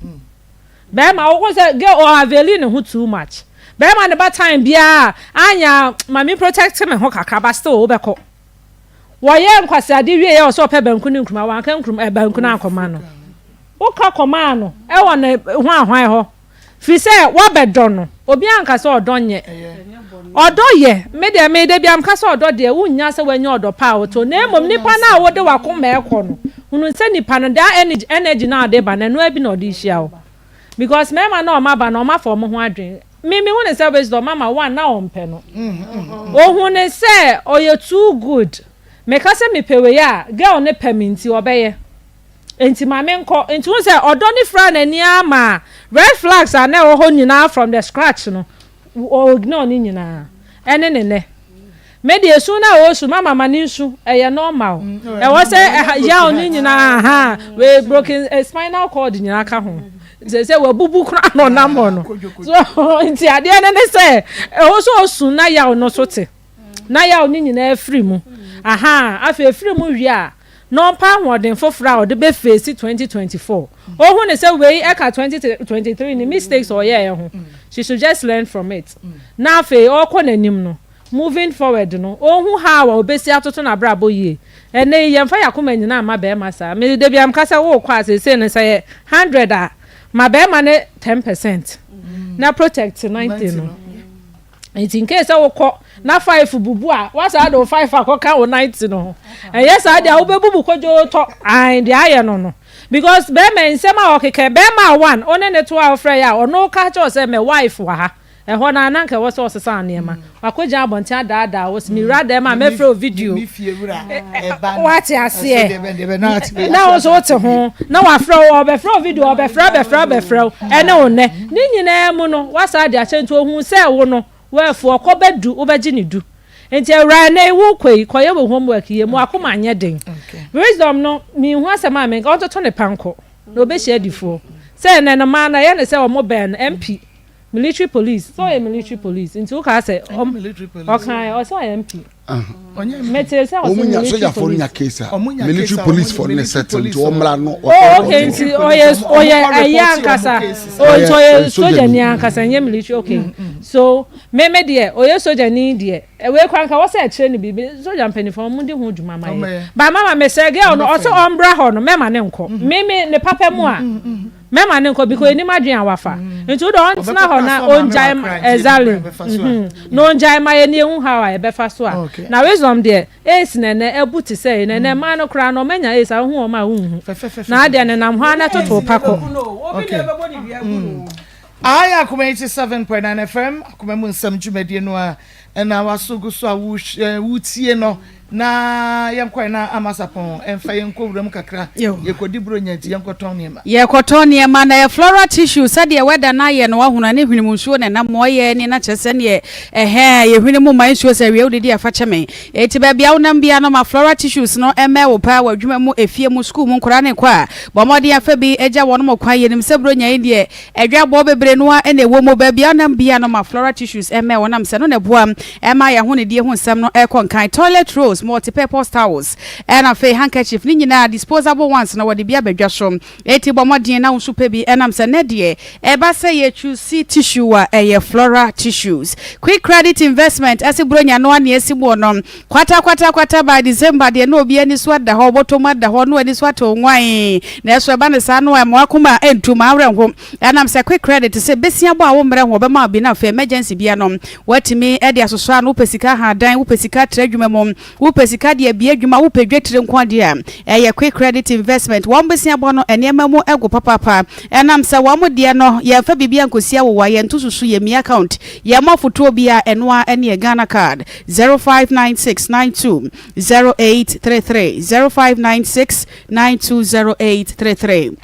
bɛrima wo sɛ girl ɔ availi ne ho too much bɛrima ne ba time biara anya ma me protect me ho kakra but still wobɛkɔ wɔyɛ nkwaseade wie yɛ wɔ sɛ ɔpɛ banku ne nkruma wanka nkruma eh, banku no ankɔma no. Wo ka kɔmaa no wɔ ne hwanhwan hɔ. Firi sɛ woabɛdɔ no. Obiara nka sɛ ɔdɔ nyɛ. Ɔdɔ yɛ. Me deɛ me da biara meka sɛ ɔdɔ deɛ wonnya sɛ woanya ɔdɔ pa a wotɔ na mmom nipa no a wode w'akoma rekɔ no, hunu sɛ nipa no that energy energy no a ɔde ba no ɛno ara bi na ɔde rehyia wo. Because mmarima no a wɔaba no wɔafa wɔn ho adwene. Me mehu no sɛ Wisdom ama one na ɔmpɛ no. Ɔhu no sɛ ɔyɛ too good. Meka sɛ mepɛ wei a, girl no pɛ me nti ɔbɛyɛ. Enti ma menkɔ. Nti wohu sɛ ɔdɔ no firaa n'ani ara maa red flags a na ɛwɔ hɔ nyinaa from the scratch no, ɔ ignore ne nyinaa. Ɛne ne nnɛ. Me deɛ esu no a ɔresu, mama ma ne nsu, ɛyɛ normal. Ɛwɔ sɛ ɛha yaw ne nyinaa, ahaa, wei broken spinal cord nyinaa ka ho. Sɛ wabubu koraa na ɔnam hɔ no. So nti adeɛ no ne sɛ, ɛwɔ sɛ ɔsu na yaw no so te. Na yaw no nyinaa firi mu. Ahaa, afei ɛfiri mu wie a, na ɔmpɛ ahoɔden foforɔ a ɔde bɛ face 2024. Ɔhu no sɛ wei ɛka 2023 ne mistakes a ɔyɛeɛ ho, she should just learn from it. Na afei ɔrekɔ n'anim no, moving forward no, ɔnhu how a ɔbɛsi atoto n'abrabɔ yie. Ɛnnɛ yi yɛmfa yɛn akoma nyinaa mma barima saa. Me da biara meka sɛ worekɔ a seesei no sɛ ɛyɛ 100 a, ma barima no 10 percent na protect 90 no. Nti in case sɛ wokɔ na five bubu a, woasan de wo five akɔka wo 90 no ho. Ɛnyɛ saa deɛ a wobɛbubu kodwoo tɔ. Ae, deɛ ayɛ no no. Because bɛrima nsɛm a ɔkeka, bɛrima a one, wo ne ne to a wofrɛ yɛ a, ɔno ka kyerɛ wo sɛ me wife wɔ ha. Ɛhɔ no ara na anka ɛwɔ sɛ ɔsesa nneɛma. Wakɔgyina abɔnten adaadaa wo sɛ mewura dan mu a mɛfrɛ wo video. Woate aseɛ? Na wo nso wote ho. Na wafrɛ wo, ɔbɛfrɛ wo video, ɔbɛfrɛ, ɔbɛfrɛ, ɔbɛfrɛ wo. Ɛne wo nnɛ. Ne nyinaa mu no, woasan de akyɛ nti ohuu sɛ wo no, woafu, ɔkɔ bɛdu, wobɛgye ne du. Nti awuraa ɛnnɛ yi wokɔ yi, kɔyɛ wo homework yie, ma w'akoma nyɛ den. Wisdom no, menhu asɛm a menka, ɔntoto ne pankɔ na ɔbɛhyia adifoɔ. Sɛ ɛnnɛ no mmaa no, ɛyɛ no sɛ wɔbɛn no, MP. Military police sɛ ɔyɛ military police nti wo kaa sɛ ɔkan ɔsɛ ɔyɛ MP mete sɛ ɔsɛ military police nya case a military police for ne settle nti ɔmmra no oh okay nti ɔyɛ ɔyɛ ɛyɛ ankasa oh nti ɔyɛ soja ni ankasa nyɛ military okay mm, mm. so me me deɛ ɔyɛ soja ni deɛ ɛwɛ kwan ka wɔsɛ ɛkyerɛ ne biribi soja mpanyinfoɔ wɔn di ho dwuma ma yɛ ba mama me sɛ girl no ɔsɛ ɔmbra hɔ no mɛma ne nkɔ mm. me me ne papa mu a. Mɛma no nkɔ because enim adwen a wafa. Nti wo deɛ ɔntena hɔ na ongyae ma exactly mhm na ongyae ma yɛ na yɛhu how a yɛbɛfa so a. Na wisdom deɛ AIDS na ɛnɛ abu te sɛ na ɛnɛ mmaa no koraa no wɔanya AIDS a wohu wɔn a wonhu. Na adeɛ nenam hɔ ara na ɛtoto pa kɔ. Okay. Aha yɛ Akoma 87.9 FM, Akoma mu nsɛm dwumadie no a ɛna waso gu so a wotie no na yɛnkɔe na Amasapɔn ɛmfa yɛnkɔ wuram kakra. Yɛkɔdi buronya nti yɛnkɔtɔn nneɛma. Yɛkɔtɔn nneɛma na ɛyɛ floral tissue sɛdeɛ wɛda no ayɛ no wahunu ɛne hwene mu nsuo na ɛnam ɔyɛ ne na kyerɛ sɛdeɛ ɛhɛn yɛ hwene mu ma nsuo sɛ awia wodidi a fa kyɛ me eti baabi a wonam biara no ma floral tissues no ɛmɛ wo paa wɔ adwuma mu efie mu sukuu mu nkwadaa ne kɔ a bɔ mmɔden afa bi agya wɔn mo kwan yɛnim sɛ buronya yi deɛ Adwabɔ bebree no ara na ɛwɔ mu. Baabi a wonam biara no, ma floral tissues mmɛn wo nam sɛ ɛno na ɛboa ma yɛn ahonidie ho nsɛm no kɔ nkan. Toilet rolls, multi-purpose towels, ɛna afei handkerchief, ne nyinaa disposable ones no wɔde bi aba dwa so. Enti bɔ mmɔden na wo nso pɛ bi ɛnam sɛ nnɛ deɛ ɛba sɛ yɛ choose tissue a ɛyɛ floral tissues. Quick credit investment ɛse Buronya no ara na ɛsi boɔ no. Kwata kwata kwata by December deɛ na obi ani so ada hɔ, ɔbɔtɔ mu ada hɔ, na w'ani so atew nwann. Nanso ɛba no saa no a, ɛmma w'akoma ntu, ma awerɛho. Ɛnam sɛ quick credit sɛ besia bɔ a wommrɛ ho, wɔbɛma wo bi na afei emergency bia no, woatumi de asosɔ ano, wopɛ sika ha dan, wopɛ sika tra adwuma mu, wopɛ sika de abue adwuma, wopɛ dwetire nko ara deɛ a, ɛyɛ quick credit investment. Wɔn besia bɔ no, nneɛma mu gu papaapa. Ɛnam sɛ wɔn deɛ no, yɛmfa biribiara nkɔsi awowa, yɛnto susu, yɛmmie account, yɛmmɔ fotoɔ biara, ɛno ara ne yɛn Ghana card. 0596 92 0833 0596 92 0833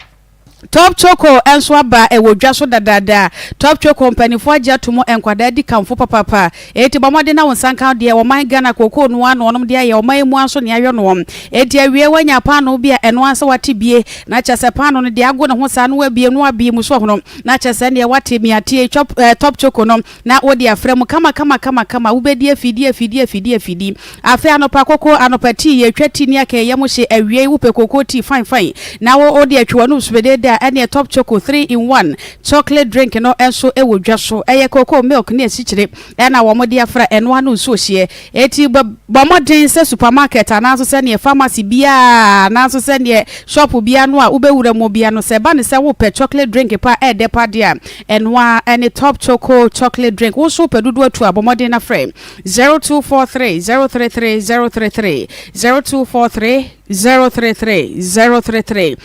Top Choco nso aba wɔ dwa so dadaada. Top Choco mpanimfoɔ agye ato mu nkwadaa di kamfo papaapa. Enti bɔ mmɔden na wo nsa nka wo deɛ. Ɔman Ghana kookoo no ara na wɔnom de ayɛ, ɔman yi mu ara nso na yɛayɔ noɔ. Enti awie woanya paanoo bi a ɛno ara sɛ woate bie na kyerɛ sɛ paanoo no deɛ ago ne ho saa na woabie na woabie mu so ɔhono na kyerɛ sɛ ɛnneɛ woate meatie chop, eh, Top Choco no. Na wode afra mu kama kama kama kama, wobɛdi afidi afidi afidi afidi. Afei anɔpa koko, anɔpa tii, yɛtwa tii ne aka yɛn yam hye, awiei wopɛ kokoo tii fine fine, na wo wode atwi w'anom sumedeedɛ. dɛ a, ɛneɛ Top Choco 3 in 1 chocolate drink no nso wɔ dwa so. Ɛyɛ cocoa, milk ne asikyire na wɔde afra, ɛno ano nsuo hyeɛ. Enti bɔ mmɔden sɛ supermarket anaa nso sɛdeɛ pharmacy biara anaa nso sɛdeɛ shop biara no a wobɛwura mu biara no, sɛ ɛba no sɛ wopɛ chocolate drink pa a ɛyɛ dɛ pa deɛ a, ɛno ara ne Top Choco chocolate drink. Wo nso wopɛ dodoɔ atu a, bɔ mmɔden na frɛ 0243 033 033, 0243 033 033.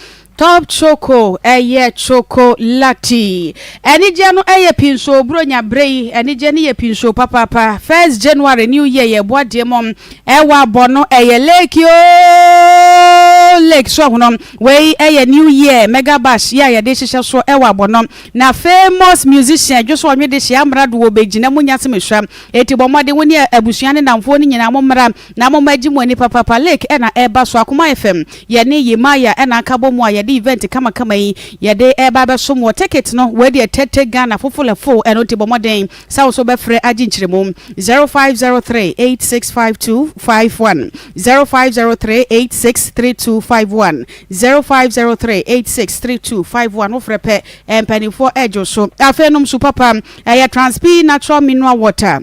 Top Choco ɛyɛ chocolate. Anigyeɛ no ɛyɛ pinsoo Buronya berɛ yi anigyeɛ no yɛ pinsoo papaapa First January New Year yɛ ɛboa deɛ mɔ ɛwɔ abɔ no ɛyɛ lake oo lake so ahono wei ɛyɛ New Year mega bash yɛ a yɛde hyehyɛ so ɛwɔ abɔ no na famous musician dwo so ɔnwe de hyɛ amrado wɔ bɛgyina mu nyase mesua eti bɔ mmɔden wo ne abusua ne namfoɔ no nyinaa mo mmra Na moma gye mo ani papaapa lake ɛna ɛba so Akoma FM yɛne Yemaya ɛna aka bɔ mu a yɛde event kamakama yi yɛde ɛba abɛsom wɔ ticket no wei deɛ tete Ghana fofolɛfo ɛno nti bɔ mmɔden sɛ wo so bɛfrɛ agye nkyerɛmu 0503 8652 51 0503 8632 51 0503 8632 51 wofrɛ pɛ mpanimfoɔ ɛgye wo so afei nom su papa ɛyɛ Transpi natural mineral water.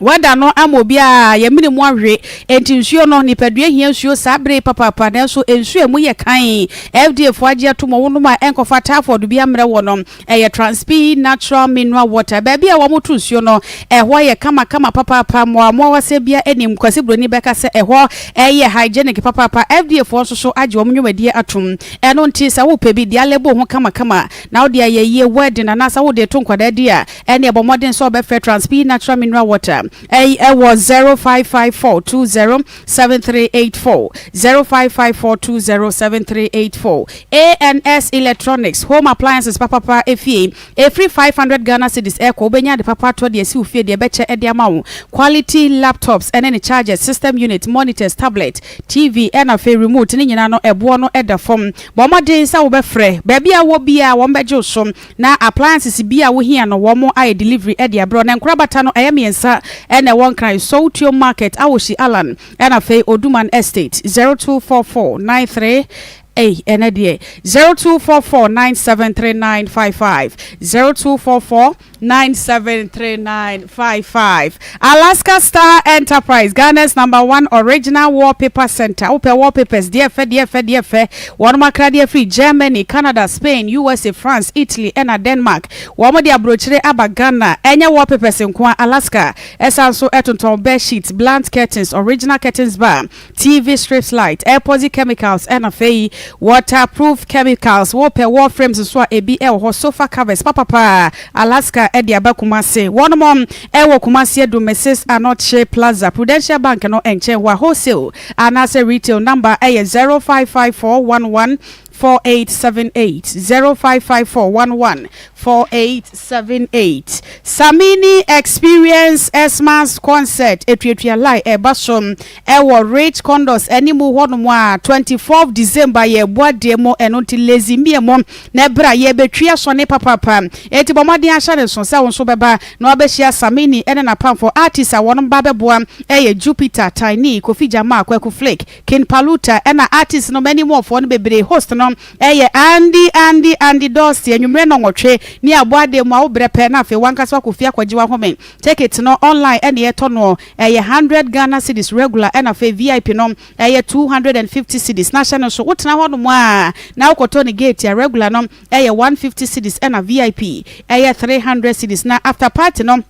Weather no ama obiara yɛn mene mu awe, enti nsuo no, nipadua hia nsuo saa bere yi papaapa, nanso nsuo a emu yɛ kann, FDA foɔ agye atom wɔ wonom a ɛnkɔfa typhoid bi ammrɛ wɔ no, ɛyɛ Transpi Natural Mineral Water. Baabi a wɔto nsuo no, ɛhɔ yɛ kamakama papaapa, mmoawammoawasɛm biara nnim, Kwasi Broni bɛka sɛ ɛhɔ yɛ hygienic papaapa, FDA foɔ nso so agye wɔn nnwumadie atom, ɛno nti sɛ wopɛ bi de alɛbo ho kamakama na wode ayɛ yie wedding anaasɛ wode reto nkwadaa di a, Ɛneɛ bɔ mmɔden sɛ wobɛfrɛ Transpi Natural Mineral Water ɛyi ɛwɔ 0554 207384, 0554 207384. ANS Electronics, Home Appliances papapa efie, ɛfiri 500 Ghana cedis ɛkɔ, wobɛnya ade papa atɔ de asi wo fie deɛ ɛbɛkyɛ de ama wo. Quality laptops ɛne ne chargers, system unit, monitors, tablet, TV ɛna afei remote ne nyinaa no ɛboɔ no ɛda fam. Bɔ mmɔden sɛ wobɛfrɛ, baabi a wowɔ biara wɔn bɛgye wo so. Na appliances bi a wohia no wɔn ayɛ delivery de abrɛ wo. Na nkorabata no ɛyɛ miensa ɛna ɛwɔ Nkran, Sowutuom Market, Awoshi Allan ɛna afei Oduman Estate. 0244 93 ei ɛnɛ deɛ 0244 973955 0244 973955 Alaska Star Enterprise, Ghana's number one original wallpaper center. Wopɛ wallpapers deɛ ɛfɛ deɛ ɛfɛ deɛ ɛfɛ. Wɔnom akra deɛ firi Germany, Canada, Spain, USA, France, Italy ɛna Denmark. Wɔn de abrokyire aba Ghana. Ɛnyɛ wallpapers nkoa, Alaska ɛsan nso ɛtontɔn bed sheets, blunt curtains, original curtains bar, TV strips light, epoxy chemicals ɛna afei waterproof chemicals. Wopɛ wall frames nso a ebi ɛwɔ hɔ, sofa covers papapaa Alaska ɛde aba Kumasi. Wɔnom ɛwɔ Kumasi Adu Mrs Anokye Plaza, Prudential Bank no nkyɛn hɔ a. Wholesale anaasɛ retail number ɛyɛ 055411 4878, 055411 4878. Samini Experience Xmas Concert Etuatua Lie ɛreba so ɛwɔ Rich Condos animu hɔnom a 24th December yɛrebɔ adeɛ mu ɛno nti lazy mmie mo na ɛberɛ a yɛrebɛtwi asɔne papaapa enti bɔ mmɔden ahyɛ ne nso sɛ wo nso bɛba na wabɛhyia Samini ɛne n'apamfoɔ artists a wɔnom ba bɛboa ɛyɛ Jupiter, Tiny, Kofi Jamal, Kwaku Flick, King Paluta ɛna artist no many more foɔ no bebree host no ɛyɛ Andy Andy Andy Dosty anwummerɛ nnɔnwɔtwe ne abɔ adeɛ mu a wo brɛ pɛ na afei wankasa wakɔ fie akɔgye wahome ticket no online ɛna yɛtɔ noɔ ɛyɛ hundred Ghana cedis regular ɛna afei VIP no ɛyɛ 250 cedis na hyɛ no nso wotena hɔ nom a na wokɔtɔ no gate a regular no ɛyɛ 150 cedis ɛna VIP ɛyɛ 300 cedis na after party no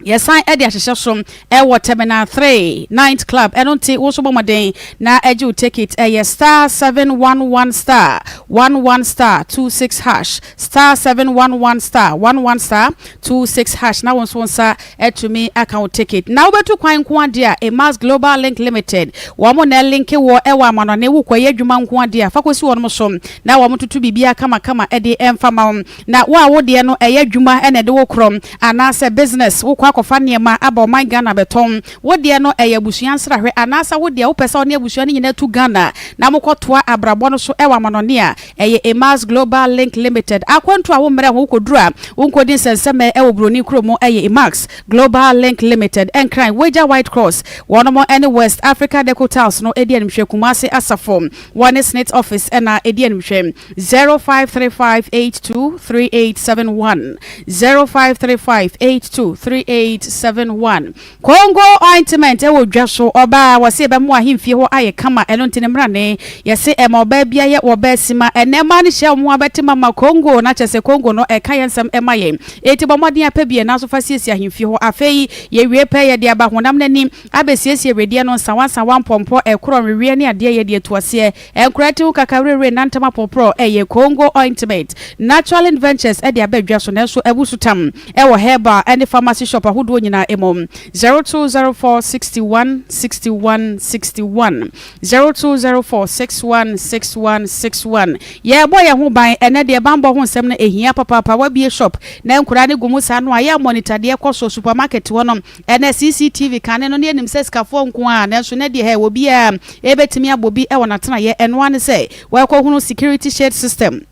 Yɛsan de ahyehyɛ so wɔ Terminal 3 Night Club, ɛno nti wo nso bɔ mmɔden na gye wo tekit. Ɛyɛ star 711 star 11 star 26 hash, star 711 star 11 star 26 hash na wo nso wo nsa atumi aka wo tekit. Na wobɛtu kwan nko ara deɛ a, Emmaus Global Link Limited, wɔn na ɛlinke woɔ wɔ amanɔne, wokɔyɛ adwuma nko ara deɛ a, fa kɔsi wɔn so na wɔtoto biribiara kamakama de mfa ma wo. Na wo a wo deɛ no ɛyɛ adwuma na ɛde wo korɔ anaasɛ business wokɔ Wokɔ akɔfa nneɛma aba ɔman Ghana abɛtɔn. Wo deɛ no ɛyɛ abusua nsrahwɛ anaasɛ wo deɛ wopɛ sɛ wo ne abusua no nyinaa tu Ghana na mokɔtoa abrabɔ no so wɔ amanɔne a, ɛyɛ Emmaus Global Link Limited. Akwantuo a wommrɛ ho wokɔduru a wonkɔdi nsɛnsɛmɛ wɔ buroni kuro mu ɛyɛ Emmaus Global Link Limited. Nkran, Wagya White Cross, wɔnom ne West Africa Deco Tiles no di animhwɛ, Kumasi Asafo, wɔne SSNIT Office na ɛdi animhwɛ. 0535823871 0535823871 Congo ointment wɔ dwa so ɔbaa wɔse ɛbɛma w'ahemfie hɔ ayɛ kama ɛno nti ne mmrane yɛse ɛma ɔbaa bia yɛ wɔbaa sima ɛnɛ mmaa no hyia wɔn ho abɛte mama Congo na kyerɛ sɛ Congo no ɛka yɛn nsɛm ɛma yɛn enti bɔ mmɔden apɛ bi ɛna nso fa siesie ahemfie hɔ afei yɛwie pɛ yɛde aba honam no ani abɛsiesie wedeɛ no nsawansawa mpɔmpɔ ɛkorɔ nweweɛ ne adeɛ yɛde atu aseɛ Nkora ti ho kakawerɛwerɛ nantam aporɔporɔ ɛyɛ Congo ointment. Naturalin Ventures de aba dwa so nanso abu so tam wɔ herbal ne pharmacy shop ahodoɔ nyinaa mu. 0204 61 61 61 0204 61 61 61 Yɛrebɔ yɛn ho ban ɛnɛ deɛ banbɔ ho nsɛm no ɛhia papaapa Wabue shop na nkoraa no gu mu saa no a yɛ monitor deɛ ɛkɔ so supermarket hɔ nom Ɛnɛ CCTV kane no ne yɛnim sɛ sikafoɔ nko ara nanso nɛ deɛ hɛ obiara ɛbɛtumi abɔ bi wɔ n'atenaeɛ ɛno ara ne sɛ wɔakɔhunu security shade system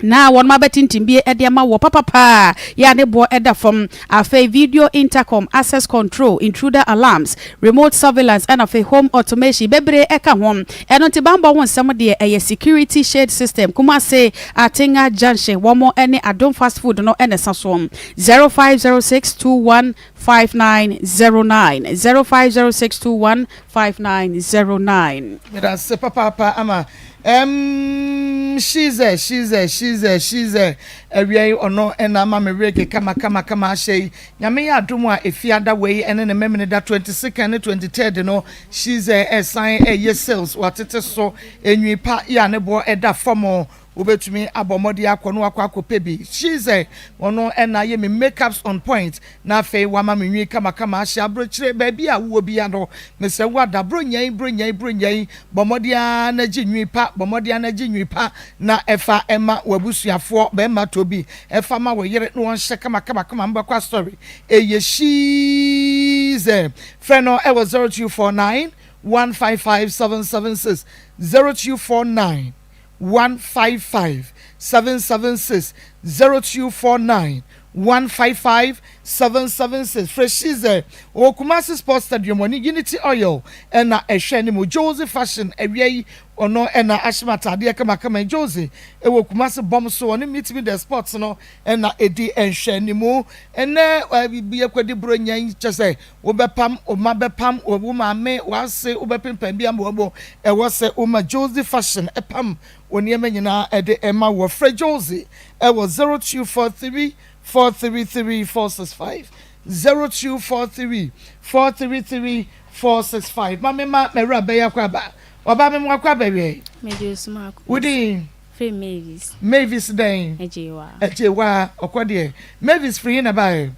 na wɔnom abɛtintim bi de ama wɔ papapaa yɛ a ne boɔ ɛda fam afei video intercom access control intruder alarms remote surveillance ɛna afei home automation bebree ɛka ho ɛno nti banbɔ ho nsɛm deɛ ɛyɛ security shade system Kumasi Atenga junction wɔn ɛne Adom fast food no ɛna ɛsa soɔ 050621 5909 050621 5909. Medase papaapa ama ɛmm shizɛ shizɛ shizɛ shizɛ awia yi ɔno ɛna ama me wig kama kama kama ahyɛ yi nyame yɛ adom a efiada wei ɛne ne memene da 22nd ne 23rd no shizɛ ɛsan ɛyɛ sales watete so enwi pa yɛ a ne boɔ ɛda fam Wobɛtumi abɔ mmɔden akɔ na wakɔ akɔpɛ bi. Shize, ɔno na ayɛ me makeups on point na afei wama me nwi kamakama ahyɛ aburokyire baabi a wowɔ biara no. Mesrɛ wo ada, Buronya yi, Buronya yi, Buronya yi, bɔ mmɔden ara na gye nwi pa, bɔ mmɔden ara na gye nwi pa na fa ma w'abusuafoɔ, barima tɔ bi fa ma wo yere na wɔnhyɛ kamakamakama mobɛkɔ asɔre. Ɛyɛ Shize. Frɛ no wɔ 0249 155 776, 0249. 155 776 0249 155 776 Frɛ Shize ɔwɔ Kumasi Sports Stadium ɔne Unity Oil na ɛhwɛ anim Josie Fashion awia yi ɔno na ahyem ataadeɛ kamakama yi Josie ɛwɔ Kumasi bɔm so ɔne Meet Me The Sports no na ɛdi nhwɛanimu ɛnɛ yɛkɔdi Buronya yi kyɛ sɛ Wobɛpam, wo mma bɛpam, wo maame, w'ase, wobɛpempam bi ama wɔn. Ɛwɔ sɛ woma Josie Fashion pam wo nneɛma nyinaa de ma wo. Frɛ Josie wɔ 0243 433 465, 0243 433 465. Ma memma m'awuraba yi akwaaba. Ɔbaa me mmoa akwaaba wiɛ. Mede osuma akɔ. Wo din? Firi Mavis. Mavis dɛn? Agyewa. Agyewa, ɔkɔ deɛ. Mavis firi he na ɛbaeɛ?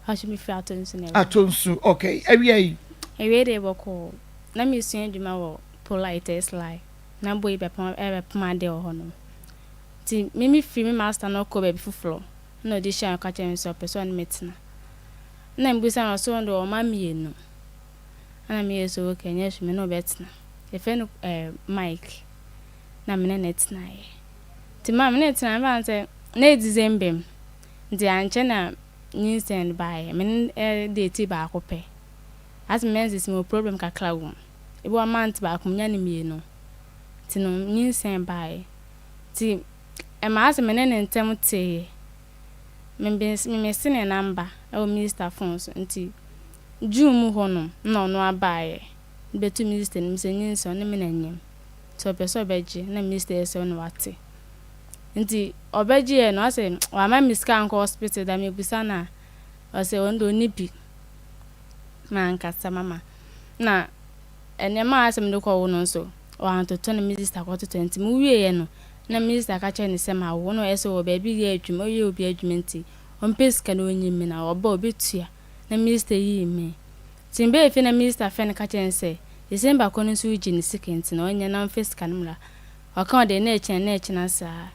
Ɔhyɛ me firi Atonsu na ɛwɔ. Atonsu, okay. Awia yi? Awia yi deɛ bɔkɔɔ. Na mesua adwuma wɔ Polite Sly. Na boy bɛpam ɛbɛpam adeɛ wɔ hɔnom. Nti me me firi me master no kɔ baabi foforɔ. Ɛna ɔde hyia me ka kyerɛ me sɛ ɔpɛ sɛ ɔne me tena. Ɛna mebisa no ɔse ɔno deɛ ɔwɔ mma mmienu. Ɛna meyɛɛ sɛ okay ɛnyɛ hwee me ne wo bɛtena. Yɛfrɛ no eh, Mike. Na me ne no tenaeɛ. Nti maa me ne no tenaeɛ mfa no sɛ na ɛyɛ December mu. Ntsi annkyɛ na nyinsɛn no bae. Me ne no deetii baako pɛ. As me menses mowɔ problem kakra wɔ mu. Ebi wɔ hɔ a month baako munya no mienu. Ntsi no nyinsɛn bae. Ntsi ɛmaa asɛ me ne no ntsɛm tsee. Me me mese ne number wɔ minister phone so ntsi June mu hɔ nom nna ɔno ara baeɛ bɛto minister no mu sɛ nyinsɛn ɔne me na nyem ntsi ɔpɛ sɛ ɔbɛgye na minister yɛ sɛ ɔne wate. Nti ɔbɛgyeeɛ no ɔse wamma me sika ankɔ hospital da mebisa no a ɔse ɔno deɛ ɔnni bi. Mankasa mama na nneɛma a asɛ mede kɔwo no nso wantotɔ na me sista kɔtotɔ nti mewieɛ no na me sista ka kyerɛɛ no sɛ mawo na ɔyɛ sɛ ɔwɔ baabi yɛ adwuma ɔyɛ obi adwuma nti ɔmpɛ sika na ɔnyi me na ɔba a ɔbɛtua na me sista yii me. Nti mebɛɛ fie na me sista frɛ no ka kyerɛɛ no sɛ December kɔ no nso wogye ne sika nti na ɔnyɛ na ɔmfa sika no mmra. Ɔka ɔde na ɛkyena na ɛkyena saa.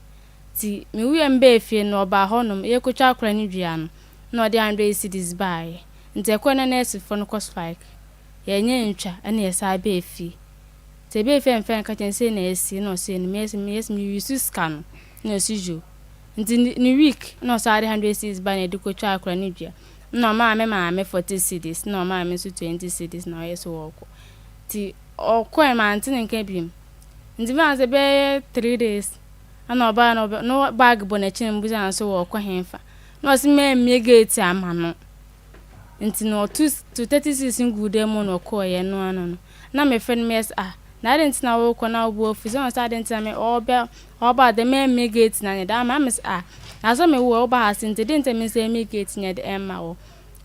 Nti me wia me bɛɛ fie no ɔbaa hɔ nom yɛkɔtwa akora no dua no. Na ɔde hundred cedis baeɛ. Nti ɛkɔɛ na nɛɛsefoɔ no kɔ strike. Yɛannya antwa ɛna yɛsan baa fie. Nti yɛbaa fie a mefrɛɛ no ka kyerɛɛ no sei na asi ɛna ɔsee no meyɛ sɛ meyɛ sɛ me use sika no ɛna ɔse yoo. Nti ne ne week ɛna ɔsan de hundred cedis baeɛ na yɛde kɔtwaa akwadaa no dua. Ɛna ɔmaa me maame forty cedis ɛna ɔmaa me nso twenty cedis na ɔyɛ sɛ ɔɔkɔ. Nti ɔkɔɛ no mante ne nka biom. Nti mefa no sɛ bɛyɛ three days ɛna ɔbaeɛ na ɔbɛ na bag bɔ n'akyi na mebisaa no sɛ ɔɔkɔ henfa. Na ɔse mammue gate ama no nti no ɔto to 36 no guu dan mu na ɔkɔeɛ ɛno ano no na mefrɛ no meyɛ sɛ ah na adɛn nti na worekɔ na wo bo afu sɛ ɔse adɛn nti na me ɔɔbɛ ɔɔba dɛ mammue gate no anyɛ dɛ ama me sɛ ah na sɛ me wo woba ha se nti dɛn nti na me nsa mmue gate nyɛ dɛ ɛmma wo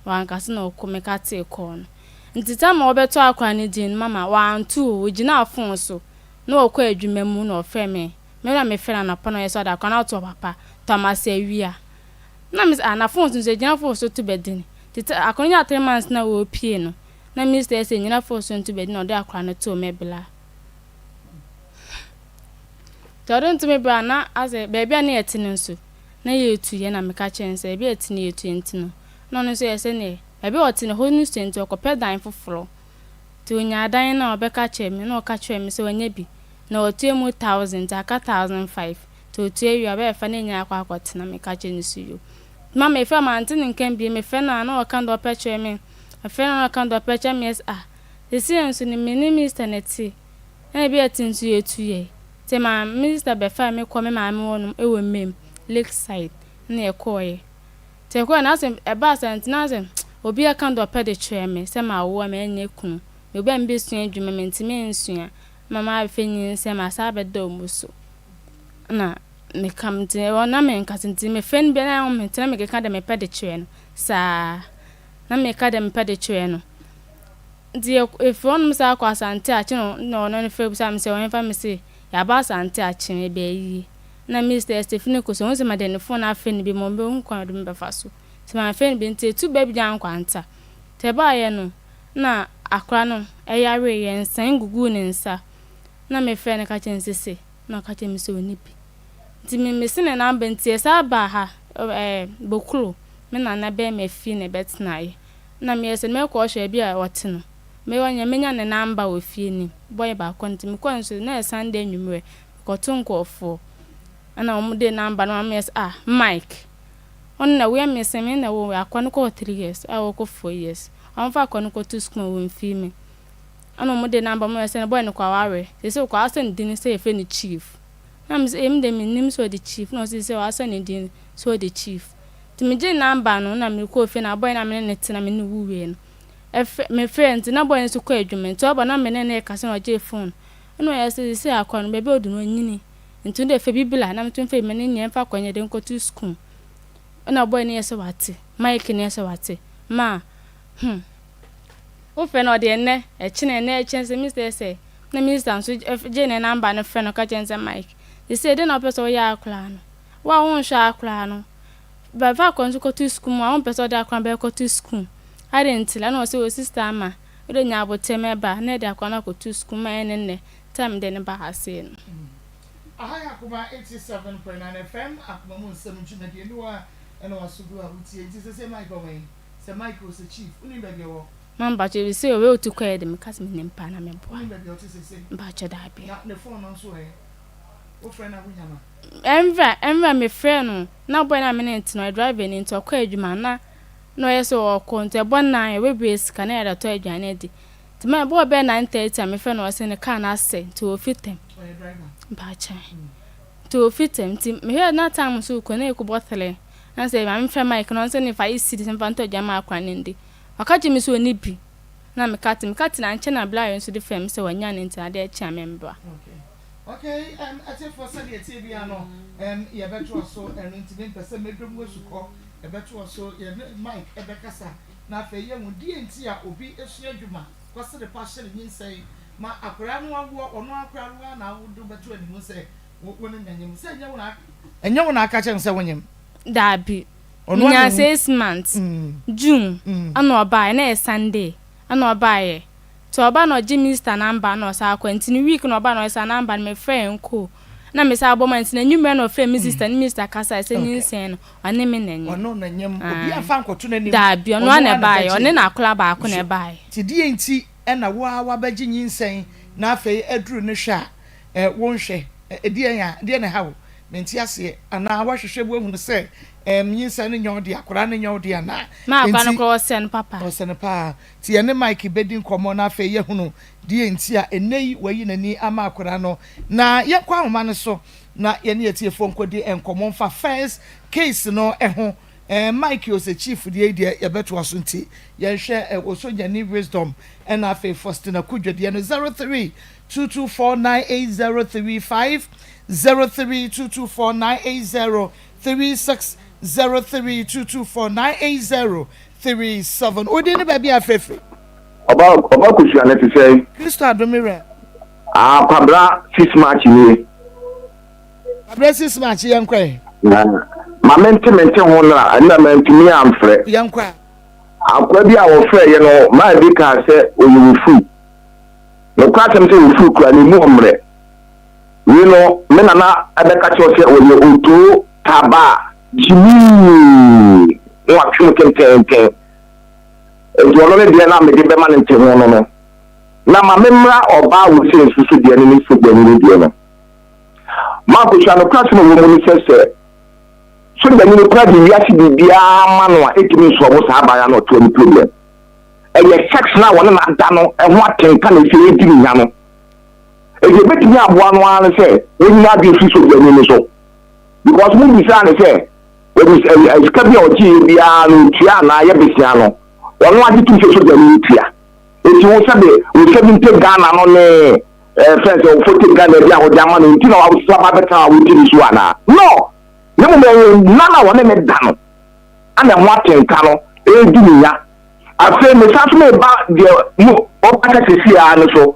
wankasa na ɔkɔ meka tee kɔɔ no nti time a wɔbɛto akora no din no mama wanto o ɔgyinaa phone so na ɔkɔ adwuma mu na ɔfrɛ me Me na mefrɛ no anɔpa na ɔyɛ sɛ ɔde akɔ na ɔto papa tɔ ama sɛ awia na me sɛ ah na phone so nso egyina phone so to bɛdini tete akɔnɔ nya three months na ɔrepie no na minister yɛ sɛ nyina phone so nto bɛdini na ɔde akora no too me bla nti ɔde nto me bla na asɛ baabi a na yɛte no nso na yɛtu yɛ na meka kyerɛ no sɛ baabi a yɛte no yɛtu yɛ nti no na ɔno nso yɛ sɛ neɛ baabi a ɔte no hɔ no sua nti ɔkɔpɛ dan foforɔ nti ɔnyaa dan no a ɔbɛka kyerɛ me na ɔka kyerɛ me sɛ wanya bi Na otua mu thousand ntsi aka thousand five ntsi otua wie a ɔbɛfa ne nyinaa akɔ akɔtsena meka kyerɛ no se yo ma mefrɛ manntse ne nka bio mefrɛ no a na ɔka dɛ ɔpɛ kyerɛ me mefrɛ no a na ɔka dɛ ɔpɛ kyerɛ me meyɛ se ah sesei nso no menye Mister na tse na bi a tse nso yetu yɛ ntsi ma Mister bɛfaa me kɔɔ me maame hɔ nom wɔ Mem lake side na yɛkɔɔɛ ntsi yɛkɔɔɛ na ase ɛbaa saa ntsi na ase obi aka dɛ ɔpɛ de kyerɛ me sɛ mawo a mannya kunu obi a mebɛsua edwuma menntumi ennsua ma m'afe nyinsɛn masan abɛda ɔmo so na meka nti ɛwɔ na menkasa nti mefrɛ no bia na ɔmo nti na mekeka dɛ mepɛ de kyerɛ no saa na meka dɛ mepɛ de kyerɛ no nti yɛfiri hɔnom saa kɔ Asante Akye na na ɔno no frɛ bisa me sɛ ɔhefa me se yɛaba Asante Akye ɛbɛyie na Mister Stephen kɔ so ɔhu sɛ mede ne phone afrɛ no bi ma ɔbɛhu kwan a ɔde me bɛfa so nti mamfrɛ no bi nti ɛtu baabi gya nkwanta nti ɛbaayɛ no na akora no yareeɛ, nsɛn guguu ne nsa, na me frɛɛ no ka kyerɛɛ no sɛ se, na ɔka kyerɛɛ me sɛ ɔnni bi. Nti me mese ne number nti yɛsan baa ha, ɛɛ Bokuro, me nana bɛɛma fie na ɛbɛtenaeɛ. Na meyɛ sɛ mɛkɔ hwɛ baabi a ɔte no, me ɔnyɛ menya ne number wɔ fie nim, boy baako nti mekɔɛ nso na ɛyɛ Sunday anwummerɛ, mekɔto nkorɔfoɔ, ɛna wɔn de number no ma me, meyɛ sɛ ah Mike. Ɔno na woyɛ me se me na wo akɔ no kɔ three years a wɔkɔ four years ɔmfa akɔ no kɔto sukuu a wɔmfii me ɛna ɔmo de number ɔmo yɛ sɛ boy no kɔ aware sese ɔkɔ asɛ ne din sɛ yɛfrɛ no chief na me sɛ ee me de mennim sɛ ɔde chief na ɔse sɛ wasɛ ne din sɛ ɔde chief nti me gyee number no na me kɔɔ fie na boy no a me ne no te na me ne no wuwie no ɛfrɛ me frɛ nti na boy no nso kɔ adwuma nti ɔba na me ne no rekasa na ɔgyee phone ɛna ɔyɛ sɛ sese akɔ no baabi a ɔdu no ɔnyini Nti wo deɛ fa bi bla na me nso mfa bi ma ne nyɛ mfa kɔ nyɛ de nkɔto sukuu. Ɛna boy no yɛ sɛ wate, Mike no yɛ sɛ wate. Ma, hmm. Wo frɛ no ɔde ɛnnɛ, ɛkyena, ɛnnɛ, ɛkyena sɛ Mister yɛ sɛ, na Mister nso gye ne number no frɛ no ka kyerɛ no sɛ Mike, seisei dɛn na wopɛ sɛ woyɛ akwadaa no? Wo a wonhwɛ akwadaa no, bɛfa akwadaa no nso kɔto sukuu mu a wompɛ sɛ ɔde akwadaa no bɛkɔto sukuu. Adɛn nti la? Ɛna ɔse oh sister Ama, wo deɛ nya aboterɛ mɛba na yɛde akwadaa no akɔto sukuu ma ɛne nnɛ. Time de no ba ha sei no. Aha yɛ Akoma 87.9 FM, Akoma mu nsɛm dwumadie ne wo a ɛna waso gu a wotie. Nti sɛsɛ mic wɔ he? Sɛ mic o sɛ chief, wonim baabi ɔwɔ? Ma mpakyɛ bi sɛ obi otu kɔɛ de meka sɛ menim paa na meboa. Wonim baabi ɔte sɛsɛ? Mpakyɛ daabi. Na ne phone no nso ɛ? Wofrɛ no a wonya no? Ɛnvra ɛnvra mefrɛ no na boy no a me ne no te no ɔyɛ driver ni nti ɔkɔ adwuma na na ɔyɛ sɛ ɔkɔ nti ɛbɔ nine ɔbɛbue sika na yɛde atɔ aduane adi. Ntsi ma ɛbɔɔ bɛyɛ nine thirty a mefrɛ no ɔse ne car no asɛe ntsi ofi tɛm. Mpakyɛw. Ntsi ofi tɛm ntsi mehwɛɛ na time so rokɔ na ekɔbɔ three na sɛ maame frɛ Mike na ɔse ne five cedis mfa ntɔ aduane ma akora no ndi. Ɔka kyerɛ me sɛ onni bi na meka tse meka tse na ankyɛ na Blair nso de frɛ me sɛ wanya no ntsi ade akye a membra. Okay okay um atiefoɔ sɛdeɛ ɛteɛ biara no um yɛbɛtoa so ɛno nti mempɛ sɛ mɛdɔ mu asukɔ yɛbɛtoa so yɛne Mike ɛbɛkasa Na afei yɛhu deɛ nti a obi sua adwuma kɔsere pa hyere nyinsɛn ma akwadaa no awoɔ, ɔno ara koraa no ara na wode bɛto animu sɛ wo ne no nyem, sɛ ɛnyɛ wo na ɛnyɛ wo na aka kyerɛ no sɛ wonyem. Daabi, Ɔno ara menyaa na hu. six months, June ɛna ɔbaeɛ, na ɛyɛ Sunday ɛna ɔbaeɛ, nti ɔba na ɔgye me sister number na ɔsan kɔ, nti ne week na ɔba na ɔsan number no mefrɛɛ nkoo. Na me san bɔ ma nti n'anwummerɛ na ɔfrɛɛ me sister ne me sister kasae sɛ nyinsɛn no ɔne me na nyem. Ɔno na nyem obi amfa ankɔto n'anim. Daabi ɔno ara na ɛbaeɛ ɔne n'akora baako na ɛbaeɛ. Nti deɛ nti na wo ara wabɛgye nyinsɛn na afei aduru no hwɛ a wonhwɛ? Ɛdeɛn a ɛdeɛn na ɛha wo? Mente aseɛ. Anaa woahwehwɛ mu ahunu sɛ nyinsɛn no nyɛ wo dea, akwadaa no nyɛ wo dea anaa? Ma akwadaa no koraa ɔsɛ no papa. Ɔsɛ no paa. Nti yɛne Mike bɛdi nkɔmmɔ na afei yɛahunu deɛ nti a ɛnnɛ yi wayi n'ani ama akwadaa no. Na yɛnkɔ ahoma no so na yɛne atiefoɔ nkɔdi nkɔmmɔ mfa first case no ho. Mike ose chief deɛ yi deɛ yɛbɛtoa so nti yɛnhwɛ Osogyani Wisdom ɛna afei Faustina Kudwo deɛ no 0322498035 0322498036 0322498037 Wodin ne baabi a frɛfiri? Ɔba ɔba kosua no te sɛn? Kristo adom me wura. Ah kwabra 6 March nie. Kwabra 6 March yɛnkɔ ɛ. Na ma mente mente ho nra ɛnna mantumi amfrɛ. Yɛnkɔ a. Akoa bi a wɔfrɛeɛ no maa bi kaa sɛ ɔyɛ ofuru. Nokwasɛm sɛ ofuru kura ne mu ɔmmerɛ. Wei no me nana bɛka kyerɛ wo sɛ ɔyɛ otoo tabaa gyimii na watwe mu tententen. Enti ɔno ne deɛ na mede bɛma no nte ho no no. Na ma memmra ɔbaa wosɛ nsu so deɛ no ne sogyani no deɛ no. Marko sua nokorɛ asɛm a ɛwɔ mu ne sɛ sɛ sogyani no koraa de wiase biribiara ma no a ɛntumi nsɔlvo saa abaayewa no ɔtoa no problem. Ɛyɛ sex no a wɔne no ada no ho atenka na ɛsɛ ɛdi ne nya no. Enti ɛbɛtumi aboa no ara ne sɛ wɔnyi n'adwene mfiri sogyani no so because mo bisaa no sɛ wɔde sika bi a ɔgyeeɛ biara no ɔtua anaa yɛ besia no ɔno agye tom sɛ sogyani no tua. Enti wo sɛbe wo 70 Ghana no ne ɛɛ fɛn sɛ ɔfo Ghana bi a wɔde ama no nti na wawososo aba abɛtena a wɔdi ne so anaa? No! Na mmom ɛyɛ nna no a wɔne ne da no ana ɛho atenka no ɛredi ne nya. Afei mesan so meba deɛ mo ɔbaka sisi ara no so.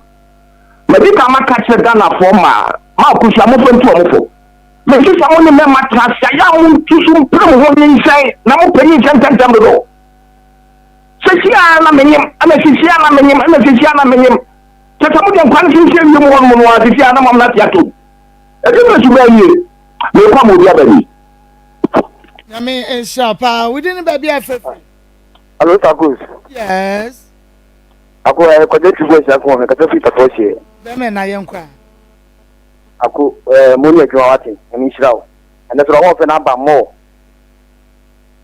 Madi kan maka kyerɛ Ghanafoɔ ma ma akosua momfa ntu wɔn fo. Mese sɛ mo ne mmarima tena ase a yɛ a montu so mpere mo ho nyinsɛn na mopɛ nyinsɛn ntɛmntɛm dodo. Sisi ara na menyem, ɛna sisi ara na menyem, ɛna sisi ara na menyem. Kyɛ sɛ mode nkwa no siesie wiem hɔ nom no ara sisi ara na moamena ate atom. Ɛdi mmerɛ so bɛn nie? Merekɔ ama obi aba bi. Nyame nhyira wo paa. Wo din ne baabi a ɛfrɛ firi? Hello, Tacos. Yes. Ako, eh, kɔjɛ ti voice ako, me kasa firi papa ɔhyɛ. Bɛmɛ na yɛn kɔ a. Ako, eh, mo ni adwuma wate, nyame nhyira wo. Ɛnɛ sɛ ɔwɔ fɛ na aba mmɔ.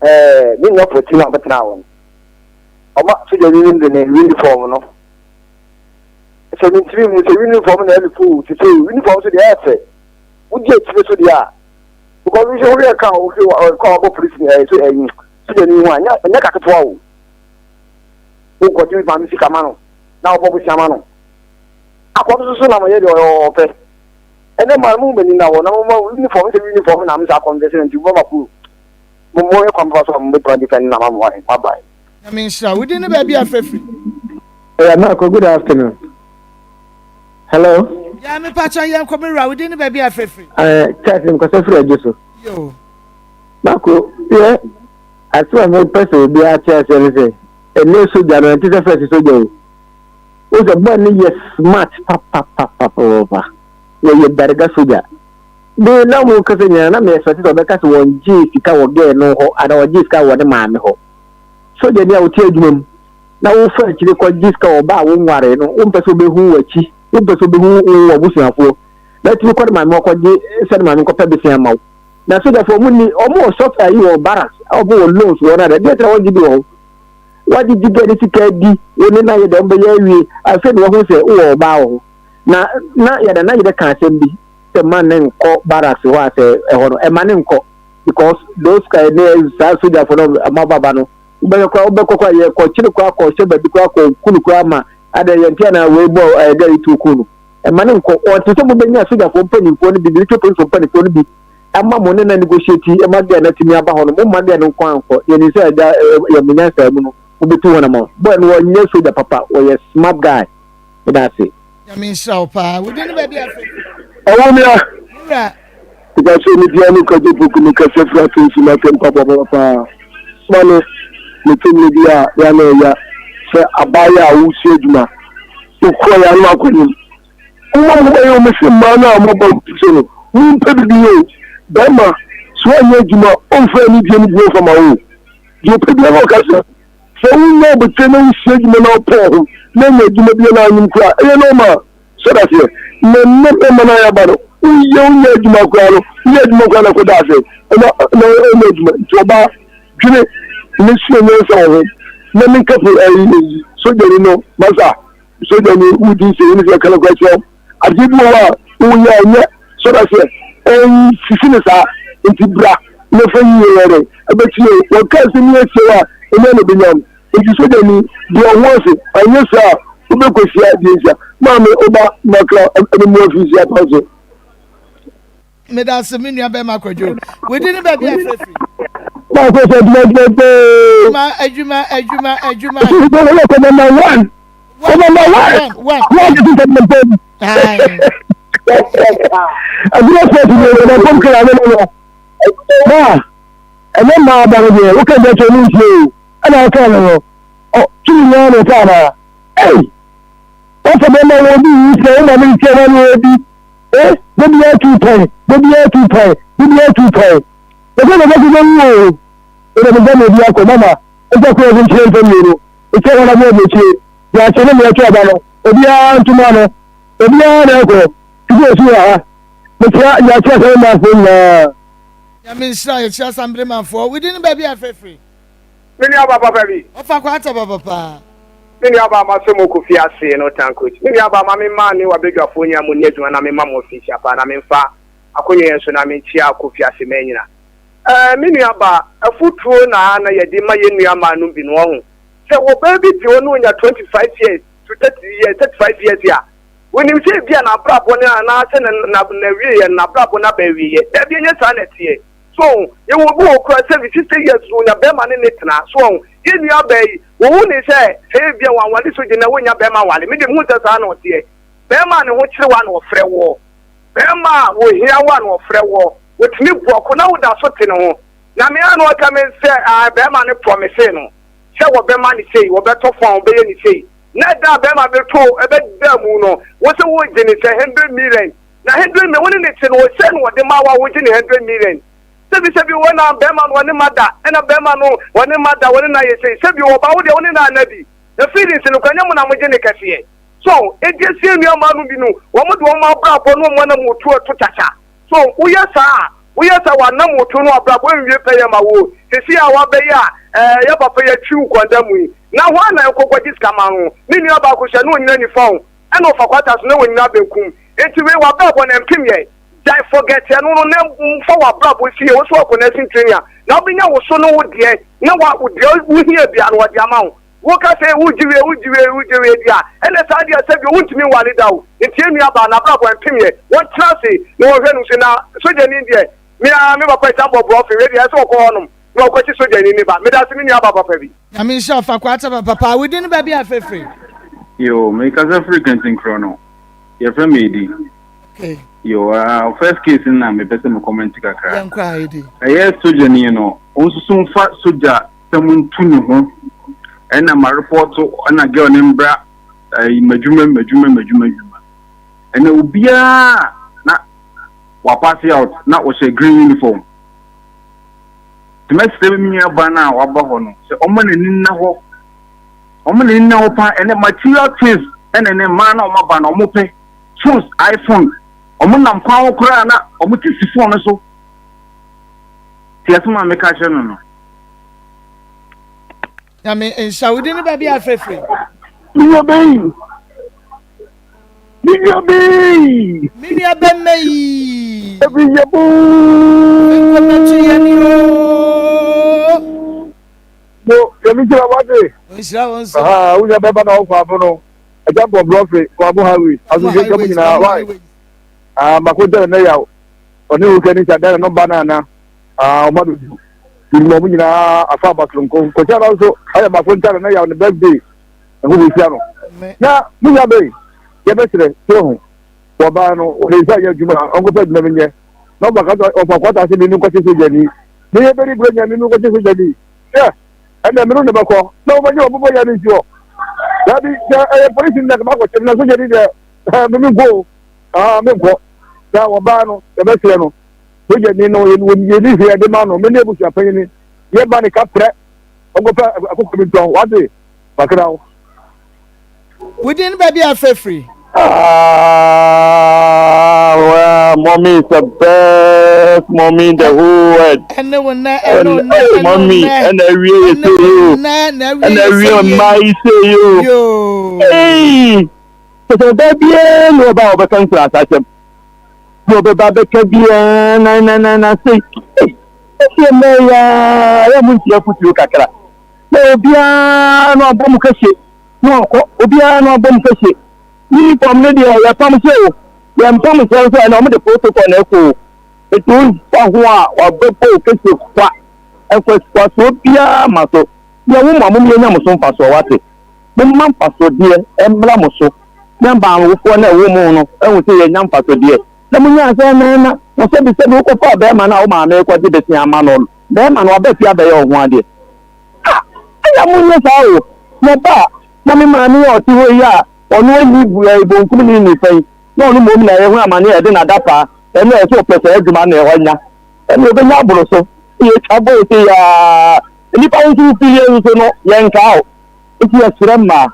Eh, me nua pɔti na ɔbɛtena hɔ no. Ɔma sogya ni no de ne uniform no. Sɛ mentumi mu sɛ uniform na ɛne fo te sɛ uniform so deɛ ɛyɛ fɛ. Wodi akyire so deɛ a because wohwɛ wohwɛ ka wohwɛ ka wabɔ polisi ɛɛ so ɛyi sogya ni ho a nyɛ nyɛ ka ketewa o. Wokɔgye maame sika ma no na wobɔ bosia ma no. Akɔm so so na mo yɛ deɛ ɔpɛ. Ɛnɛ maa mo mani na wɔ na mo ma uniform sɛ uniform na mo sɛ akɔm sɛ nti mo ma kuro. Mo mo yɛ kwan fa so a mo bɛtuma defend na ma mo abae. Nyame nhyira wo. Din ne baabi a frɛ firi. Yeah, Marco, good afternoon. Hello. Yeah, me pacha yɛn kɔ me wura wo din ne baabi a frɛ firi. Eh, Charles, mkɔsɛ firi adwo so. Yo. Marco, yɛ asɛm a mepɛ sɛ obiara te aseɛ ne sɛ ɛnɛ sogya no ɛnte sɛ fɛs sogya o. Wo sɛ bɔɔ no yɛ smart papapapapapa. Wɔyɛ dariga sogya. Me na mo kasa nyinaa na me expect sɛ ɔbɛka sɛ wɔn gyee sika wɔ girl no hɔ anaa ɔgyee sika wɔ ne maame hɔ. Sogyani a wote adwuma mu na wofa akyire kɔ gye sika wɔ ɔbaa a wonwaree no, wompɛ sɛ obehu w'akyi, wompɛ sɛ obehu wo w'abusuafoɔ na atumi kɔ ne maame hɔ kɔgye sɛ ne maame nkɔpɛ bese ama wo. Na sogyafoɔ wɔn nni, wɔn wɔ short ayi wɔ barracks, wɔn wɔ loans wɔ no ada, deɛ nti na wɔngye bi wɔ hɔ? Woagyegye girl no sika adi, wo ne no ayɛ deɛ mobɛyɛ awie, afei na wahu sɛ wowɔ ɔbaa wɔ hɔ. Na na yɛda na yerɛ ka asɛm bi sɛ mma ne nkɔ barracks hɔ a sɛ ɛhɔ no ɛma ne nkɔ because those kind ne saa sogyafo no ɔmo ababa no wobɛyɛ koraa wobɛkɔ koraa yɛ kɔ kyere koraa kɔ hyɛ baabi koraa kɔ ku no koraa ma adɛ yɛn nti ana wei bɔ ɛyɛ gari tuo ku no ɛma ne nkɔ ɔte sɛ mobɛnya sogyafoɔ mpanimfoɔ no bi military police mpanimfoɔ no bi ama mo ne na negotiate ɛma gɛɛ no atumi aba hɔ no mo ma gɛɛ no nkɔ ankɔ yɛnim sɛ ɛda yɛ mo nyansaa mu no mobɛtu hɔ na ma bɔɛ no wɔnyɛ sogya papa wɔyɛ smart guy Meda ase. Nyame nhyira wo paa. Wo din ne baabi a firi? Ɔwomia. Wura. Ìgbàsó mi di ẹnu kọjú puku mi kẹsẹ firi akansi na tẹ mpaboa papa paa. Soma ne ne te mmiri bi a ya na ɛya sɛ abaayɛ a wosua adwuma wokɔ ya no akɔnim. Woma mo bɛyɛ wɔn si mmaa no a wɔbɔ so no. Wompɛ biribi yɛ o. Bɛrima, sɛ woanyɛ adwuma a, ɔmfa anigyeɛ ne buo mfa ma wo o. Deɛ ɔpɛ biara na ɔka sɛ, sɛ wonya aboterɛ na wosua adwuma na wopɛ wo ho na anya adwuma bi na anyem koraa a, ɛyɛ normal. So ɔda aseɛ? Na nnɛ mmarima no a yɛaba no, woyɛ wonya adwuma koraa no, woyɛ adwuma koraa na kɔda ase na na ɔnyɛ adwuma. Nti ɔbaa, dwene na sua nyansa wɔ ho. Na menka po ɛyi sogyani no, masa, sogyani wodi nsɛ, wone sɛ ɛka no koraa kyerɛ wo. Adeɛ bi wɔ hɔ a woyɛ a ɛnyɛ so ɔda aseɛ? Ɛnsisi no saa. Nti bra na fa yie yɛ dɛn ɛbɛtie o. Wɔka asɛm yi atie wo a, ɛnyɛ na ɛbɛnya wo. Nti sogyani, brɛ wo ho ase, anyɛ saa a wobɛkɔhyia deɛ nhyia. Maame, wo ba Makra ne mmoa firi hyia pa so. Meda ase me nua bɛrima Kwadwo. Wodi ne baabi a frɛfiri. Baako sɛ adwuma adwuma adwuma adwuma adwuma adwuma. Kɔ number one. Kɔ number one. One. One ti sɛ mpom. Adwuma sɛ ti deɛ na mpom kra ne no. Ma ɛnyɛ mmaa ba no deɛ woka deɛ kyɛ ne ntie o ɛna ɔka no no ɔ tumi nyinaa na ɔka anaa ei wɔsɛ bɛma wɔ bi yi sɛ wo ma me ntie ma ne wɔ bi Eh, da biara tu kwan, da biara tu kwan, da biara tu kwan. Ɛsɛ na bɛkɔ bɛwu o. Ɛna meda na obi akɔ mama. Ɛsɛ kɔ ɛsɛ nkyerɛ mfɛ mmienu. Ɛsɛ wɔn aboɔ de akyire. Deɛ akyɛ ne mmeɛ to aba no. Obiara ntoma no. Obiara na ɛkɔ. Tugu osu wɔ ha. Mekyia deɛ akyɛ sɛ mmafoɔ nyinaa. Nyame nhyira yɛkyia Asambremanfoɔ. Wodi ne baabi a frɛfrɛ. Me nua ba papa bi. Ɔfa kwata papa paa. Me nua baa ma sɛ mo kɔ fie ase no tank Me nua baa ma me ma ne wabadwafoɔ nyina mo nni adwuma na me ma mo afinhyia paa na me nfa akonwa yɛn so na me nkyia kɔ fie ase mɛ nyina. Ɛɛ me nua baa afutuo na na yɛde ma yɛn nua maa nom bi no ɔho sɛ ɔbaa bi te hɔ na ɔnya 25 years to 30 years 35 years a wonim sɛ ebia n'abrabɔ no anaasɛ na na na wieɛ no n'abrabɔ no aba awieɛ daabi ɛnyɛ saa na ɛteɛ. So ɔho? Yɛwɔ obi wɔ hɔ koraa sɛbi 60 years so onya bɛɛma ne ne tena. So ɔho? Yɛn nua baa yi, wɔhu ne sɛ, sɛ ebia wanwale sogya na wonya bɛɛma nwale. Me deɛ mehu sɛ saa na ɔteɛ. Bɛɛma a ne ho kyere wo a na ɔfrɛ woɔ. Bɛɛma a wɔhia wo a na ɔfrɛ woɔ. Wɔtumi boa ko na woda so te ne ho. Na me ara na ɔka me sɛ ae bɛɛma no promisee no sɛ wɔbɛma no sei, wɔbɛtɔ phone, wɔbɛyɛ no sei. Na ɛda a bɛɛma bɛtɔ ɛbɛda mu no, wo sɛ wogye ne sɛ 100 million. Na hundred million wo ne ne te no ɔsɛ na ɔde ma wo a wogye ne hundred million sɛbi sɛbi wo na bɛrima no ɔne ma da ɛna bɛrima no ɔne ma da ɔne na yɛ sei sɛbi ɔba wo deɛ wo ne na ana bi na feelings no kora nyɛ mo na mogye ne kɛseɛ so enti asie nua maa no bi no wɔn de wɔn abrabɔ ne wɔn anam otuo ɛto kyakya so woyɛ saa a woyɛ saa wɔanam otuo no abrabɔ nwie pɛyɛ ma wo sisi a wabɛyɛ a ɛɛ yɛ papa yɛ twiw kɔnda mu yi na hɔ a na nkɔkɔ gye sika ma no ne nua baako hyɛ ne onyina nifa ho ɛna ɔfa kwata so na wanyina benkum. Enti wei w'abrabɔ no ɛmpem yɛn. Gyae forget ɛno no na fa w'abrabɔ si yie. Wo so wakɔ nursing training a, na wobɛnya wo so ne wo deɛ na wa deɛ wohia biara no wɔde ama wo. Woka sɛ wogye wei wogye wei wogye wei deɛ a, ɛna saa deɛ sɛdeɛ wontumi nware da o. Nti yɛn nua baa n'abrabɔ ɛmpem yɛn. Wɔntena ase na wɔnhwɛ no so na sogyani deɛ me ara me papa agya bɔ borɔfe wei deɛ ɛsɛ ɔkɔ hɔnom na ɔkɔkye sogyani ne ba. Medase me nua baa papa bi. Nyame nhyira wo fa kwata papa paa wo din baabi a frɛfrɛ. Yo, me kasa firi Kɛntinkorɔ no. Yɛfrɛ me Edi. Okay. Yo, uh, first case no na mepɛ sɛ me comment kakra. Yɛn kɔ a Edi. Ɛyɛ sogyani no, ɔnsusu mfa sogya sɛm ntu ne ho. Ɛna ma report ɛna girl no mbra ɛyi madwuma madwuma madwuma adwuma. Ɛna obiara na wapass out na ɔhyɛ green uniform. Nti mɛsrɛ me nua baa no a waba hɔ no sɛ ɔmma n'ani nna hɔ. Ɔmma n'ani nna hɔ paa. Ɛnɛ material things ɛna ɛnɛ mmaa na wɔn aba no wɔn pɛ. Phones, iPhone, wɔn nam kwan ho koraa na wɔn ti si phone no so. Ti asɛm a meka kyerɛ no no. Nyame nhyira wo din ne baabi a frɛfrɛ. Me nua bɛyi. Me nua bɛyi. Me nua bɛmɛ yi. Ebi yɛ boo. Nkɔmɛkyi yɛ ni o. Mo yɛmi nhyira wate. Nhyira wɔn nso. Aha wo nua bɛba na ɔkɔ abo no. Ɛgya bɔ brɔfe kɔ abo highway. Asomdwe nka mu nyinaa why. Ah mako dɛrɛ ne yaw. Ɔne wo kɛ ne nsa dɛrɛ no ba na ana. Ah ɔma dodo. Menim ɔmo nyinaa afa aba soronko. Kwasi Aba nso ayɛ baako ntare na yaw ne birthday ɛho bɛhyia no. Na me nua bɛyi yɛbɛsrɛ sɛ ohu wɔbaa no wɔde nsa yɛ adwuma a ɔnkɔpɛ adwuma bi nyɛ na ɔba kasa ɔfa kwata ase mimi nkɔkye sogyani ne yɛ bɛdi buro nya mimi nkɔkye sogyani hwɛ ɛnna mene ne bɛkɔ na wɔbɛgye wɔbobɔ yɛ no nsi hɔ daabi sɛ ɛyɛ polisi no na kama akɔkye na sogyani deɛ mimi nkɔ o ah menkɔ. Saa ɔbaa no, yɛbɛsrɛ no, sogyani no, yɛnni hwee de ma no, me ne abusuapanyin, yɛba ne kaprɛ, ɔnkɔpɛ akokɔ bi ntɔn, wate, makra wo. Wo din ne baabi a afrɛ firi. Ah, well, mommy is the best mommy in the whole world. Ɛne wo nɛ, ɛne wo nɛ, ɛne wo Mommy, nɛ. ɛna awie yɛ Ɛne sɛ wo yi o. nɛ, na awie Ɛna yɛ awie sɛ yie. mmaa yi sɛ yi o. Yoo. Hey, sɛ sɛ ɔbaa biara ni ɔbaa a ɔbɛka nkura asasɛm. Deɛ ɔbɛba bɛka biara na na na na sei. Hey, ɛsɛ mmaa yi ara, yɛ mo ntia futuo kakra. Na obiara na ɔbɔ mo kɛse. Na ɔkɔ, obiara na ɔbɔ mo kɛse. Uniform no deɛ yɛpam hyɛ o, yɛmpam hyɛ nso ɛna wɔn de protocol na ɛkɔ o. Eti wofa ho a wabɛbɔ wo kɛse kwa. Mfasoɔ biara ma so. Deɛ wo ma mom yɛnya mo so mfasoɔ wate. Momma mfasodeɛ mmra mo so na mma awofoɔ no a ɛwo mo no ahu sɛ yɛnya mfasodeɛ. Na monyaa sɛ ɛna na na sɛbi sɛbi wokɔfaa bɛrima no a wo maame rekɔgye bese ama no no, bɛrima no waba fie abɛyɛ wo ho adeɛ. Ah! Ɛyɛ a monyɛ saa o. Na ɛba a na me maame a ɔte hɔ yi a ɔno ɔnni bonkum ne nifa yi na ɔno mmom na ɛhunu amane a ɛde n'adapaa ɛno a ɛsɛ ɔpɛ saa adwuma na ɔnya ɛne ɔbɛnya aboro so. Yɛtwa bɔɔ sei aa nnipa nso wofiri yɛn nso no yɛnkaa o. Nti yɛsrɛ mmaa,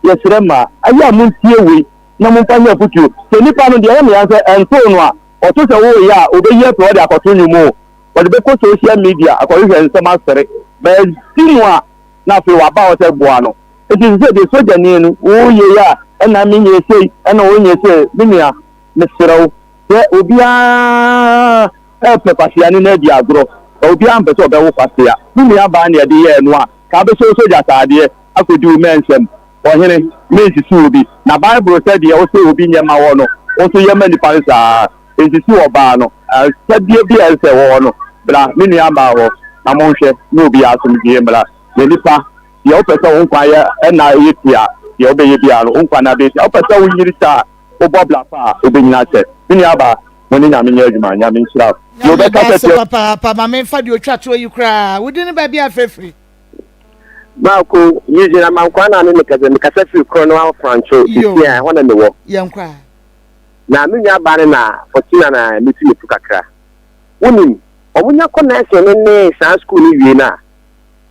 yɛsrɛ mmaa, ɛyɛ a montie wei na momfa nyɛ afotuo. Sɛ nipa no deɛ ɛyɛ me ya sɛ ɛntoo no a, ɔto sɛ woreyɛ a, ɔbɛyi afiri hɔ de akɔto nnwom o, ɔde bɛkɔ social media akɔhwehwɛ nsɛm asere. Bɛasi no a, na afei waba hɔ sɛ boa no. Nti sɛ sɛ deɛ sogyani no woyɛ yi a, ɛna menyɛ sei, ɛna ɔnyɛ sei, me nua, mesrɛ wo, sɛ obiara repɛ kwasea ne no adi agorɔ, na obiara mpɛ sɛ ɔbɛwo kwasea. Me nua baa na ɛde yɛɛ no a, ka abɛhyɛ wo sogya ataadeɛ akɔdi wo mɛ nsam. Ɔhene, mensisi obi. Na Bible sɛ deɛ wose obi nyɛ ma wɔ no, wo nso yɛ ma nipa no saa ara. Nsisi ɔbaa no. Asɛdeɛ bi a ɛsɛ sɛ ɛwɔ hɔ no, bra me nua baa hɔ na monhwɛ na obiara asomdwoeɛ mmra. Na nipa, deɛ wopɛ sɛ wo nkwa yɛ nna yɛ tia, deɛ wobɛyɛ biara no, wo nkwa nna bɛyɛ tia. Wopɛ sɛ wonyini kyɛ a, wobɔ bra pa a, wobɛnyini akyɛ. Me nua baa, mo ne Nyame nyɛ adwuma. Nyame nhyira wo. Deɛ Nyame wobɛka da sɛ ase teɛ. papaapa ma menfa deɛ otwa toɔ yi koraa wo din ne baabi a frɛ firi. Maako, Eugene Amankwaa na me mekasa, mekasa firi Korɔ no Afrancho, Yoo, seesei a ɛhɔ na mewɔ. yɛnkɔ a. Na me nua baa no na Fortuna na metu ne fo kakra. Wonim, wɔn nya kɔ nursing no ne saa school no wie no a,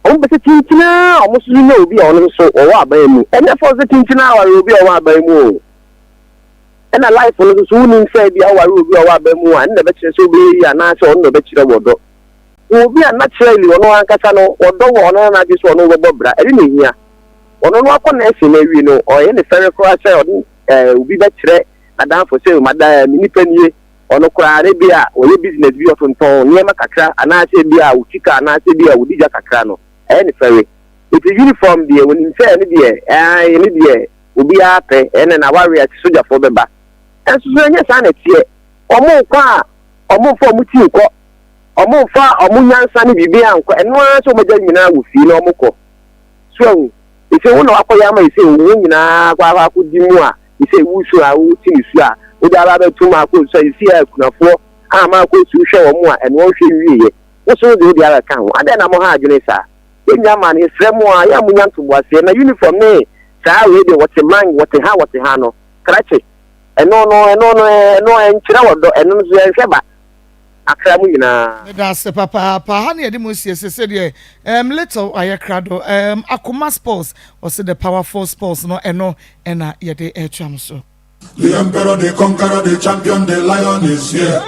wɔn pɛ sɛ kyinkyin ara wɔn nso nya obi a ɔno nso ɔwɔ aban mu. Ɛnyɛ fɔ sɛ kyinkyin ara ware obi a ɔwɔ aban mu o. Ɛna life no nso so wonim sɛ ebia woware obi a ɔwɔ aban mu a, ɛno na ɛbɛkyerɛ sɛ wobɛyɛ yie anaasɛ ɔno na ɔbɛkyerɛ wo ɔdɔ. Wɔ obi a naturally ɔno ankasa no ɔdɔ wɔ ɔno ara n'adwene sɛ ɔno wobɛbɔ bra, ɛno na ehia. Ɔno no akɔ nursing no awie no, ɔyɛ ne fɛre koraa sɛ ɔde eh, obi bɛkyerɛ n'adamfo sɛ mada eh, me nipa nie. Ɔno koraa no ebia ɔyɛ business bi, ɔtontɔn nneɛma kakra anaasɛ ebia ɔtwi kaa anaasɛ ebia ɔdi dwa kakra no, ɛyɛ ne fɛre. Enti uniform deɛ, ɔnim sɛ ɛno deɛ, ae, ɛno deɛ obiara pɛ, ɛna n'awareɛ a sogyafoɔ bɛba. Nanso so ɛnyɛ saa na ɛteɛ. Wɔnkɔ a, wɔmfa wɔn ti nkɔ, wɔmfa wɔn nyansa ne biribiara nkɔ, ɛno ara sɛ wɔagya nyinaa wɔ fie na wɔkɔ. So ahu? Ɛsɛ wo na wakɔyɛ ama ɛsɛ wo ho nyinaa akɔ akɔ akɔdi mu a, ɛsɛ wusu a wote ne su a, wode aba abɛto maako nso a, ɛsɛ akunafoɔ a maako su hwɛ wɔn a, ɛno wɔnhwɛ nwieɛ. Wo so wode wo deɛ abɛka ho. Adɛn na moha adwene saa? Yɛn nua maa no yɛsrɛ mo a, yɛ a monya ntoboaseɛ na uniform ne saa wei deɛ wɔte man, wɔte ha, wɔte ha no, krakye, ɛno no, ɛno no, ɛno ɛnkyerɛ ɔdɔ, ɛno nso yɛnhwɛ ba akra mu nyinaa. Meda ase papaapa. Ha na yɛde mo sie sese deɛ um, little ayɛ krado um, Akoma Sports ɔse the powerful sports no ɛno ɛna yɛde ɛtoa mo so. The emperor, the conqueror, the champion, the lion is here.